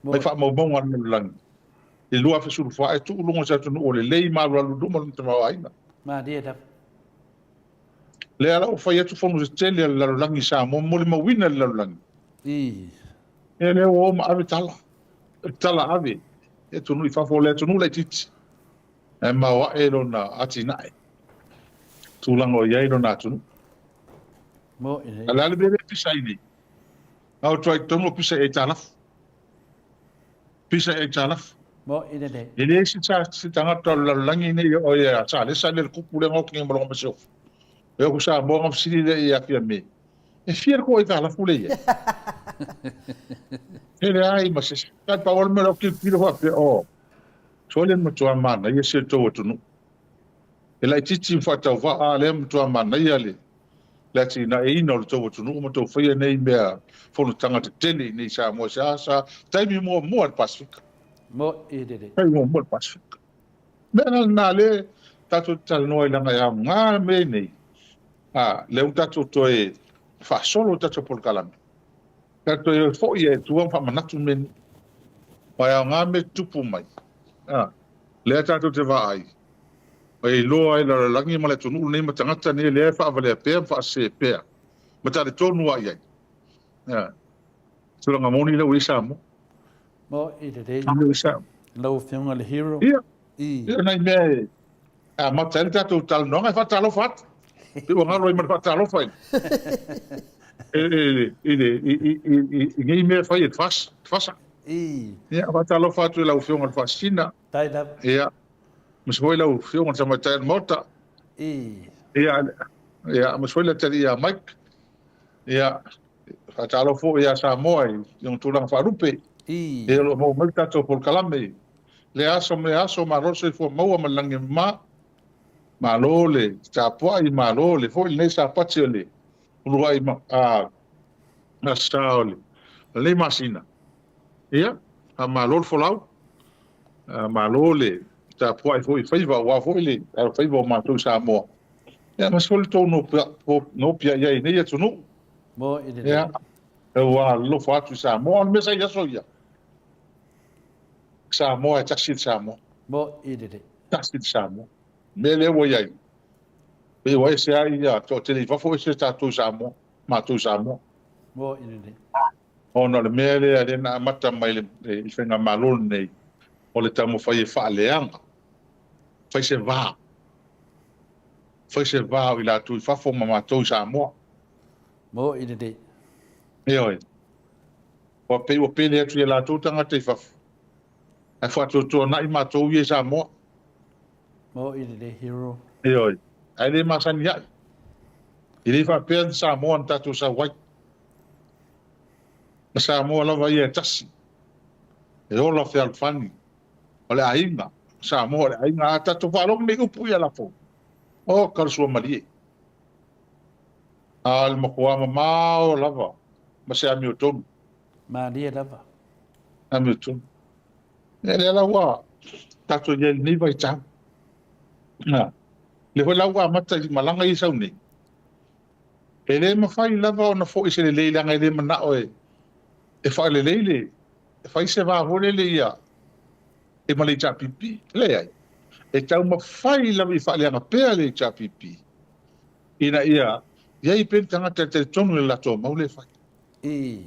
mai faamaumauga a le lalolagi i le 2014 e tuu i luga o se atunuu ua lelei ma alualu i luma lona tamaoaiga. Malie lava. Lea la ua fai atu fono tetele a le lalolagi i Samoa ma molimauina e le lalolagi. Ii. Ia lea ua o ma ave tala, tala ave i atunuu i fafo, o le atunuu laitiiti ae maoae lona atinae, tulaga o i ai lona atunuu. Mo'i A o le a le mea lea e pisa ai nei? Na o atu ai i totonu o pisa i aitalafu. Pisa i aitalafu. Mo'i lelei. E leai se, se tagata o le lalolagi nei o ia sa lesa le kupu lea gaoki ma longa masiofo. E o ku Samoa nga fesili lea ia Fiame. E fia le ko aitalafu le ia. E leai ma se. Kai pa o le mea o tilotilo faapea o. Sole matua manaia si o tou atunuu. E laitiiti ma faatauvaa a lea matua manaia le le atinaeina o le tou atunuu ma tou faia nei mea fonotaga tetele i nei i Samoa se a sa taimi muamua i le Pasefika. Mo'i lelei. Taimi muamua i le Pasefika. Mea la lena lea tatou te talanoa ai leaga e aoga mea nei. A, lea ua tatou toe faasolo le tatou polokalame. Tatou toe foi ai i tua ma faamanatu mea nei. Aua e aoga mea tutupu mai. A, lea tatou te vaai, e iloa ai le lalolagi ma le atunuu lenei ma tagata nei lea e faavalea pea ma faasese pea ma talitonu lava i ai. A, tulaga moni lea ua i ai Samoa. Mo'i lelei. Lea ua i Samoa. Lau Afioga i le Hero. Ia, I. ia nai mea e amata ai le tatou talanoaga e faatalofa atu. Pei ua galo ai ma le faatalofa i i i i i i i nei mea e fai e le FAS, FASA. I. Ia, faatalofa atu i lau Afioga i le Faasisina. Tai lava. Ia, aemaise foi lau Afioga i le Tamaitai o le Maota. I. Ia, ia, aemaise foi le atalii ia Mike. Ia, faatalofa foi ia Samoa i ona tulaga faalupe. I. Ia, o lo o maua mai le tatou polokalame i lea aso ma lea aso, malo le soifua maua ma le lagi e mama. Malo le tapuai, malo le foi lenei Sapati o le uluai a Aso Sa o lenei masina. Ia, faamalo le folau, malo le tapuai foi i faiva aua foi le alofaiva o matou i Samoa. Ia, aemaise foi le tou nopiai ai i nei atunuu. Mo'i lelei. Ia, ua alolofa atu i Samoa. O le mea sa i aso ia, Samoa e tasi le Samoa. Mo'i lelei. Tasi le Samoa. O le mea lea ua i ai, pei ua ese ai ia toatele i fafo ese tatou i Samoa, matou i Samoa. Mo'i lelei. Ona o le mea lea lea na amata mai i le faigamalo lenei, o le taumafai e faaleaga, fai se va, fai se va o i latou i fafo ma matou i Samoa. Mo'i lelei. Ioe. Ua pei ua pele atu i a latou tagata i fafo, ae faatuatuanai matou ia i Samoa. Mo'i lelei, hero. Ioe. Ae le masani ai. E le faapea ni Samoa na tatou sau ai. O Samoa lava ia e tasi, e ola fealofani, o le aiga, o Samoa o le aiga. A tatou faalogo nei upu ia lafo, o ka le suamalie. A o le makuā mamao lava ma se amiotonu. Malie lava. Amiotonu. Ia lea la ua tatou i ai i lenei vaitau. Na, lea foi la ua amata i malaga ia sau nei. E le mafai lava ona foi se lelei leaga e le manao e e faalelei le e fai se va foi lele ia e ma le HRPP. Leai. E taumafai lava i faaleaga pea le HRPP ina ia i ai pea ni tagata e talitonu i le latou mau lea e fai. I.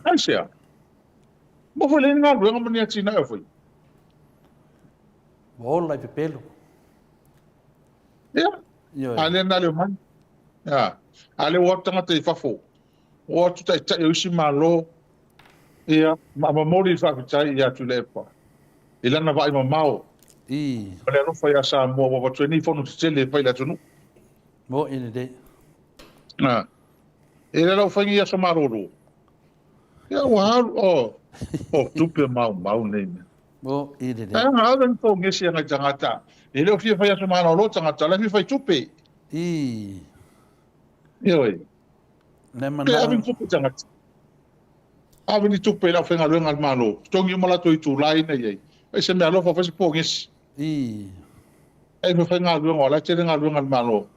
Aisea? Ua foi leai ni galuega ma ni atinae o faia. Ua ola i pepelo. Ia. Ioe. A lea na leo mai. A, a lea ua o atu tagata i fafo, ua o atu taitai o isi Malo, ia, ma momoli le faafetai ia Tuilaepa i lana vaai mamao I. ma le alofa ia Samoa ua avatu ai nei fono tetele e fai i le atunuu. Mo'i lelei. A, e le lau fai nei aso malolo. Ia ua alu, o, o tupe maumau nei mea. Mo i lelei. Ae aga ave ni pogesi a nai tagata. E le o fia fai aso malolo tagata, la fia fai tupe. I. Ioe. Le Pe ave manao. ni tupe tagata. Ave ni tupe i le aufaigaluega a le Malo. Totogi uma latou itula ia na i ai. Fai se mea alofa, fai se pogesi. I. Ai mea faigaluega, o la e tele galuega a le Malo.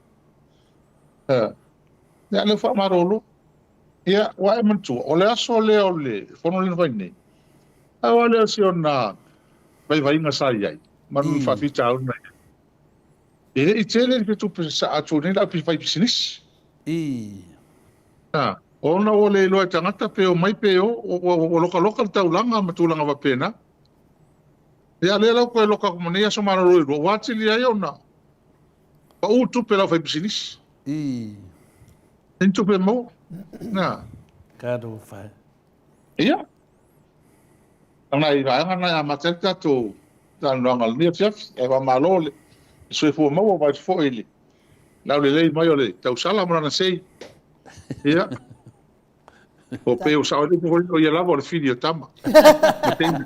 Ia, lea ua faamalolo. Ia, ua e manatua, o le aso lea o le fono lea na fai nei, pau lava lea o si ona vaivaiga sa i ai, ma lona faafitauli na i ai, e le i tele se tupe sa atu nei le au faipisinisi. Ona ua le iloa e tagata pe omai pe o, ua lokaloka le taulaga ma tulaga faapena. Ia, lea la ua toe loka atu ma nei aso malolo e lua, ua atili ai ona pau tupe a le aufaipisinisi. E ni tupe maua. Na. Talofa e. Ia. O nai vaega na e amata ai le tatou talanoaga o lenei afiafi. Ae faamalo le soifua maua vaai foi i le laulelei mai o le tausala ma lana sei. Ia. O pei o sao ai le upu foi, o ia lava o le fili o tama. Ma teine.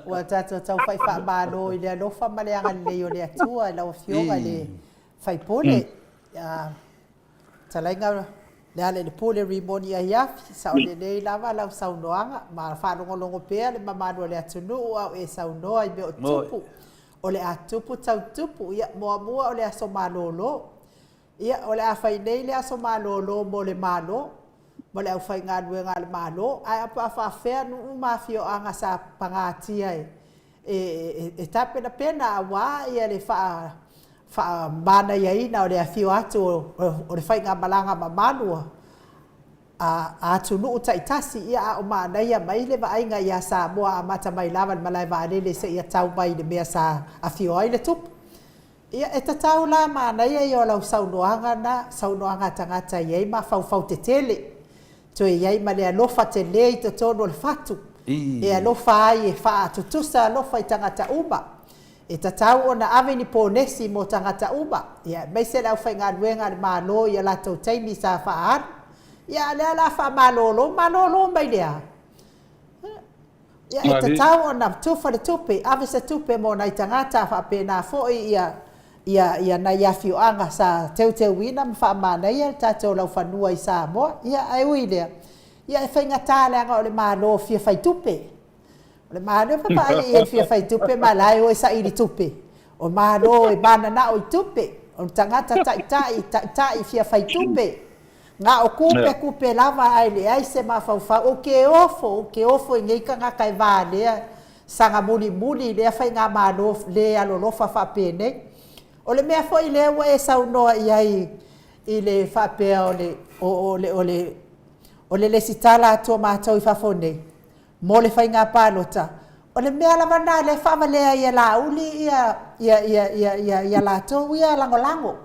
Ua tatou taufai faamalo i le alofa ma le agalelei o le Atua i lau Afioga i le sui usufono. Fetalaiga Lealailepule Rimoni Aiafi, sao lelei lava lau saunoaga ma faalogologo pea le mamalu o le atunuu a o e saunoa i mea o tupu. O le a tupu tau tupu. Ia, muamua o le aso malolo. Ia, o le a fai nei le aso malolo mo le Malo, mo le aufaigaluega a le Malo, ae pe a faafefea nuu ma afioaga sa pagatia e e tapenapena aua ia le faamanaia o le afio atu o le faigamalaga mamalu a atunuu taitasi, ia a o manaia mai le vaaiga ia Samoa amata mai lava i le malae vaalele seia tau mai i le mea sa afio ai le tupu. Ia, e tatau la manaia ia o lau saunoaga na, saunoaga a tagata e i ai mafaufau tetele, toe i ai ma le alofa tele i totonu o le fatu, e alofa ai e faatutusa alofa i tagata uma. E tatau ona ave ni ponesi mo tagata uma, ia, aemaise le aufaigaluega a le Malo i a latou taimi sa faaalu. Ia, a o lea o le a faamalolo, malolo mai le a? Ia, e tatau ona tufa le tupe, ave se tupe mo nai tagata, faapena foi ia, ia, ia nai afioaga sa teuteuina ma faamanaia le tatou laufanua i Samoa. Ia, ae ui i lea, ia e faigata leaga o le Malo fia fai tupe. O le Malo, e vaavaai i ai i le fia fai tupe ma la e o e saili tupe. O Malo e mananao i tupe, o tagata taitai, taitai fia fai tupe. Na o kupe kupe lava ae leai se mafaufau. Ou te ofo, ou te ofo i nei tagata e valea saga mulimuli i lea faigamalo le alolofa faapenei. O le mea foi lea ua e saunoa i ai i le faapea o le, o le, o le, o le lesitala atu o matou i fafo nei, mo le faiga palota, o le mea lava lena lea e faavalea ai e Laauli ia, ia, ia, ia, ia, ia latou ia lagolago.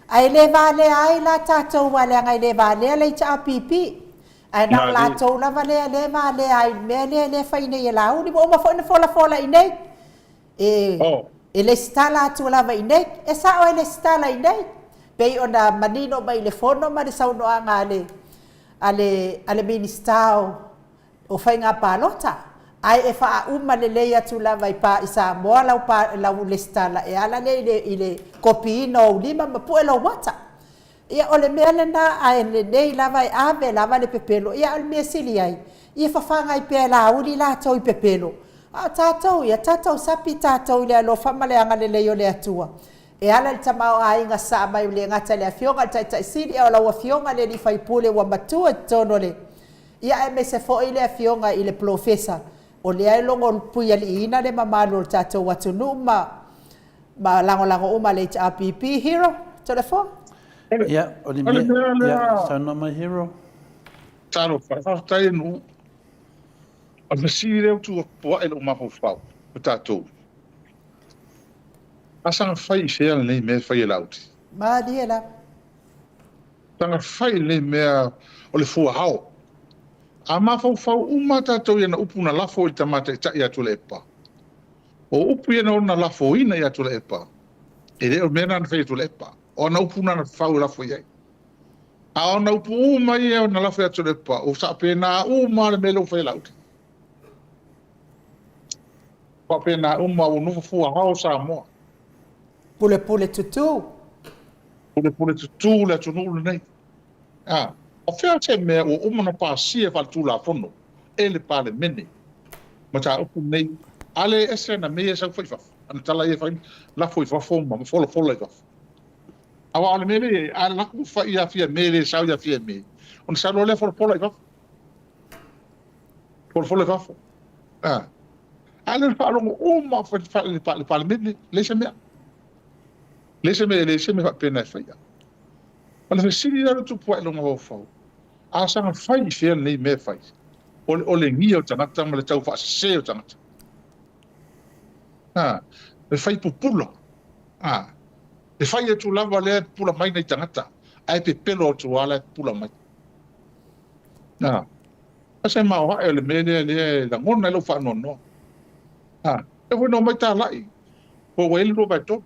Ae le valea ai la tatou aua leaga e le valea le HRPP. Ae na o latou lava lea lea e valea ai i le mea lea lea e fai nei e Laauli. Ua uma foi ona folafola i inei. E, e lesitala atu lava i inei. E sao e lesitala i inei. Pei ona manino mai i le fono ma le saunoaga a le, a le, a le Minisita o o faiga palota, ae e faauma lelei atu lava i pa i Samoa lau pa lau lesitala e ala lea i le i le kopiina o ou lima ma pue lou ata. Ia o le mea lena ae lenei lava e ave lava le pepelo, ia a o le mea sili ai, ia fafaga ai pea e Laauli latou i pepelo, a o tatou ia, tatou sapi tatou i le alofa ma le agalelei o le Atua. E ala i le tamaoaiga saa mai le gata i le Afioga i le Taitai Sili a o lau Afioga i le Alii Faipule ua matua i totonu o le Ia aemaise foi le afioga i le Polofesa, o lea e logo puialiiina le mamalu o le tatou atunuu ma ma lagolago uma le HRPP. Hero, Toleafoa. Ia, o le mea lea, saunoa mai Hero. Talofa, faafetai e Nuu. O le fesili lea ua tuuapuae i lou mafaufau o tatou, a saga fai i fea lenei mea e fai e Laauli? Malie lava. Saga fai lenei mea o le fua ao. A mafaufau uma tatou i ana upu na lafo i le tama taitai ia Tuilaepa, o upu ia na ona lafoina ia Tuilaepa, e le o le mea lena na fai e Tuilaepa, o ana upu na na fau e lafo i ai. A o ana upu uma ia na lafo ia Tuilaepa, ua faapena uma le mea lea ua fai e Laauli. Faapena uma ua nofo fua ao Samoa. Pulepule tutū. Pulepule tutū le atunuu lenei. A, o fea se mea ua uma ona pasia faaletulafono e le Palemene mataupu lenei, a le ese ana mea ia e sau fai i fafo, ana tala ia e fai lafo i fafo ma folafola i fafo. Aua o le mea lea e i ai, a lako fai ia Fiame le sau ia Fiame, ona sau loa lea folafola i fafo. Folafola i fafo. A. A lea na faalogo uma le Palemene, leai se mea. Leai se mea, leai se mea faapena e faia. O le fesili la lea tupu ae i lou mafaufau, a saga fai i fea lenei mea e fai? O le olegia o tagata ma le tau faasese o tagata. A, le fai pupula. A, e fai atu lava lea e pupula mai nai tagata, ae pepelo atu lava la e pupula mai. A, a se maoae o le mea lea lea e lagona ai lou faanoanoa. A, e foi na omai talai, po ua i ai le 2x3.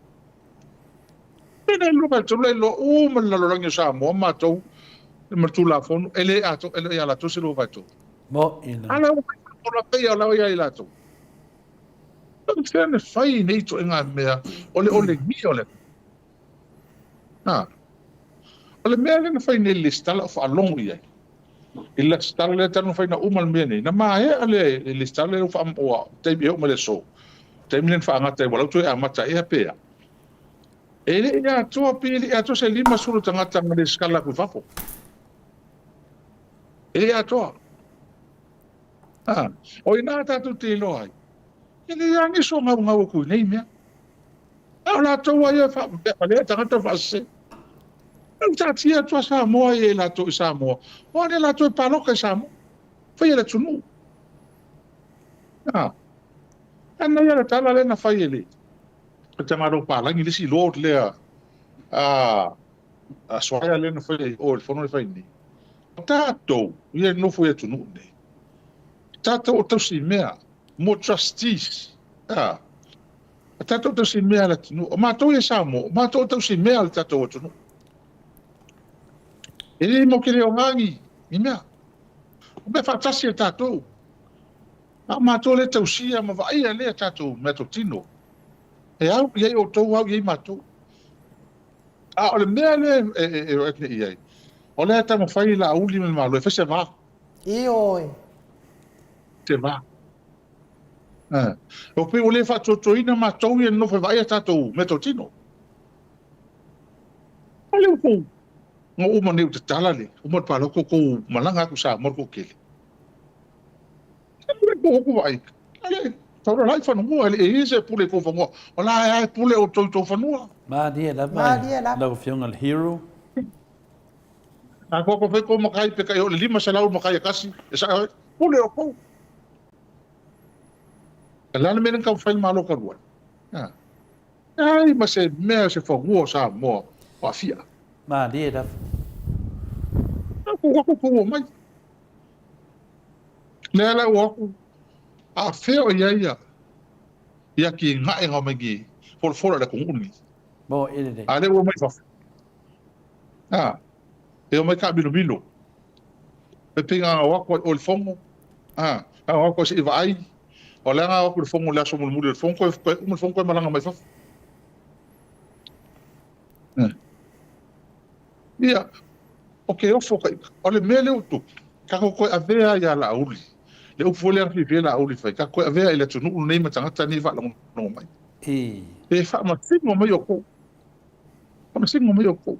Pei na i le 2x3 la iloa uma le lalolagi o Samoa matou ma le Tulafono, e le atoa, e le o ia latou se 2x3. Moʻi lava. A la ua fai faafola pei o la ua ia i latou. E fea na fai nei ituaiga mea o le olegia o le A. O le mea lea na fai nei i le lesitala o faalogo i ai. I le lesitala lea talu ona fai na uma le mea nei, na maea le lesitala lea ua ua taimi e oo mai le aso. Taimi lea na faagata ai ua la ua toe amata ea pe a. E le i atoa pe le i atoa se 50 o tagata na lesitala atu i fafo. E le i atoa. A, o i ina tatou te iloa ai, e leai lava nisi o gaugau atu i nei mea. A o latou lava ia e faapea tagata faasese. E ua taatia atu a Samoa ia i latou i Samoa, o a lea latou e palota i Samoa, faia le atunuu. A, ana ia le tala lea na fai e le tamaloa palagi, le isi lord lea a a Soaia lea na faia i o i le fono lea fai nei. O tatou, ia e nofo i atunuu nei, tatou o tausimea, mo trustees, a, o tatou o tausimea a le atunuu. O matou ia i Samoa, o matou o tausimea a le tatou atunuu. E le mau ke le oga ni, ni mea. O mea faatasi a tatou. A o matou lea e tausia ma vaaia lea tatou meatotino. E au i ai outou, au i ai matou. A o le mea lea e o atu nei i ai, o lea e taumafai Laauli ma le Malo e fai se va. Ioe. Se va. Eh. O pei ua le faatuatuaina matou ia nofo e vaai a tatou meatotino. O le kou no uma nei u tatala le uma le palota kou malaga atu Samoa le toatele. Le kou hoku vaai. Ale taura lai fanua e le e se pule kou fanua. O la e ae pule o tou tou fanua. Malie lava Malie lava. lau Afioga le Hero. A ko ko fai ko makai pe kai o le 500 makai e kasi. E sa pule o kou. E le a le mea lea na taumafai le Malo talu ai? A. Leai ma se mea se fanua o Samoa o aafia. Malie lava. A kou atu kou omai. Lea la ua atu a fea o i ai ia ia atinae na omai nei folafola i le atunuu lenei. Mo e lelei. A lea ua omai i fafo. A. E omai taamilomilo. E pei na o atu ai o i le fono, a, na o atu ai se i vaai, o lea na o atu i le fono i le aso mulimuli o le fono, toe, toe uma le fono toe malaga mai fafo. Ia, o ke ofo ka ika. O le mea lea ua tupu, tatou toe avea ia Laauli, le upu foi lea na fiafia ai Laauli e fai, tatou toe avea i le atunuu lenei ma tagata nei e faalogologo mai. E faamasino mai outou. Faamasino mai outou.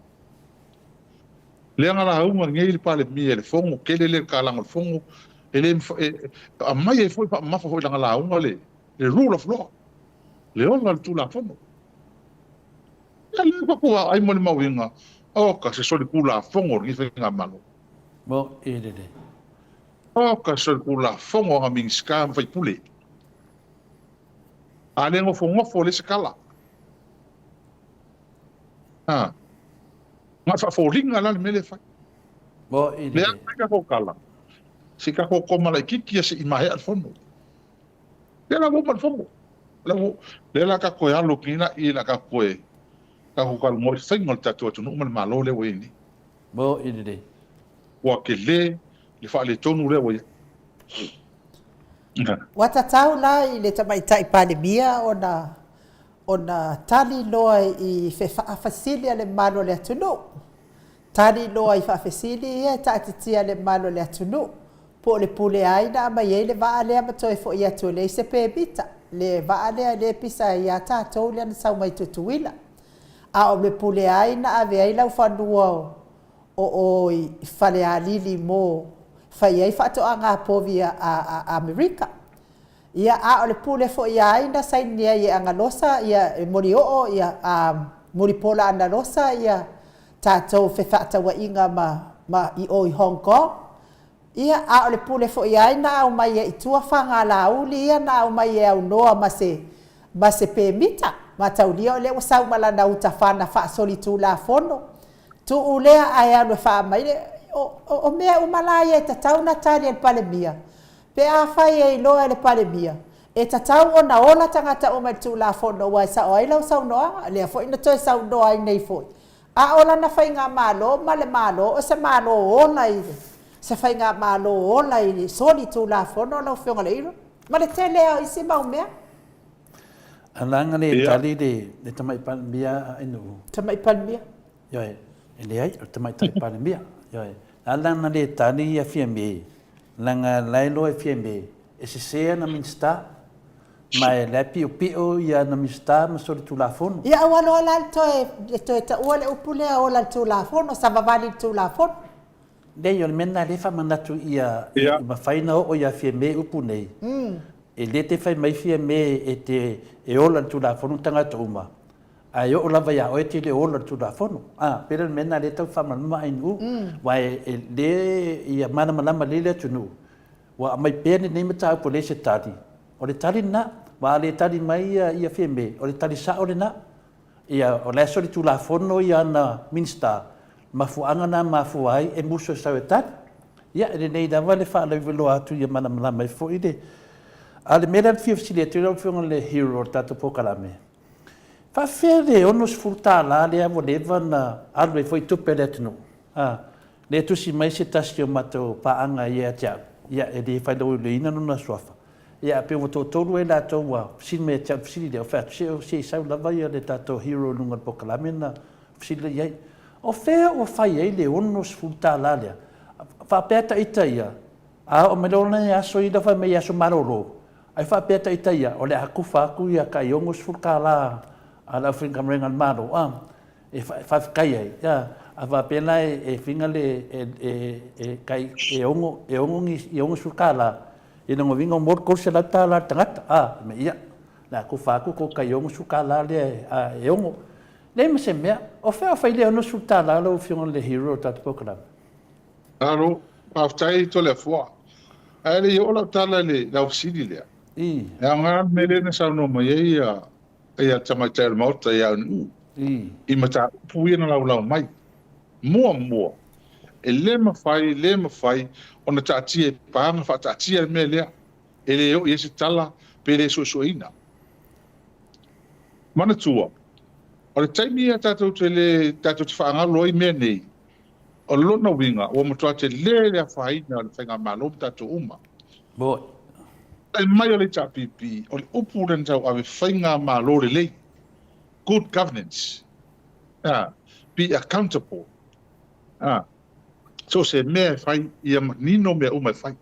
Lea na lauga nei le Palemia i le fono tele lea i le kalaga o le fono, e le e aumai ai foi faamamafa foi i lana lauga le le rule of law, le ola o le Tulafono. Ia lea tatou vaai molimauina, oka se solitulafono o lenei faigamalo. Mo e lelei. Oka se solitulafono a Minisita ma faipule. A le nofonofo le se tala. Ha. Na o le faafoliga la le mea lea e fai. Mo i le. Lea fai tatou tala. Se i tatou koma laitiiti ia se i maea le fono. Lea la ua uma le fono. Lea ua, lea la tatou toe alo atu nei la tatou toe tatou talanoa i le faiga o le tatou atunuu ma le Malo lea ua i ai nei. Mo i lelei. Ua tele le faaletonu lea ua i ai. Ua tatau la i le Tamaitai Palemia ona ona tali loa i faafesili a le mamalu o le atunuu. Tali loa i faafesili ia e taatitia le mamalu o le atunuu, po o le pule a ai na aumai ai le vaa lea ma toe foi atu e leai se pemita, le vaa lea e le pisa ai ia tatou lea na sau mai Tutuila. A o le pule ai na ave ai lau fanua o o i Falealili mo fai ai faatoaga povi a a Amerika. Ia, a o le pule foi a ai na saini ai e Agalosa ia e Molioo ia a Mulipola Analosa ia tatou fefaatauaiga ma ma i o i Hong Kong. Ia, a o le pule foi a ai na aumai ai i tua fagalauli ia na aumai e aunoa ma se ma se pemita. Mataulia o lea ua sau ma lana utafana faasolitulafono. Tuu lea ae alu e faamai le o o mea uma la ia e tatau ona tali e le Palemia. Pe afai e iloa e le Palemia, e tatau ona ola tagata uma i le Tulafono aua e sao ai lau saunoaga, lea foi na toe saunoa ai nei foi. A o lana faigamalo ma le Malo, o se Malo ola i le, se faigamalo ola i le soli Tulafono lau Afioga i le Ira, ma le tele lava o isi mau mea. A leaga le tali le Tamai Palemia a Ainuu. Tamai Palemia? Ioe, e leai, o le Tamaitai Palemia. Ioe. A la na le tali ia Fiame, leaga la e iloa e Fiame, e sese ana Minisita, ma e la e piopio ia ana Minisita ma solitulafono. Ia aua loa la le toe, le toe taua le upu lea ola le Tulafono, savavali i le Tulafono. Leai, o le mea lena lea e faamanatu ia, ia mafai ona oo ia Fiame upu nei, e le te fai mai Fiame e te, e ola le Tulafono tagata uma, Ae oo lava ia oe te le ola le Tulafono. A, pei la o le mea lena lea e tau faamalamalama Ainuu, aua e le ia malamalama lelei le atunuu, ua aumai pea lenei mataupu e leai se tali, o le tali lena. Aua a le tali mai ia Fiame, o le tali sao lena. Ia, o la e solitulafono ia ana Minisita, mafuaaga na mafua ai e musu e sau e tali. Ia, e lelei lava le faalauiloa atu ia malamalama ai foi le... A o le mea lea ou te fia fesili atu ai lau Afioga i le hero o le tatou polokalame, Faafefea le $60 lea ua leva ona alu ai foi tupe a le atunuu? A, lea e tusi mai se tasi o matou paaga ia te au, ia e le failauiloina lona suafa. Ia ae pei ua toatolu ai latou ua fesili mai ia te au i le fesili lea, ou fai atu, se se i sau lava ia le tatou hero i luga o le polokalame ona fesili lea i ai. O fea ua fai ai le $60 lea? Faapea ta ita ia, a oo mai loa le aso ia fai mai aso malolo, Ai faapea ta ita ia, o le a kufa atu ia tai $60 a le aufaigaluega a le Malo a, e faafetai ai, a, a faapea la e finga le e tai e ono, e ono ni, e $60, i lona uiga ua maua le $300 a le tagata, a, fai mai, ia, o le a kufa atu tou tai $60 lea a, e ono. Leai ma se mea, o fea o fai le $60 lau Afioga i le hero o le tatou polokalame? Alo, faafetai Toleafoa. Ae le i oo lau tala i lau fesili lea, e aoga le mea lea na saunoa mai ai ia le tamaitai o le Maota ia Aunu'u i mataupu ia na laulau mai. Muamua, e le mafai, le mafai ona taatia i paga faataatia le mea lea, e le oo i ai se tala pe le suesueina. Manatua, o le taimi ia tatou te le, tatou te faagalo ai mea nei, O lona uiga, ua matua tele le afaina o le Faigamalo ma tatou uma. Moni. Fai mai o le HRPP, o le upu lea na tauave, Faigamalo lelei, good governance, a, be accountable, a, so o se mea e fai, ia manino mea uma e fai,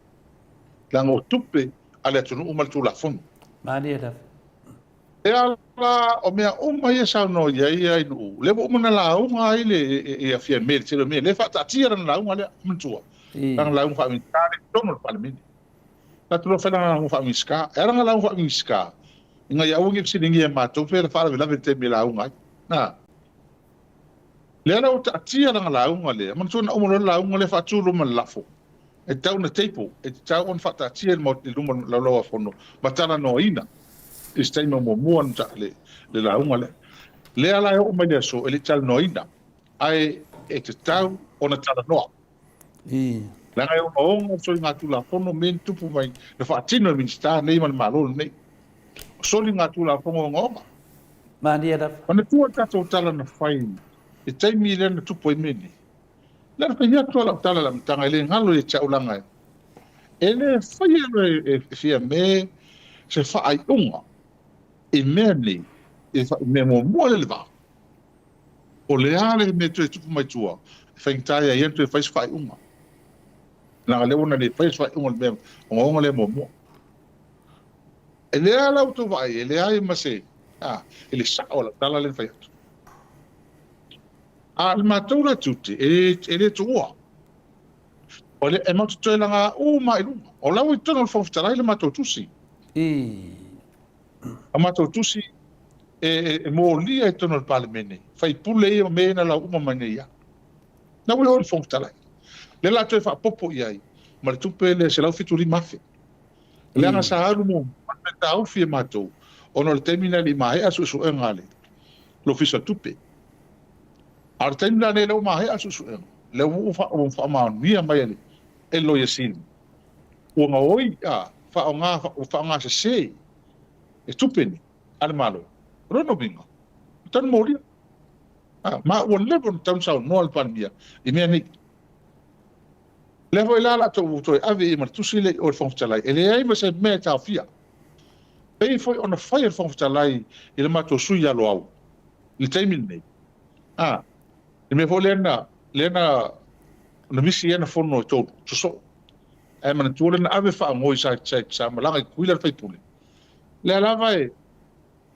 leaga o tupe a le atunuu ma le Tulafono. Malie lava. E ala o mea uma ia e saunoa i ai Ainuu, lea ua uma ona lauga ai le ia Fiame i le tele o mea, lea e faataatia lana lauga lea, manatua, lana lauga faa-Minisita lea i totonu o le Palemene. Tatou iloa fai lana lauga faa-Minisita. E ala lana lauga faa-Minisita, ina ia aua ne i fesiligia e matou pe faalavelave i le taimi e lauga ai. Na. Lea la ua taatia lana lauga lea, manatua na uma loa le lauga lea faatu loa ma le lafo. E tatau ona table, e tatau ona faataatia i le Maota i luma o le Laulau-a-Fono ma talanoaina i se taimi o muamua ona le, le lauga lea. Lea la e oo mai le aso e le i talanoaina, ae e tatau ona talanoa. Leaga e ogaoga le soligatulafono mea na tupu mai na faatino e Minisita nei ma le Malo lenei. O soligatulafono ogaoga. Malie lava. Manatua le tatou tala na fai i le taimi lea na tupu ai mea nei. Lea na fai atu lau tala i le amataga, e le galo ia te au leaga e le faia e Fiame se faaiuga i mea nei, i mea muamua lea le va. O le a le mea toe tupu mai tua, e faigata ia ia ona toe fai se faaiuga. Leaga lea ua na le faia se faaiuga i le mea ogaoga lea muamua. E lea la ua outou vaai, e leai ma se, a, i le sao o lau tala lea na fai atu. A o le matou la tiute, e, e le tuua. O le, e matou te toe laga uma i luga. O la ua i totonu o le Fofoga Fetalai le matou tusi. A matou tusi e, e, e molia i totonu o le Palemene, faipule ia ma mea ia na lau uma mai nei ia. Na ua i o i le Fofoga Fetalai. Lea la toe faapopo i ai ma le tupe lea $175,000. Leaga sa alu muamua le taofi e matou ona o le taimi lena e le i maea le suesuega a le Ofisa o Tupe. A o le taimi la lenei lea ua maea le suesuega, lea ua faamaonia mai e le Loia Sili, ua gaoi, faaaoga, ua faaaoga sese e tupe nei a le Malo. O lona uiga, ua tau molia. Ma ua leva ona tatau ona saunoa le Palemia i mea nei. Lea foi la o le a tou toe ave i ai ma le tusi lea i o i le Fofoga Fetalai, e leai ma se mea e taofia. Pei foi ona fai e le Fofoga Fetalai i le matou sui ia Loau i le taimi lenei. A, le mea foi lea na, lea na, na misi ai ana fono e tolu, sosoo. Ae manatua lea na ave faanoi sa, sa, sa malaga i Tutuila le faipule. Lea lava e,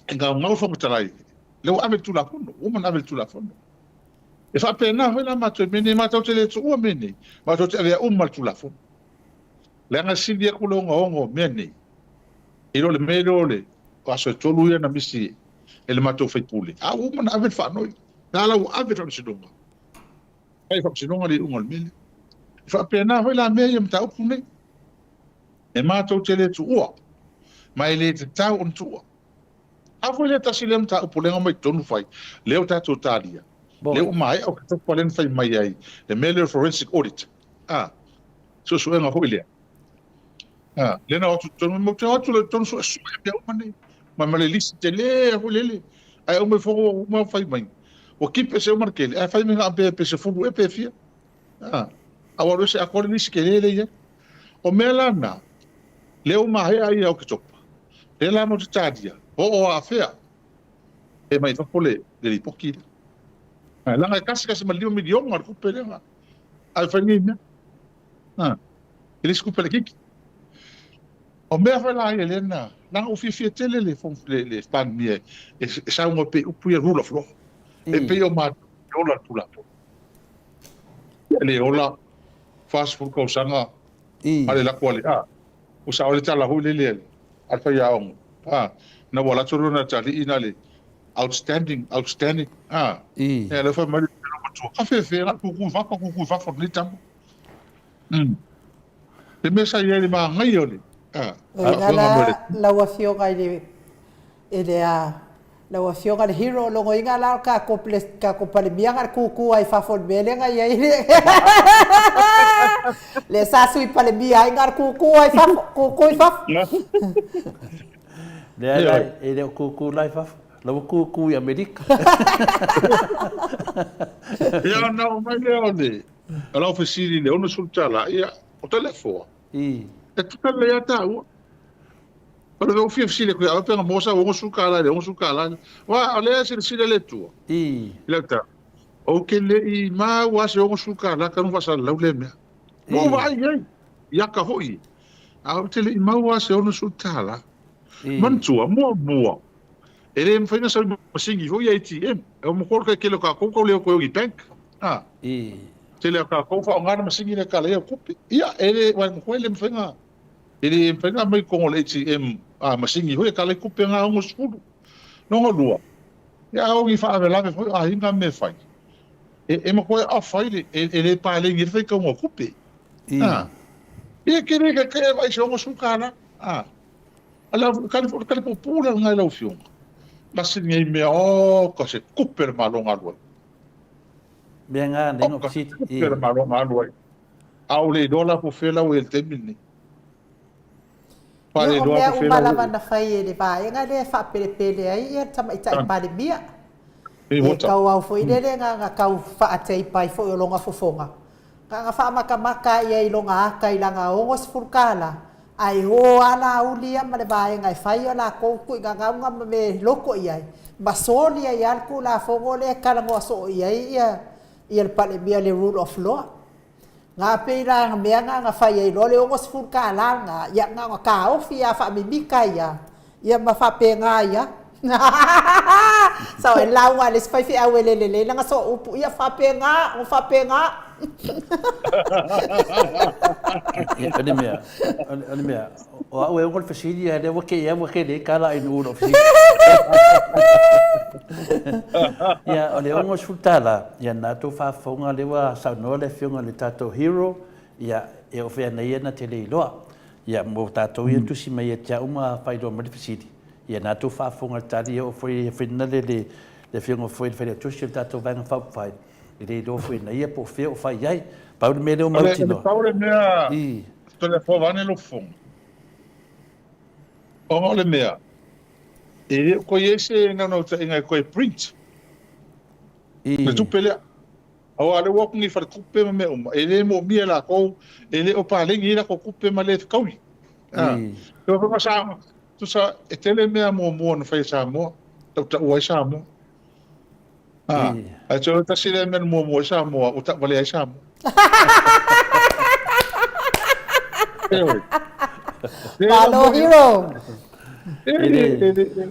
e gaugau le Fofoga Fetalai, lea ua ave i le Tulafono, ua uma ona ave i le Tulafono. E faapena foi la matou i mea nei, matou te le tuua mea nei, matou te avea uma le Tulafono. Leaga e sili atu le ogaoga o mea nei, i lo le mea lea o le aso e tolu ia na misi e le matou faipule, a ua uma ona ave le faanoi. La la ua ave le faamasinoga, fai e faamasinoga le iuga o le mea lea. E faapena foi la mea ia mataupu nei. E matou te le tuua, ma e le tatau ona tuua. A foi lea tasi lea mataupu lea na omai totonu fai, lea ua tatou talia, lea ua maea Oketopa lea na fai mai ai le mea lea o le forensic audit, a, suesuega foi lea. A, lea na o atu totonu, matou te o atu loa i totonu suesue mea uma nei, ma, ma le lisi tele foi lele, ae aumai foi ua uma fai mai, ua keep ese uma le tele, ae fai mai na o pe, pe 10 ea pe fia. A, a ua alu ese atoa le lisi tele lea i ai. O mea la na, lea ua maea ia Oketopa, Lea la matou te talia, oo a afea e mai fafo le lipoti lea. Ae leaga e 1.5 miliona le tupe lea na ave fai nei mea. A, e le se tupe laitiiti. O mea foi la ia lea na, leaga ua fiafia tele le, le, le Palemia e, e saunoa pea i upu ia rule of law. E pei o matou e ola le Tulafono. Ia le ola 40 tausaga a le lako a le, a, Ua sao le tala foi lele a le faiaoga, a, na ua alu atu lona atalii na le outstanding, outstanding, a, e lea fai mai le matua, ka fefe, na kuku i fafo, kuku i fafo lenei tama. Le mea sa i ai le manaia o le, a, Oi la la lau afioga i le i le a lau afioga le hero logoina la o ka ko ka ko palemia ga kuku ai fafo le mea lea na i ai le le sa sui palemia ai ga kuku ai fafo kuku i fafo. Leai la e le o kuku la i fafo la ua kuku i Amerika. Ia ona oo mai lea o le o lau fesili i le $60 ia o Toleafoa e tatala lelei lava taua. O le mea ua fia fesili atu ia oe pe na maua sau $60 i le $60 lea. Aua o lea e silasila le Atua i lau tala, ou te le i maua lava se $60 talu ona faasalalau lea mea. Ua ou vaai i ai, i aka foi, ae ou te le i maua lava se $60. Manatua, muamua, e le mafai ona sau i masini foi ia ATM. E matua le tele o tatou tau le o toe o i bank. Tele o tatou faaaoga le masini lea e kala ai au tupe. Ia, e le, aua e matua e le mafai ona E le mafai ona aumai i totonu o le ATM a masini foi e kala ai tupe na 60. Lona lua, ia a oo ni faalavelave foi o aiga ma mea e fai, e, e matua e off ai le, e, e le paleni ai le faitauga o tupe. A, ia ke le taitai e vaai se 60 tala. A, a le, kali, o le kali puupuu lea lena i lau afioga. Tasi lenei mea, oh, ka se tupe a le Malo na alu ai. Mea nga nei no Oka se tupe a le Malo na alu ai. A ua le iloa la po o fea la ua i ai i le taimi lenei. Ia, o mea uma lava na fai e le vaega lea e faapelepele ai le Tamaitai Palemia. E tauau foi lele na na tau faateipa ai foi o lona fofoga, na na faamatamata ia i lona ata i lana 60 tala, ae o a Laauli ia ma le vaega e fai a latou tuigagauga ma mea e loko i ai, ma soli ai lava le Tulafono lea e talanoa soo i ai ia le Palemia i le rule of law. Nga pei la nga mea nga na fai ai loa le $60 lena, ia na ona taofi lava faamimita ai lava, ia ma faapena ai lava. Sao e lauga i le isi faifeau e le lelei lana sooupu, ia faapena, ua faapena. Ia, o le mea, o le mea, o au e ono le fesili, a lea ua kei au, ua kei le kala ai nuu lou fesili. Ia, o le $60, ia na tou faafofoga lea ua saunoa le afioga i le tatou hero, ia, e o fea nei ia na te le iloa. Ia, mo tatou ia tusi mai ia te au ma faailoa mai le fesili, ia na tou faafofoga i le tali, e oo foi i le le le afioga foi i le Failautusi o le tatou Vaega Faaupufai, e le iloa foi e na ia po o fea o fai i ai. Pau le mea lea ua mautinoa. O le pau le mea, Toleafoa vaeane lou fofoga, ona o le mea, e le o toe i ai se naunautaiga e toe print le tupe lea. Aua o lea ua o atu nei faletupe ma mea uma, e le moomia e latou, e le o paleni ai latou tupe ma le fetaui. Tusa, e tele mea muamua na fai e Samoa, tautaua ai Samoa. Ae toe tasi lea mea na muamua ai Samoa, ua tauvalea ai Samoa. Malo hero!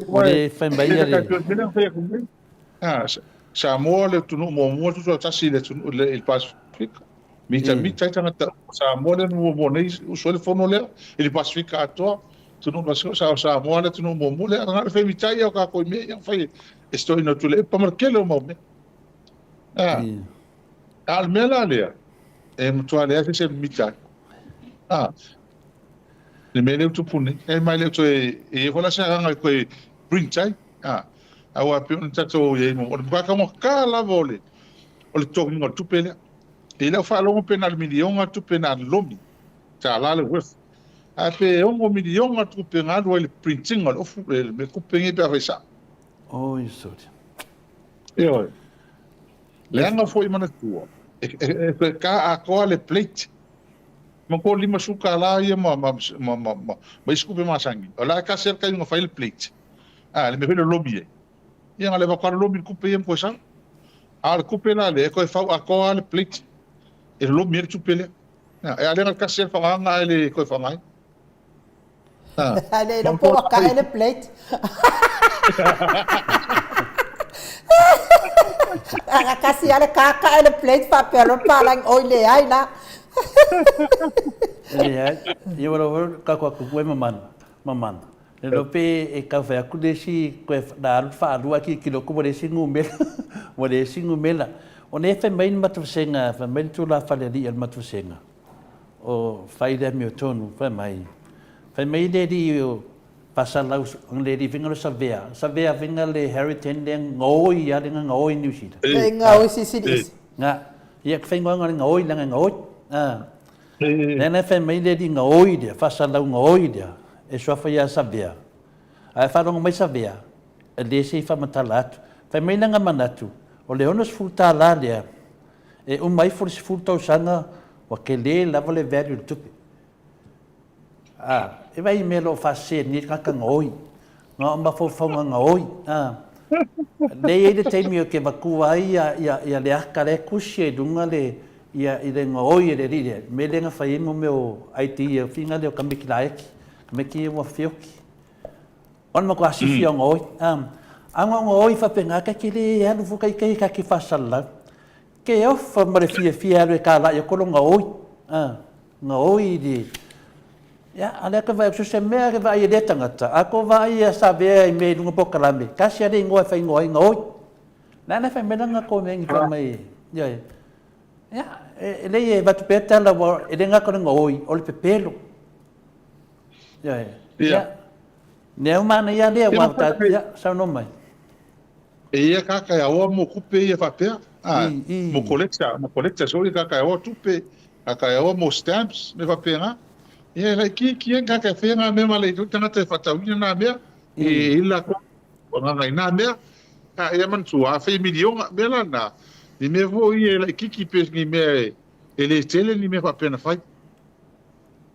Ua le fai mai ia le... Samoa le atunuu muamua tutoatasi i le atunuu i le Pasefika. Mitamita ai tagata uma Samoa lea na muamua nei usu ai le fono lea i le Pasefika atoa. Atunuu Pasefika o Samoa le atunuu muamua lea. Na o le femitai ia o tatou i mea ia na fai e si toeaina o Tuilaepa ma le tele o mau mea. A o le mea la lea, e matua leai se isi e mimita ai. Le mea lea ua tupu nei. E mai le o toe, e i ai foi la se agaga e toe print ai. Aua e pei ona tatou i ai, o le matua taugata lava o le o le totogiina o le tupe lea. I lau faalogo pe na o le miliona le tupe na lolomi, tala le worth. Ae pe ono miliona le tupe na alu ai i le print ina o le ofu, le tupe nei pe a fai sao. Oi sori. Ioe. Leaga foi manatua, e toe ta atoa le plate. Ma ko $50 ia ma, ma, ma, ma, ma, ma isi tupe masani. O la e tasi lava le taimi na fai ai le plate. A, le mea foi lolomi ai. Ia na le avatu lolomi le tupe ia ma toe sau. A o le tupe la lea, e toe fau atoa lava le plate e lolomi ai le tupe lea. E a le na o le tasi lava le faaaogaga ae le toe faaaogaina. A le iloa po ua tae le plate. A tasi lava le kaka e le plate faapea loa le palagi, oi leai la. Leai, ia ua lava kako atu koe mamana, mamana. Le iloa pe e tau fai atu le isi koe na alu faalua ae tilotilo atu ua leai se numera, ua leai se numera. Ona e fai mai le matou vasega, fai mai le tulafale alii o le matou vasega, o fai le amiotonu, fai mai, fai mai le alii o Fasalau, le alii faiga o le Savea, Savea faiga le Harriton lea gaoi lava le gaoi i Niu Sila. E gaoi silisili ese. Nga, ia ka faingoaga o le gaoi leaga e gaoi. Lea na fai mai le alii gaoi lea, Fasalau gaoi lea, e suafa ia Savea. Ae faalogo mai Savea, e le se i faamatala atu. Fai mai lana manatu, o le $60 lea, e uma ifo le 10 tausaga, ua tele lava le value o le tupe. A, e vaai i mea o lo o faasese nei le tagata gaoi, na o mafaufauga gaoi. A, lea e i ai le taimi ou te avatua ai ia, ia, ia le ata lea e tusi ai i luga le, ia, i le gaoi e le alii lea, le mea lea na fai ai mo mea o ID, o figa lea o tamaiti laiti, tamaiti ia ua feoti. O le matua sifi o gaoi. A, a na o gaoi faapena, ta te le alu foi ta ita ia ta te faasalalau. Ke ofa ma le fiafia e alu e tālaʻi atu lona oi. A, na oi i le... Ia, a lea ka vaai atu, so se mea ke vaai e lea tagata, a ko vaai ia Savea i mea i luga polokalame, tasi a le ingoa e faaigoa ai, na oi. Na ana fai mai lana ko mea ngi fai mai, ia, ia, e lei e avatu pea tala, ua, e le gata o le gaoi, o le pepelo. Ia, ia, nea o manaia lea, ua, ia, saunoa mai. E ia kakaeaoa mo kupe ia faapea, a, mo collector, mo collectors foi kakaeaoa tupe, kakaeaoa mo stamps, mea faapena. Ia e laitiiti ai kaka e faia na mea ma le tagata e faatauina na mea, e i ai latou agaga i na mea. A, ia manatua, a fai miliona, mea la na, ni mea foi ia e laitiiti pe ni mea e le tele ni mea faapea na fai.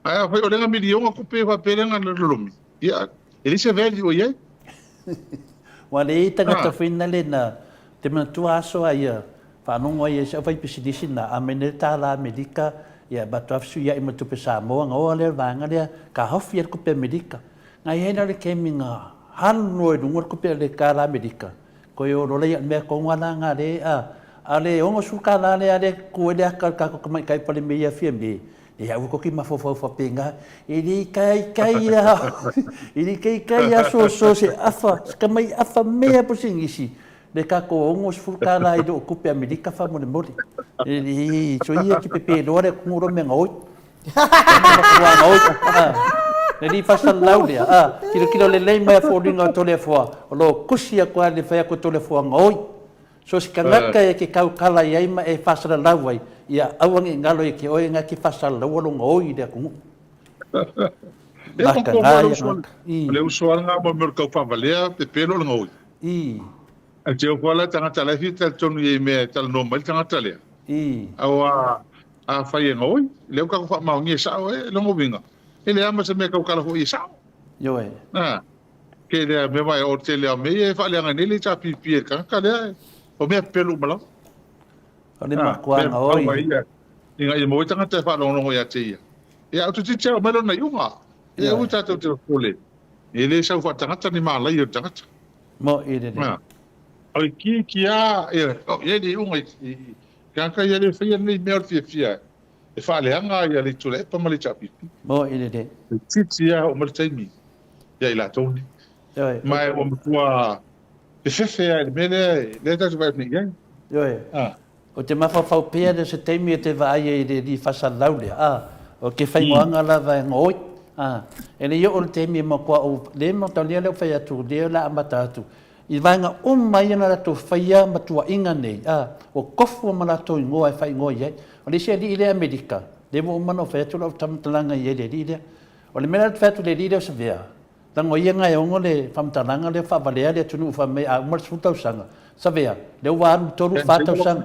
Ae afai o lea miliona tupe faapea lea na lolomi, ia, e leai se value o i ai. Ua leai tagata foi na le na te manatua aso a ia faalogo ai e si aufaipisinisi na a mai nei le tala Amerika ia avatu lava fesuiai ma tupe Samoa na oa lea le vaega lea ka hofi ai le tupe Amerika. Na i ai la le taimi na Alu loa i luga le tupe a le kālā Amerika, koe o lola ia mea konga la nga le a, a le 60 kālā lea lea tu ai le aka o le tatou tamaitai pale me ia Fiame, e aua tou te mafaufau faapena, e le ikaika a, e le ikaika a soso se afa, se tamai afa mea po se nisi, le tatou 60 kālā i loo tupe Amerika faamolemole. E le, soia ke pepe loa le atunuu loa mea gaoi. Le li faasalalau lea, a, tilotilo lelei mai a foliga o Toleafoa, o lo o tusi atu lava le fai atu o Toleafoa gaoi. So se tagata e te tautala i ai ma e faasalalau ai, ia aua ne i galo ia te oe na e te faasalalaua lou gaoi i le atunuu. E manatua foi le uso, le uso lava lena mo le mea o le taufaavalea pepelo o le gaoi. Ae te ofo la tagata la e fia talitonu i mea e talanoa mai le tagata lea. Aua afai e gaoi, lea ua tatou faamaonia e sao e lona uiga, e leai ma se mea e tautala foi e sao. Ioe. A, ke lea mea mai o le tele o mea ia e faaleaga nei le HRPP e le tagata lea, o mea pepelo uma lava. O le matua gaoi. Ina ia maua ai tagata e faalogologo ia te ia. Ia, ou te titi au mai lona iuga. Ia, aua tatou te popole. E le sau faatagata ni malaia o le tagata. Moʻi lelei. O le ki a, ia, o ia le iuga i tagata ia le faia lenei mea o le fiafia e faaleaga ia le Tuilaepa ma le HRPP. Moʻi lelei. E titi a oo mai le taimi ia i latou nei. Ioe. Ma ua matua fefefe a i le mea lea, lea tatou te vaai atu nei i ai. Ioe. Ou te mafaufau pea lea o se taimi e te vaai ai i le alii faasalalau lea, a, o ke faimoaga lava e gaoi, a, e le i oo le taimi e matua ou, le matua lea ou fai atu, lea o le a amata atu, i vaega uma ia na latou faia ma tuuaiga nei, a, ua tofu ma latou igoa e faaigoa i ai. O le isi alii lea Amerika, lea ua uma ona ou fai atu lau faamatalaga i ai i le alii lea. O le mea lea ou te fai atu i le alii lea o Savea, Leaga o ia na e ono le faamatalaga lea faavalea le atunuu fai mai a uma le 10 tausaga, Savea, lea ua alu le 3 le 4 tausaga.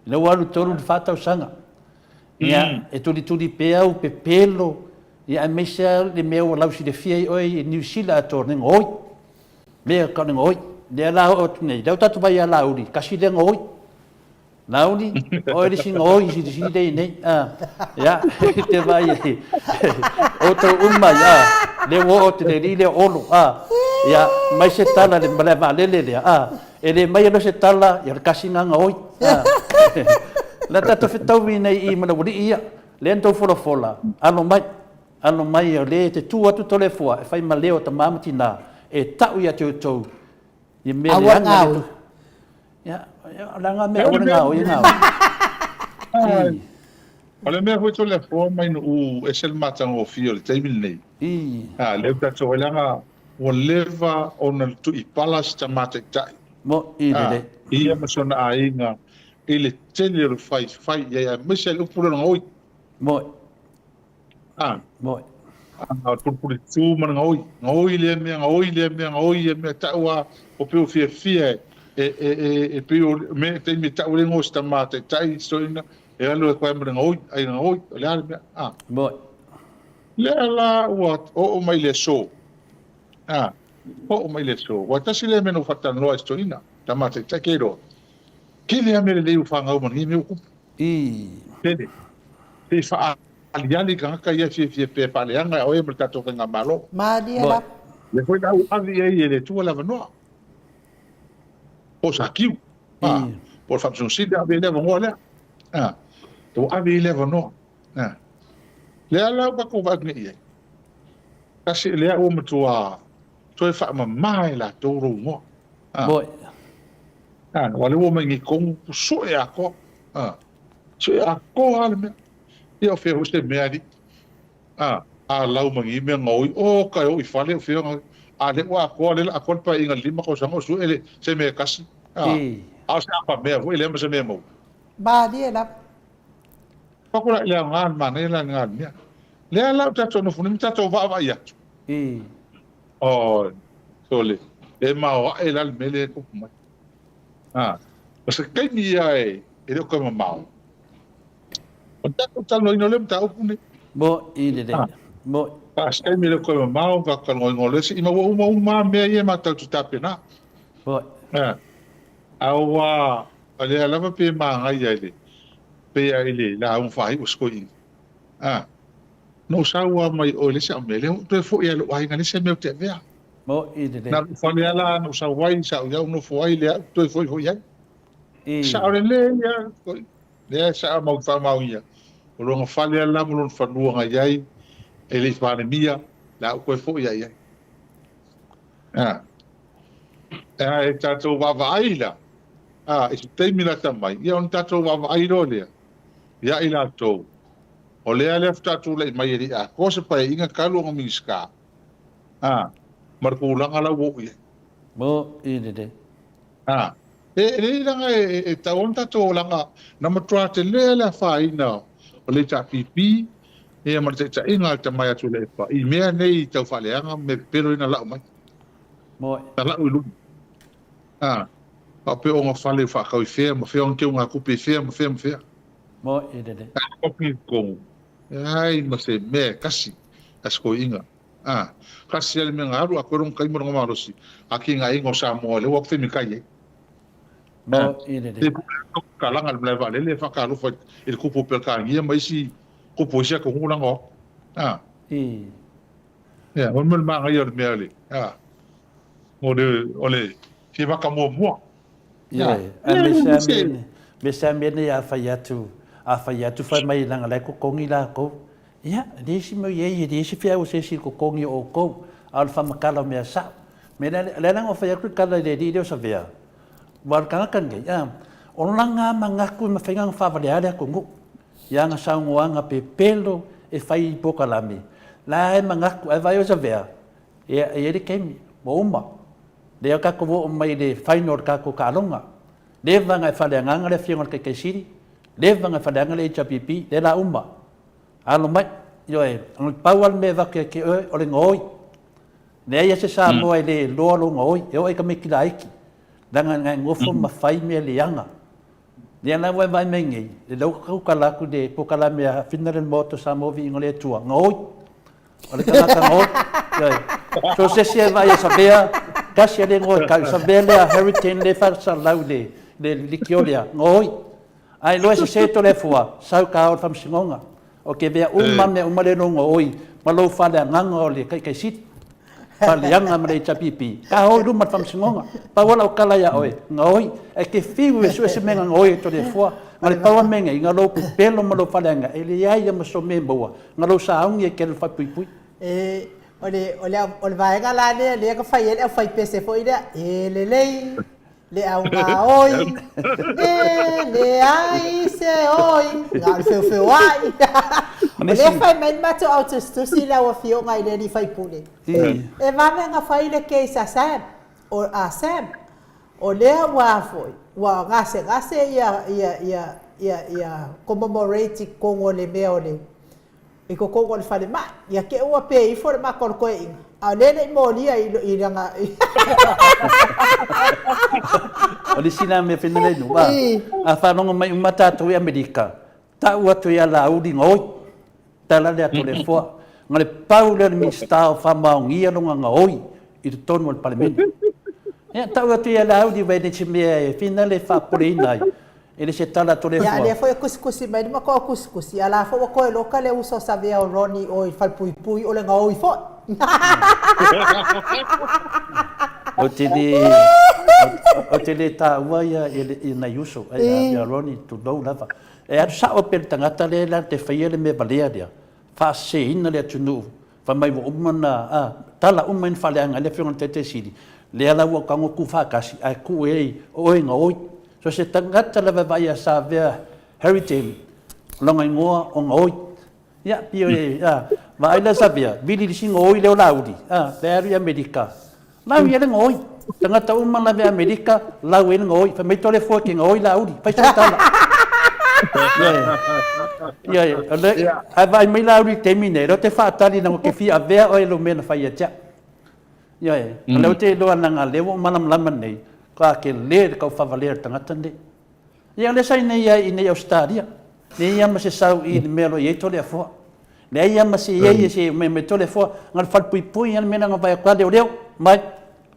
Lea ua alu le 3 le 4 tausaga. Ia, e tulituli pea au pepelo, ia aemaise lava le mea ua lausilafia ai oe i Niu Sila atoa, le gaoi. Mea tau le gaoi. Lea la oo atu nei, lea ua tatou vaai ia Laauli, tasi lea gaoi. Laauli, o oe le isi gaoi silisili lea i nei. Ia, te vaai ai. Outou uma, ia, lea ua oo atu i le alii lea o Olo. Ia, mai se tala i le malae vaalele lea. E le maia loa se tala, ia o le tasi lena gaoi. O le a tatou fetaui nei i i ma le aualii ia. Lea na outou folafola, alo mai, alo mai o lea e te tu atu Toleafoa e fai ma leo o tama ma tina e ta'u ia te outou i mea Aua leaga gaoi. le Ia, o le aga mea aua le gaoi e gaoi. I. O le mea foi Toleafoa mai nuu ese le matagofie o le taimi lenei. I. A, lea ua tatou ai leaga ua leva ona tuipala si tama taitai. Mo'i lelei. Ia ma sona aiga i le tele o le faifai i ai aemaise le upu lea o le gaoi. Mo'i. A. Moe. A, o le pulupuli tū ma le gaoi. Gaoi lea mea, gaoi lea mea, gaoi ia mea ta'u a o pei o fiafia e, e, e, e, e pei o mea taimi e ta'u le igoa o si tama taitai i si toeaina e alu e koe ma le gaoi, ai le gaoi, o le a le mea, a. Moe. Lea la ua oo mai le aso, a, oo mai le aso, ua tasi lea mea na ou faatalanoa ai i si toeaina, tama taitai, ke iloa, tele a mea lelei ua fanau ma lenei mea ua tupu. I. Tele. Pei faaaliali tagata ia fiafia pea faaleaga oe ma le tatou faigamalo. Malie lava. Lea foi la ua ave i ai e le Atua le avanoa. Po o Sakiu. A, po o le Faamasino Sili ave i ai le avanoa lea. A, ua ave i ai le avanoa. A, lea la ua tatou vaai atu nei i ai. Tasi lea ua matua toe faamama e latou lou igoa. A. Moe. A, ua lea ua omai nei tonu, sue atoa. A, sue atoa lava le mea. Ia o fea foi se mea alii. A, a lau mai nei mea gaoi, o ka e oo i fale o fea gaoi. A lea ua atoa, lea o le a atoa le paeaiga i le 5 tausaga o sue le, se mea e tasi. A, a o se apa mea foi lea ma se mea maua. Malie lava. Paku la i le aoga le manaia la lena mea. Lea la ua tatou nofo nei ma tatou vaavaai atu. Oi, sole, e maoae la le mea lea e tupu mai. A, o se taimi ia e, e le o toe mamao. O le tatou talanoaina o lea mataupu nei. Mo'i lelei. Mo'i. A, se taimi e le o toe mamao, tatou talanoaina o lea, se i maua uma uma lava mea ia matou te tapena. Mo'i. A, a ua, o lea lava pe manaia i le, pei lava i le lauga faaiu a si toeaina. A, na ou sau lava mai o i le isi au mea, lea ua ou toe foi lava i lou aiga, leai se mea ou te avea. Moʻi lelei. Na lou fale lava la na ou sau ai, sa ou iai ou nofo ai lea ou toe foi foi ai. Sao lelei lava lea e sao mau faamaonia. O lona fale lava la ma lona fanua na i ai e le i Palemia, la ou toe foi lava i ai. A, ae tatou vaavaai la, a, i se taimi lata mai, ia ona tatou vaavaai loa lea ia i latou, o lea lea faatoa tulai mai e le i atoa se paeaiga talu ona Minisita, a, ma le tulaga la ua oo i ai. Moʻi lelei. A, e lelei leaga e tatau ona tatou leaga na matua tele le afaina o le HRPP ia ma le taitaiga a le tama ia Tuilaepa i mea nei tau faaleaga ma mea pepelo ia na lau mai. Moe. Na lau i luma. A, faapea o fale faatau i fea ma fea ona teugatupe i fea ma fea ma fea. Moe lelei. A, i totonu, e leai ma se mea e tasi a si toeaina. A, kasi a le mea na alu atoa lona taimi ma lona malosi, a kinaina o Samoa lea ua atu taimi tai ai. Mo i le le. Kalaga le malae vaalele e faatalofa i le tupu o Peretania ma isi tupu o isi atunuu la na o atu. A. I. Ia, o le mea o le manaia o le mea le, a, o le, o le fia maka muamua. Ioe, aemaise lava mea, aemaise lava mea nei a fai atu, a fai atu fai mai leaga o la e totogi latou. Ia, e leai se mea o i ai, e leai se feau a se isi i le totogi o outou, a o le faamatala o mea sao. O le mea lea, o lea la na ou fai atu le tala i le alii lea o Savea, aua o le tagata lenei, a, o lana lava manatu e mafai ona faavalea le atunuu i ana saunoaga pepelo e fai i polokalame, la e manatu, ae vaai o Savea, ia, e i ai le taimi, ua uma. Lea tatou oo mai i le final o le tatou taaloga. Leva ona e faaleagaga le Afioga i le Taitai Sili, leva ona e faaleaga le HRPP, lea la uma. Alo mai, ioe, pau lava le mea e avatu ia te oe, o le gaoi. Leai lava se Samoa e le iloa lou gaoi, e oo lava i tamaiti laiti, leaga na e nofo ma fai mea leaga. Lea la ua e vaai mai nei, lea ua tautala atu i le polokalame a Finna le Maota o Samoa Viiga o le Atua, gaoi. O le tagata gaoi. Ioe. So o se isi e vaai e Savea, tasi a le igoa e tau, Savea lea Hurricane lea e faasalalau i le leitio lea, gaoi. A iloa e sese Toleafoa, sau ta o le faamasinoga. O ke mea uma mea uma le lou gaoi ma lou faaleagaga o le Taitaisili, faaleaga ma le HRPP, ta o i luma le faamasinoga. Pau lava lau tala ia oe, gaoi, e te fiu e sue se mea na gaoi e Toleafoa. Ma le pau lava mea nei, na lou pepelo ma lou faaleaga, e leai lava ma so mea e maua, na lou sauni e te alu faapuipui. E, o le, o le, o le vaega la lea, lea na fai ai le aufaipese foi lea, e lelei, Le au gaoi, e leai se oi, na o le feofeoai. O lea e fai mai le matou au tusitusi lau Afioga i le alii faipule. E vave ona fai le case a Sam, o a Sam, o lea ua foi, ua gasegase ia, ia, ia, ia, ia commemorate i totonu o le mea o le i totonu o le falemai. Ia te i ua pe ifo le mata o le toeaina, a o lea e le i molia i lana... O le isi lena mea fai mai le nuu, a faalogo mai uma tatou i Amerika, tau atu ia Laauli gaoi, tala lea a Toleafoa. Na le pau lea o le Minisita o faamaonia lona gaoi i totonu o le Palemene. Ia, tau atu ia Laauli aua e le o se mea e finagalo e faapopoleina ai. E le se tala Toleafoa. Ia, a lea foi e kusikusi mai le matua kusikusi, a la foi ua toe loka le uso Savea o Ronnie o i le falepuipui o le gaoi foi. Ou te le, ou te le taua ia i nai uso, ia Ronnie, tulou lava. E alu sao pea le tagata lea la te faia le mea valea lea, faaseseina le atunuu Fai mai ua uma ona tala uma ai na faaleaga ai le Afioga i le Taitai Sili, lea la ua tago tu faatasi ae tuu i ai o oe gaoi. So se tagata lava e vaai ia Savea Harry Jamie, o lona igoa o Gaoi. Ia, pei o, vaai la Savea, vili i le isi gaoi lea o Laauli, lea e alu i Amerika, Lau i ai le gaoi. Tagata uma lava i Amerika, lau i ai le gaoi. Fai mai Toleafoa e te gaoi Laauli. Fai sau tala. Ioe, ioe. Ae vaai mai Laauli i le taimi nei, o lea ou te faatali leaga ou te fia avea oe i lou mea na fai ia te au. Ioe, o lea ou te iloa leaga o lea ua ou malamalama nei, ka tele le tau faavalea o le tagata lenei. Ia o lea sa i inei lava i inei i Ausetalia. Leai lava ma se sau i le mea o lo o i ai Toleafoa. Leai lava ma se i ai se mea mai Toleafoa. Na o le falepuipui lava le mea lea na vaai atu, leoleo, mai,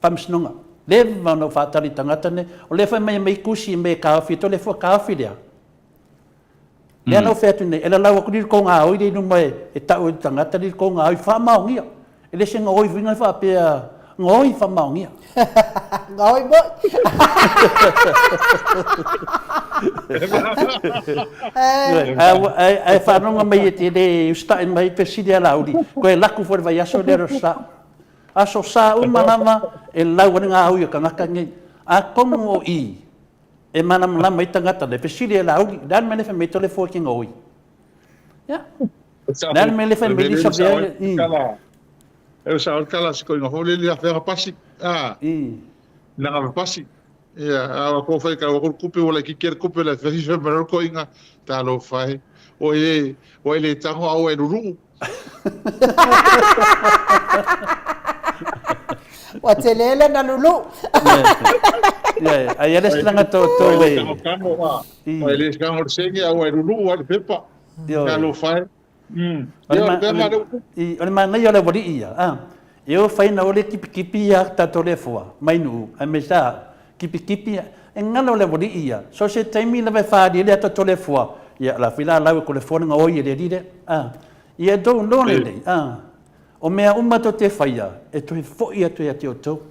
faamasinoga. Leva ona ou faatali i le tagata lenei. O lea foi e aumai mai tusi mea e taofi ai Toleafoa, taofi lea. Lea la ua fai atu nei, e lalau atu le tou gaoi lea i luma e tau e le tagata le tou gaoi, faamaonia. E le se gaoi foi lea faapea Gaoi faamaonia. Gaoi moi. Ae faalogo mai e te le usitai mai fesili a Laauli, koe laku foi le vaiaso lea le Aso Sa. Aso Sa uma lava e lau ai le gaoi o tagata nei. Atonu o i e malamalama ai tagata nei, fesili a Laauli, le a le mea lea fai mai ai Toleafoa e te gaoi? Ia. Le a le mea lea fai mai ai Lisavea? E sao le tala se koinga foi lele afea pasi. Ah. Nanga pasi. Ia, a ko fai ka ko kupe wala ki ker kupe la fai fai maro koinga talo fai. O e o e le tango au e ruru. Ua tele le na lulu. Ia, ai ele silanga to to e. O e le silanga o senge au e ruru wa le pepa. Talo fai. O le manaia o le aualii ia, a, e o fai na ole kipikipi ia tatou le foa, mai Nuu, aemaise a, kipikipi, e galo le aualii ia, so se taimi lava e faaliali a tatou le foa, ia, la foi la lau e kole foa le gaoi e le alii lea, a, ia e tou iloa lelei, a, o mea uma tou te faia, e toe foi atu ia te outou.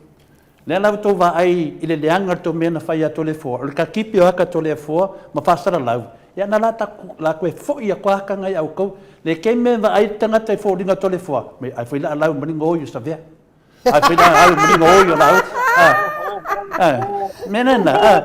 Lea la ua tou vaai i le leaga o le tou mea na fai ia Toleafoa, o le takipi o aka Toleafoa ma faasalalau, ia na la la koe foi aku aka ngai au kou. Le kei mea vaai le tagata i foliga Toleafoa, me ai foi la lau ma lingo oi o Savea. Ai foi la au ma lingo oi o Laoti. Ah. Ah. Mea lena, ah.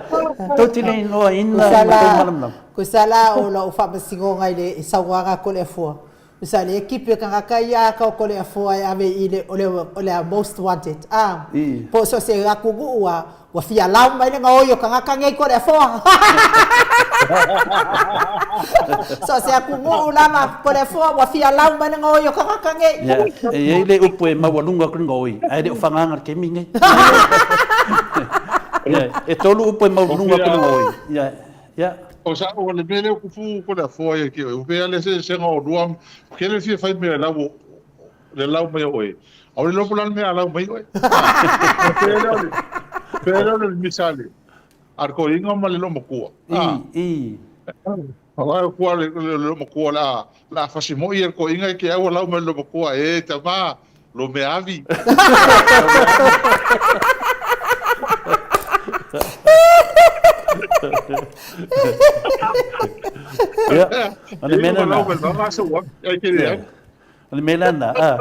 Tou te le iloaina ma tou malamalama. Kusa la o lau faamasinoga i le saunoaga a Toleafoa, Usa le kipi o tagata ia ka o kole afoa e ave i le o le o le most wanted a po so se atunuu a ua fia lau mai le gaoi o tagata nei kole afoa so se atunuu lava kole afoa ua fia lau mai le gaoi o tagata nei. Ia, e i ai le upu e maualuga atu le gaoi, ae le o fagaga le taimi nei. Ia, e tolu upu e maualuga atu le gaoi. Ia, Ia. O sa o le mea lea o kupu ko le afoa ia ki oe. O pea le se se ngo lua ke le fia fai mea lau le lau mai oe. A o le lopo la mea lau mai oe. O pea le o le pea le o le misale. Ar ko inga ma le lo makua. I i. O ai kua le le makua la la fasi mo ia ko inga ke au lau mai lo makua e tama Lo mea avi. Ia, o le mea lena. O le mea lena, a.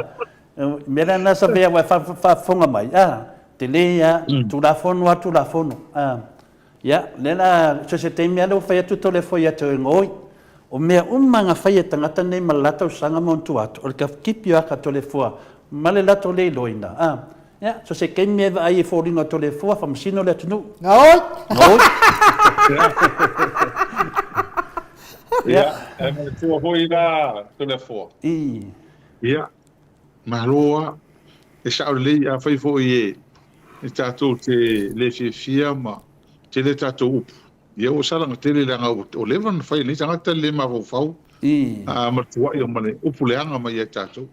Mea lena sa mea ua faafofoga mai, a. Tele a, Tulafono a Tulafono, a. Ia, lea la, so se taimi lava lea ua fai atu Toleafoa ia te oe gaoi. O mea uma na fai e tagata nei ma le la tausaga ma ona tua atu, o le tafikipi o aka Toleafoa ma le latou le iloaina. A, ia, so se taimi e vaai e foliga o Toleafoa, faamasino le atunuu. Gaoi! Gaoi! Ia, e manatua foi la Toleafoa. I. Ia, malo a. E sao lelei, afai foi e e tatou te le fiafia ma tele tatou upu, ia ua salaga tele leaga ua leva ona fai e lenei tagata le le mafaufau a ma le tuuai ma le upu leaga mai ia i tatou.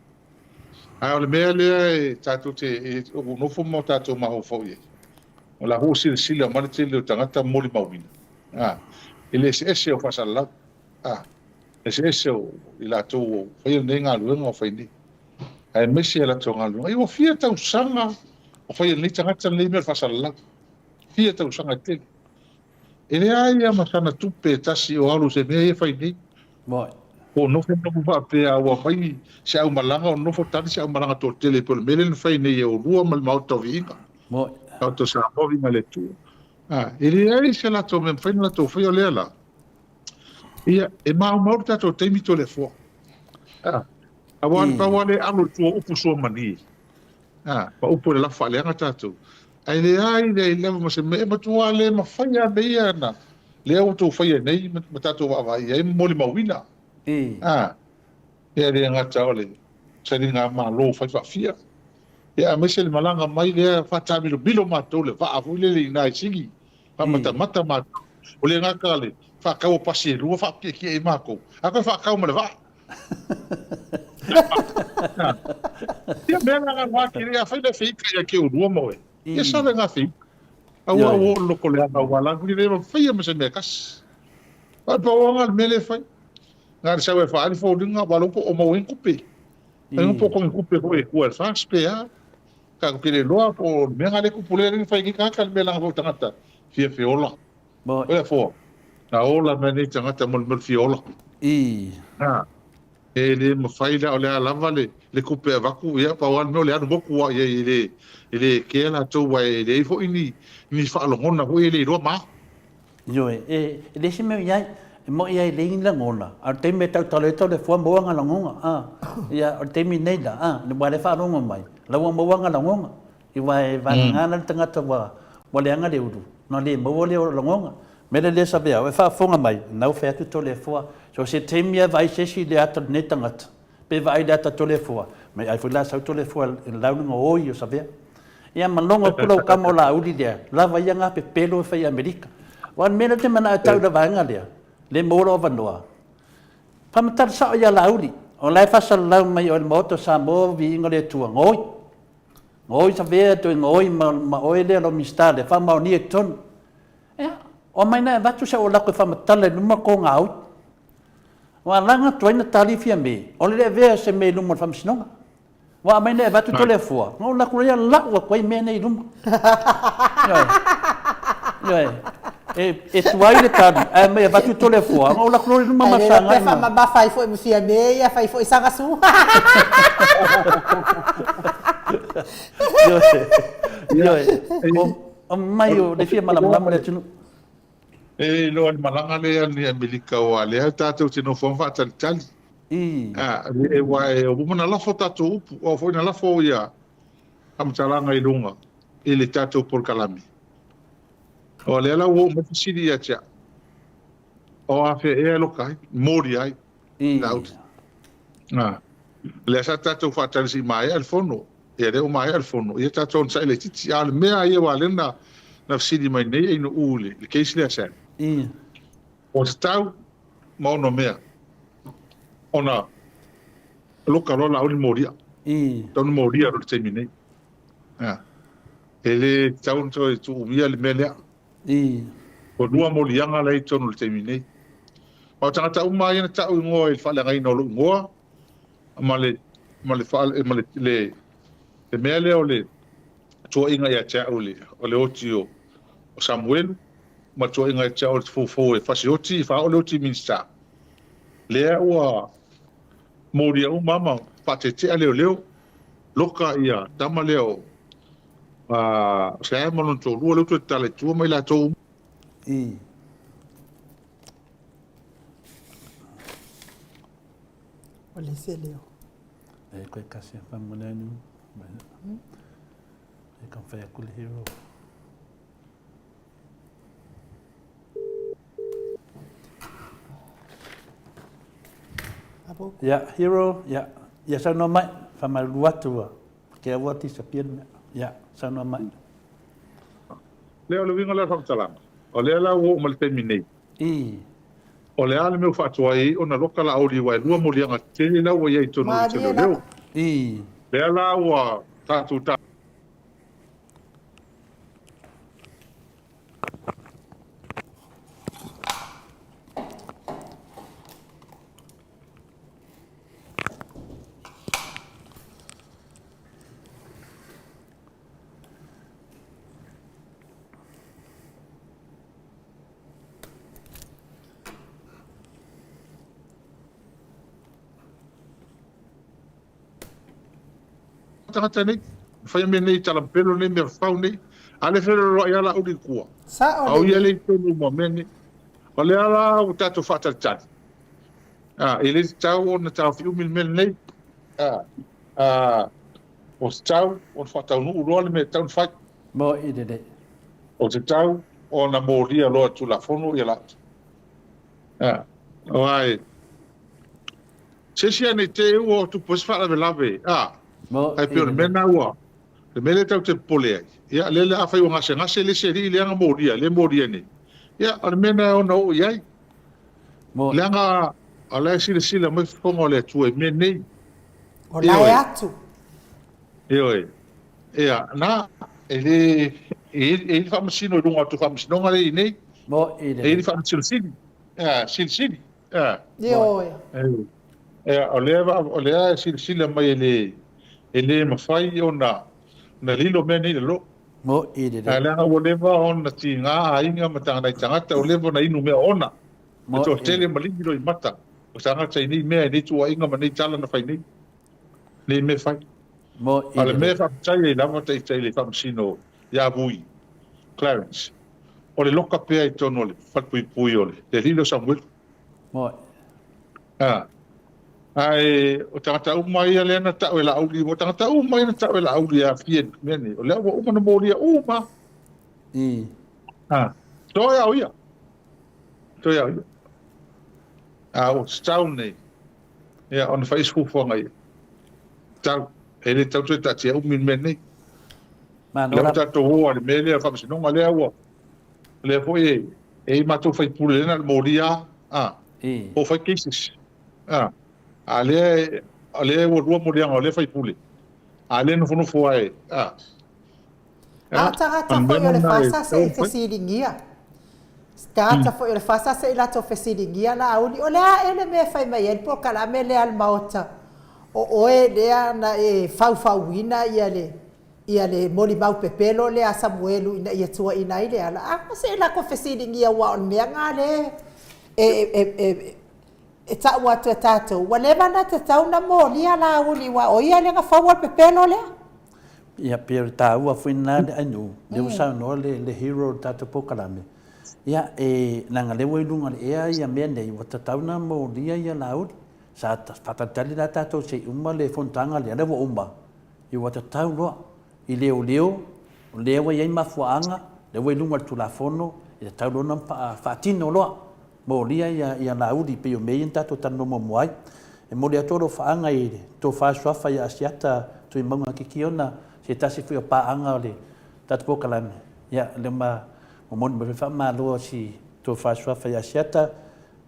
Ae o le mea lea e tatou te e nofo ma tatou mafaufau i ai, o la foi ua silasila mai le tele o tagata molimauina, a, e le eseese o faasalalau, a, eseese o i latou o faia lenei galuega o fai nei. Aemaise a latou galuega. Ia ua fia tausaga o faia lenei tagata lenei mea o le faasalalau. Fia tausaga e tele. E leai lava ma sana tupe e tasi o alu i se mea ia e fai nei. Po o nofo nofo faapea ua fai se aumalaga o nofo tali se aumalaga toatele pei o le mea lea na fai nei e oulua ma le Maota o Viiga. Maota o Samoa Viiga i le Atua. E leai se latou mea mafai ona latou faia o lea la. Ia, e maumau le tatou taimi Toleafoa. Aua le pau lava lea e alo i tua o upu suamalie. A, ma upu e lalafa faaleaga tatou. Ae leai, leai lava ma se mea e matua le mafai lava mea ia na lea ua outou faia nei ma tatou vaavaai i ai ma molimauina. A, ia le gata o le sailiga Malo fai faafia, ia aemaise le malaga mai lea faataamilomilo matou le vaa foi lele i ina i Sini, faamatamata matou. O le gata le faatau o pasi e lua faapiekie ai matou, ae toe faatau ma le vaa. Ia mea la nga wā kere a whai le whika ia ke urua mo e. Ia sa le ngā whika. Aua o loko le anga wā la kuri le whaia ma se mea kasi. Ai pa o ngā mea le whai. Ngā le sau e whaali fōringa wā loko o mau en kupe. Ai po kongi kupe ko e kua e whas pe a. Tatou te le iloa po o le mea lena lea e tupu lea na fai nei tagata le mea leaga foi o tagata fia feola. Mo. Oia foa. Na ola mai nei tagata mo le mea o le fia ola. I. A. E le mafai la o le a lava le le tupe e avatu ia pau lava le mea o le alu motu lava i ai e le e le kea latou aua e leai foi ni ni faalogona foi e le iloa ma. Ioe, e leai se mea o i ai. E moni lava e leai ni lagona, a o le taimi e tautalo ai Toleafoa maua ana lagona, a. Ia, o le taimi nei la, a, aua o lea e faalogo mai, la ua maua ana lagona. Aua e vagana la le tagata ua, ua leaga le ulu, ona le maua lea o lagona. O le mea lea Saveau, e faafofoga mai, na ua fai atu Toleafoa, so o se taimi lava e vaai se isi i le ata o lenei tagata, Pe vaai le ata Toleafoa, mai ai foi la sau Toleafoa i le lauga oi o Savea. Ia ma logo atu lau tama o Laauli lea, lava ia nga pepelo e fai i Amerika. Aua o le mea lea ou te manao e tau i le vaega lea, le maua lou avanoa. Faamatala sao ia Laauli, o la e faasalalau mai oe i le Maota o Samoa, viiga o le Atua, gaoi. Gaoi Savea toe gaoi ma, ma oe lea lau Minisita lea, faamaonia i totonu. Ia, omai na e avatu se ōlako e faamatala i luma ko gaoi. Ua alaga atu ai na tali Fiame, o le le avea se mea i luma o le Faamasinoga. Ua aumai nei avatu Toleafoa, na ou alu atu ia lau atu ai mea nei i luma. Ioe. Ioe. E, e tuai le tali, ae aumai avatu Toleafoa, na ou alu atu loa i luma ma Ai le sagai pe ma... faamamafa ai foi ma Fiame ia, fai foi sana su. Ioe. Ioe. O, omai o le fia malamalama le atunuu. E le iloa le malaga lea ni Amerika aua lea tatou te nofo ma faatalitali. A, e aua e uma na lafo tatou upu, o foi na lafo ia faamatalaga i luga i le tatou polokalame. O lea la ua oo mai fesili ia te au, o afea ea e loka ai, moli ai, Laauli. A, lea sa tatou faatali se i maea le fono. Ia lea ua maea le fono, ia tatou onosai laitiiti. A o le mea ia aua lea na na fesili mai nei Ainuu i le case lea Sam. Ua tatau ma onomea ona loka loa Laauli molia. Tatau ona molia loa i le taimi nei. A, e le tatau ona toe tuumia le mea lea. Ua lua moliaga la e i totonu i le taimi nei. Ma o tagata uma lava ia na tau igoa i le faaleagaina o lou igoa, ma le ma le faale ma le le le mea lea o le tuuaiga ia te au le o le oti o o Samuelu ma le tuuaiga ia te au o le foufou e fasi oti e faaoo le oti i Minisita. Lea ua molia uma ma faatetea leoleo loka ia tama lea o a Sam ma lona toalua lea ua toe tatala i tua ma i latou uma. O le se leo. E koe kasi a whamone anu. E ka whai aku le hero. Abo. Ya, hero, ya. Ya saunoa mai, whamaru atu a. Ke aua disappear mea. Ya, saunoa mai. Lea o le uiga lea o le faamatalaga. O lea la ua oo mai le taimi nei. O le a le mea ua faatuai ai ona loka Laauli aua e lua moliaga tetele la ua i ai i totonu o le Malie leoleo. lava. Lea la ua tatou ta. Tagata nei, fai mea nei, talapelo nei, mea fau nei, a le feloloai lava Laauli i tua. Sao A o ia lelei. le i totonu uma o mea nei. O lea la ua tatou faatalitali. A, e le tatau ona taofi umi le mea lenei. A, a, ua tatau ona faataunuu loa le mea e tatau ona fai. Moi lelei. O te tau ona molia loa e Tulafono ia latou. A, aua e, se isi ane i te i ua tupu ai se faalavelave, a, Mo tai i pei o le mea lelei. na ua, le mea lea tatou te popole ai, ia, lea le afai ua gasegase le isi alii leaga molia, le molia nei, ia, o le mea na e ono oo i ai. Mo. Leaga o la e silasila mai fofoga o le Atua i mea nei. O la e Ioe. atu. Ioe. Ia, na, e le, e i ai le faamasino i luga o le tou faamasinoga lea e i ai nei. Mo i E i ai le lelei. faamasino sili, a, silisili, a. Ioe. Ia, o lea, o lea e silasila mai e le, e le mafai ona, Na lilo mea nei i lalo. Mo'i lelei. Ae leaga ua leva ona tiga aiga ma nai tagata, ua leva ona inu mea ona. E toatele ma limi loimata o tagata i nei mea, i nei tuuaiga ma nei tala na fai nei, nei mea fai. Mo'i A o le lelei. mea e faafetai ai lava taitai i le Faamasino ia Vui, Clarence, o le loka pea i totonu o le falepuipui o le alii lea o Samuelu. Moe. A. Ae o tagata uma ia lea na tau e Laauli, o tagata uma ia na tau e Laauli e aafia i mea nei, o lea ua uma ona molia uma. A. Toe au ia. Toe au ia. A ua tatau nei, ia, ona fai isi fuafuaga ia. Tau. E le tau toe taatia umi le mea nei. Malo Lea ua la. tatou o lava i le mea lea o le faamasinoga lea ua, lea foi e e i matou faipule lea na o le molia a, I. po o fai cases a, a lea o lea ua lua moliaga o lea faipule, a lea nofonofo lava e a. A o tagata foi o le FASA se i fesiligia. Tagata foi o le FASA se i latou fesiligia Laauli, o le a ea le mea e fai mai ai le polokalame lea a le Maota, o oe lea na e faufauina ia le ia le molimau pepelo lea a Samuelu ina ia tuuaina ai Leala, a se i latou fesiligia aua o le mea lena lea e tau atu e tatou, ua leva ona tatau ona molia Laauli aua o ia lea na faua le pepelo lea. Ia, pei o le taua foi lena le ainuu, lea ua saunoa le hero o le tatou polokalame, ia, e, leaga o lea ua i luga o le ea ia mea nei, ua tatau ona molia ia Laauli. Sa faatalitali la tatou se i uma le fonotaga lea, lea ua uma, I ua tatau loa i leoleo, o lea ua i ai mafuaaga, lea ua i luga o le Tulafono, e tatau loa ona faatino loa, molia ia Laauli pei o mea ia na tatou talanoa muamua ai. E momoli atu alofaaga i le Tofa Suafa ia Asiata Tuimauga Kikiona, se tasi foi o paaga o le tatou polokalame, ia lea ua momoli mai foi le faamalo a si Tofa Suafa ia Asiata,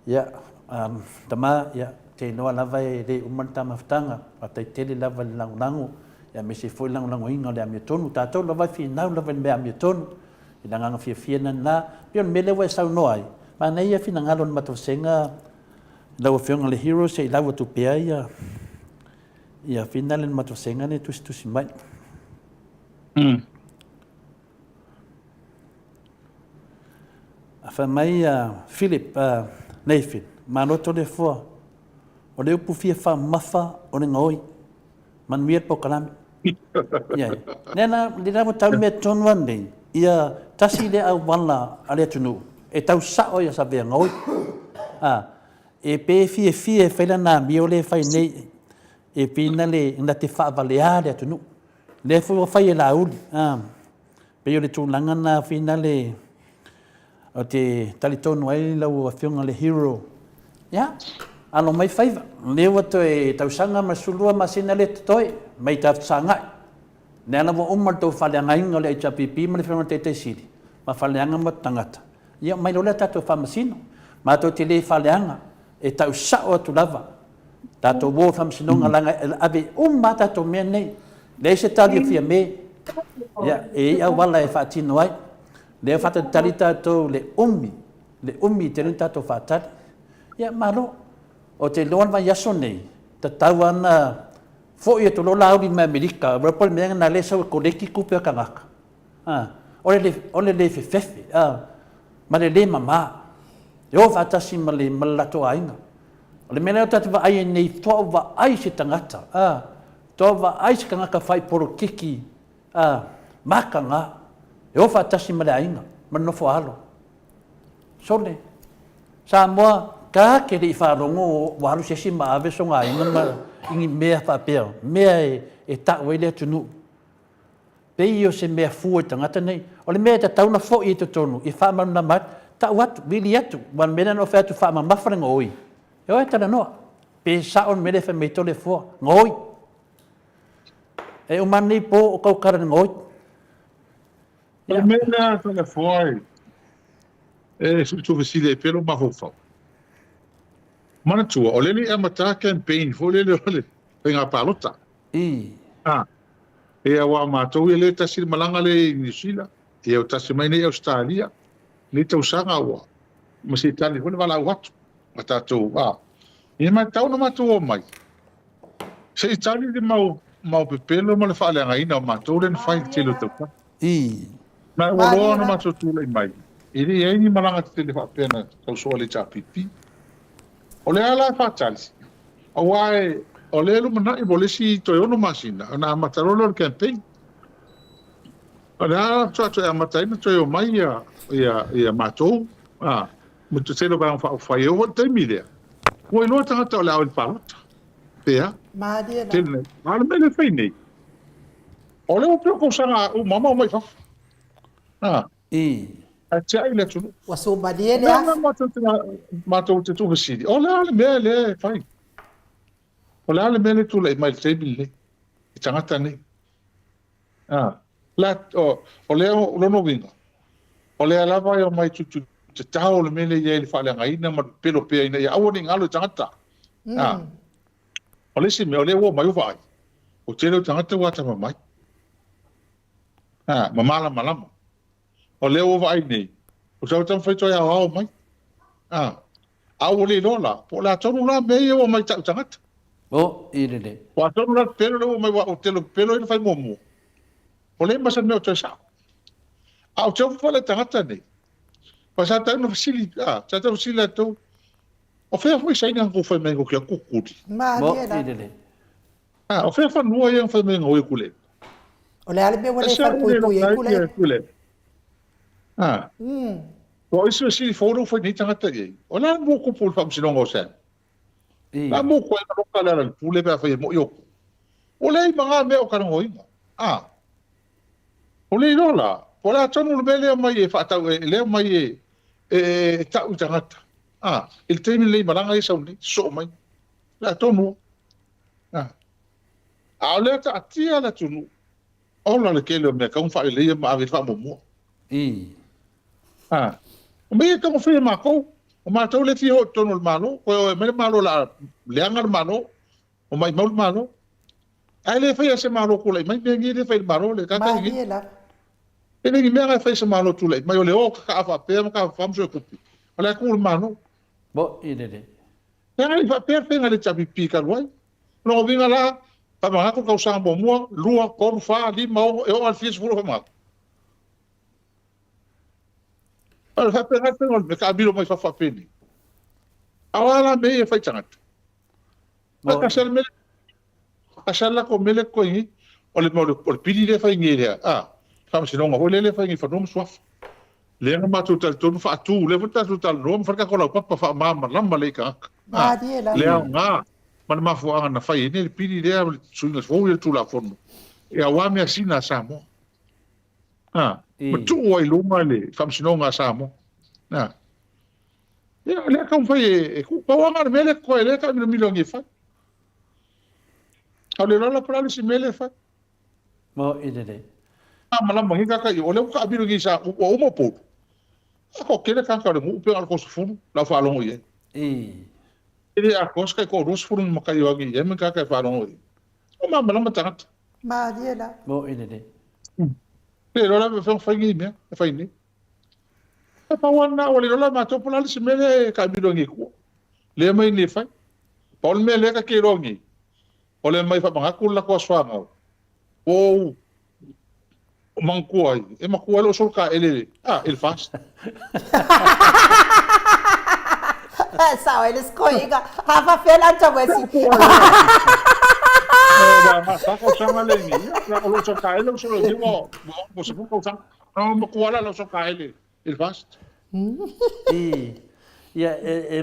Ia, tama, ia, te iloa lava e le uma le ta mafutaga, faafetai tele lava i le lagolago, ia aemaise foi le lagolagoina o le amiotonu. Tatou lava e finau lava i le mea amiotonu, i le agaga fiafia lena. Pei o le mea lea ua e saunoa ai, manaia finagalo o le matou vasega lau Afioga i le Hero se i lau atu pea ia, ia finale o le matou vasega lea e tusitusi mai. Fai mai a Philip Nathan, Maloto le foa, o le upu fia faamamafa o le gaoi. Manuia le polokalame. Ia, lea la, lea ua tau mea tonu lava nei, ia tasi lea auala a le atunuu e tau sao ai a Savea gaoi. A, e pe fiafia e fai lana amio lea e fai nei, e pei na le, na te faavaleā le atunuu. Lea foi ua fai e Laauli, a, pei o le tulaga lena finale ou te talitonu ai lau Afioga le Hero. Ia, alo mai faiva, lea ua toe tausaga ma le 12 masina lea totoe mai Tafesagai. Lea la ua uma le tou faaleagaina o le HRPP ma le Afioga i le Taitai Sili ma faaleaga ma tagata. Ia, omai loa lea tatou faamasino. Matou te le faaleaga, e tau sao atu lava. Tatou o i faamasinoga leaga e ave uma lava tatou mea nei. Leai se tali o Fiame. Ia, e i ai auala e faatino ai. Lea e faatalitali tatou le umi, le umi tele ona tatou faatali. Ia, malo. Ou te iloa le vaiaso nei, tatau lava ona foi atu loa Laauli mai Amerika, aua po o le mea lena lea e sau e koleki tupe a tagata. A, o le, o le le fefefe, a, ma le le mama. E o faatasi ma le, ma le latou aiga. O le mea lea tatou te vaai ai nei, faatoa ou vaai se tagata, a, faatoa ou vaai se tagata fai polokiki, a, mataga, e o faatasi ma le aiga, ma le nofo alo. Sole, Samoa, ta te le i faalogo ua alu se isi ma ave sona aiga ma, i ni mea faapea, mea e, e tau ai le atunuu. Pei o se mea fua i tagata nei. O le mea e tatau ona foi i totonu, ia faamalamalama atu, tau atu, vili atu, aua o le mea lea na ou fai atu, faamamafa le gaoi. E o e talanoa, pe sao le mea lea e fai mai ai Toleafoa, gaoi. E uma nei po o tautala i le gaoi. O le mea lea Toleafoa e tuufesili ai pea lou mafaufau. Manatua, o lea e le i amata campaign foi lele o le faiga palota. I. A. Ia aua o matou ia lea e tasi le malaga lea i Niu Sila, ia ua tasi mai nei i Ausetalia, lenei tausaga ua ma se tali foi le valaau atu a tatou, a. Ia ma e tatau ona matou omai se i tali le mau mau pepelo ma le faaleagaina o matou lea na fai i le tele o tausaga. Ii. Ma ua loa ona matou tulai mai, e le i ai ni malaga tetele faapea na tausoa i le HRPP. O le a la e faatali, aua o lea e lumanai mo le isi toe ono masina ona amata loa lea o le campaign. O le a la faatoa toe amata ai ona toe omai ia matou, ma le tele o Vaega Faaupufai. E oo foi i le taimi lea, ua iloa tagata o le a o i le palota. Pe a? Malie lava. A o le mea lea e fai nei, o lea ua pei o tausaga uma ma omai i fafo. Ii. Ae tiai le atunuu. Ua sumalie le afi. Matou te tuufesili, o le a le mea lea e fai? O le a le mea lea e tulai mai i le taimi lenei i tagata nei? La, o lea, o lona uiga, o lea lava e omai tulitulitatao le mea lea e i ai le faaleagaina ma le pepelo pea ina ia aua ne i galo i tagata. O le isi mea, o lea ua omai ua vaai, ua tele o tagata ua atamamai, ma malamalama. O lea ua vaai nei, ua tau taumafai toe aoao mai. A ua le iloa la, po o le a tonu la mea ia ua omai tau tagata. O, i lelei. Ua tonu la pepelo lea ua omai, ua tele o pepelo ia na fai muamua. Ua leai ma se mea o toe sao. A o te ofo le tagata nei, aua sa tatau ona fesili, a, sa tatau fesili latou, o fea foi saina na tou fai mai tou te atu kuli? Mo, i lelei. A, o fea fanua ia na fai mai na oi kule? O le a le mea ua le falepuipui ai Tuilaepa? A, o isi fesili fou lea ua fai nei tagata i ai, o le a le mea ua tupu i le faamasinoga o Sam? La mo koe na loka le ala i le pule pe afai e moʻi o ku. Ua leai ma na mea o talanoaina. A. O le iloa la, po o le a tonu le mea lea mai e faatau e lea mai e e e tau i tagata. A. I le taimi lenei malaga ia sau nei, sosoo mai. Le a tonu. A. A o lea taatia le atunuu, ola le tele o mea tau na faaleleia ma ave i le faamuamua. A, o mea ia e taumafai e matou, o matou lea e fia oo i totonu o le Malo, toe o e aumai le Malo o le a leaga le Malo, o maimau le Malo. Ae le faia e se Malo tulai mai mea nei lea e fai e le Malo le tata nei. Malie lava. E le ni mea na e fai e se Malo tulai mai, o le o kakaa faapea ma tafafao ma suetupe, o le a tuu le Malo. Moʻi lelei. Leaga e le faapea le faiga a le HRPP talu ai. O lona uiga la, faamanatu le tausaga muamua, 2, 3, 4, 5, 6, e oo lava i le fia sefulu o faamanatu. O le faapena le faiga o le mea, taamilo mai fafo faapenei. A o a la mea ia e fai tagata? Tasi lava le mea, tasi lava le latou mea lea e totoe nei, o le mea o le pili lea e fai nei lea, a, faamasinoga foi lea e fai nei i Fanua ma Suafa. Lea na matou talitonu faatu, lea foi na tatou talanoa ma fai le tatou laupapa faamalamalama lelei i tagata. A, le aoga ma le mafuaaga na fai ai nei le pili lea, le suiga fou ia o le Tulafono, aua measina a Samoa. A, ma tuu ai i luga le Faamasinoga a Samoa. A, ia, o lea e taumafai e tuu. Pau lava lena o le mea lea e totoe, lea e taamilomilo agi e fai. A o le iloa la po o le a le isi mea lea e fai. Maoi lelei. Malamalama nei tagata i o, o lea ua taamilo nei sa, ua uma Upolu. A toatele tagata o le nuu pe na o le 30 lau faalogo i ai. E le atoa se tai toa-20 ni matai o agi i ai ma ni tagata e faalogo i ai. Ua malamalama tagata. Malie la. Maoi lelei. Le iloa la pe fai ona fai nei mea e fai nei. E pau lava lena, ua le iloa la matou po o le a le isi mea lea e taamilo ai nei i tua. Lea mai nei e fai. Pau le mea lea ta te iloa nei, o le mai faamanatu le latou aso fanau, ua ou manatua ai, e matua ai lou solo taele a, i le FAST. Sao ai le sikoiga. Ha fa fela anta wesi. Sa tausaga le ni, o lou solo taele ou solo ni ua ua sefulu tausaga. No matua la lou solo taele i le FAST. I, ia e, e,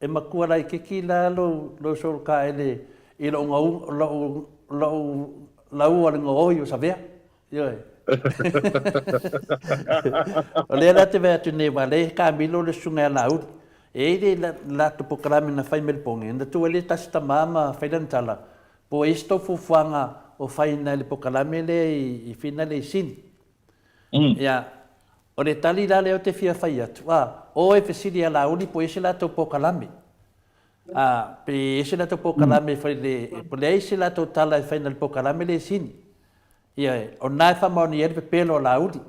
E makua laititi la lou, lou solo kaele i lou gau, lou, lou laua le gaoi o Savea. Ioe. o lea la te vaai atu nei, aua lea e kamilo le susuga ia Laauli. E i ai le latou polokalame na fai mai le poge, na tuu ai le tasi tama ma fai lana tala, po o i ai se tou fuafuaga o fai nai le polokalame lea i Fina lea i Sini. Ia, o le tali la lea ou te fia fai atu, a, o e fesili ia Laauli po o i ai se latou polokalame. A, pe i ai se latou polokalame e fai le, po leai se latou tala e fai na le polokalame lea i Sini. Ioe, o lena e faamaonia ai le pepelo o Laauli.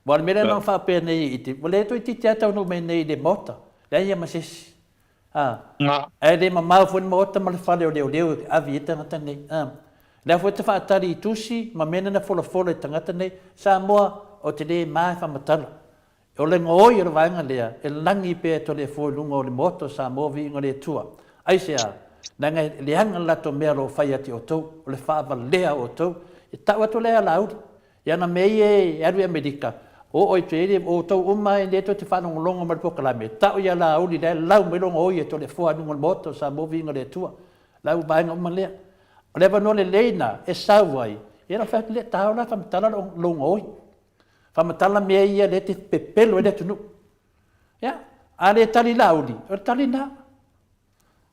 Aua o le mea lea na ou faapea nei i te, ua le toeitiiti lava taunuu mai nei i le Maota, leai lava ma se isi. A, ae le mamao foi le Maota ma le fale o leoleo e ave i ai tagata nei. A. Lea foi te faatali i tusi ma mea na folafola i tagata nei, Samoa, o te le ma e faamatala. O le gaoi o le vaega lea, e lagi pea e Toleafoa i luga o le Maota o Samoa viiga o le Atua. Aisea? Leaga e leaga le latou mea o lo o fai ia te outou, o le faavalea o outou. E tau atu lea Laauli, i ana mea ia e alu i Amerika, oo i te outou uma e le tou te faalogologo mai i le polokalame, tau ia Laauli la e lau mai lona oi e Toleafoa i luga o le Maota o Samoa viiga o le Atua. La ua vaega uma lea. O le avanoa lelei na e sau ai, ia na fai atu lea, taola la faamatala lou gaoi. Faamatala mea ia lea e te pepelo ai le atunuu. Ia, a le tali Laauli, o le tali lena.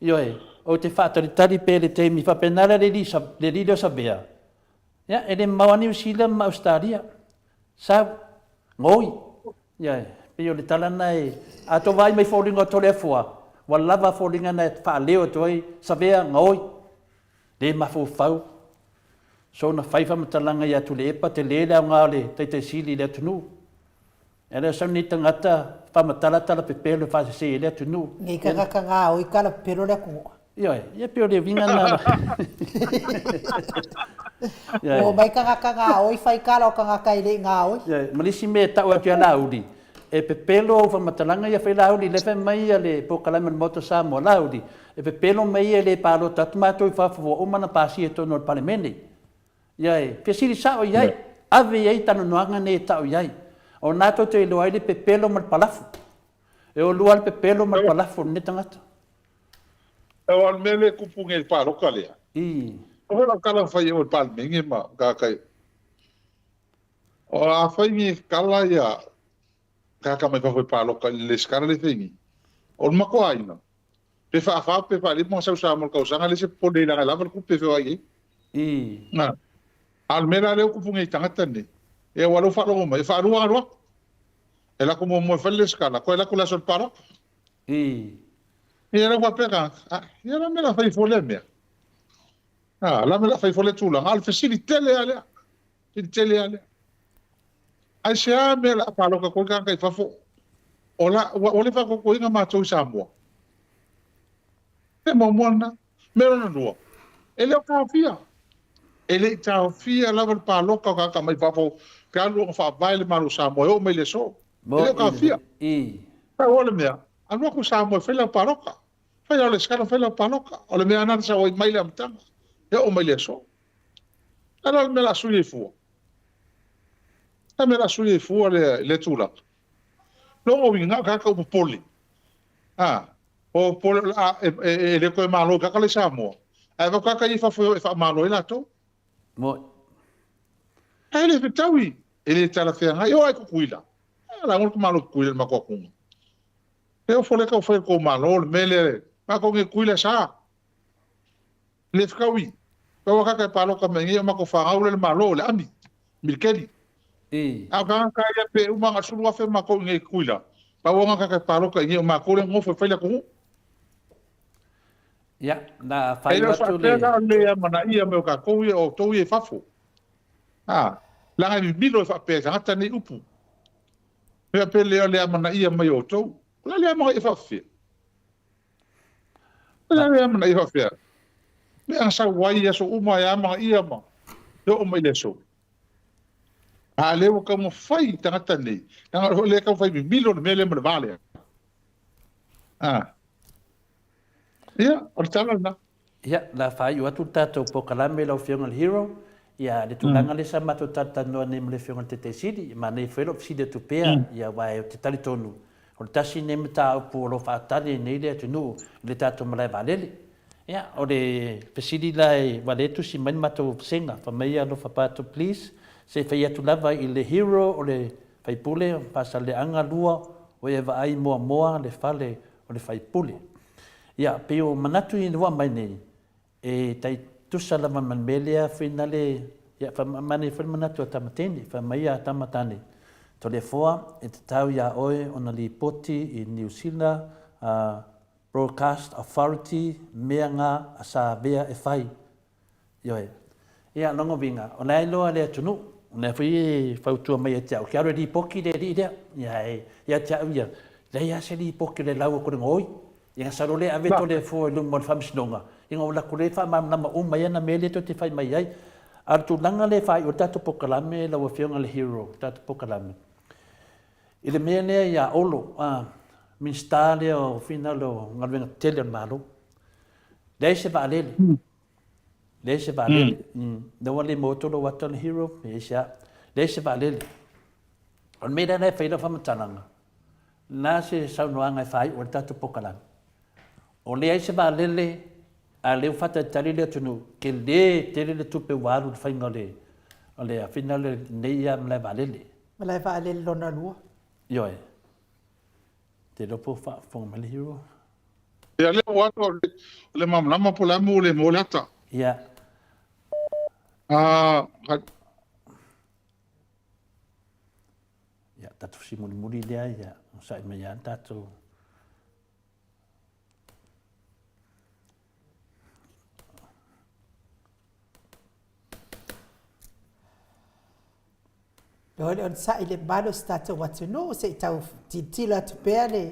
Ioe, ou te faatalitali pea i le taimi faapena le alii, le alii lea o Savea, ia, e le mamao lava Niu Sila ma Ausetalia. Sau, gaoi. Ioe, pei o le tala lena e, a tou vaai mai i foliga o Toleafoa, ua lava foliga na e faaleo atu ai, Savea, gaoi. Le mafaufau, soona fai faamatalaga ia Tuilaepa, tele le aoga o le Taitai Sili i le atunuu. E le o sau nei tagata faamatala tala pepelo e faasese ai le atunuu. Nei tagata gaoi tala pepelo le atunuu. Ioe, ia pei o le uiga lena. Ioe. Omai tagata gaoi fai tala o tagata e le i gaoi. Ioe, ma le isi mea e tau atu ia Laauli, e pepelo au faamatalaga ia fai Laauli, lea fai mai ia le polokalame a le Maota o Samoa, Laauli, e pepelo mai ia e le palota atu matou i fafo ua uma ona pasia i totonu o le Palemene. Ioe, fesili sao i ai, ave i ai talanoaga nei e tau i ai. O lena tou te iloa ai le pepelo ma le palafu. E o lua le pepelo ma le palafu o lenei tagata. Aua o le mea lea e tupu nei i le palota lea. I. O foi lau tala na fai e oe i le Palemene ma tagata ia. O a fai ni tala ia tagata mai fafo i palota i le lesitala lea e fai nei, o le matou aiga, pe faafa pe faalima ona sau Samoa i le tausaga, e leai se popole leaga e lava le tupe e feoai ai. I. Na. A o le mea la lea ua tupu nei i tagata nei, ia aua o lea ua faalogo mai, e faalua ona alu atu. E alu atu muamua e fai le lesitala, toe alu atu i le aso o le palota. I. Ia lea ua faapea tagata, a, ia o le a le mea o le a fai fua lea mea? A, o le a le mea o le a fai fua lea tulaga? A o le fesili tele lava lea. Fesili tele lava lea. Aisea mea o le a palota atu ai tagata i fafo? O la, ua, ua le faatoatoina matou i Samoa. Mea muamua lena. Mea lona lua, e le o taofia. E le i taofia lava le palota o tagata mai fafo pe alu ona faavae le Malo o Samoa e oo mai i le aso. E le o taofia. Pau o le mea, alu atu i Samoa e fai lau palota. Fai lau lesitala fai lau palota. O le mea lena na sau ai mai le amataga e oo mai i le aso. A o le mea o le a sui ai fua? O le mea o le a sui ai fua lea, lea tulaga? Lona uiga, na o tagata ua popole. A, o popole o le a, e, e, e le toe malo i tagata la i Samoa. Ae avatu tagata ia i fafo e o e faamalo ai latou. Moi. Ae le fetaui, e le talafeagai. E oo lava i Tutuila. A, lagona le malo i Tutuila i le matou atuga. E ofo lea tau fai e le tou malo le mea lea. Matou nei Tutuila sa. Le fetaui. Pau a kaka e palota mai nei o matou fanau lea le malo le ami, militeli. I. A o tagata ia pe uma na 10,000 matou i nei Tutuila. Pau a kaka e palota i nei o matou lea nofo e fai le atunuu. Ia, na E le faaiu o atu faapea le. la o le amanaia mai o tatou ia, o outou ia i fafo. A, leaga e mimilo e faapea e tagata nei upu. E faapea le o le amanaia mai o outou. O le a le amanaia faapefea? O le a le amanaia faapefea? Mea na sau ai i aso uma e amanaia ma e oo mai i le aso. A lea ua taumafai tagata nei, leaga o lea e taumafai mimilo le mea lea ma le va lea. A. Ia, o le tala lena. Ia, o le a faaiu atu le tatou polokalame lau Afioga i le Hero. Ia, le tulaga lea sa matou talatalanoa nei ma le Afioga i le Taitai Sili, e manaia foi lou fesili atu pea, ia, aua ou te talitonu, o le tasi lenei mataupu o lo o faatali ai nei le atunuu i le tatou malae vaalele. Ia, o le fesili la e, aua o lea e tusi mai le matou vasega, fai mai, Alofa Pato please, se i fai atu lava i le Hero o le Faipule o Faasaleleaga 2, o e vaai muamua le fale o le faipule. Ia, pei o manatu ia ua aumai nei, e tai tusa lava ma le mea lea finale, ia, manaia foi le manatu a Tamateni, fai mai a Tamatane, Toleafoa, e tatau iā oe ona lipoti i Niu Sila Broadcast Authority mea nga a Savea e fai. Ioe. Ia, lona uiga, o la e iloa e le atunuu, o lea foi e fautua mai ia te au, ke alu e lipoti le alii lea. Ia, e, ia te au ia, leai lava se lipoti o le lau atu i le gaoi. Ia, masalo o lea e ave Toleafoa i luma o le Faamasinoga, Ina ua latou le faamalamalama uma ai ana mea lea tou te fai mai ai. A o le tulaga lea e faaiu ai le tatou polokalame lau Afioga i le Hero, le tatou polokalame, i le mea lea ia Olo, a, Minisita lea o Finalo o Galuega Tetele a le Malo, leai se vaalele, leai se vaalele. Lea ua le maua atu lou ata le Hero, leai se a, leai se vaalele. O le mea lea la e fai ai lau faamatalaga, na se saunoaga e faaiu ai le tatou polokalame. O leai se vaalele, a lea ua faatalitali le atunuu, tele tele le tupe ua alu i le faiga o le o le afina lenei ia malae vaalele. Malae vaalele lona lua. Ioe. Te iloa po o faafofoga mai le hero. Ia lea ua atu o le malamalama po o le a mo le mo le ata. Ia. Ah, Ia, tatou simulimuli lea, ia, onosai mai lava le tatou. Loa le onosai le mamalu o si tatou atunuu se i tau tilotilo atu pea le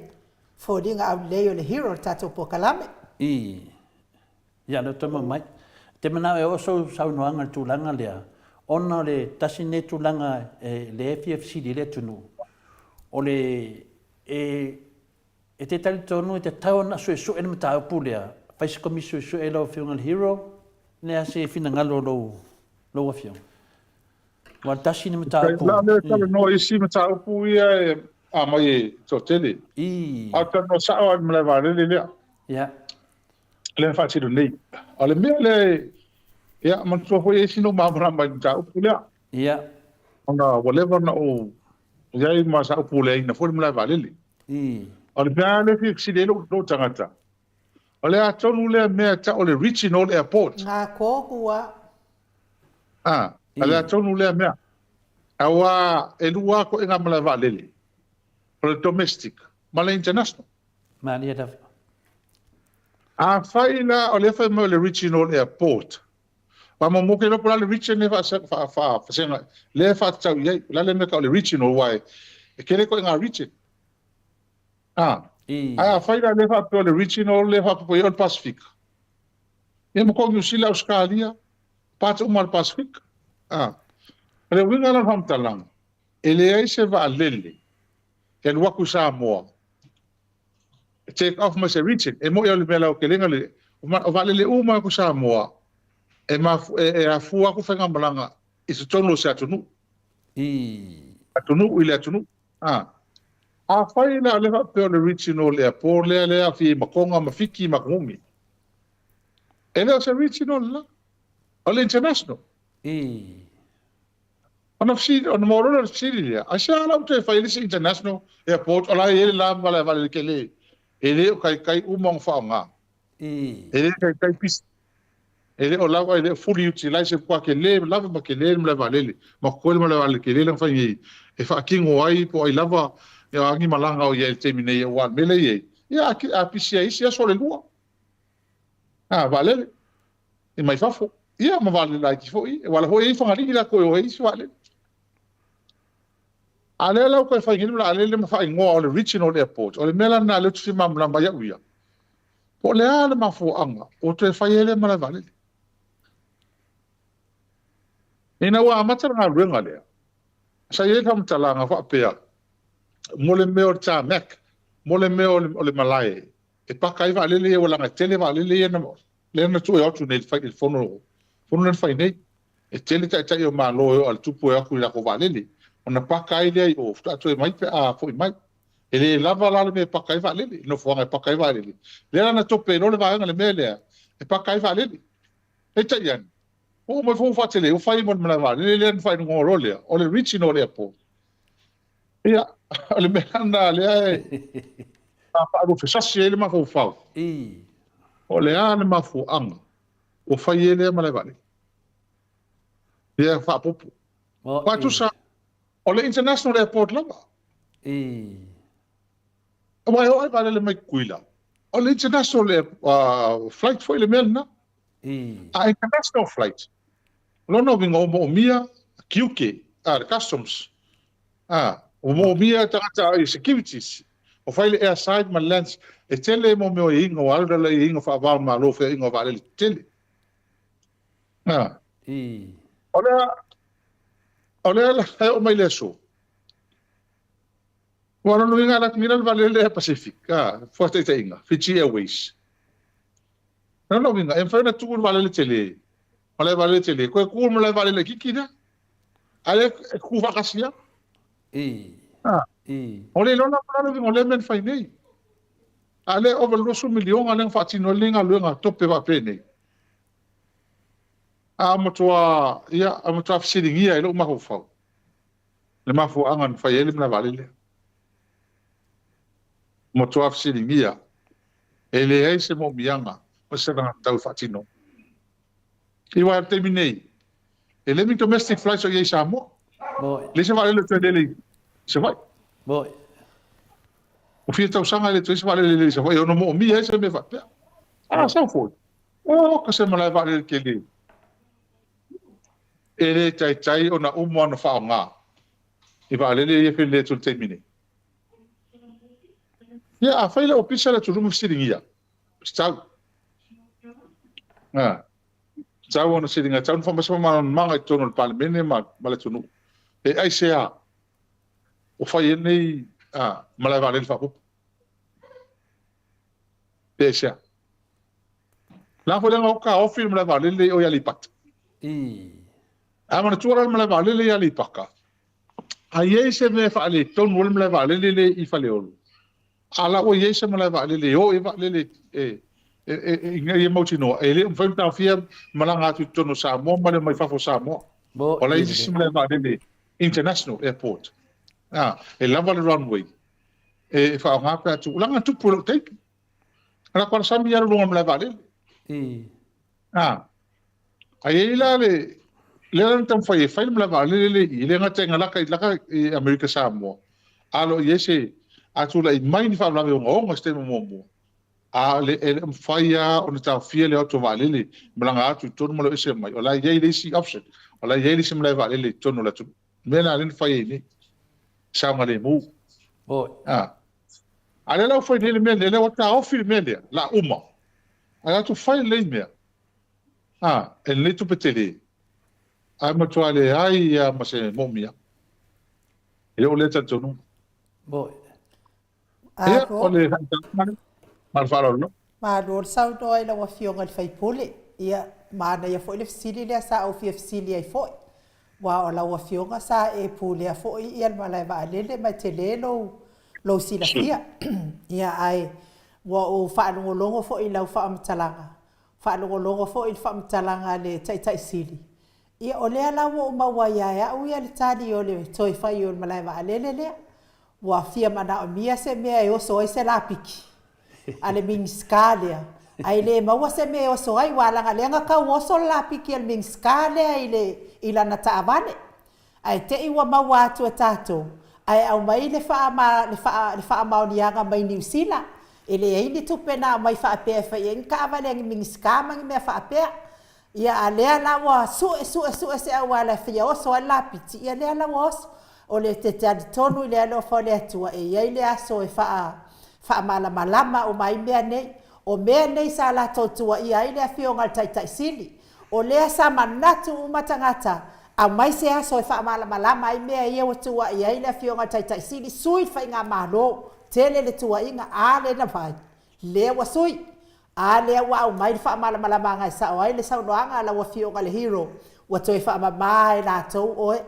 foliga aulelei o le hero o le tatou polokalame. I, ia lea toe mai. Te manao e oo sou saunoaga i le tulaga lea, ona o le tasi lenei tulaga e lea e fia fesili ai le atunuu, o le e E te talitonu e tatau ona suesue le mataupu lea, fai se komisi suesue lau Afioga i le Hero, le a se finagalo o lou, lou Afioga? Aua o le tasi le mataupu. O le a le talanoa i isi mataupu ia e aumai e toatele. I. A o le talanoa sao lava i le malae vaalele lea. Ia. Lea na faatino nei. O le mea lea, ia, manatua foi e i ai sina malamalama i le mataupu lea. Ia. Ona ua leva ona ou i ai ma sa ou puleaina foi le malae vaalele. O le mea lava lea e fia fesili ai lou tagata, o le a tonu lea mea e tau o le regional airport? Ngā kōhua. A, o le a tonu lea mea? Aua e lua lava koe ngā malae vaalele, o le domestic ma le international. Malie lava. Afai la o lea fai mai o le regional airport, Faamoemoe ke iloa po o le a le region lea faasega lea e faatatau i ai. O le a le mea tau o le regional aua e tele ituaiga region. A, ae afai la lea faapea o le regional lea faapea i ai o le Pasefika, ia ma kou Niu Sila, Ausetalia, parts uma o le Pasefika. A, o le uiga la o le faamatalaga, e leai se vaalele e alu atu i Samoa e take off mai se region. E moni o le mea lautelega le, o vaalele uma atu Samoa, e, mafu, e, e afua atu faigamalaga i totonu o se atunuu. Atunuu i le atunuu. A. Afai la o lea faapea o le regional airport lea lea aafia ai ma Tonga ma Fiti ma atunuu nei. E le o se regional la. O le international. Ona fesili, ona maua loa lea o le fesili lea, aisea la ua toe fai ai le isi international airport o la e i ai le la malae vaalele tele e le o taitai uma ona faaaoga. E le taitai pisi. E le o lava, e le o fully utilize, e matua tele lava ma tele le malae vaalele. Ma totoe le malae vaalele tele lea na fai nei e faatino ai po o ai lava a ni malaga o i ai i le taimi nei aua o le mea lea e i ai, ia a pisi ai isi aso o le lua. A, vaalele. E mai fafo. Ia, ma vaalele laiti foi. Aua o la foi e i ai Fagalii latou e o ai isi vaalele. A lea la ua toe fai nei le vaalele ma faaigoa o le Regional Airport, o le mea la lena lea ou te fia malamalama ai au ia, po o le a le mafuaaga ua toe fai ai lea malae vaalele. Ina ua amata le galuega lea, sa i ai le faamatalaga faapea, mo le mea o le tarmac, mo le mea o le malae e paka ai vaalele ia ua laga e tele vaalele ia na lea na tuu e o atu nei i le fono fono lea na fai nei. E tele taitai o Malo e o a le tupu e o atu i latou vaalele ona paka ai lea i o faatoa toe mai pe a foi mai. E le lava la le mea e paka ai vaalele, nofoaga e paka ai vaalele. Lea la na tope ai loa le vaega le mea lea e paka ai vaalele. Peitai ane, ua oo mai foi ua faatele, ua fai mo le malae vaalele lea na faailoga loa lea, o le regional airport. Ia, o le mea lena lea e faaluafesasi ai le mafaufau. O le a le mafuaaga ua fai ai lea malae vaalele? Ia faaopoopo. Faatusa, o le international airport lava. Aua e oo ai vaalele mai Tutuila, o le international flight foi le mea lena. A international flight, o lona uiga ua moomia tiute, le customs, ua moomia tagata i securities, Ua fai le airside ma le lands. E tele mo mea o iaiga ua alu lala iaiga faava o Malo feaiga o vaalele tetele. A. O lea, o lea la e oo mai le aso. Ua lona uiga a alu atu nei la le vaalele lea Pacific, a, faataitaiga, Fiji Airways. O lona uiga, e mafai ona tuu le vaalele tele, malae vaalele tele, toe tuu le malae vaalele laitiiti lea. A lea e tutu faatasi lava. A. O le iloa la o le uiga o lea mea na fai nei. A lea e ova i le 20 miliona lea na faatino ai lenei galuega tope faapenei. A matua, ia, a matua fesiligia e lou mafaufau le mafuaaga na fai ai le malae vaalele lea. Matua fesiligia e leai se moomiaga ma se alagatatau e faatino. Aua i le taimi nei, e leai ni domestic flights o i ai i Samoa. Leai se vaalele o toe lele i Savaii. Ua fia tausaga e le toe i ai se vaalele e lele i Savaii e ono moomia ai se mea faapea. A sau foi, oka se malae vaalele tele e le taitai ona uma ona faaaoga i vaalele ia e felelei atu i le taimi nei. Ia, afai le Ofisa o le atunuu ma fesiligia, tatau. A, tatau ona siliga, tatau ona fai mai se faamalamalamaga i totonu o le Palemene ma le atunuu. E aisea ua fai ai lenei malae vaalele faaopoopo? Pe aisea? La foi lea na taofi le malae vaalele i o i Aleipata. A manatua la le malae vaalele i Aleipata, a i ai se mea e faaletonu ai le malae vaalele lea i Faleolo, a la ua i ai se malae vaalele e o i ai vaalele ina ia mautinoa e le o mafai ona taofia malaga atu i totonu o Samoa ma le mai fafo o Samoa. O la e i ai se isi malae vaalele international airport. A, e lava le runway e faaaoga pe a tupu. Leaga na tupu i lou taimi. Na latou alasami alu i luga o le malae vaalele. A, a i ai la le lea la na taumafai e fai le malae vaalele lea i i, e le gata ina laka i laka i Amerika Samoa, a o lo o i ai se a tulai mai ni faalavelave ogaoga i se taimi muamua, a le e le o mafai lava ona taofia le o atu o vaalele malaga atu i totonu ma le o ese mai, o la e i ai le isi option, o la e i ai le isi malae vaalele i totonu o le atunuu. O le mea lena lea na fai ai nei, saogalemu. A, a lea la ua fai nei le mea lea, lea ua taofi le mea lea, la uma. Ae latou fai lelei mea. A, e lelei tupe tele. Ae matua leai lava ma se moomia. E le o lea talitonuga. Moi. Ia, o le faamatalaga lea. Ma le faaaloalo lava. Malo le saunoa i lau Afioga i le sui usufono. Ia, manaia foi le fesili lea sa ou fia fesili ai foi, aua o lau Afioga sa e pulea foi le malae vaalele ma e tele lou, lou silafia. Ia, ae ua ou faalogologo foi i lau faamatalaga, faalogologo foi i le faamatalaga a le Taitai Sili, ia o lea la ua ou maua ia e au ia le tali o le toe fai o le malae vaalele lea. Ua fia manaomia se mea e oso ai se lapiki a le Minisita lea, ae le maua se mea e oso ai, aua leaga lea na tau oso le lapiki a le Minisita lea i le i lana taavale. Ae te i ua maua atu e tatou, ae aumai le faa le faa le faamaoniaga mai Niu Sila, e leai ni tupe na aumai faapea e fai ai ni taavale a ni Minisita ma ni mea faapea. Ia, a lea la ua sue, sue, sue se auala e fia oso ai le lapiti, ia lea la ua oso. O le te talitonu i le alofa o le Atua e i ai le aso e faa, faamalamalama uma ai mea nei. O mea nei sa latou tuuaia ai le Afioga i le Taitai Sili. O lea sa manatu uma tagata, aumai se aso e faamalamalama ai mea ia ua tuuai ai le Afioga i le Taitai Sili, sui le Faigamalo, tele le tuuaiga, a lea na fai? Lea ua sui. A lea ua aumai le faamalamalamaga e sao ai le saunoaga a lau Afioga le Hero, ua toe faamama e latou oe.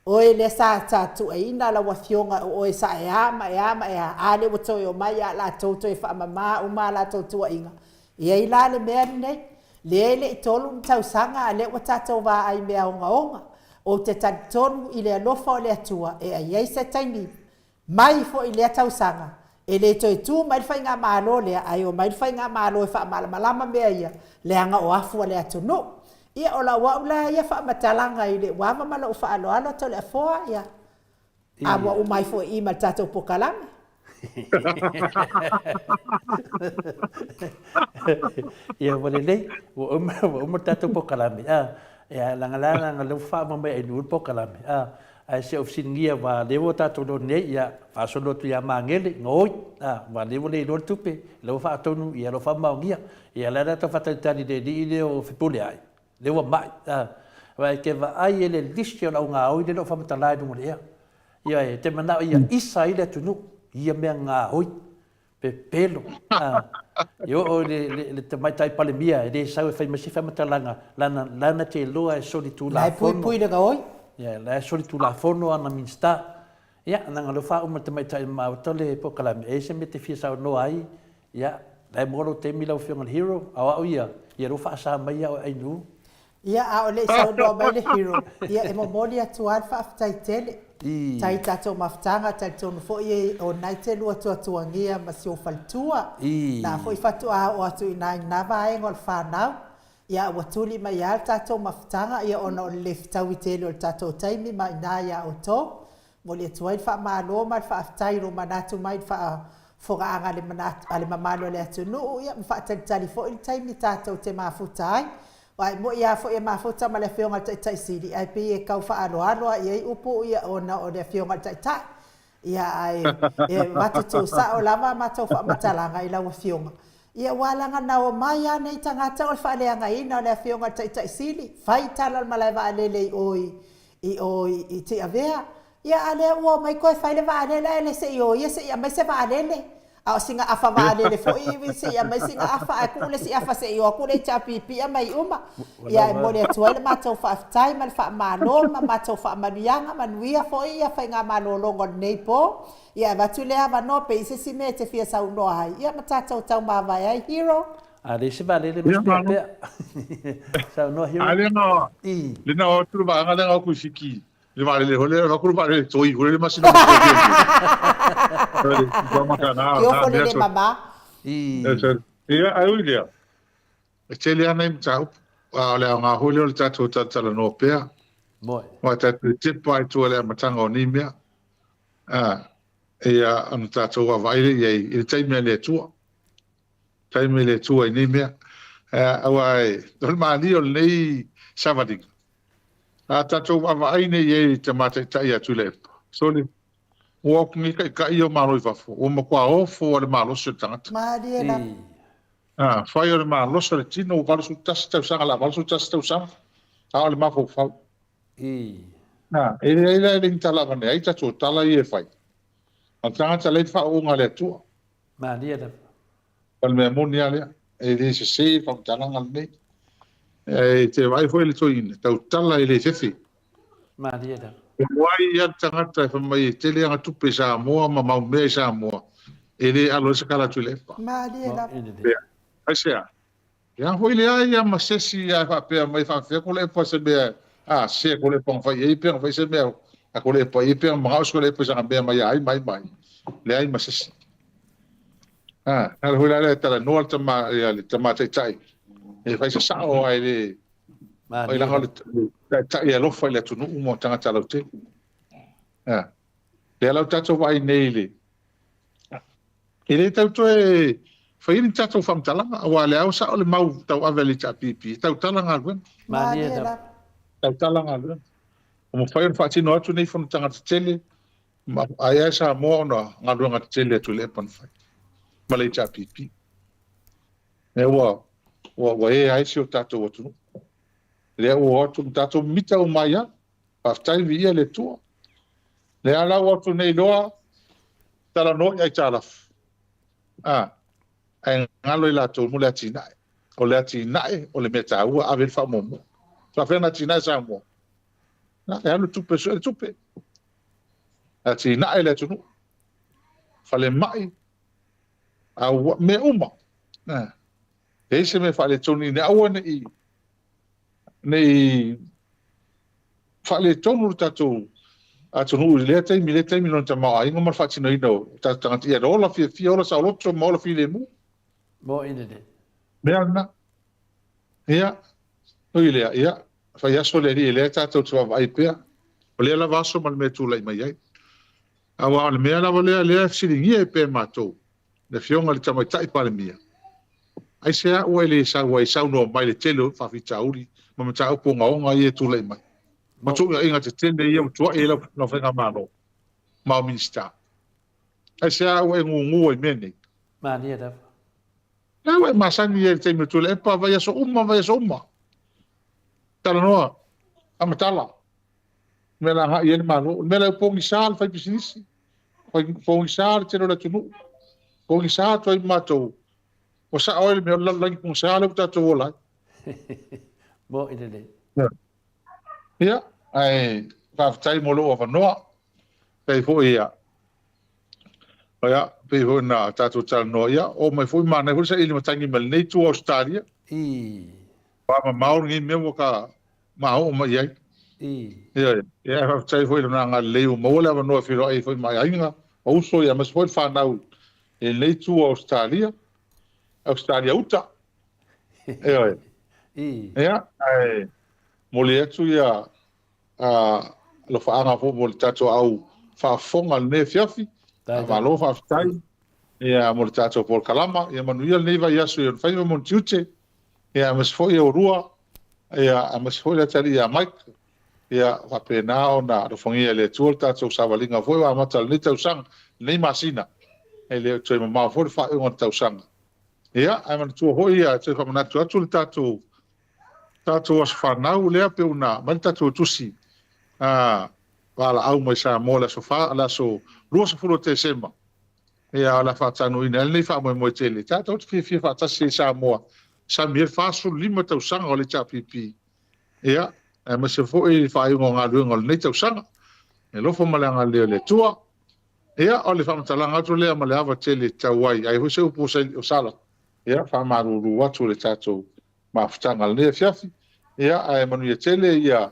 Oe lea sa sa tuuaiina lau Afioga o oe sa e a ma e a ma e a, a lea ua toe omai ia latou toe faamama uma a latou tuuaiga. E i ai la le mea lenei, lea e le i tolu ni tausaga a lea ua tatou vaai i mea ogaoga. Ou te talitonu i le alofa o le Atua e i ai se taimi Mai foi i lea tausaga, e le toe tu mai le faigamalo lea, ae omai le faigamalo e faamalamalama mea ia, leaga o afu a le atunuu. Ia, o lau au la ia faamatalaga i le ava ma lou faaaloalo Toleafoa, ia, a ua uma ai foi i i ma le tatou pokalame. Ia, ua lelei, ua uma, ua uma le tatou pokalame, a, ia, leaga la, leaga o lea ua faauma mai e Ainuu le pokalame, a. Ae se i ou fesiligia aua lea ua tatou iloa nei, ia, faasolo atu ia Magele, gaoi, a, aua lea ua le iloa le tupe, lea ua faatonu, ia, lea ua faamaonia. Ia, lea la tau faatalitali i le alii lea o Fepuleai, lea ua mai, a. Aua e te vaai i le lisi o le au gaoi lea e le o faamatala i luga o le ea. Ioe, e te manao ia isa ai le atunuu i ia mea gaoi. Pepelo. A, e oo i le, le, le tamaitai Palemia e le sau e fai mai se faamatalaga, lana, lana te iloa e soli La e tulafono. puipui le gaoi. Ia, la e soli tulafono ana Minisita. Ia, leaga o lea ua faauma e le tamaitai Maota le polokalame, e i ai se mea e te fia saunoa ai, ia, la e maua lou taimi lau Afioga i le Hero, a o au ia, ia lea ua faasa mai au e Ainuu. Ia, a o le i saunoa mai le Hero, ia e momoli atu lava le faafetai tele. Tai tatou mafutaga, talitonu foi o na e te lua tuatuagia ma si ou faletua. Na foi faatoa oo atu i ina i na vaega o le fanau. Ia, ua tuli mai lava le tatou mafutaga, ia ona o le le fetaui tele o le tatou taimi ma ina ia outou. Momoli atu ai le faamalo ma le faafetai i lou manatu mai i le faafofogaaga a le a le mamalu o le atunuu, ia ma faatalitali foi le taimi tatou te mafuta ai. Aua e moni lava foi e mafuta ma le Afioga i le Taitai Sili, ae pei e tau faaaloalo lava i ai upu ia ona o le Afioga i le Taitai. Ia ae e avatu tuusao lava a matou faamatalaga i lau Afioga. Ia ua alaga na omai lava nei tagata o le faaleagaina o le Afioga i le Taitai Sili, fai tala o le malae vaalele i o i i o i Tiavea. Ia a lea ua omai toe fai le vaalele ae le se i o ia se i aumai se vaalele. A o sina afa vaalele foi se i aumai sina afa ae tuu le isi afa se i o atu le HRPP aumai uma. Ia e momoli atu ai le matou faafetai ma le faamalo ma matou faamanuiaga, manuia foi ia faigamalologa o lenei po. Ia e avatu le avanoa pe i ai se isi mea e te fia saunoa ai, ia ma tatou taumavae ai. Hero. A leai se vaalele ma se peapea. Saunoa Hero. A lea na, lea na o atu le vaega lea na o atu i Fiti i le vaalele foi lea, avatu le vaalele toi foi lea le masina ma Kiofo le le mama. Ia, ae ui lea, e tele lava nai mataupu, a o le aoga foi lea o le tatou talatalanoa pea. Moe. Aua tatou te tepa i tua i le amataga o nei mea. A, ia, ona tatou vaavaai lea i ai i le taimi a le Atua. Taimi le Atua i nei mea. Aua o le malie o lenei savaliga, a tatou vaavaai nei i ai i le tama taitai ia Tuilaepa, sole, ua o atu nei taitai ia o Malo i fafo, ua matua ofo lava i le malosi o le tagata. Malie lava. A, fai o le malosi o le tino, ua 81 tausaga, o le a 81 tausaga, a o le mafaufau. A, e leai la e le ni tala avane ai tatou tala ia e fai. A o le tagata la e i le faaooga a le Atua. Malie lava. O le mea moni lava lea, e le sese le faamatalaga lenei. E te vaai foi le toeaina, tautala e le fefe. Malie lava. O ai ia le tagata e fai mai e tele ana tupe i Samoa ma mau mea i Samoa, e le alo ai se kala Tuilaepa. Malie lava. Aisea? Ia foi leai ia ma sesi ae faapea mai faafefea Tuilaepa se mea a se Tuilaepa na fai i ai pe na fai se mea a Tuilaepa i ai pe na manao se Tuilaepa i sana mea mai ai mai mai. Leai ma sesi. A, ala foi la lea talanoa le tama ia le tama taitai e fai se sao ae le fai langa le taitai e alofa i le atunuu ma tagata lautele. A, lea la ua tatou vaai nei i le E le tau toe faia ni tatou faamatalaga, aua o lea ua sao le mau tauave a le HRPP, e tautala galuega. Malie lava. Tautala galuega. Ua mafai ona faatino atu nei fonotaga tetele, ma ai lava Samoa ona galuega tetele a Tuilaepa na fai ma le HRPP. Lea ua, ua, ua ea ai si o tatou atunuu. Lea ua o atu ma tatou mita uma ai lava. Faafetai viia le Atua. Lea la ua o atu nei loa talanoa i aitalafu, a, ae galo i latou mo le atinae. O le atinae o le mea taua, ave le faamuamua. Faafefea ona atinae Samoa? Na, e alu le tupe e sue le tupe. Atinae le atunuu. Falemai, a ua, mea uma. A, e i ai se mea faaletonu ina aua ne i, ne i faaletonu le tatou atunuu i lea taimi, lea taimi lona tamaoaiga ma le faatinoina o tatou tagata ia ola fiafia, ola saoloto ma ola filemu. Moni lelei. Mea lena. Ia, ui lea, ia, fai aso le Alii lea tatou te vaavaai pea. O lea lava aso ma le mea e tulai mai ai. Aua o le mea lava lea, lea e fesiligia ai pea e matou, le Afioga i le Tamaitai Palemia, aisea ua e le sau ai saunoa mai i le tele o faafitauli ma mataupu ogaoga ia e tulai mai. Ma tuuiaiga tetele ia ua tuai ai lau faigamalo ma au Minisita. Aisea ua e gugu ai i mea nei? Malie lava. La ua e masani ai i le taimi o Tuilaepa, vaiaso uma, vaiaso uma. Talanoa, faamatala, mea la agai i ai le Malo. O le mea la e pogisa le faipisinisi, pogisa le tele o le atunuu, pogisa atu ai ma matou. Ua sao ai le mea o le lalolagi pogisa lea ua tatou ola ai. Mo'i lelei. Ia, ae faafetai mo lou avanoa. Pei foi ia, ia, pei foi na tatou talanoa, ia, oo mai foi manaia foi le saili matagi mai lenei itu o Ausetalia. Ua mamao lenei mea ua ka maoo mai i ai. Ioe, ia, ae faafetai foi i lona agalelei ua maua le avanoa e feiloai ai foi ma aiga, ma uso, ia, aemaise foi le fanau i lenei itu o Ausetalia, Ausetalia uta. Ioe. Ia, ae momoli atu ia alofaaga foi mo le tatou au faafofoga i lenei afiafi. Faamalo faafetai ia mo le tatou polokalama. Ia manuia lenei vaiaso i ona faiva ma ona tiute. Ia aemaise foi oulua, ia aemaise foi le atalii ia Mike. Ia faapena ona alofagia e le Atua le tatou savaliga foi ua amata i lenei tausaga, lenei masina. E le o toe mamao foi le faaiuga o le tausaga. Ia, ae manatua foi ia, toe faamanatu atu le tatou tatou aso fanau lea pe una aumai le tatou tusi a valaau mai Samoa le aso fa, le aso 20 o Tesema. Ia, o le a faataunuuina ai lenei faamoemoe tele. Tatou te fiafia faatasi ai Samoa, sami ai le 45 tausaga o le HRPP. Ia, aemaise foi le faaiuga o galuega o lenei tausaga. E alofa ma le agalelei o le Atua. Ia, o le faamatalaga atu lea ma le ava tele e tatau ai, ai foi se upu o Sala, ia, faamalulu atu i le tatou mafutaga i lenei afiafi. Ia, ae manuia tele ia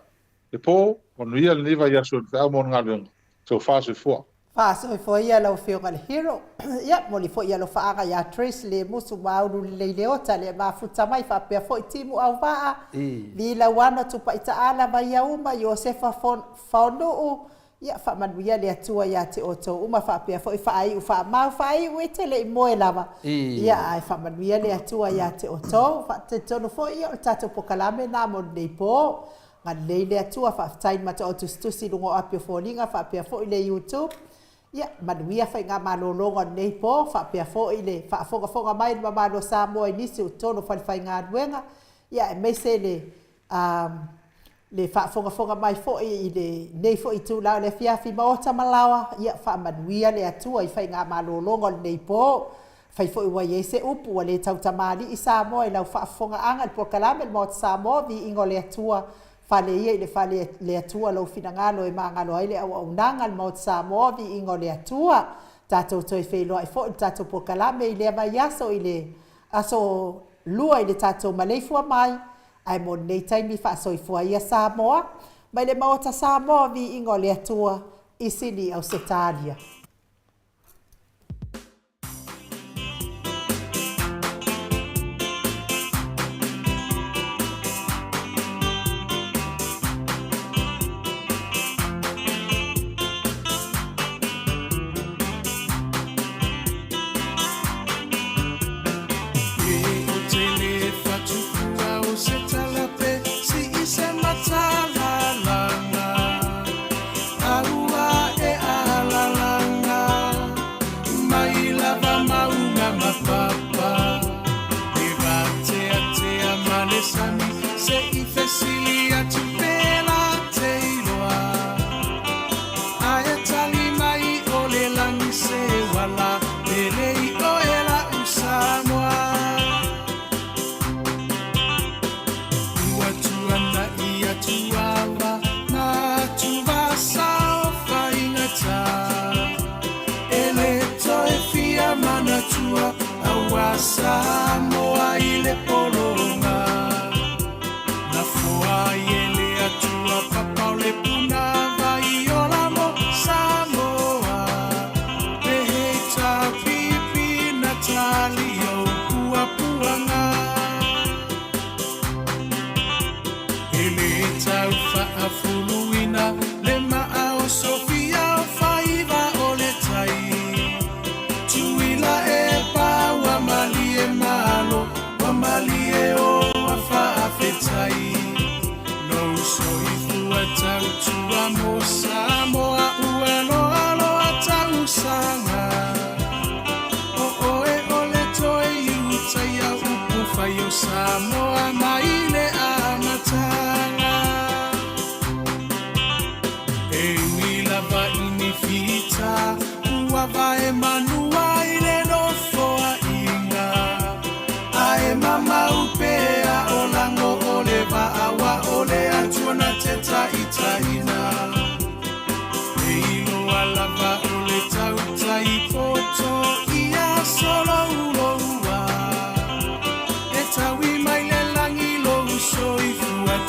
le po, manuia lenei vaiaso i le feau ma ona galuega. Tofa soifua. Faasoifua ia lau Afioga i le Hero. Ia, momoli foi alofaaga ia Trace Lemusu Maulu Lelei Leota le mafuta mai faapea foi Timu Auvaa, Lee Lauano Tupai Taala Vaiauma, Iosefa Faonuu, Ia faamanuia le Atua ia te outou uma faapea foi faaiu faamau faaiu e te le i moe lava. Ia ae faamanuia le Atua ia te outou. Faatalitonu foi ia o le tatou pokalame na mo lenei po. Galilei le Atua faafetai i le mataoa tusitusi i luga o api o foliga faapea foi le YouTube. Ia manuia faigamalologa o lenei po faapea foi le faafogafoga mai le mamalu o Samoa i nisi o totonu o falefaigaluega. Ia aemaise le A le faafogafoga mai foi i lenei foi itula o le afiafi maota ma laoa, ia faamanuia le Atua i faigamalologa o lenei po. Afai foi ua i ai se upu ua le tautamalii Samoa i lau faafofogaaga i le polokalame le Maota Samoa, viiga o le Atua, fale ia i le fale le Atua lou finagalo e magalo ai le auaunaga a le Maota Samoa, viiga o le Atua. Tatou toe feiloai foi i le tatou polokalame i lea vaiaso i le aso Lua i le tatou maleifua mai, Ae mo lenei taimi faasoifua ia Samoa, mai le Maota Samoa Viiga o le Atua i Sini Ausetalia. Aia tali mai o le lagi se wala Pele i oe la'u Samoa Ua tuana'i atu ava Ma tuvasa o faigata E le toe fia manatua Aua Samoa i le pologa Na foai.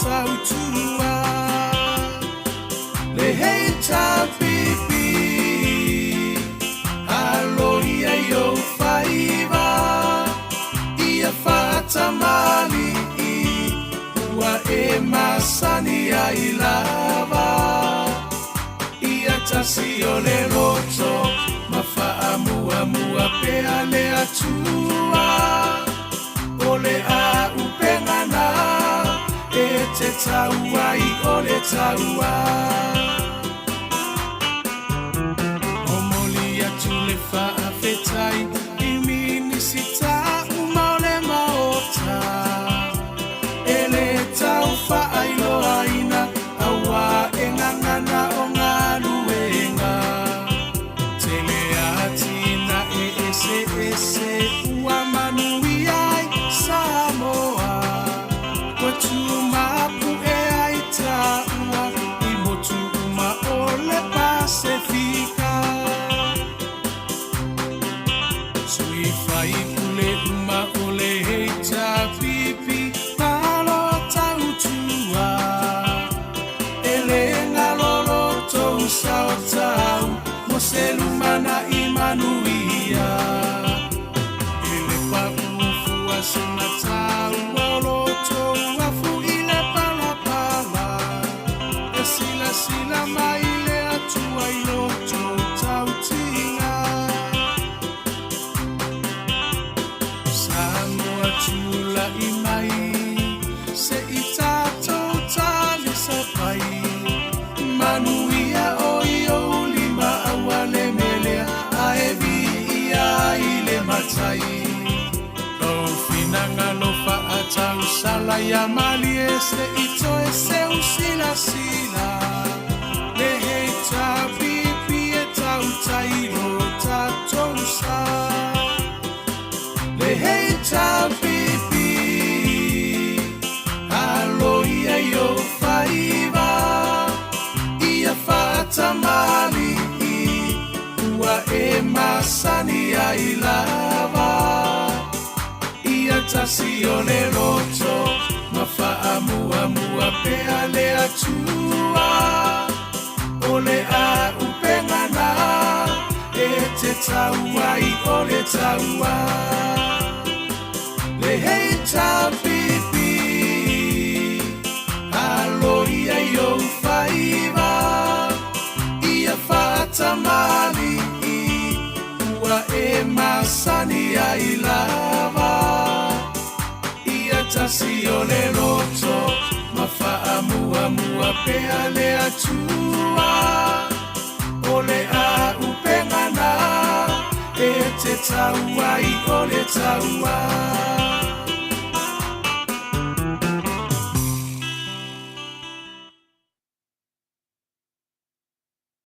tautua. Le HRPP, alo ia i ou faiva, ia faatamalii, ua e masani ai lava. Ia tasi o le loto, ma faamuamua pea le Atua. O le auupega na e te tau ai o le taua. Momoli atu le faafetai i Minisita uma o le Maota e le tau faailoaina auā e gagana o galuega. Tele atinae eseese ua manuia ai Samoa, ua tumapu'e ai taua i motu uma o le Pasefika. Sui faipule uma o le HRPP, malo tautua. E le galo lo tou sao tau mo se lumanai manuia. E le paʻu fua se mataua o lo tou afu i le palapala. E silasila mai le Atua i lo tou tautiga. Samoa tula'i mai, se i tatou talisapai. Manuia o i ou lima aua le melea, ae viia ai le Matai. Lou finagalo faatausala ia malie se i toe seu silasila. Le HRPP e tautai lo tatou sa. Le HRPP, alo ia i ou faiva, ia faatamalii, ua e masani ai lava. Ia tasi o le loto, ma faamuamua pea le Atua. O le auupega na e te tau ai o le taua. Le HRPP, alo ia i ou faiva, ia faatamalii, ua e masani ai lava. Ia tasi o le loto, ma faamuamua pea le Atua. O le auupega na e te tau ai o le taua.